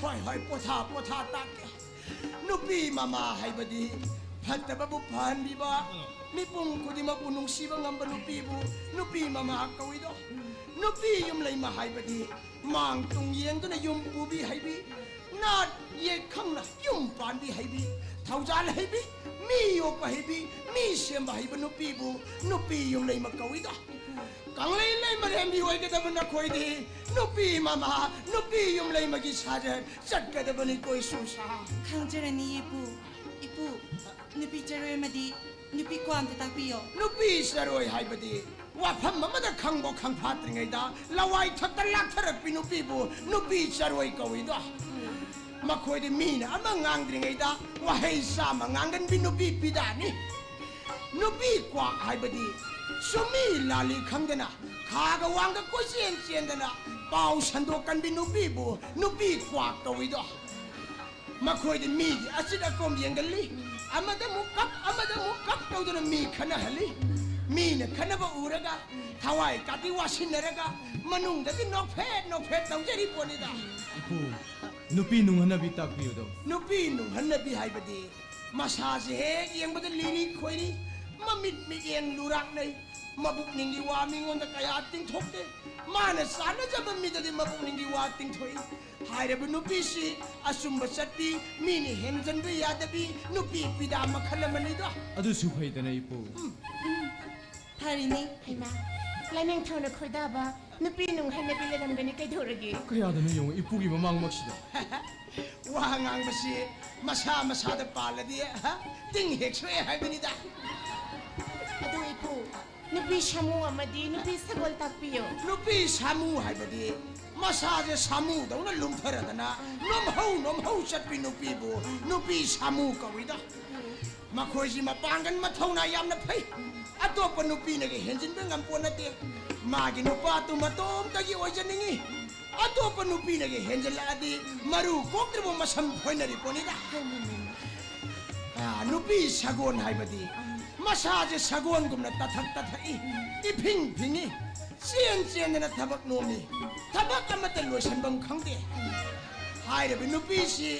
ꯍꯣꯏ ꯍꯣꯏ, ꯄꯣꯊꯥ ꯄꯣꯊꯥ ꯇꯥꯛꯀꯦ꯫ ꯅꯨꯄꯤ ꯃꯃꯥ ꯍꯥꯏꯕꯗꯤ ꯐꯠꯇꯕꯕꯨ ꯐꯍꯟꯕꯤꯕ, ꯃꯤꯄꯨꯝ ꯈꯨꯗꯤꯡꯃꯛꯄꯨ ꯅꯨꯡꯁꯤꯕ ꯉꯝꯕ ꯅꯨꯄꯤꯕꯨ ꯅꯨꯄꯤ ꯃꯃꯥ ꯀꯧꯏꯗꯣ꯫ ꯅꯨꯄꯤ ꯌꯨꯝꯂꯩꯃ ꯍꯥꯏꯕꯗꯤ ꯃꯥꯡ ꯇꯨꯡ ꯌꯦꯡꯗꯨꯅ ꯌꯨꯝ ꯄꯨꯕꯤ ꯍꯩꯕꯤ, ꯅꯥꯠ ꯌꯦꯛ ꯈꯪꯅ ꯌꯨꯝ ꯄꯥꯟꯕꯤ ꯍꯩꯕꯤ, ꯊꯧꯖꯥꯜ ꯍꯩꯕꯤ, ꯃꯤ ꯌꯣꯛꯄ ꯍꯩꯕꯤ, ꯃꯤ ꯁꯦꯝꯕ ꯍꯩꯕ ꯅꯨꯄꯤꯕꯨ ꯅꯨꯄꯤ ꯌꯨꯝꯂꯩꯃ ꯀꯧꯏꯗꯣ꯫ ꯀꯪꯂꯩ ꯂꯩꯃꯔꯦꯝꯕꯤ ꯑꯣꯏꯒꯗꯕ ꯅꯈꯣꯏꯗꯤ ꯅꯨꯄꯤ ꯃꯃꯥ, ꯅꯨꯄꯤ ꯌꯨꯝꯂꯩꯃꯒꯤ ꯁꯥꯖꯠ ꯆꯠꯀꯗꯕꯅꯤꯀꯣ ꯏꯁꯨꯁꯥ꯫ ꯈꯪꯖꯔꯅꯤ ꯏꯄꯨ꯫ ꯏꯄꯨ, ꯅꯨꯄꯤ ꯆꯔꯣꯏ ꯑꯃꯗꯤ ꯅꯨꯄꯤ ꯀ꯭ꯋꯥꯛ ꯑꯝꯇ ꯇꯥꯛꯄꯤꯌꯣ꯫ ꯅꯨꯄꯤ ꯆꯔꯣꯏ ꯍꯥꯏꯕꯗꯤ ꯋꯥꯐꯝ ꯑꯃꯗ ꯈꯪꯕ ꯈꯪꯐꯥꯠꯇ꯭ꯔꯤꯉꯩꯗ ꯂꯋꯥꯏ ꯊꯛꯇ ꯂꯥꯛꯊꯔꯛꯄꯤ ꯅꯨꯄꯤꯕꯨ ꯅꯨꯄꯤ ꯆꯔꯣꯏ ꯀꯧꯏꯗꯣ꯫ ꯃꯈꯣꯏꯗꯤ ꯃꯤꯅ ꯑꯃ ꯉꯥꯡꯗ꯭ꯔꯤꯉꯩꯗ ꯋꯥꯍꯩ ꯆꯥꯝꯃ ꯉꯥꯡꯒꯟꯕꯤ ꯅꯨꯄꯤ ꯄꯤꯗꯥꯅꯤ꯫ ꯅꯨꯄꯤ ꯀ꯭ꯋꯥꯛ ꯍꯥꯏꯕꯗꯤ ꯆꯨꯝꯃꯤ ꯂꯥꯜꯂꯤ ꯈꯪꯗꯅ ꯈꯥꯒ ꯋꯥꯡꯒ ꯀꯣꯏꯆꯦꯟ ꯆꯦꯟꯗꯅ ꯄꯥꯎ ꯁꯟꯗꯣꯛꯀꯟꯕꯤ ꯅꯨꯄꯤꯕꯨ ꯅꯨꯄꯤ ꯀ꯭ꯋꯥꯛ ꯀꯧꯏꯗꯣ꯫ ꯃꯈꯣꯏꯗꯤ ꯃꯤꯒꯤ ꯑꯆꯤꯠ ꯑꯀꯣꯝ ꯌꯦꯡꯒꯜꯂꯤ꯫ ꯑꯃꯗ ꯑꯃꯨꯛ ꯀꯞ, ꯑꯃꯗ ꯑꯃꯨꯛ ꯀꯞ ꯇꯧꯗꯨꯅ ꯃꯤ ꯈꯠꯅꯍꯜꯂꯤ꯫ ꯃꯤꯅ ꯈꯠꯅꯕ ꯎꯔꯒ ꯊꯋꯥꯏ ꯀꯥꯇꯤ ꯋꯥꯁꯤꯟꯅꯔꯒ ꯃꯅꯨꯡꯗꯗꯤ ꯅꯣꯛꯐꯦꯠ ꯅꯣꯛꯐꯦꯠ ꯇꯧꯖꯔꯤ ꯄꯣꯠꯅꯤꯗ꯫ ꯏꯄꯨ, ꯅꯨꯄꯤ ꯅꯨꯡꯍꯟꯅꯕꯤ ꯇꯥꯛꯄꯤꯌꯨꯗꯣ꯫ ꯅꯨꯄꯤ ꯅꯨꯡꯍꯟꯅꯕꯤ ꯍꯥꯏꯕꯗꯤ ꯃꯁꯥꯁꯦ ꯍꯦꯛ ꯌꯦꯡꯕꯗ ꯂꯤꯔꯤ ꯈꯣꯏꯔꯤ, ꯃꯃꯤꯠ ꯃꯤꯠꯌꯦꯡ ꯂꯨꯔꯥꯛꯅꯩ, ꯃꯕꯨꯛꯅꯤꯡꯒꯤ ꯋꯥ ꯃꯤꯉꯣꯟꯗ ꯀꯌꯥ ꯇꯤꯡꯊꯣꯛꯇꯦ꯫ ꯃꯥꯅ ꯆꯥꯟꯅꯖꯕ ꯃꯤꯗꯗꯤ ꯃꯕꯨꯛꯅꯤꯡꯒꯤ ꯋꯥ ꯇꯤꯡꯊꯣꯛꯏ꯫ ꯍꯥꯏꯔꯕ ꯅꯨꯄꯤꯁꯤ ꯑꯆꯨꯝꯕ ꯆꯠꯄꯤ, ꯃꯤꯅ ꯍꯦꯟꯖꯟꯕ ꯌꯥꯗꯕꯤ ꯅꯨꯄꯤ ꯄꯤꯗꯥ ꯃꯈꯜ ꯑꯃꯅꯤꯗꯣ꯫ ꯑꯗꯨꯁꯨ ꯐꯩꯗꯅ ꯏꯄꯨ꯫ ꯐꯔꯤꯅꯤ꯫ ꯍꯩꯃꯥ, ꯂꯥꯏꯅꯤꯡꯊꯧꯅ ꯈꯣꯏꯗꯥꯕ ꯅꯨꯄꯤ ꯅꯨꯡꯍꯟꯅꯕꯤ ꯂꯩꯔꯝꯒꯅꯤ, ꯀꯩꯗꯧꯔꯒꯦ? ꯀꯌꯥꯗꯅꯣ ꯌꯦꯡꯉꯨ, ꯏꯄꯨꯒꯤ ꯃꯃꯥꯡꯃꯛꯁꯤꯗ꯫ ꯋꯥ ꯉꯥꯡꯕꯁꯤ ꯃꯁꯥ ꯃꯁꯥꯗ ꯄꯥꯜꯂꯗꯤ, ꯍ, ꯇꯤꯡ ꯍꯦꯛ ꯁꯣꯛꯑꯦ ꯍꯥꯏꯕꯅꯤꯗ꯫ ꯑꯗꯨ ꯏꯄꯨ, ꯅꯨꯄꯤ ꯁꯥꯃꯨ ꯑꯃꯗꯤ ꯅꯨꯄꯤ ꯁꯒꯣꯜ ꯇꯥꯛꯄꯤꯌꯨ꯫ ꯅꯨꯄꯤ ꯁꯥꯃꯨ ꯍꯥꯏꯕꯗꯤ ꯃꯁꯥꯁꯦ ꯁꯥꯃꯨꯗꯧꯅ ꯂꯨꯝꯊꯔꯗꯅ ꯅꯣꯝꯍꯧ ꯅꯣꯝꯍꯧ ꯆꯠꯄꯤ ꯅꯨꯄꯤꯕꯨ ꯅꯨꯄꯤ ꯁꯥꯃꯨ ꯀꯧꯏꯗ꯫ ꯃꯈꯣꯏꯁꯤ ꯃꯄꯥꯡꯒꯜ ꯃꯊꯧꯅꯥ ꯌꯥꯝꯅ ꯐꯩ꯫ ꯑꯇꯣꯞꯄ ꯅꯨꯄꯤꯅꯒ ꯍꯦꯟꯖꯤꯟꯕ ꯉꯝꯄꯣꯠ ꯅꯠꯇꯦ꯫ ꯃꯥꯒꯤ ꯅꯨꯄꯥꯗꯨ ꯃꯇꯣꯝꯇꯒꯤ ꯑꯣꯏꯖꯅꯤꯡꯏ꯫ ꯑꯇꯣꯞꯄ ꯅꯨꯄꯤꯅꯒ ꯍꯦꯟꯖꯤꯜꯂꯛꯑꯗꯤ ꯃꯔꯨ ꯀꯣꯛꯇ꯭ꯔꯤꯕ ꯃꯁꯝ ꯐꯣꯏꯅꯔꯤ ꯄꯣꯠꯅꯤꯗ꯫ ꯑꯥ, ꯅꯨꯄꯤ ꯁꯒꯣꯜ ꯍꯥꯏꯕꯗꯤ ꯃꯁꯥꯁꯦ ꯁꯒꯣꯜꯒꯨꯝꯅ ꯇꯊꯛ ꯇꯊꯛꯏ, ꯏꯐꯤꯡ ꯐꯤꯡꯏ, ꯆꯦꯟ ꯆꯦꯟꯗꯅ ꯊꯕꯛ ꯅꯣꯝꯃꯤ, ꯊꯕꯛ ꯑꯃꯠꯇ ꯂꯣꯏꯁꯤꯟꯐꯝ ꯈꯪꯗꯦ꯫ ꯍꯥꯏꯔꯤꯕ ꯅꯨꯄꯤꯁꯤ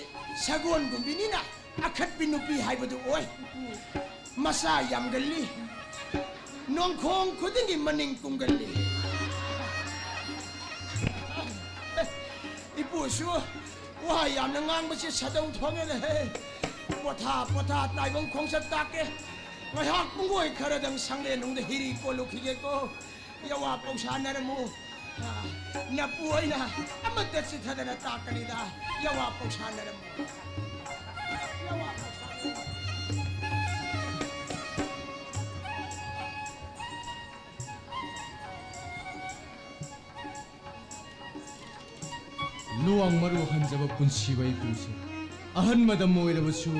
ꯁꯒꯣꯜꯒꯨꯝꯕꯤꯅꯤꯅ ꯑꯈꯠꯄꯤ ꯅꯨꯄꯤ ꯍꯥꯏꯕꯗꯨ ꯑꯣꯏ꯫ ꯃꯆꯥ ꯌꯥꯝꯒꯜꯂꯤ, ꯅꯣꯡꯈꯣꯡ ꯈꯨꯗꯤꯡꯒꯤ ꯃꯅꯤꯡ ꯀꯨꯝꯒꯜꯂꯤ꯫ ꯏꯄꯨꯁꯨ ꯋꯥ ꯌꯥꯝꯅ ꯉꯥꯡꯕꯁꯤ ꯁꯥꯗꯧ ꯊꯣꯛꯑꯦꯅꯦꯍꯦ꯫ ꯄꯣꯊꯥ ꯄꯣꯊꯥ ꯇꯥꯏꯕꯪ ꯈꯣꯡꯆꯠ ꯇꯥꯛꯀꯦ꯫ ꯉꯥꯏꯍꯥꯛ ꯄꯨꯡꯒꯣꯏ ꯈꯔꯗꯪ ꯁꯪꯂꯦꯟꯅꯨꯡꯗ ꯍꯤꯔꯤ ꯀꯣꯜꯂꯨꯈꯤꯒꯦꯀꯣ꯫ ꯌꯋꯥ ꯄꯧꯁꯥꯟꯅꯔꯝꯃꯨ꯫ ꯅꯄꯨ ꯑꯣꯏꯅ ꯑꯃꯠꯇ ꯆꯤꯠꯊꯗꯅ ꯇꯥꯛꯀꯅꯤꯗ꯫ ꯌꯋꯥ ꯄꯧꯁꯥꯟꯅꯔꯝꯃꯨ꯫ ꯌꯋꯥ ꯄꯧꯁꯥꯟꯅꯔꯝꯃꯨ꯫ ꯂꯨꯋꯥꯡ ꯃꯔꯨ ꯍꯟꯖꯕ ꯄꯨꯟꯁꯤꯕ ꯏꯄꯨꯁꯦ꯫ ꯑꯍꯟ ꯃꯇꯝ ꯑꯣꯏꯔꯕꯁꯨ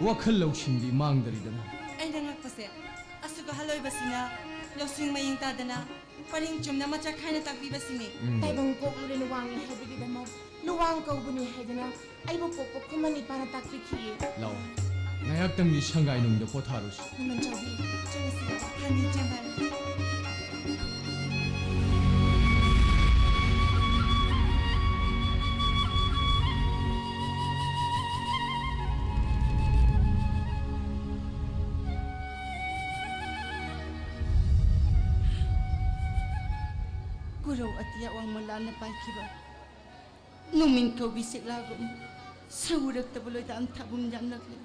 ꯋꯥꯈꯜ ꯂꯧꯁꯤꯡꯗꯤ ꯃꯥꯡꯗꯔꯤꯗꯅ꯫ ꯑꯩꯅ ꯉꯛꯄꯁꯦ, ꯑꯁꯨꯛ ꯑꯍꯜ ꯑꯣꯏꯕꯁꯤꯅ ꯂꯧꯁꯤꯡ ꯃꯌꯦꯡ ꯇꯥꯗꯅ ꯄꯔꯤꯡ ꯆꯨꯝꯅ ꯃꯆꯥ ꯈꯥꯏꯅ ꯇꯥꯛꯄꯤꯕꯁꯤꯅꯤ꯫ ꯎꯝ꯫ ꯇꯥꯏꯕꯪ ꯄꯣꯛꯂꯨꯔꯦ ꯂꯨꯋꯥꯡꯅꯤ ꯍꯥꯏꯕꯒꯤꯗꯃꯛ ꯂꯨꯋꯥꯡ ꯀꯧꯕꯅꯤ ꯍꯥꯏꯗꯨꯅ ꯑꯩꯕꯨ ꯄꯣꯛꯄ ꯈꯨꯃꯟ ꯏꯄꯥꯅ ꯇꯥꯛꯄꯤꯈꯤꯌꯦ꯫ ꯂꯥꯛꯑꯣ, ꯉꯥꯏꯍꯥꯛꯇꯪꯗꯤ ꯁꯪꯒꯥꯏꯅꯨꯡꯗ ꯄꯣꯊꯥꯔꯨꯁꯤ꯫ ꯈꯨꯃꯟ ꯆꯥꯎꯕꯤ, ꯆꯠꯂꯁꯤ ꯂꯥꯛꯑꯣ, ꯐꯅꯤ ꯏꯆꯦꯝꯕꯥꯏ꯫ ꯀꯨꯔꯧ ꯑꯇꯤꯌꯥ ꯋꯥꯡꯃ ꯂꯥꯟꯅ ꯄꯥꯏꯈꯤꯕ ꯅꯨꯃꯤꯠ ꯀꯧꯕꯤ ꯁꯤꯛꯂꯥꯒꯨꯝ ꯁꯧꯔꯛꯇꯕ ꯂꯣꯏꯗꯥꯝ ꯊꯥꯕꯨꯝ ꯌꯥꯝꯂꯛꯂꯦ꯫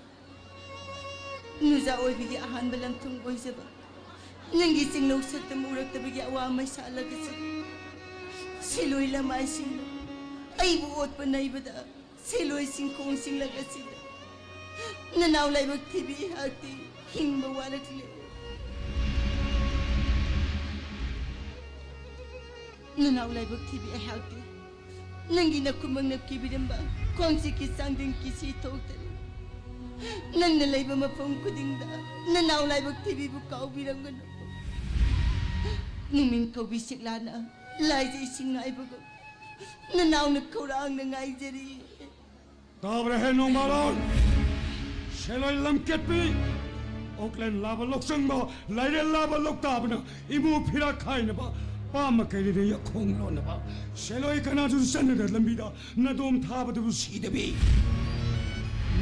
ꯅꯨꯖꯥ ꯑꯣꯏꯕꯤꯒꯤ ꯑꯍꯥꯟꯕ ꯂꯟꯊꯨꯡ ꯑꯣꯏꯖꯕ ꯅꯪꯒꯤ ꯆꯤꯡꯅꯧ ꯁꯛꯇꯝ ꯎꯔꯛꯇꯕꯒꯤ ꯑꯋꯥ ꯃꯩꯁꯥ ꯂꯥꯛꯂꯒꯁꯨ ꯁꯤꯂꯣꯏ ꯂꯃꯥꯏꯁꯤꯡꯅ ꯑꯩꯕꯨ ꯑꯣꯠꯄ ꯅꯩꯕꯗ ꯁꯤꯂꯣꯏ ꯆꯤꯡꯈꯣꯡ ꯆꯤꯡꯂꯛ ꯑꯁꯤꯗ ꯅꯅꯥꯎ ꯂꯥꯏꯕꯛ ꯊꯤꯕꯤ ꯑꯩꯍꯥꯛꯇꯤ ꯍꯤꯡꯕ ꯋꯥꯔꯛꯂꯦ꯫ ꯅꯅꯥꯎ ꯂꯥꯏꯕꯛ ꯊꯤꯕꯤ ꯑꯩꯍꯥꯛꯇꯤ ꯅꯪꯒꯤ ꯅꯈꯨꯃꯪꯅ ꯀꯤꯕꯤꯔꯝꯕ ꯈꯣꯡꯆꯤꯛꯀꯤ ꯆꯥꯡꯗꯝ ꯀꯤꯁꯤ ꯊꯣꯛꯇꯔꯦ꯫ ꯅꯪꯅ ꯂꯩꯕ ꯃꯐꯝ ꯈꯨꯗꯤꯡꯗ ꯅꯅꯥꯎ ꯂꯥꯏꯕꯛ ꯊꯤꯕꯤꯕꯨ ꯀꯥꯎꯕꯤꯔꯝꯒꯅꯨ꯫ ꯅꯨꯃꯤꯠ ꯀꯧꯕꯤ ꯁꯤꯛꯂꯥꯅ ꯂꯥꯏꯖ ꯏꯁꯤꯡ ꯉꯥꯏꯕꯒꯨꯝ ꯅꯅꯥꯎꯅ ꯈꯧꯔꯥꯡꯅ ꯉꯥꯏꯖꯔꯤ꯫ ꯇꯥꯕ꯭ꯔꯥ ꯍꯦ ꯅꯣꯡꯃꯥꯂꯣꯟ? ꯁꯦꯂꯣꯏ ꯂꯝꯀꯦꯠꯄꯤ, ꯑꯣꯛꯂꯦꯟ ꯂꯥꯕ ꯂꯣꯛꯆꯪꯕ, ꯂꯥꯏꯔꯦꯜ ꯂꯥꯕ ꯂꯣꯛꯇꯥꯕꯅ ꯏꯃꯨ ꯐꯤꯔꯥ ꯈꯥꯏꯅꯕ, ꯄꯥꯝꯕ ꯀꯩꯔꯤꯗ ꯌꯥꯈꯣꯡ ꯂꯣꯟꯅꯕ, ꯁꯦꯂꯣꯏ ꯀꯅꯥꯁꯨ ꯆꯠꯅꯗ ꯂꯝꯕꯤꯗ ꯅꯗꯣꯝ ꯊꯥꯕꯗꯨꯕꯨ ꯁꯤꯗꯕꯤ꯫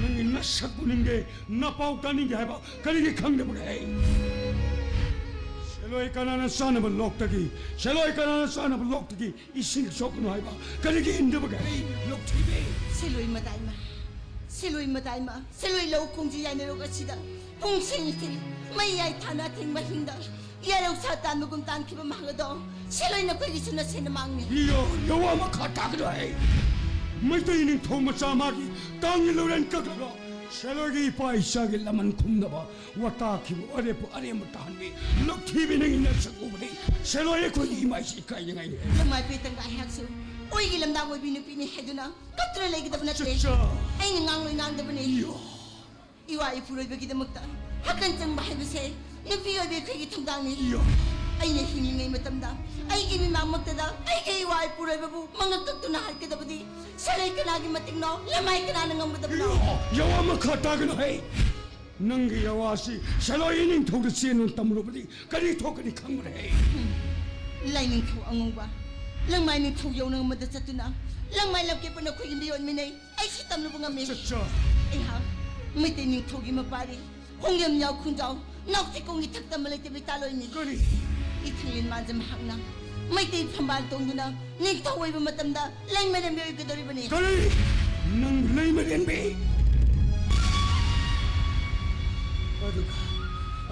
ꯅꯪꯒꯤ ꯅꯁꯛ ꯎꯅꯤꯡꯗꯦ, ꯅꯄꯥꯎ ꯇꯥꯅꯤꯡꯗꯦ ꯍꯥꯏꯕ ꯀꯔꯤꯒꯤ ꯈꯪꯗꯕꯒꯦ? ꯁꯦꯂꯣꯏ ꯀꯅꯥꯅ ꯆꯥꯅꯕ ꯂꯣꯛꯇꯒꯤ, ꯁꯦꯂꯣꯏ ꯀꯅꯥꯅ ꯆꯥꯅꯕ ꯂꯣꯛꯇꯒꯤ ꯏꯁꯤꯡ ꯁꯣꯛꯀꯅꯨ ꯍꯥꯏꯕ ꯀꯔꯤꯒꯤ ꯏꯟꯗꯕꯒꯦ? ꯂꯣꯛꯊꯤꯕꯤ! ꯁꯤꯂꯣꯏ ꯃꯇꯥꯏꯃ, ꯁꯤꯂꯣꯏ ꯃꯇꯥꯏꯃ, ꯁꯤꯂꯣꯏ ꯂꯧ ꯈꯣꯡꯖꯤ ꯌꯥꯏꯅꯔꯣꯛ ꯑꯁꯤꯗ ꯄꯨꯡꯁꯤꯡ ꯊꯤꯜ, ꯃꯩ ꯌꯥꯏ ꯊꯥꯅ ꯊꯤꯡꯕ ꯍꯤꯡꯗ ꯌꯥꯔꯧ ꯁꯥ ꯇꯥꯟꯕꯒꯨꯝ ꯇꯥꯟꯈꯤꯕ ꯃꯍꯥꯛ ꯑꯗꯣ ꯁꯤꯂꯣꯏ ꯅꯈꯣꯏꯒꯤꯁꯨ ꯅꯁꯦꯟꯅ ꯃꯥꯡꯅꯤ꯫ ꯏꯌꯣ, ꯌꯋꯥ ꯃꯈꯥ ꯇꯥꯒꯅꯨ ꯍꯦ! ꯃꯩꯇꯩ ꯅꯤꯡꯊꯧ ꯃꯆꯥ ꯃꯥꯒꯤ ꯇꯥꯡꯒꯤ ꯂꯧꯔꯦꯟ ꯀꯛꯂꯒ ꯁꯦꯂꯣꯏꯒꯤ ꯏꯄꯥ ꯏꯆꯥꯒꯤ ꯂꯃꯟ ꯈꯨꯝꯅꯕ ꯋꯥꯇꯥꯈꯤꯕ ꯑꯔꯦꯞꯄ ꯑꯔꯦꯝꯕ ꯇꯥꯍꯟꯕꯤ ꯂꯣꯛꯊꯤꯕꯤ ꯅꯪꯒꯤ ꯅꯁꯛ ꯎꯕꯗꯤ ꯁꯦꯂꯣꯏ ꯑꯩꯈꯣꯏꯒꯤ ꯏꯃꯥ ꯏꯆꯦ ꯏꯀꯥꯏꯅꯤꯡꯉꯥꯏꯅꯤ꯫ ꯂꯃꯥꯏ ꯄꯦꯇꯪꯒ ꯑꯩꯍꯥꯛꯁꯨ ꯑꯩꯒꯤ ꯂꯝꯗꯥꯡ ꯑꯣꯏꯕꯤ ꯅꯨꯄꯤꯅꯤ ꯍꯥꯏꯗꯨꯅ ꯀꯞꯇꯨꯅ ꯂꯩꯒꯗꯕ ꯅꯠꯇꯦ꯫ ꯆꯠꯆꯥ꯫ ꯑꯩꯅ ꯉꯥꯡꯂꯣꯏ ꯉꯥꯡꯗꯕꯅꯤ꯫ ꯏꯌꯣ꯫ ꯏꯋꯥ ꯏꯄꯨꯔꯣꯏꯕꯒꯤꯗꯃꯛꯇ ꯍꯛꯀꯟ ꯆꯪꯕ ꯍꯥꯏꯕꯁꯦ ꯅꯨꯄꯤ ꯑꯣꯏꯕꯤ ꯑꯩꯈꯣꯏꯒꯤ ꯊꯧꯗꯥꯡꯅꯤ꯫ ꯏꯌꯣ꯫ ꯑꯩꯅ ꯍꯤꯡꯂꯤꯉꯩ ꯃꯇꯝꯗ ꯑꯩꯒꯤ ꯃꯤꯃꯥꯡꯃꯛꯇꯗ ꯑꯩꯒꯤ ꯏꯋꯥ ꯏꯄꯨꯔꯣꯏꯕꯕꯨ ꯃꯉꯛ ꯀꯛꯇꯨꯅ ꯍꯥꯠꯀꯗꯕꯗꯤ ꯁꯂꯩ ꯀꯅꯥꯒꯤ ꯃꯇꯤꯛꯅꯣ? ꯂꯃꯥꯏ ꯀꯅꯥꯅ ꯉꯝꯒꯗꯕꯅꯣ? ꯏꯌꯣ꯫ ꯌꯥꯋꯥ ꯃꯈꯥ ꯇꯥꯒꯅꯨ ꯍꯦ꯫ ꯅꯪꯒꯤ ꯌꯥꯋꯥꯁꯤ ꯁꯂꯣꯏ ꯅꯤꯡꯊꯧꯗ ꯆꯦꯟꯗꯨꯅ ꯇꯝꯂꯨꯕꯗꯤ ꯀꯔꯤ ꯊꯣꯛꯀꯅꯤ ꯈꯪꯕ꯭ꯔꯥ ꯍꯦ? ꯂꯥꯏꯅꯤꯡꯊꯧ ꯑꯉꯧꯕ, ꯂꯪꯃꯥꯏ ꯅꯤꯡꯊꯧ ꯌꯧꯅ ꯑꯃꯗ ꯆꯠꯇꯨꯅ ꯂꯪꯃꯥꯏ ꯂꯝꯀꯦꯠꯄ ꯅꯈꯣꯏꯒꯤ ꯃꯤꯑꯣꯠ ꯃꯤꯅꯩ ꯑꯩꯁꯨ ꯇꯝꯂꯨꯕ ꯉꯝꯃꯤ꯫ ꯆꯠꯆꯥ꯫ ꯑꯩꯍꯥꯛ ꯃꯩꯇꯩ ꯅꯤꯡꯊꯧꯒꯤ ꯃꯄꯥꯔꯤ ꯍꯣꯡꯂꯦꯝ ꯌꯥꯎ ꯈꯨꯟꯖꯥꯎ ꯅꯥꯎꯊꯤꯀꯣꯡꯒꯤ ꯊꯛꯇꯝꯕ ꯂꯩꯇꯕꯤ ꯇꯥꯂꯣꯏꯅꯤ꯫ ꯀꯔꯤ? ꯏꯊꯪꯂꯦꯟ ꯃꯥꯟꯖ ꯃꯍꯥꯛꯅ ꯃꯩꯇꯩ ꯐꯝꯕꯥꯜ ꯇꯣꯡꯗꯨꯅ ꯅꯤꯡꯊꯧ ꯑꯣꯏꯕ ꯃꯇꯝꯗ ꯂꯩꯃꯔꯦꯝꯕꯤ ꯑꯣꯏꯒꯗꯧꯔꯤꯕꯅꯤ꯫ ꯀꯔꯤ? ꯅꯪ ꯂꯩꯃꯔꯦꯝꯕꯤ? ꯑꯗꯨꯒ,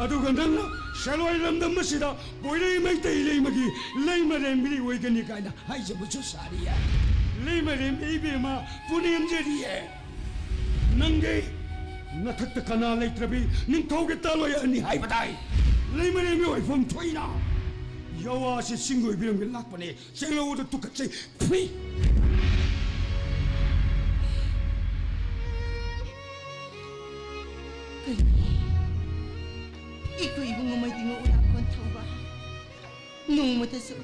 ꯑꯗꯨꯒ ꯅꯪꯅ ꯁꯦꯂꯣꯏ ꯂꯝꯗꯝ ꯑꯁꯤꯗ ꯕꯣꯏꯔꯩ ꯃꯩꯇꯩ ꯂꯩꯃꯒꯤ ꯂꯩꯃꯔꯦꯝꯕꯤ ꯑꯣꯏꯒꯅꯤ ꯀꯥꯏꯅ ꯍꯥꯏꯖꯕꯁꯨ ꯁꯥꯔꯤꯌꯦ꯫ ꯂꯩꯃꯔꯦꯝꯕꯤ ꯏꯕꯦꯝꯃ ꯄꯨꯅꯦꯝꯖꯔꯤꯌꯦ꯫ ꯅꯪꯗꯤ ꯅꯊꯛꯇ ꯀꯅꯥ ꯂꯩꯇ꯭ꯔꯕꯤ ꯅꯤꯡꯊꯧꯒꯤ ꯇꯥꯂꯣꯏ ꯑꯅꯤ ꯍꯥꯏꯕ ꯇꯥꯏ꯫ ꯂꯩꯃꯔꯦꯝꯕꯤ ꯑꯣꯏꯐꯝ ꯊꯣꯛꯏꯅ꯫ ꯌꯥꯋꯥꯁꯤ ꯆꯤꯡꯒꯣꯏꯕꯤꯔꯝꯒꯤ ꯂꯥꯛꯄꯅꯦ꯫ ꯆꯦꯡꯂꯧꯗ ꯇꯨꯀꯠꯆꯩ꯫ ꯐꯨꯏ! ꯀꯔꯤ? ꯏꯀꯨꯏ ꯏꯕꯨꯡꯉꯣ ꯃꯩꯗꯤꯉꯣ ꯎꯔꯥ ꯀꯣꯟꯊꯧꯕ꯫ ꯅꯣꯡꯃꯇꯁꯨ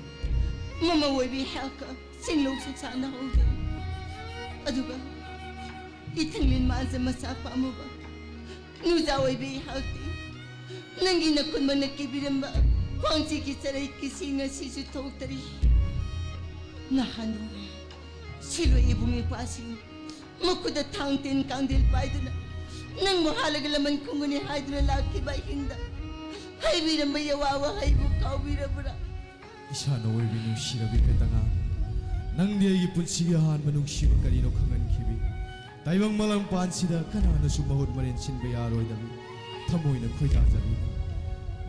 ꯃꯃꯧ ꯑꯣꯏꯕꯤ ꯍꯦꯛꯀ ꯆꯤꯡꯂꯧ ꯁꯨꯡꯁꯥꯟꯅꯍꯧꯗꯦ꯫ ꯑꯗꯨꯒ ꯏꯊꯪꯂꯦꯟ ꯃꯥꯟꯖ ꯃꯆꯥ ꯄꯥꯝꯃꯨꯕ ꯅꯨꯖꯥ ꯑꯣꯏꯕꯤ ꯍꯦꯛꯇꯤ ꯅꯪꯒꯤ ꯅꯈꯨꯠꯃꯛꯅ ꯀꯦꯕꯤꯔꯝꯕ ꯈ꯭ꯋꯥꯡꯆꯤꯒꯤ ꯆꯔꯩ ꯀꯤꯁꯤ ꯉꯁꯤꯁꯨ ꯊꯣꯛꯇꯔꯤ꯫ ꯅꯍꯥꯟ ꯁꯤꯂꯣꯏ ꯏꯕꯨꯡ ꯏꯄ꯭ꯋꯥꯁꯤꯡ ꯃꯈꯨꯠꯇ ꯊꯥꯡ ꯇꯤꯟ ꯀꯥꯡꯗꯤꯜ ꯄꯥꯏꯗꯨꯅ ꯅꯪꯕꯨ ꯍꯥꯠꯂꯒ ꯂꯃꯟ ꯈꯨꯝꯒꯅꯤ ꯍꯥꯏꯗꯨꯅ ꯂꯥꯛꯈꯤꯕ ꯑꯍꯤꯡꯗ ꯍꯥꯏꯕꯤꯔꯝꯕ ꯌꯥꯋꯥ ꯋꯥꯍꯩꯕꯨ ꯀꯥꯎꯕꯤꯔꯕ꯭ꯔꯥ? ꯏꯁꯥꯅ ꯑꯣꯏꯕꯤ ꯅꯨꯡꯁꯤꯔꯕꯤ ꯄꯦꯇꯉꯥ, ꯅꯪꯗꯤ ꯑꯩꯒꯤ ꯄꯨꯟꯁꯤꯒꯤ ꯑꯍꯥꯟꯕ ꯅꯨꯡꯁꯤꯕ ꯀꯔꯤꯅꯣ ꯈꯪꯍꯟꯈꯤꯕꯤ꯫ ꯇꯥꯏꯕꯪ ꯃꯥꯂꯪ ꯄꯥꯟꯁꯤꯗ ꯀꯅꯥꯅꯁꯨ ꯃꯍꯨꯠ ꯃꯔꯦꯟ ꯁꯤꯟꯕ ꯌꯥꯔꯣꯏꯗꯕꯤ ꯊꯃꯣꯏꯅ ꯈꯣꯏꯗꯥꯖꯕꯤ꯫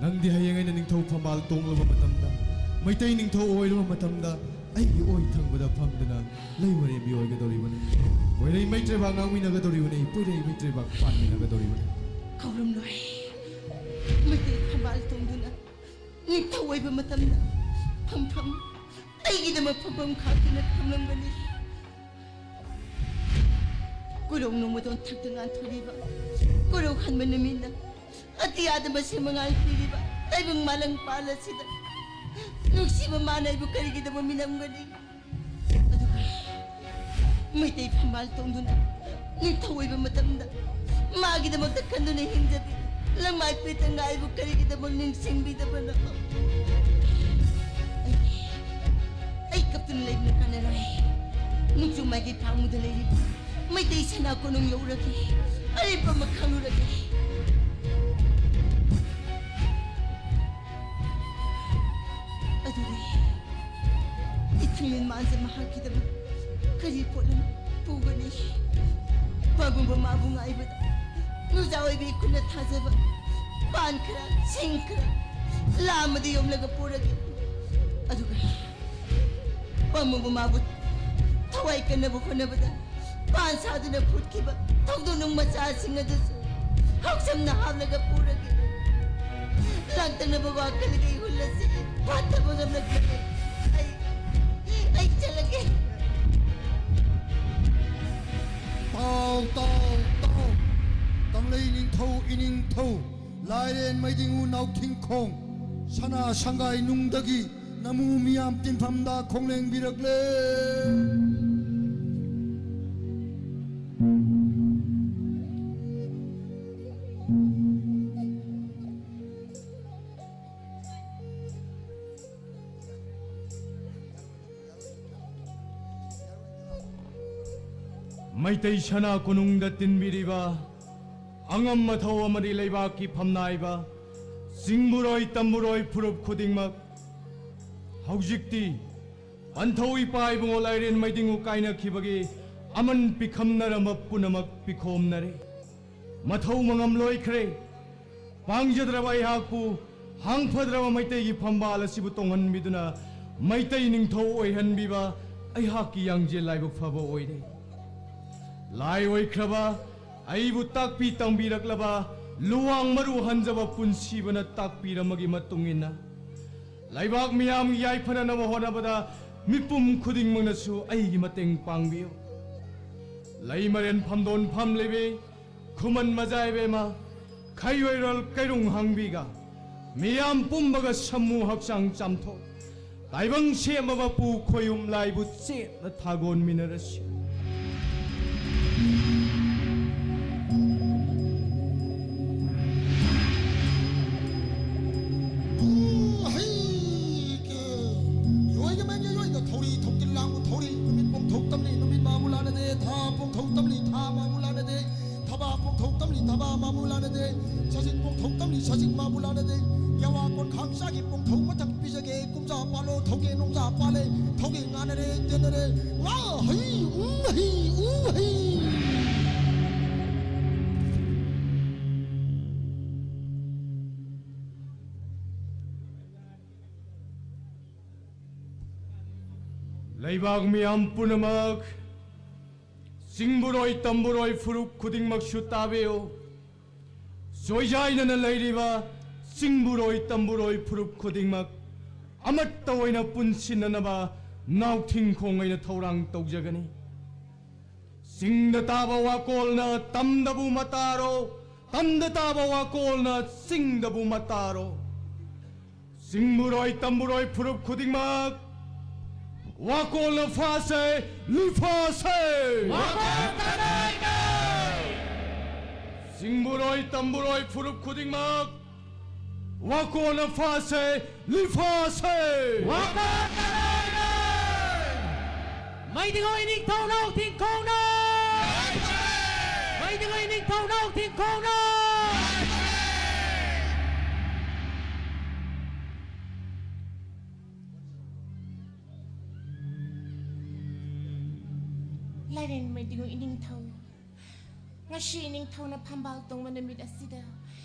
ꯅꯪꯗꯤ ꯍꯌꯦꯡ ꯑꯩꯅ ꯅꯤꯡꯊꯧ ꯐꯝꯕꯥꯜ ꯇꯣꯡꯂꯕ ꯃꯇꯝꯗ, ꯃꯩꯇꯩ ꯅꯤꯡꯊꯧ ꯑꯣꯏꯔꯕ ꯃꯇꯝꯗ, ꯑꯩꯒꯤ ꯑꯣꯏ ꯊꯪꯕꯗ ꯐꯝꯗꯨꯅ ꯂꯩꯃꯔꯦꯝꯕꯤ ꯑꯣꯏꯒꯗꯧꯔꯤꯕꯅꯤ꯫ ꯄꯣꯏꯔꯩ ꯃꯩꯇ꯭ꯔꯩꯕꯥꯛ ꯉꯥꯡꯃꯤꯟꯅꯒꯗꯧꯔꯤꯕꯅꯤ, ꯄꯣꯏꯔꯩ ꯃꯩꯇ꯭ꯔꯩꯕꯥꯛ ꯄꯥꯟꯃꯤꯟꯅꯒꯗꯧꯔꯤꯕꯅꯤ꯫ ꯀꯧꯔꯝꯂꯣꯏ꯫ ꯃꯩꯇꯩ ꯐꯝꯕꯥꯜ ꯇꯣꯡꯗꯨꯅ ꯅꯤꯡꯊꯧ ꯑꯣꯏꯕ ꯃꯇꯝꯗ ꯐꯝꯐꯝ ꯑꯩꯒꯤꯗꯃꯛ ꯐꯝꯐꯝ ꯈꯥꯛꯇꯨꯅ ꯊꯝꯂꯝꯕꯅꯤ꯫ ꯀꯨꯔꯧ ꯅꯣꯡꯃꯗꯣꯟ ꯊꯛꯇ ꯉꯥꯟꯊꯣꯛꯂꯤꯕ, ꯀꯨꯔꯧ ꯍꯟꯕ ꯅꯨꯃꯤꯠꯅ ꯑꯇꯤꯌꯥꯗ ꯃꯁꯦꯝ ꯃꯉꯥꯜ ꯄꯤꯔꯤꯕ ꯇꯥꯏꯕꯪ ꯃꯥꯂꯪ ꯄꯥꯜ ꯑꯁꯤꯗ ꯅꯨꯡꯁꯤꯕ ꯃꯥꯅ ꯑꯩꯕꯨ ꯀꯔꯤꯒꯤꯗꯃꯛ ꯃꯤꯅꯝꯒꯅꯤ? ꯑꯗꯨꯒ ꯃꯩꯇꯩ ꯐꯝꯕꯥꯜ ꯇꯣꯡꯗꯨꯅ ꯅꯤꯡꯊꯧ ꯑꯣꯏꯕ ꯃꯇꯝꯗ ꯃꯥꯒꯤꯗꯃꯛꯇ ꯈꯟꯗꯨꯅ ꯍꯤꯡꯖꯕꯤ ꯂꯪꯃꯥꯏ ꯄꯦꯠꯇ ꯉꯥꯏꯕꯨ ꯀꯔꯤꯒꯤꯗꯃꯛ ꯅꯤꯡꯁꯤꯡꯕꯤꯗꯕꯅꯣ? ꯑꯩ, ꯑꯩ ꯀꯞꯇꯨꯅ ꯂꯩꯕꯅ ꯀꯥꯟꯅꯔꯣꯏ꯫ ꯅꯣꯡꯖꯨ ꯃꯥꯏꯀꯩ ꯐꯥꯡꯃꯗ ꯂꯩꯔꯤꯕ ꯃꯩꯇꯩ ꯁꯅꯥ ꯀꯣꯅꯨꯡ ꯌꯧꯔꯒꯦ꯫ ꯑꯔꯦꯞꯄ ꯑꯃ ꯈꯪꯂꯨꯔꯒꯦ꯫ ꯑꯗꯨꯗꯤ ꯏꯊꯪꯂꯦꯟ ꯃꯥꯟꯁꯦ ꯃꯍꯥꯛꯀꯤꯗꯃꯛ ꯀꯔꯤ ꯄꯣꯠꯂꯝ ꯄꯨꯒꯅꯤ? ꯄꯥꯕꯨꯡꯕ ꯃꯥꯕꯨ ꯉꯥꯏꯕꯗ ꯅꯨꯖꯥ ꯑꯣꯏꯕꯤ ꯈꯨꯠꯅ ꯊꯥꯖꯕ ꯄꯥꯟ ꯈꯔ, ꯁꯤꯡ ꯈꯔ, ꯂꯥ ꯑꯃꯗꯤ ꯌꯣꯝꯂꯒ ꯄꯨꯔꯒꯦ꯫ ꯑꯗꯨꯒ ꯄꯥꯕꯨꯡꯕ ꯃꯥꯕꯨ ꯊꯋꯥꯏ ꯀꯟꯅꯕ ꯍꯣꯠꯅꯕꯗ ꯄꯥꯟ ꯁꯥꯗꯨꯅ ꯐꯨꯠꯈꯤꯕ ꯊꯧꯗꯣꯛꯅꯨꯡ ꯃꯆꯥꯁꯤꯡ ꯑꯗꯨꯁꯨ ꯍꯥꯎꯁꯝꯅ ꯍꯥꯞꯂꯒ ꯄꯨꯔꯒꯦ꯫ ꯂꯥꯡꯇꯛꯅꯕ ꯋꯥꯈꯜꯒꯤ ꯏꯍꯨꯜ ꯑꯁꯤ ꯐꯥꯊꯕ ꯉꯝꯂꯛꯇ꯭ꯔꯦ꯫ ꯑꯩ, ꯑꯩ ꯆꯠꯂꯒꯦ꯫ ꯇꯥꯎ, ꯇꯥꯎ, ꯇꯥꯎ꯫ ꯀꯪꯂꯩ ꯅꯤꯡꯊꯧ ꯏꯅꯤꯡꯊꯧ, ꯂꯥꯏꯔꯦꯟ ꯃꯩꯗꯤꯡꯉꯨ ꯅꯥꯎꯊꯤꯡꯈꯣꯡ, ꯁꯅꯥ ꯁꯪꯒꯥꯏ ꯅꯨꯡꯗꯒꯤ ꯅꯃꯨ ꯃꯤꯌꯥꯝ ꯇꯤꯟꯐꯝꯗ ꯈꯣꯡꯂꯦꯡꯕꯤꯔꯛꯂꯦ꯫ ꯃꯩꯇꯩ ꯁꯅꯥ ꯀꯣꯅꯨꯡꯗ ꯇꯤꯟꯕꯤꯔꯤꯕ ꯑꯉꯝ ꯑꯊꯧ ꯑꯃꯗꯤ ꯂꯩꯕꯥꯛꯀꯤ ꯐꯝꯅꯥꯏꯕ, ꯆꯤꯡꯕꯨꯔꯣꯏ ꯇꯝꯕꯨꯔꯣꯏ ꯐꯨꯔꯨꯞ ꯈꯨꯗꯤꯡꯃꯛ, ꯍꯧꯖꯤꯛꯇꯤ ꯄꯟꯊꯧ ꯏꯄꯥ ꯏꯕꯨꯡꯉꯣ ꯂꯥꯏꯔꯦꯟ ꯃꯩꯗꯤꯡꯉꯨ ꯀꯥꯏꯅꯈꯤꯕꯒꯤ ꯑꯃꯟ ꯄꯤꯈꯝꯅꯔꯝꯕ ꯄꯨꯝꯅꯃꯛ ꯄꯤꯈꯣꯝꯅꯔꯦ꯫ ꯃꯊꯧ ꯃꯉꯝ ꯂꯣꯏꯈ꯭ꯔꯦ꯫ ꯄꯥꯡꯖꯗ꯭ꯔꯕ ꯑꯩꯍꯥꯛꯄꯨ ꯍꯥꯡꯐꯗ꯭ꯔꯕ ꯃꯩꯇꯩꯒꯤ ꯐꯝꯕꯥꯜ ꯑꯁꯤꯕꯨ ꯇꯣꯡꯍꯟꯕꯤꯗꯨꯅ ꯃꯩꯇꯩ ꯅꯤꯡꯊꯧ ꯑꯣꯏꯍꯟꯕꯤꯕ ꯑꯩꯍꯥꯛꯀꯤ ꯌꯥꯡꯖꯦꯜ ꯂꯥꯏꯕꯛ ꯐꯕ ꯑꯣꯏꯔꯦ꯫ ꯂꯥꯏ ꯑꯣꯏꯈ꯭ꯔꯕ ꯑꯩꯕꯨ ꯇꯥꯛꯄꯤ ꯇꯝꯕꯤꯔꯛꯂꯕ ꯂꯨꯋꯥꯡ ꯃꯔꯨ ꯍꯟꯖꯕ ꯄꯨꯟꯁꯤꯕꯅ ꯇꯥꯛꯄꯤꯔꯝꯕꯒꯤ ꯃꯇꯨꯡ ꯏꯟꯅ ꯂꯩꯕꯥꯛ ꯃꯤꯌꯥꯝꯒꯤ ꯌꯥꯏꯐꯅꯅꯕ ꯍꯣꯠꯅꯕꯗ ꯃꯤꯄꯨꯝ ꯈꯨꯗꯤꯡꯃꯛꯅꯁꯨ ꯑꯩꯒꯤ ꯃꯇꯦꯡ ꯄꯥꯡꯕꯤꯌꯨ꯫ ꯂꯩꯃꯔꯦꯟ ꯐꯝꯗꯣꯟ ꯐꯝꯂꯤꯕꯤ ꯈꯨꯃꯟ ꯃꯖꯥ ꯏꯕꯦꯝꯃ, ꯈꯩꯔꯣꯏꯔꯣꯜ ꯀꯩꯔꯨꯡ ꯍꯥꯡꯕꯤꯒ, ꯃꯤꯌꯥꯝ ꯄꯨꯝꯕꯒ ꯁꯃꯨ ꯍꯛꯆꯥꯡ ꯆꯥꯝꯊꯣꯛ, ꯇꯥꯏꯕꯪ ꯁꯦꯝꯕ ꯃꯄꯨ ꯈꯣꯏꯌꯨꯝ ꯂꯥꯏꯕꯨ ꯆꯦꯠꯅ ꯊꯥꯒꯣꯟꯃꯤꯟꯅꯔꯁꯤ꯫ ꯍꯩ ꯀꯦ꯫ ꯌꯣꯏꯒ ꯃꯦꯟꯒ ꯌꯣꯏꯒ ꯊꯧꯔꯤ ꯊꯧꯇꯤꯜ ꯂꯥꯡꯕ ꯊꯧꯔꯤ꯫ ꯅꯨꯃꯤꯠ ꯄꯣꯡꯊꯣꯛ ꯇꯝꯂꯤ ꯅꯨꯃꯤꯠ ꯃꯥꯕꯨ ꯂꯥꯟꯅꯗꯦ꯫ ꯊꯥ ꯄꯣꯡꯊꯣꯛ ꯇꯝꯂꯤ ꯊꯥ ꯃꯥꯕꯨ ꯂꯥꯟꯅꯗꯦ꯫ ꯊꯕꯥ ꯄꯣꯡꯊꯣꯛ ꯇꯝꯂꯤ ꯊꯕꯥ ꯃꯥꯕꯨ ꯂꯥꯟꯅꯗꯦ꯫ ꯁꯖꯤꯛ ꯄꯣꯡꯊꯣꯛ ꯇꯝꯂꯤ ꯁꯖꯤꯛ ꯃꯥꯕꯨ ꯂꯥꯟꯅꯗꯦ꯫ ꯌꯥꯋꯥ ꯀꯣꯟꯈꯥꯡ ꯆꯥꯒꯤ ꯄꯣꯡꯊꯣꯛ ꯃꯊꯛ ꯄꯤꯖꯒꯦ꯫ ꯀꯨꯝꯖꯥ ꯄꯥꯜꯂꯣ ꯊꯧꯒꯦ ꯅꯣꯡꯖꯥ ꯄꯥꯜꯂꯦ꯫ ꯊꯧꯒꯦ ꯉꯥꯟꯅꯔꯦ ꯇꯦꯟꯅꯔꯦ꯫ ꯉꯥ ꯍꯩ ꯎ ꯍꯩ ꯎ ꯍꯩ꯫ ꯂꯩꯕꯥꯛ ꯃꯤꯌꯥꯝ ꯄꯨꯝꯅꯃꯛ, ꯆꯤꯡꯕꯨꯔꯣꯏ ꯇꯝꯕꯨꯔꯣꯏ ꯐꯨꯔꯨꯞ ꯈꯨꯗꯤꯡꯃꯛꯁꯨ ꯇꯥꯕꯤꯌꯨ꯫ ꯆꯣꯏꯖꯥꯏꯅꯅ ꯂꯩꯔꯤꯕ ꯆꯤꯡꯕꯨꯔꯣꯏ ꯇꯝꯕꯨꯔꯣꯏ ꯐꯨꯔꯨꯞ ꯈꯨꯗꯤꯡꯃꯛ ꯑꯃꯠꯇ ꯑꯣꯏꯅ ꯄꯨꯟꯁꯤꯟꯅꯅꯕ ꯅꯥꯎꯊꯤꯡꯈꯣꯡ ꯑꯩꯅ ꯊꯧꯔꯥꯡ ꯇꯧꯖꯒꯅꯤ꯫ ꯆꯤꯡꯗ ꯇꯥꯕ ꯋꯥꯀꯣꯜꯅ ꯇꯝꯗꯕꯨ ꯃꯇꯥꯔꯣ, ꯇꯝꯗ ꯇꯥꯕ ꯋꯥꯀꯣꯜꯅ ꯆꯤꯡꯗꯕꯨ ꯃꯇꯥꯔꯣ꯫ ꯆꯤꯡꯕꯨꯔꯣꯏ ꯇꯝꯕꯨꯔꯣꯏ ꯐꯨꯔꯨꯞ ꯈꯨꯗꯤꯡꯃꯛ ꯋꯥꯀꯣꯜꯅ ꯐꯥꯁꯦ, ꯂꯨꯐꯥꯁꯦ꯫ ꯋꯥꯀꯣꯜ ꯀꯅꯥꯏꯅꯣ? ꯆꯤꯡꯕꯨꯔꯣꯏ ꯇꯝꯕꯨꯔꯣꯏ ꯐꯨꯔꯨꯞ ꯈꯨꯗꯤꯡꯃꯛ ꯋꯥꯀꯣꯜꯅ ꯐꯥꯁꯦ, ꯂꯨꯐꯥꯁꯦ꯫ ꯋꯥꯀꯣꯜ ꯀꯅꯥꯏꯅꯣ? ꯃꯩꯇꯩꯉꯣꯏ ꯅꯤꯡꯊꯧ ꯅꯥꯎꯊꯤꯡꯈꯣꯡꯅ! ꯃꯩꯇꯩꯉꯣꯏ ꯅꯤꯡꯊꯧ ꯅꯥꯎꯊꯤꯡꯈꯣꯡꯅ! ꯂꯥꯏꯔꯦꯟ ꯃꯩꯇꯩꯉꯣꯏ ꯏꯅꯤꯡꯊꯧ, ꯉꯁꯤ ꯏꯅꯤꯡꯊꯧꯅ ꯐꯝꯕꯥꯜ ꯇꯣꯡꯕ ꯅꯨꯃꯤꯠ ꯑꯁꯤꯗ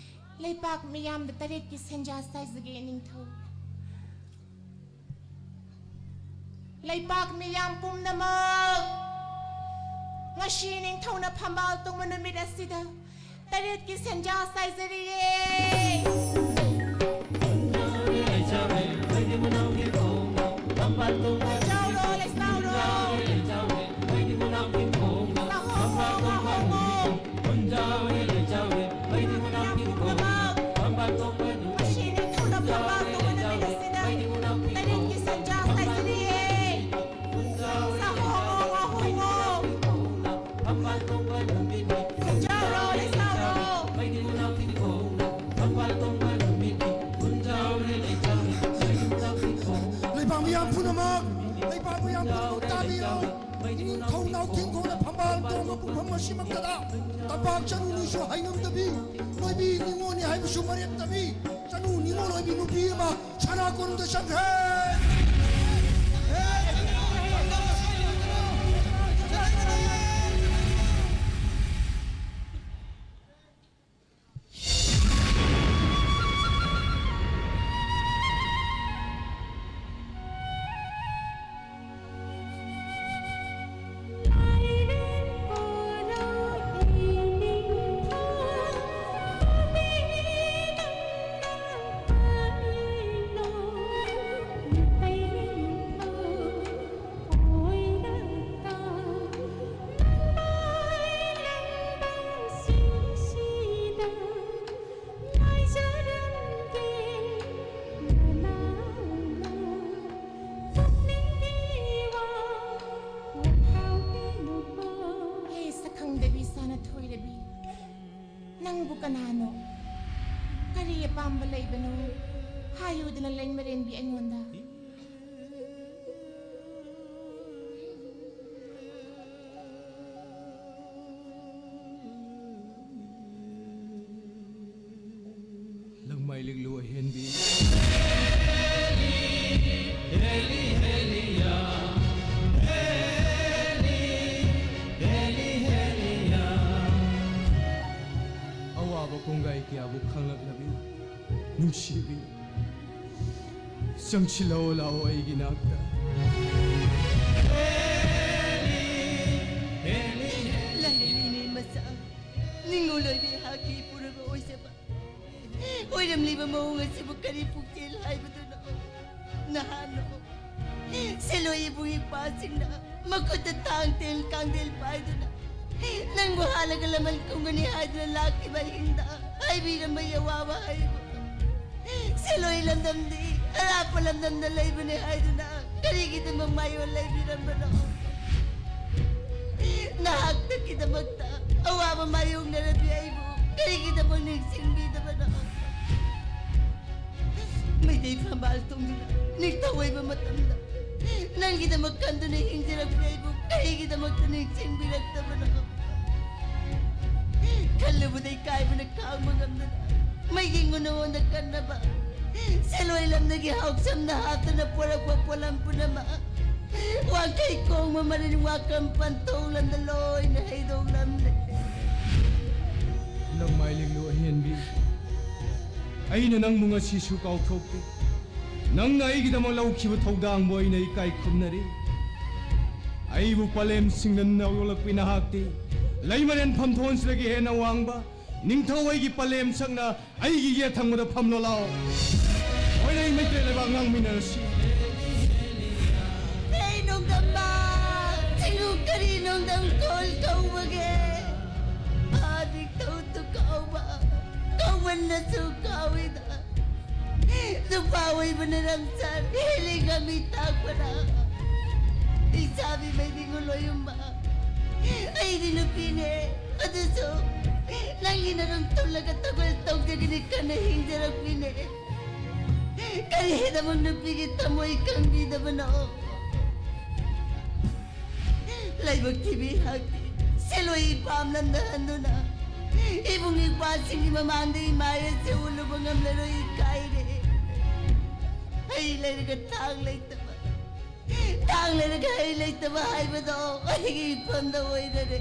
ꯂꯩꯄꯥꯛ ꯃꯤꯌꯥꯝꯗ ꯇꯔꯦꯠꯀꯤ ꯁꯦꯟꯖꯥ ꯆꯥꯏꯖꯒꯦ ꯏꯅꯤꯡꯊꯧ꯫ ꯂꯩꯄꯥꯛ ꯃꯤꯌꯥꯝ ꯄꯨꯝꯅꯃꯛ, ꯉꯁꯤ ꯅꯤꯡꯊꯧꯅ ꯐꯝꯕꯥꯜ ꯇꯣꯡꯕ ꯅꯨꯃꯤꯠ ꯑꯁꯤꯗ ꯇꯔꯦꯠꯀꯤ ꯁꯦꯟꯖꯥ ꯆꯥꯏꯖꯔꯤꯌꯦ꯫ ꯂꯩꯖꯥꯎꯔꯣ, ꯂꯩꯖꯥꯎꯔꯣ꯫ ꯁꯥꯍꯣ, ꯁꯥꯍꯣ꯫ ꯃꯁꯤꯅꯤ ꯊꯨꯅ ꯐꯝꯕꯥꯛ ꯇꯣꯡꯕ ꯅꯨꯃꯤꯠ ꯑꯁꯤꯗ ꯇꯔꯦꯠꯀꯤ ꯁꯦꯟꯖꯥ ꯍꯥꯏꯖꯔꯤꯌꯦ꯫ ꯁꯥꯍꯣ, ꯁꯥꯍꯣ, ꯁꯥꯍꯣ꯫ ꯂꯩꯖꯥꯎꯔꯣ, ꯂꯩꯖꯥꯎꯔꯣ꯫ ꯂꯩꯕꯥꯛ ꯃꯤꯌꯥꯝ ꯄꯨꯝꯅꯃꯛ, ꯂꯩꯕꯥꯛ ꯃꯤꯌꯥꯝ ꯄꯨꯝꯅꯃꯛ ꯇꯥꯕꯤꯌꯨ꯫ ꯅꯤꯡꯊꯧ ꯅꯥꯎꯊꯤꯡꯈꯣꯡꯅ ꯐꯝꯕꯥꯜ ꯇꯣꯡꯕ ꯄꯨꯡꯐꯝ ꯑꯁꯤꯃꯛꯇꯗ ꯇꯝꯄꯥꯛ ꯆꯅꯨ ꯅꯤꯁꯨ ꯍꯥꯏꯉꯝꯗꯕꯤ, ꯅꯣꯏꯕꯤ ꯅꯤꯉꯣꯜꯅꯤ ꯍꯥꯏꯕꯁꯨ ꯃꯔꯦꯞꯇꯕꯤ, ꯆꯅꯨ ꯅꯤꯉꯣꯜ ꯑꯣꯏꯕꯤ ꯅꯨꯄꯤ ꯑꯃ ꯁꯅꯥ ꯀꯣꯅꯨꯡꯗ ꯆꯪꯈ꯭ꯔꯦ꯫ ꯍꯦ ꯁꯛꯈꯪꯗꯕꯤ ꯁꯥꯅꯊꯣꯏꯔꯕꯤ, ꯅꯪꯕꯨ ꯀꯅꯥꯅꯣ? ꯀꯔꯤ ꯑꯄꯥꯝꯕ ꯂꯩꯕꯅꯣ? ꯍꯥꯏꯌꯨꯗꯅ ꯂꯩꯃꯔꯦꯟꯕꯤ ꯑꯩꯉꯣꯟꯗ꯫ ꯂꯪꯃꯥꯏ ꯂꯤꯛꯂꯨ ꯑꯍꯦꯟꯕꯤ꯫ ꯑꯋꯥꯕ ꯀꯣꯡꯒꯥꯏ ꯀꯌꯥꯕꯨ ꯈꯪꯂꯛꯂꯕꯤ ꯅꯨꯡꯁꯤꯕꯤ, ꯆꯪꯁꯤꯜꯂꯛꯑꯣ ꯂꯥꯛꯑꯣ ꯑꯩꯒꯤ ꯅꯥꯛꯇ꯫ ꯂꯥꯏꯔꯦꯝꯕꯤ ꯃꯆꯥ, ꯅꯤꯡꯉꯣꯜ ꯑꯣꯏꯕꯤ ꯑꯩꯍꯥꯛꯀꯤ ꯏꯄꯨꯔꯣꯏꯕ ꯑꯣꯏꯖꯕ ꯑꯣꯏꯔꯝꯂꯤꯕ ꯃꯑꯣꯡ ꯑꯁꯤꯕꯨ ꯀꯔꯤ ꯄꯨꯛꯆꯦꯜ ꯍꯥꯏꯕꯗꯨꯅꯣ? ꯁꯤꯡꯅ ꯃꯈꯨꯠꯇ ꯊꯥꯡ ꯇꯦꯟ ꯀꯥꯡꯗꯦꯜ ꯄꯥꯏꯗꯨꯅ ꯅꯪꯕꯨ ꯍꯥꯠꯂꯒ ꯂꯃꯟ ꯈꯨꯝꯒꯅꯤ ꯍꯥꯏꯗꯨꯅ ꯂꯥꯛꯈꯤꯕ ꯑꯍꯤꯡꯗ ꯍꯥꯏꯕꯤꯔꯝꯕ ꯑꯋꯥꯕ ꯍꯥꯏꯕꯨ ꯁꯦꯂꯣꯏ ꯂꯝꯗꯝꯗꯤ ꯑꯔꯥꯞꯄ ꯂꯝꯗꯝꯗ ꯂꯩꯕꯅꯤ ꯍꯥꯏꯗꯨꯅ ꯀꯔꯤꯒꯤꯗꯃꯛ ꯃꯥꯌꯣꯟ ꯂꯩꯕꯤꯔꯝꯕꯅꯣ? ꯅꯍꯥꯛꯇꯒꯤꯗꯃꯛꯇ ꯑꯋꯥꯕ ꯃꯥꯌꯣꯛꯅꯔꯕꯤ ꯑꯩꯕꯨ ꯀꯔꯤꯒꯤꯗꯃꯛ ꯅꯤꯡꯁꯤꯡꯕꯤꯗꯕꯅꯣ? ꯃꯩꯇꯩ ꯐꯝꯕꯥꯜ ꯇꯣꯡꯗꯨꯅ ꯅꯤꯡꯊꯧ ꯑꯣꯏꯕ ꯃꯇꯝꯗ ꯅꯪꯒꯤꯗꯃꯛ ꯀꯟꯗꯨꯅ ꯍꯤꯡꯖꯔꯛꯄ ꯑꯩꯕꯨ ꯀꯔꯤꯒꯤꯗꯃꯛꯇ ꯅꯤꯡꯁꯤꯡꯕꯤꯔꯛꯇꯕꯅꯣ? ꯈꯜꯂꯨꯕꯗ ꯏꯀꯥꯏꯕꯅ ꯈꯥꯡꯕ ꯉꯝꯗꯅ ꯃꯩꯗꯤꯡꯕ ꯅꯉꯣꯟꯗ ꯀꯟꯅꯕ ꯁꯦꯂꯣꯏ ꯂꯝꯗꯒꯤ ꯍꯥꯎꯁꯝꯅ ꯍꯥꯞꯇꯨꯅ ꯄꯨꯔꯛꯄ ꯄꯣꯠꯂꯝ ꯄꯨꯝꯅꯃꯛ ꯋꯥꯡꯈꯩ ꯈꯣꯡꯕ ꯃꯔꯤꯟ ꯋꯥꯀꯝ ꯄꯟꯊꯧ ꯂꯝꯗ ꯂꯣꯏꯅ ꯍꯩꯗꯣꯛꯂꯝꯂꯦ꯫ ꯂꯪꯃꯥꯏ ꯂꯤꯛꯂꯨ ꯑꯍꯦꯟꯕꯤ, ꯑꯩꯅ ꯅꯪꯕꯨ ꯉꯁꯤꯁꯨ ꯀꯥꯎꯊꯣꯛꯇꯦ꯫ ꯅꯪꯅ ꯑꯩꯒꯤꯗꯃꯛ ꯂꯧꯈꯤꯕ ꯊꯧꯗꯥꯡꯕꯨ ꯑꯩꯅ ꯏꯀꯥꯏ ꯈꯨꯝꯅꯔꯤ꯫ ꯑꯩꯕꯨ ꯄꯂꯦꯝꯁꯤꯡꯅ ꯌꯣꯛꯂꯛꯄꯤ ꯅꯍꯥꯛꯇꯤ ꯂꯩꯃꯔꯦꯟ ꯐꯝꯊꯣꯟꯁꯤꯗꯒꯤ ꯍꯦꯟꯅ ꯋꯥꯡꯕ ꯅꯤꯡꯊꯧ ꯑꯩꯒꯤ ꯄꯂꯦꯝ ꯁꯛꯅ ꯑꯩꯒꯤ ꯌꯦꯠ ꯊꯪꯕꯗ ꯐꯝꯂꯣ ꯂꯥꯎ꯫ ꯍꯣꯏꯅꯦ, ꯑꯩ ꯃꯩꯇꯩ ꯂꯩꯕꯥꯛ ꯉꯥꯡꯃꯤꯟꯅꯔꯁꯤ꯫ ꯀꯩ ꯅꯣꯡꯗꯝꯕ? ꯁꯤꯕꯨ ꯀꯔꯤ ꯅꯣꯡꯗꯝ ꯈꯣꯜ ꯀꯧꯕꯒꯦ? ꯑꯥꯗꯤ ꯀꯧꯇꯨ ꯀꯧꯕ, ꯀꯧꯃꯟꯅꯁꯨ ꯀꯧꯏꯗ꯫ ꯅꯨꯄꯥ ꯑꯣꯏꯕꯅ ꯂꯝꯆꯠ ꯍꯦꯜꯂꯤꯒ ꯃꯤ ꯇꯥꯛꯄꯅ ꯏꯆꯥꯕꯤ ꯃꯩꯗꯤꯡꯉꯨ ꯂꯣꯏꯌꯨꯝꯕ꯫ ꯑꯩꯗꯤ ꯅꯨꯄꯤꯅꯦ, ꯑꯗꯨꯁꯨ ꯅꯪꯒꯤ ꯅꯔꯨꯝ ꯇꯨꯜꯂꯒ ꯇꯧꯒꯜ ꯇꯧꯖꯒꯅꯤ ꯀꯟꯅ ꯍꯤꯡꯖꯔꯛꯄꯤꯅꯦ꯫ ꯀꯔꯤꯒꯤꯗꯃꯛ ꯅꯨꯄꯤꯒꯤ ꯊꯃꯣꯏ ꯈꯪꯕꯤꯗꯕꯅꯣ? ꯂꯥꯏꯕꯛ ꯊꯤꯕꯤ ꯍꯥꯛꯇꯤ ꯁꯦꯂꯣꯏ ꯏꯄꯥꯝ ꯂꯝꯗ ꯍꯟꯗꯨꯅ ꯏꯕꯨꯡ ꯏꯄ꯭ꯋꯥꯁꯤꯡꯒꯤ ꯃꯃꯥꯡꯗ ꯏꯃꯥ ꯑꯁꯤ ꯎꯠꯂꯨꯕ ꯉꯝꯂꯔꯣꯏ, ꯏꯀꯥꯏꯔꯦ꯫ ꯍꯩ ꯂꯩꯔꯒ ꯊꯥꯡ ꯂꯩꯇꯕ, ꯊꯥꯡ ꯂꯩꯔꯒ ꯍꯩ ꯂꯩꯇꯕ ꯍꯥꯏꯕꯗꯣ ꯑꯩꯒꯤ ꯏꯐꯝꯗ ꯑꯣꯏꯔꯔꯦ꯫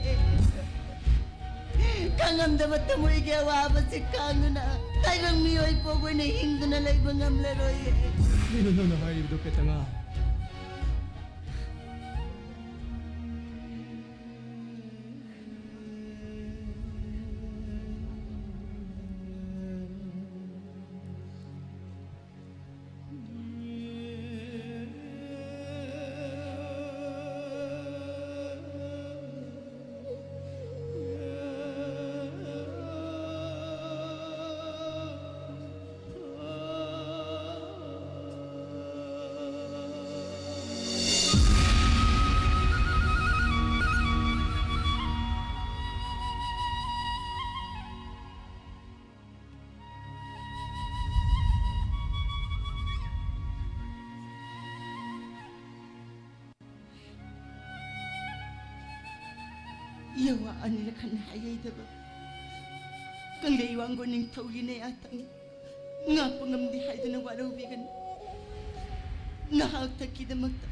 ꯈꯪꯉꯝꯗꯕ ꯊꯃꯣꯏꯒꯤ ꯑꯋꯥꯕꯁꯤ ꯈꯥꯡꯗꯨꯅ ꯇꯥꯏꯕꯪ ꯃꯤꯑꯣꯏ ꯄꯣꯛ ꯑꯣꯏꯅ ꯍꯤꯡꯗꯨꯅ ꯂꯩꯕ ꯉꯝꯂꯔꯣꯏꯌꯦ꯫ ꯀꯩꯅꯣ ꯅꯪꯅ ꯍꯥꯏꯔꯤꯕꯗꯣ, ꯄꯦꯇꯉꯥ? ꯌꯋꯥ ꯑꯅꯤꯔꯛ ꯍꯟꯅ ꯍꯥꯏꯌꯩꯗꯕ ꯀꯪꯂꯩ ꯋꯥꯡꯒꯣꯟ ꯅꯤꯡꯊꯧꯒꯤ ꯅꯌꯥꯊꯪ ꯉꯥꯛꯄ ꯉꯝꯗꯦ ꯍꯥꯏꯗꯨꯅ ꯋꯥꯔꯧꯕꯤꯒꯅꯨ꯫ ꯅꯍꯥꯛ ꯊꯛꯀꯤꯗꯃꯛꯇ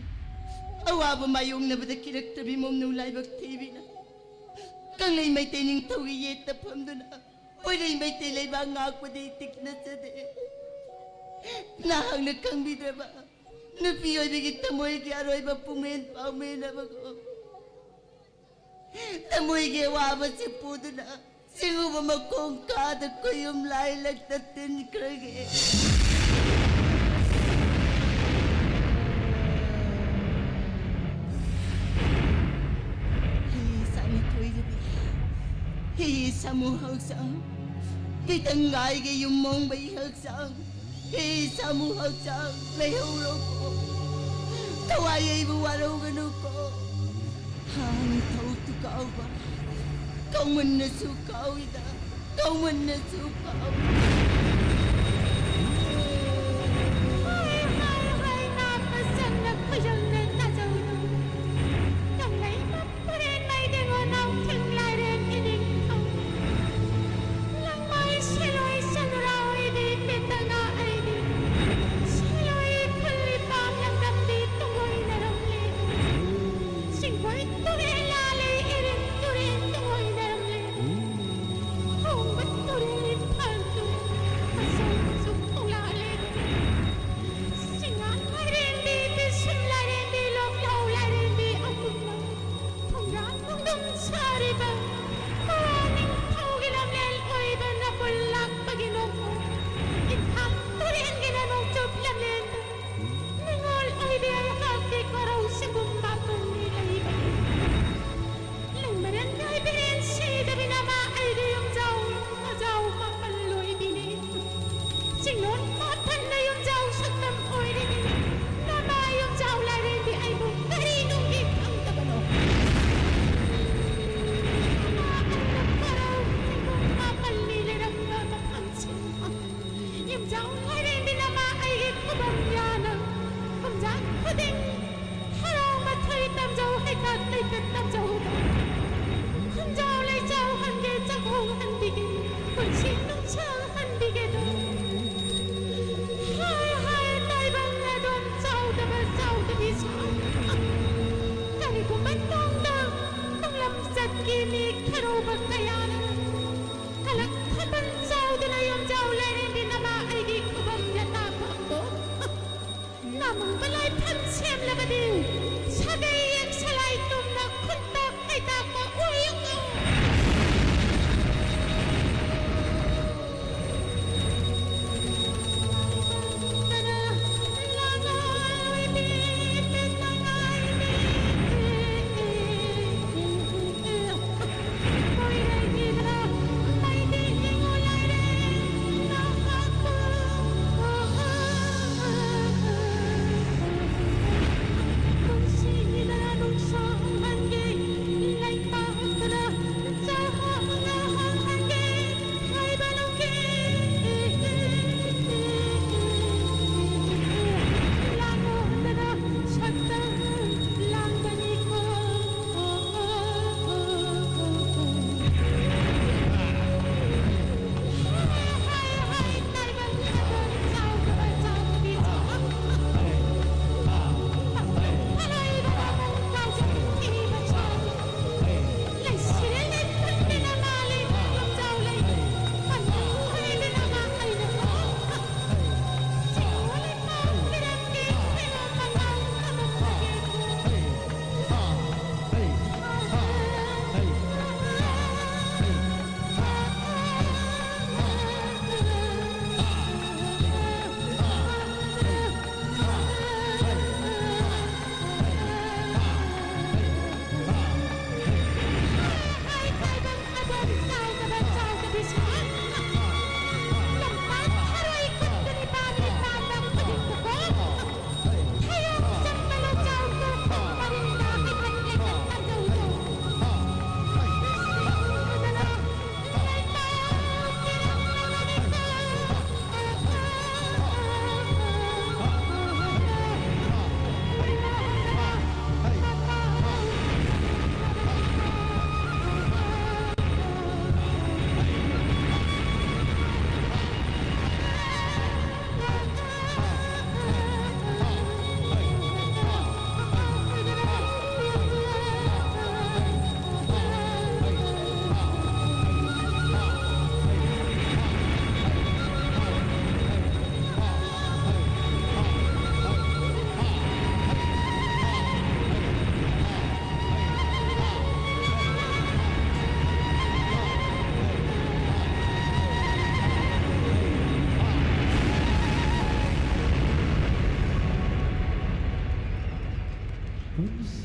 ꯑꯋꯥꯕ ꯃꯥꯌꯣꯛꯅꯕꯗ ꯀꯤꯔꯛꯇꯕꯤ ꯃꯣꯝꯅꯧ ꯂꯥꯏꯕꯛ ꯊꯤꯕꯤꯅ ꯀꯪꯂꯩ ꯃꯩꯇꯩ ꯅꯤꯡꯊꯧꯒꯤ ꯌꯦꯠꯇ ꯐꯝꯗꯨꯅ ꯄꯣꯏꯔꯩ ꯃꯩꯇꯩ ꯂꯩꯕꯥꯛ ꯉꯥꯛꯄꯗꯤ ꯇꯤꯛꯅꯖꯗꯦ꯫ ꯅꯍꯥꯛꯅ ꯈꯪꯕꯤꯗ꯭ꯔꯕ ꯅꯨꯄꯤ ꯑꯣꯏꯕꯒꯤ ꯊꯃꯣꯏꯒꯤ ꯑꯔꯣꯏꯕ ꯄꯨꯡꯃꯦꯟ ꯄꯥꯎꯃꯦꯟ ꯑꯃꯒꯨꯝ ꯊꯃꯣꯏꯒꯤ ꯑꯋꯥꯕꯁꯤ ꯄꯨꯗꯨꯅ ꯆꯤꯡꯉꯨꯕ ꯃꯈꯣꯡ ꯀꯥꯗ ꯈꯨꯌꯨꯝ ꯂꯥꯏꯂꯛꯇ ꯇꯤꯟꯈ꯭ꯔꯒꯦ꯫ ꯍꯤ ꯁꯥꯅꯤ ꯊꯣꯏꯖꯕꯤ, ꯍꯤ ꯁꯥꯃꯨ ꯍꯛꯆꯥꯡ, ꯄꯤꯇꯪꯒꯥꯏꯒꯤ ꯌꯨꯝ ꯃꯣꯡꯕꯩ ꯍꯛꯆꯥꯡ, ꯍꯤ ꯁꯥꯃꯨ ꯍꯛꯆꯥꯡ ꯂꯩꯍꯧꯔꯣꯀꯣ꯫ ꯊꯋꯥꯏ ꯑꯩꯕꯨ ꯋꯥꯔꯧꯒꯅꯨꯀꯣ꯫ ꯍꯥꯟ ꯊꯧꯇꯨ ꯀꯥꯎꯕ, ꯀꯧꯃꯟꯅꯁꯨ ꯀꯥꯎꯏꯗ, ꯀꯧꯃꯟꯅꯁꯨ ꯀꯥꯎꯏ꯫ ꯍꯥꯏ, ꯍꯥꯏ, ꯍꯥꯏ, ꯅꯥꯠꯄ ꯆꯪꯅ ꯈꯣꯏꯖꯪꯅ ꯇꯥꯖꯧꯅꯨ꯫ ꯀꯪꯂꯩꯃ ꯄꯨꯔꯦꯟ ꯃꯩꯗꯦꯉꯣ ꯅꯥꯎꯊꯤꯡ ꯂꯥꯏꯔꯦꯟ ꯏꯅꯤꯡꯊꯧ꯫ ꯂꯪꯃꯥꯏ ꯁꯤꯂꯣꯏ ꯁꯅꯨꯔꯥ ꯍꯣꯏꯗꯤ ꯄꯦꯇꯅ ꯑꯩꯗꯤ꯫ ꯁꯤꯂꯣꯏ ꯈꯨꯜꯂꯤ ꯄꯥꯝ ꯂꯪꯗꯝꯗꯤ ꯇꯨꯡꯑꯣꯏꯅꯔꯝꯂꯦ꯫ ꯁꯤꯡꯈꯣꯏ ꯇꯨꯔꯦꯜ ꯂꯥꯜꯂꯤ ꯏꯔꯤꯟ ꯇꯨꯔꯦꯜ ꯇꯨꯡꯑꯣꯏꯅꯔꯝꯂꯦ꯫ ꯍꯣꯡꯕ ꯇꯨꯔꯦꯜ ꯏꯝꯐꯥꯜ ꯇꯨꯔꯦꯜ꯫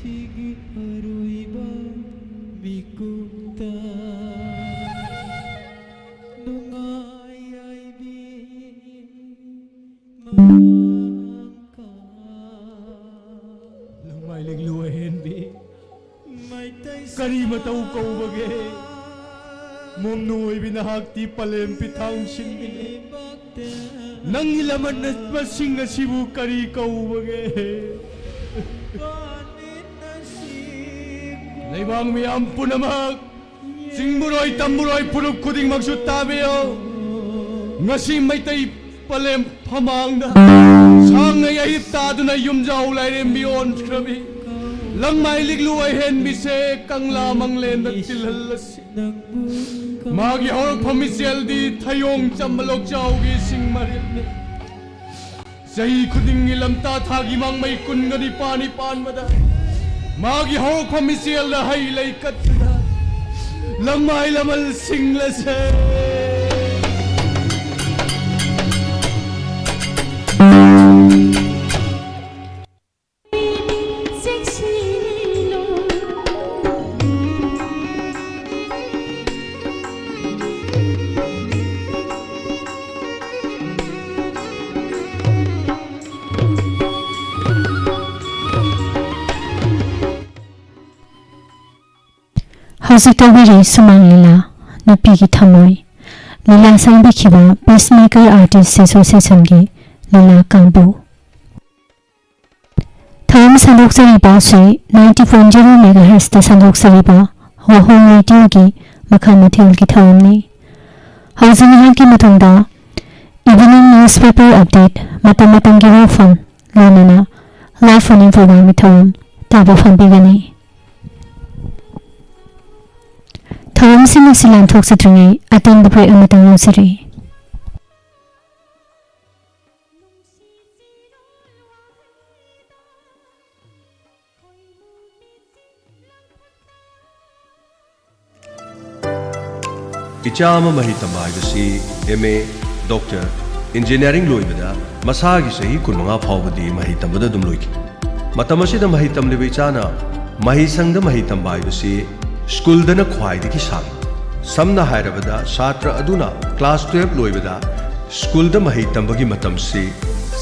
ꯑꯩꯒꯤ ꯑꯔꯣꯏꯕ ꯃꯤꯀꯨꯞꯇ ꯅꯨꯡꯉꯥꯏ ꯌꯥꯏꯕꯤ ꯃꯃꯥꯡꯀꯥ꯫ ꯂꯪꯃꯥꯏ ꯂꯤꯛꯂꯨ ꯑꯍꯦꯟꯕꯤ, ꯃꯩꯇꯩ ꯀꯔꯤ ꯃꯇꯧ ꯀꯧꯕꯒꯦ? ꯃꯣꯝꯅꯨ ꯑꯣꯏꯕꯤ ꯅꯍꯥꯛꯇꯤ ꯄꯂꯦꯝ ꯄꯤꯊꯥꯡ ꯁꯤꯟꯕꯤꯅꯤ꯫ ꯅꯪꯒꯤ ꯂꯃꯟ ꯃꯁꯤꯡ ꯑꯁꯤꯕꯨ ꯀꯔꯤ ꯀꯧꯕꯒꯦ? ꯂꯩꯕꯥꯛ ꯃꯤꯌꯥꯝ ꯄꯨꯝꯅꯃꯛ, ꯆꯤꯡꯕꯨꯔꯣꯏ ꯇꯝꯕꯨꯔꯣꯏ ꯐꯨꯔꯨꯞ ꯈꯨꯗꯤꯡꯃꯛꯁꯨ ꯇꯥꯕꯤꯌꯨ꯫ ꯉꯁꯤ ꯃꯩꯇꯩ ꯄꯂꯦꯝ ꯐꯃꯥꯡꯗ ꯁꯥꯡꯅ ꯌꯩꯔꯤꯞ ꯇꯥꯗꯨꯅ ꯌꯨꯝꯖꯥꯎ ꯂꯥꯏꯔꯦꯝꯕꯤ ꯑꯣꯟꯈ꯭ꯔꯕꯤ ꯂꯪꯃꯥꯏ ꯂꯤꯛꯂꯨ ꯑꯍꯦꯟꯕꯤꯁꯦ ꯀꯪꯂꯥ ꯃꯪꯂꯦꯟꯗ ꯇꯤꯜꯍꯜꯂꯁꯤ꯫ ꯃꯥꯒꯤ ꯍꯧꯔꯛꯐꯝ ꯏꯆꯦꯜꯗꯤ ꯊꯌꯣꯡ ꯆꯝꯕ ꯂꯣꯛꯆꯥꯎꯒꯤ ꯏꯁꯤꯡ ꯃꯔꯤꯜꯅꯤ꯫ ꯆꯍꯤ ꯈꯨꯗꯤꯡꯒꯤ ꯂꯝꯇꯥ ꯊꯥꯒꯤ ꯃꯥꯡꯃꯩ ꯀꯨꯟꯒ ꯅꯤꯄꯥꯜꯅꯤ ꯄꯥꯟꯕꯗ ꯃꯥꯒꯤ ꯍꯧꯔꯛꯐꯝ ꯏꯆꯦꯜꯗ ꯍꯩ ꯂꯩ ꯀꯠꯇꯨꯅ ꯂꯪꯃꯥꯏ ꯂꯃꯜ ꯁꯤꯡꯂꯁꯦ꯫ ꯍꯧꯖꯤꯛ ꯇꯧꯕꯤꯔꯤ ꯁꯨꯃꯥꯡ ꯂꯤꯂꯥ, ꯅꯨꯄꯤꯒꯤ ꯊꯃꯣꯏ꯫ ꯂꯤꯂꯥ ꯁꯪꯕꯤꯈꯤꯕ Peacemaker Artist Associationꯒꯤ ꯂꯤꯂꯥ ꯀꯥꯡꯕꯨ꯫ ꯊꯧꯔꯝ ꯁꯟꯗꯣꯛꯆꯔꯤꯕ ꯑꯁꯤ ninety point zero megahertzꯇ ꯁꯟꯗꯣꯛꯆꯔꯤꯕ ꯋꯥꯍꯣꯡ ꯔꯦꯗꯤꯑꯣꯒꯤ ꯃꯈꯜ ꯃꯊꯦꯜꯒꯤ ꯊꯧꯔꯝꯅꯤ꯫ ꯍꯧꯖꯤꯛ ꯉꯥꯏꯍꯥꯛꯀꯤ ꯃꯇꯨꯡꯗ Evening Newspaper Update, ꯃꯇꯝ ꯃꯇꯝꯒꯤ ꯋꯥꯐꯝ, ꯂꯣꯏꯅꯅ live phone-in programmeꯒꯤ ꯊꯧꯔꯝ ꯇꯥꯕ ꯐꯪꯕꯤꯒꯅꯤ꯫ ꯊꯧꯔꯝꯁꯤꯡ ꯑꯁꯤ ꯂꯥꯟꯊꯣꯛꯆꯗ꯭ꯔꯤꯉꯩ ꯑꯇꯦꯟꯕ break ꯑꯃꯇꯪ ꯂꯧꯖꯔꯤ꯫ ꯏꯆꯥ ꯑꯃ ꯃꯍꯩ ꯇꯝꯕ ꯍꯥꯏꯕꯁꯤ M A, doctor, engineering ꯂꯣꯏꯕꯗ ꯃꯁꯥꯒꯤ ꯆꯍꯤ ꯀꯨꯟꯃꯉꯥ ꯐꯥꯎꯕꯗꯤ ꯃꯍꯩ ꯇꯝꯕꯗ ꯑꯗꯨꯝ ꯂꯣꯏꯈꯤ꯫ ꯃꯇꯝ ꯑꯁꯤꯗ ꯃꯍꯩ ꯇꯝꯂꯤꯕ ꯏꯆꯥꯅ ꯃꯍꯩꯁꯪꯗ ꯃꯍꯩ ꯇꯝꯕ ꯍꯥꯏꯕꯁꯤ ꯁ꯭ꯀꯨꯜꯗꯅ ꯈ꯭ꯋꯥꯏꯗꯒꯤ ꯁꯥꯡꯏ꯫ ꯁꯝꯅ ꯍꯥꯏꯔꯕꯗ, ꯁꯥꯇ꯭ꯔ ꯑꯗꯨꯅ ꯀ꯭ꯂꯥꯁ ꯇꯨꯌꯦꯜꯞ ꯂꯣꯏꯕꯗ ꯁ꯭ꯀꯨꯜꯗ ꯃꯍꯩ ꯇꯝꯕꯒꯤ ꯃꯇꯝꯁꯤ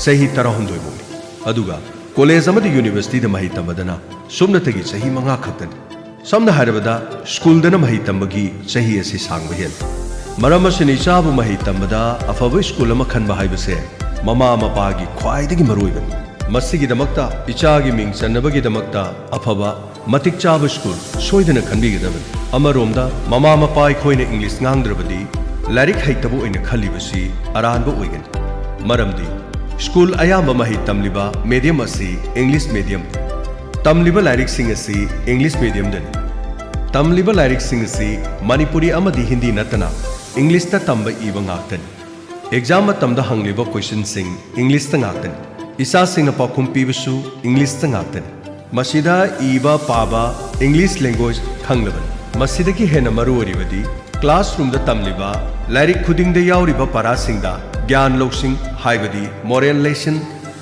ꯆꯍꯤ ꯇꯔꯥꯍꯨꯝꯗꯣꯏ ꯐꯥꯎꯅꯤ, ꯑꯗꯨꯒ ꯀꯣꯂꯦꯖ ꯑꯃꯗꯤ ꯌꯨꯅꯤꯚꯔꯁꯤꯇꯤꯗ ꯃꯍꯩ ꯇꯝꯕꯗꯅ ꯁꯨꯞꯅꯇꯒꯤ ꯆꯍꯤ ꯃꯉꯥ ꯈꯛꯇꯅꯤ꯫ ꯁꯝꯅ ꯍꯥꯏꯔꯕꯗ, ꯁ꯭ꯀꯨꯜꯗꯅ ꯃꯍꯩ ꯇꯝꯕꯒꯤ ꯆꯍꯤ ꯑꯁꯤ ꯁꯥꯡꯕ ꯍꯦꯜꯂꯤ꯫ ꯃꯔꯝ ꯑꯁꯤꯅ, ꯏꯆꯥꯕꯨ ꯃꯍꯩ ꯇꯝꯕꯗ ꯑꯐꯕ ꯁ꯭ꯀꯨꯜ ꯑꯃ ꯈꯟꯕ ꯍꯥꯏꯕꯁꯦ ꯃꯃꯥ ꯃꯄꯥꯒꯤ ꯈ꯭ꯋꯥꯏꯗꯒꯤ ꯃꯔꯨꯑꯣꯏꯕꯅꯤ꯫ ꯃꯁꯤꯒꯤꯗꯃꯛꯇ ꯏꯆꯥꯒꯤ ꯃꯤꯡ ꯆꯟꯅꯕꯒꯤꯗꯃꯛꯇ ꯑꯐꯕ, ꯃꯇꯤꯛ ꯆꯥꯕ ꯁ꯭ꯀꯨꯜ ꯁꯣꯏꯗꯅ ꯈꯟꯕꯤꯒꯗꯕꯅꯤ꯫ ꯑꯃꯔꯣꯝꯗ, ꯃꯃꯥ ꯃꯄꯥ ꯑꯩꯈꯣꯏꯅ ꯏꯪꯂꯤꯁ ꯉꯥꯡꯗ꯭ꯔꯕꯗꯤ ꯂꯥꯏꯔꯤꯛ ꯍꯩꯇꯕ ꯑꯣꯏꯅ ꯈꯜꯂꯤꯕꯁꯤ ꯑꯔꯥꯟꯕ ꯑꯣꯏꯒꯅꯤ꯫ ꯃꯔꯝꯗꯤ, ꯁ꯭ꯀꯨꯜ ꯑꯌꯥꯝꯕ ꯃꯍꯩ ꯇꯝꯂꯤꯕ ꯃꯦꯗꯤꯌꯝ ꯑꯁꯤ ꯏꯪꯂꯤꯁ ꯃꯦꯗꯤꯌꯝ, ꯇꯝꯂꯤꯕ ꯂꯥꯏꯔꯤꯛꯁꯤꯡ ꯑꯁꯤ ꯏꯪꯂꯤꯁ ꯃꯦꯗꯤꯌꯝꯗꯅꯤ꯫ ꯇꯝꯂꯤꯕ ꯂꯥꯏꯔꯤꯛꯁꯤꯡ ꯑꯁꯤ ꯃꯅꯤꯄꯨꯔꯤ ꯑꯃꯗꯤ ꯍꯤꯟꯗꯤ ꯅꯠꯇꯅ ꯏꯪꯂꯤꯁꯇ ꯇꯝꯕ ꯏꯕ ꯉꯥꯛꯇꯅꯤ꯫ ꯑꯦꯛꯖꯥꯝ ꯃꯇꯝꯗ ꯍꯪꯂꯤꯕ ꯀꯣꯏꯁꯟꯁꯤꯡ ꯏꯪꯂꯤꯁꯇ ꯉꯥꯛꯇꯅꯤ꯫ ꯏꯆꯥꯁꯤꯡꯅ ꯄꯥꯎꯈꯨꯝ ꯄꯤꯕꯁꯨ ꯏꯪꯂꯤꯁꯇ ꯉꯥꯛꯇꯅꯤ꯫ ꯃꯁꯤꯗ ꯏꯕ ꯄꯥꯕ ꯏꯪꯂꯤꯁ ꯂꯦꯡꯒ꯭ꯋꯦꯖ ꯈꯪꯂꯕꯅꯤ꯫ ꯃꯁꯤꯗꯒꯤ ꯍꯦꯟꯅ ꯃꯔꯨ ꯑꯣꯏꯔꯤꯕꯗꯤ, ꯀ꯭ꯂꯥꯁꯔꯨꯝꯗ ꯇꯝꯂꯤꯕ ꯂꯥꯏꯔꯤꯛ ꯈꯨꯗꯤꯡꯗ ꯌꯥꯎꯔꯤꯕ ꯄꯔꯥꯁꯤꯡꯗ ꯒ꯭ꯌꯥꯟ ꯂꯧꯁꯤꯡ, ꯍꯥꯏꯕꯗꯤ ꯃꯣꯔꯦꯜ ꯂꯦꯁꯟ,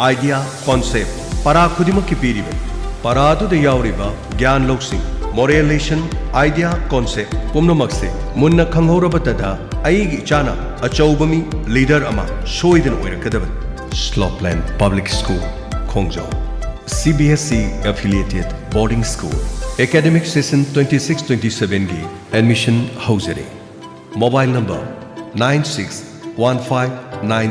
ꯑꯥꯏꯗꯤꯌꯥ, ꯀꯣꯟꯁꯦꯞ ꯄꯔꯥ ꯈꯨꯗꯤꯡꯃꯛꯀꯤ ꯄꯤꯔꯤꯕꯅꯤ꯫ ꯄꯔꯥ ꯑꯗꯨꯗ ꯌꯥꯎꯔꯤꯕ ꯒ꯭ꯌꯥꯟ ꯂꯧꯁꯤꯡ, ꯃꯣꯔꯦꯜ ꯂꯦꯁꯟ, ꯑꯥꯏꯗꯤꯌꯥ, ꯀꯣꯟꯁꯦꯞ ꯄꯨꯝꯅꯃꯛꯁꯦ ꯃꯨꯟꯅ ꯈꯪꯍꯧꯔꯕꯇꯗ ꯑꯩꯒꯤ ꯏꯆꯥꯅ ꯑꯆꯧꯕ ꯃꯤ, ꯂꯤꯗꯔ ꯑꯃ ꯁꯣꯏꯗꯅ ꯑꯣꯏꯔꯛꯀꯗꯕꯅꯤ꯫ ꯁ꯭ꯂꯣꯞꯂꯦꯟ ꯄꯕ꯭ꯂꯤꯛ ꯁ꯭ꯀꯨꯜ, ꯈꯣꯡꯖꯣꯝ꯫ CBSE affiliated boarding school. Academic session twenty six twenty seven ꯒꯤ admission ꯍꯧꯖꯔꯦ꯫ Mobile number nine six one five nine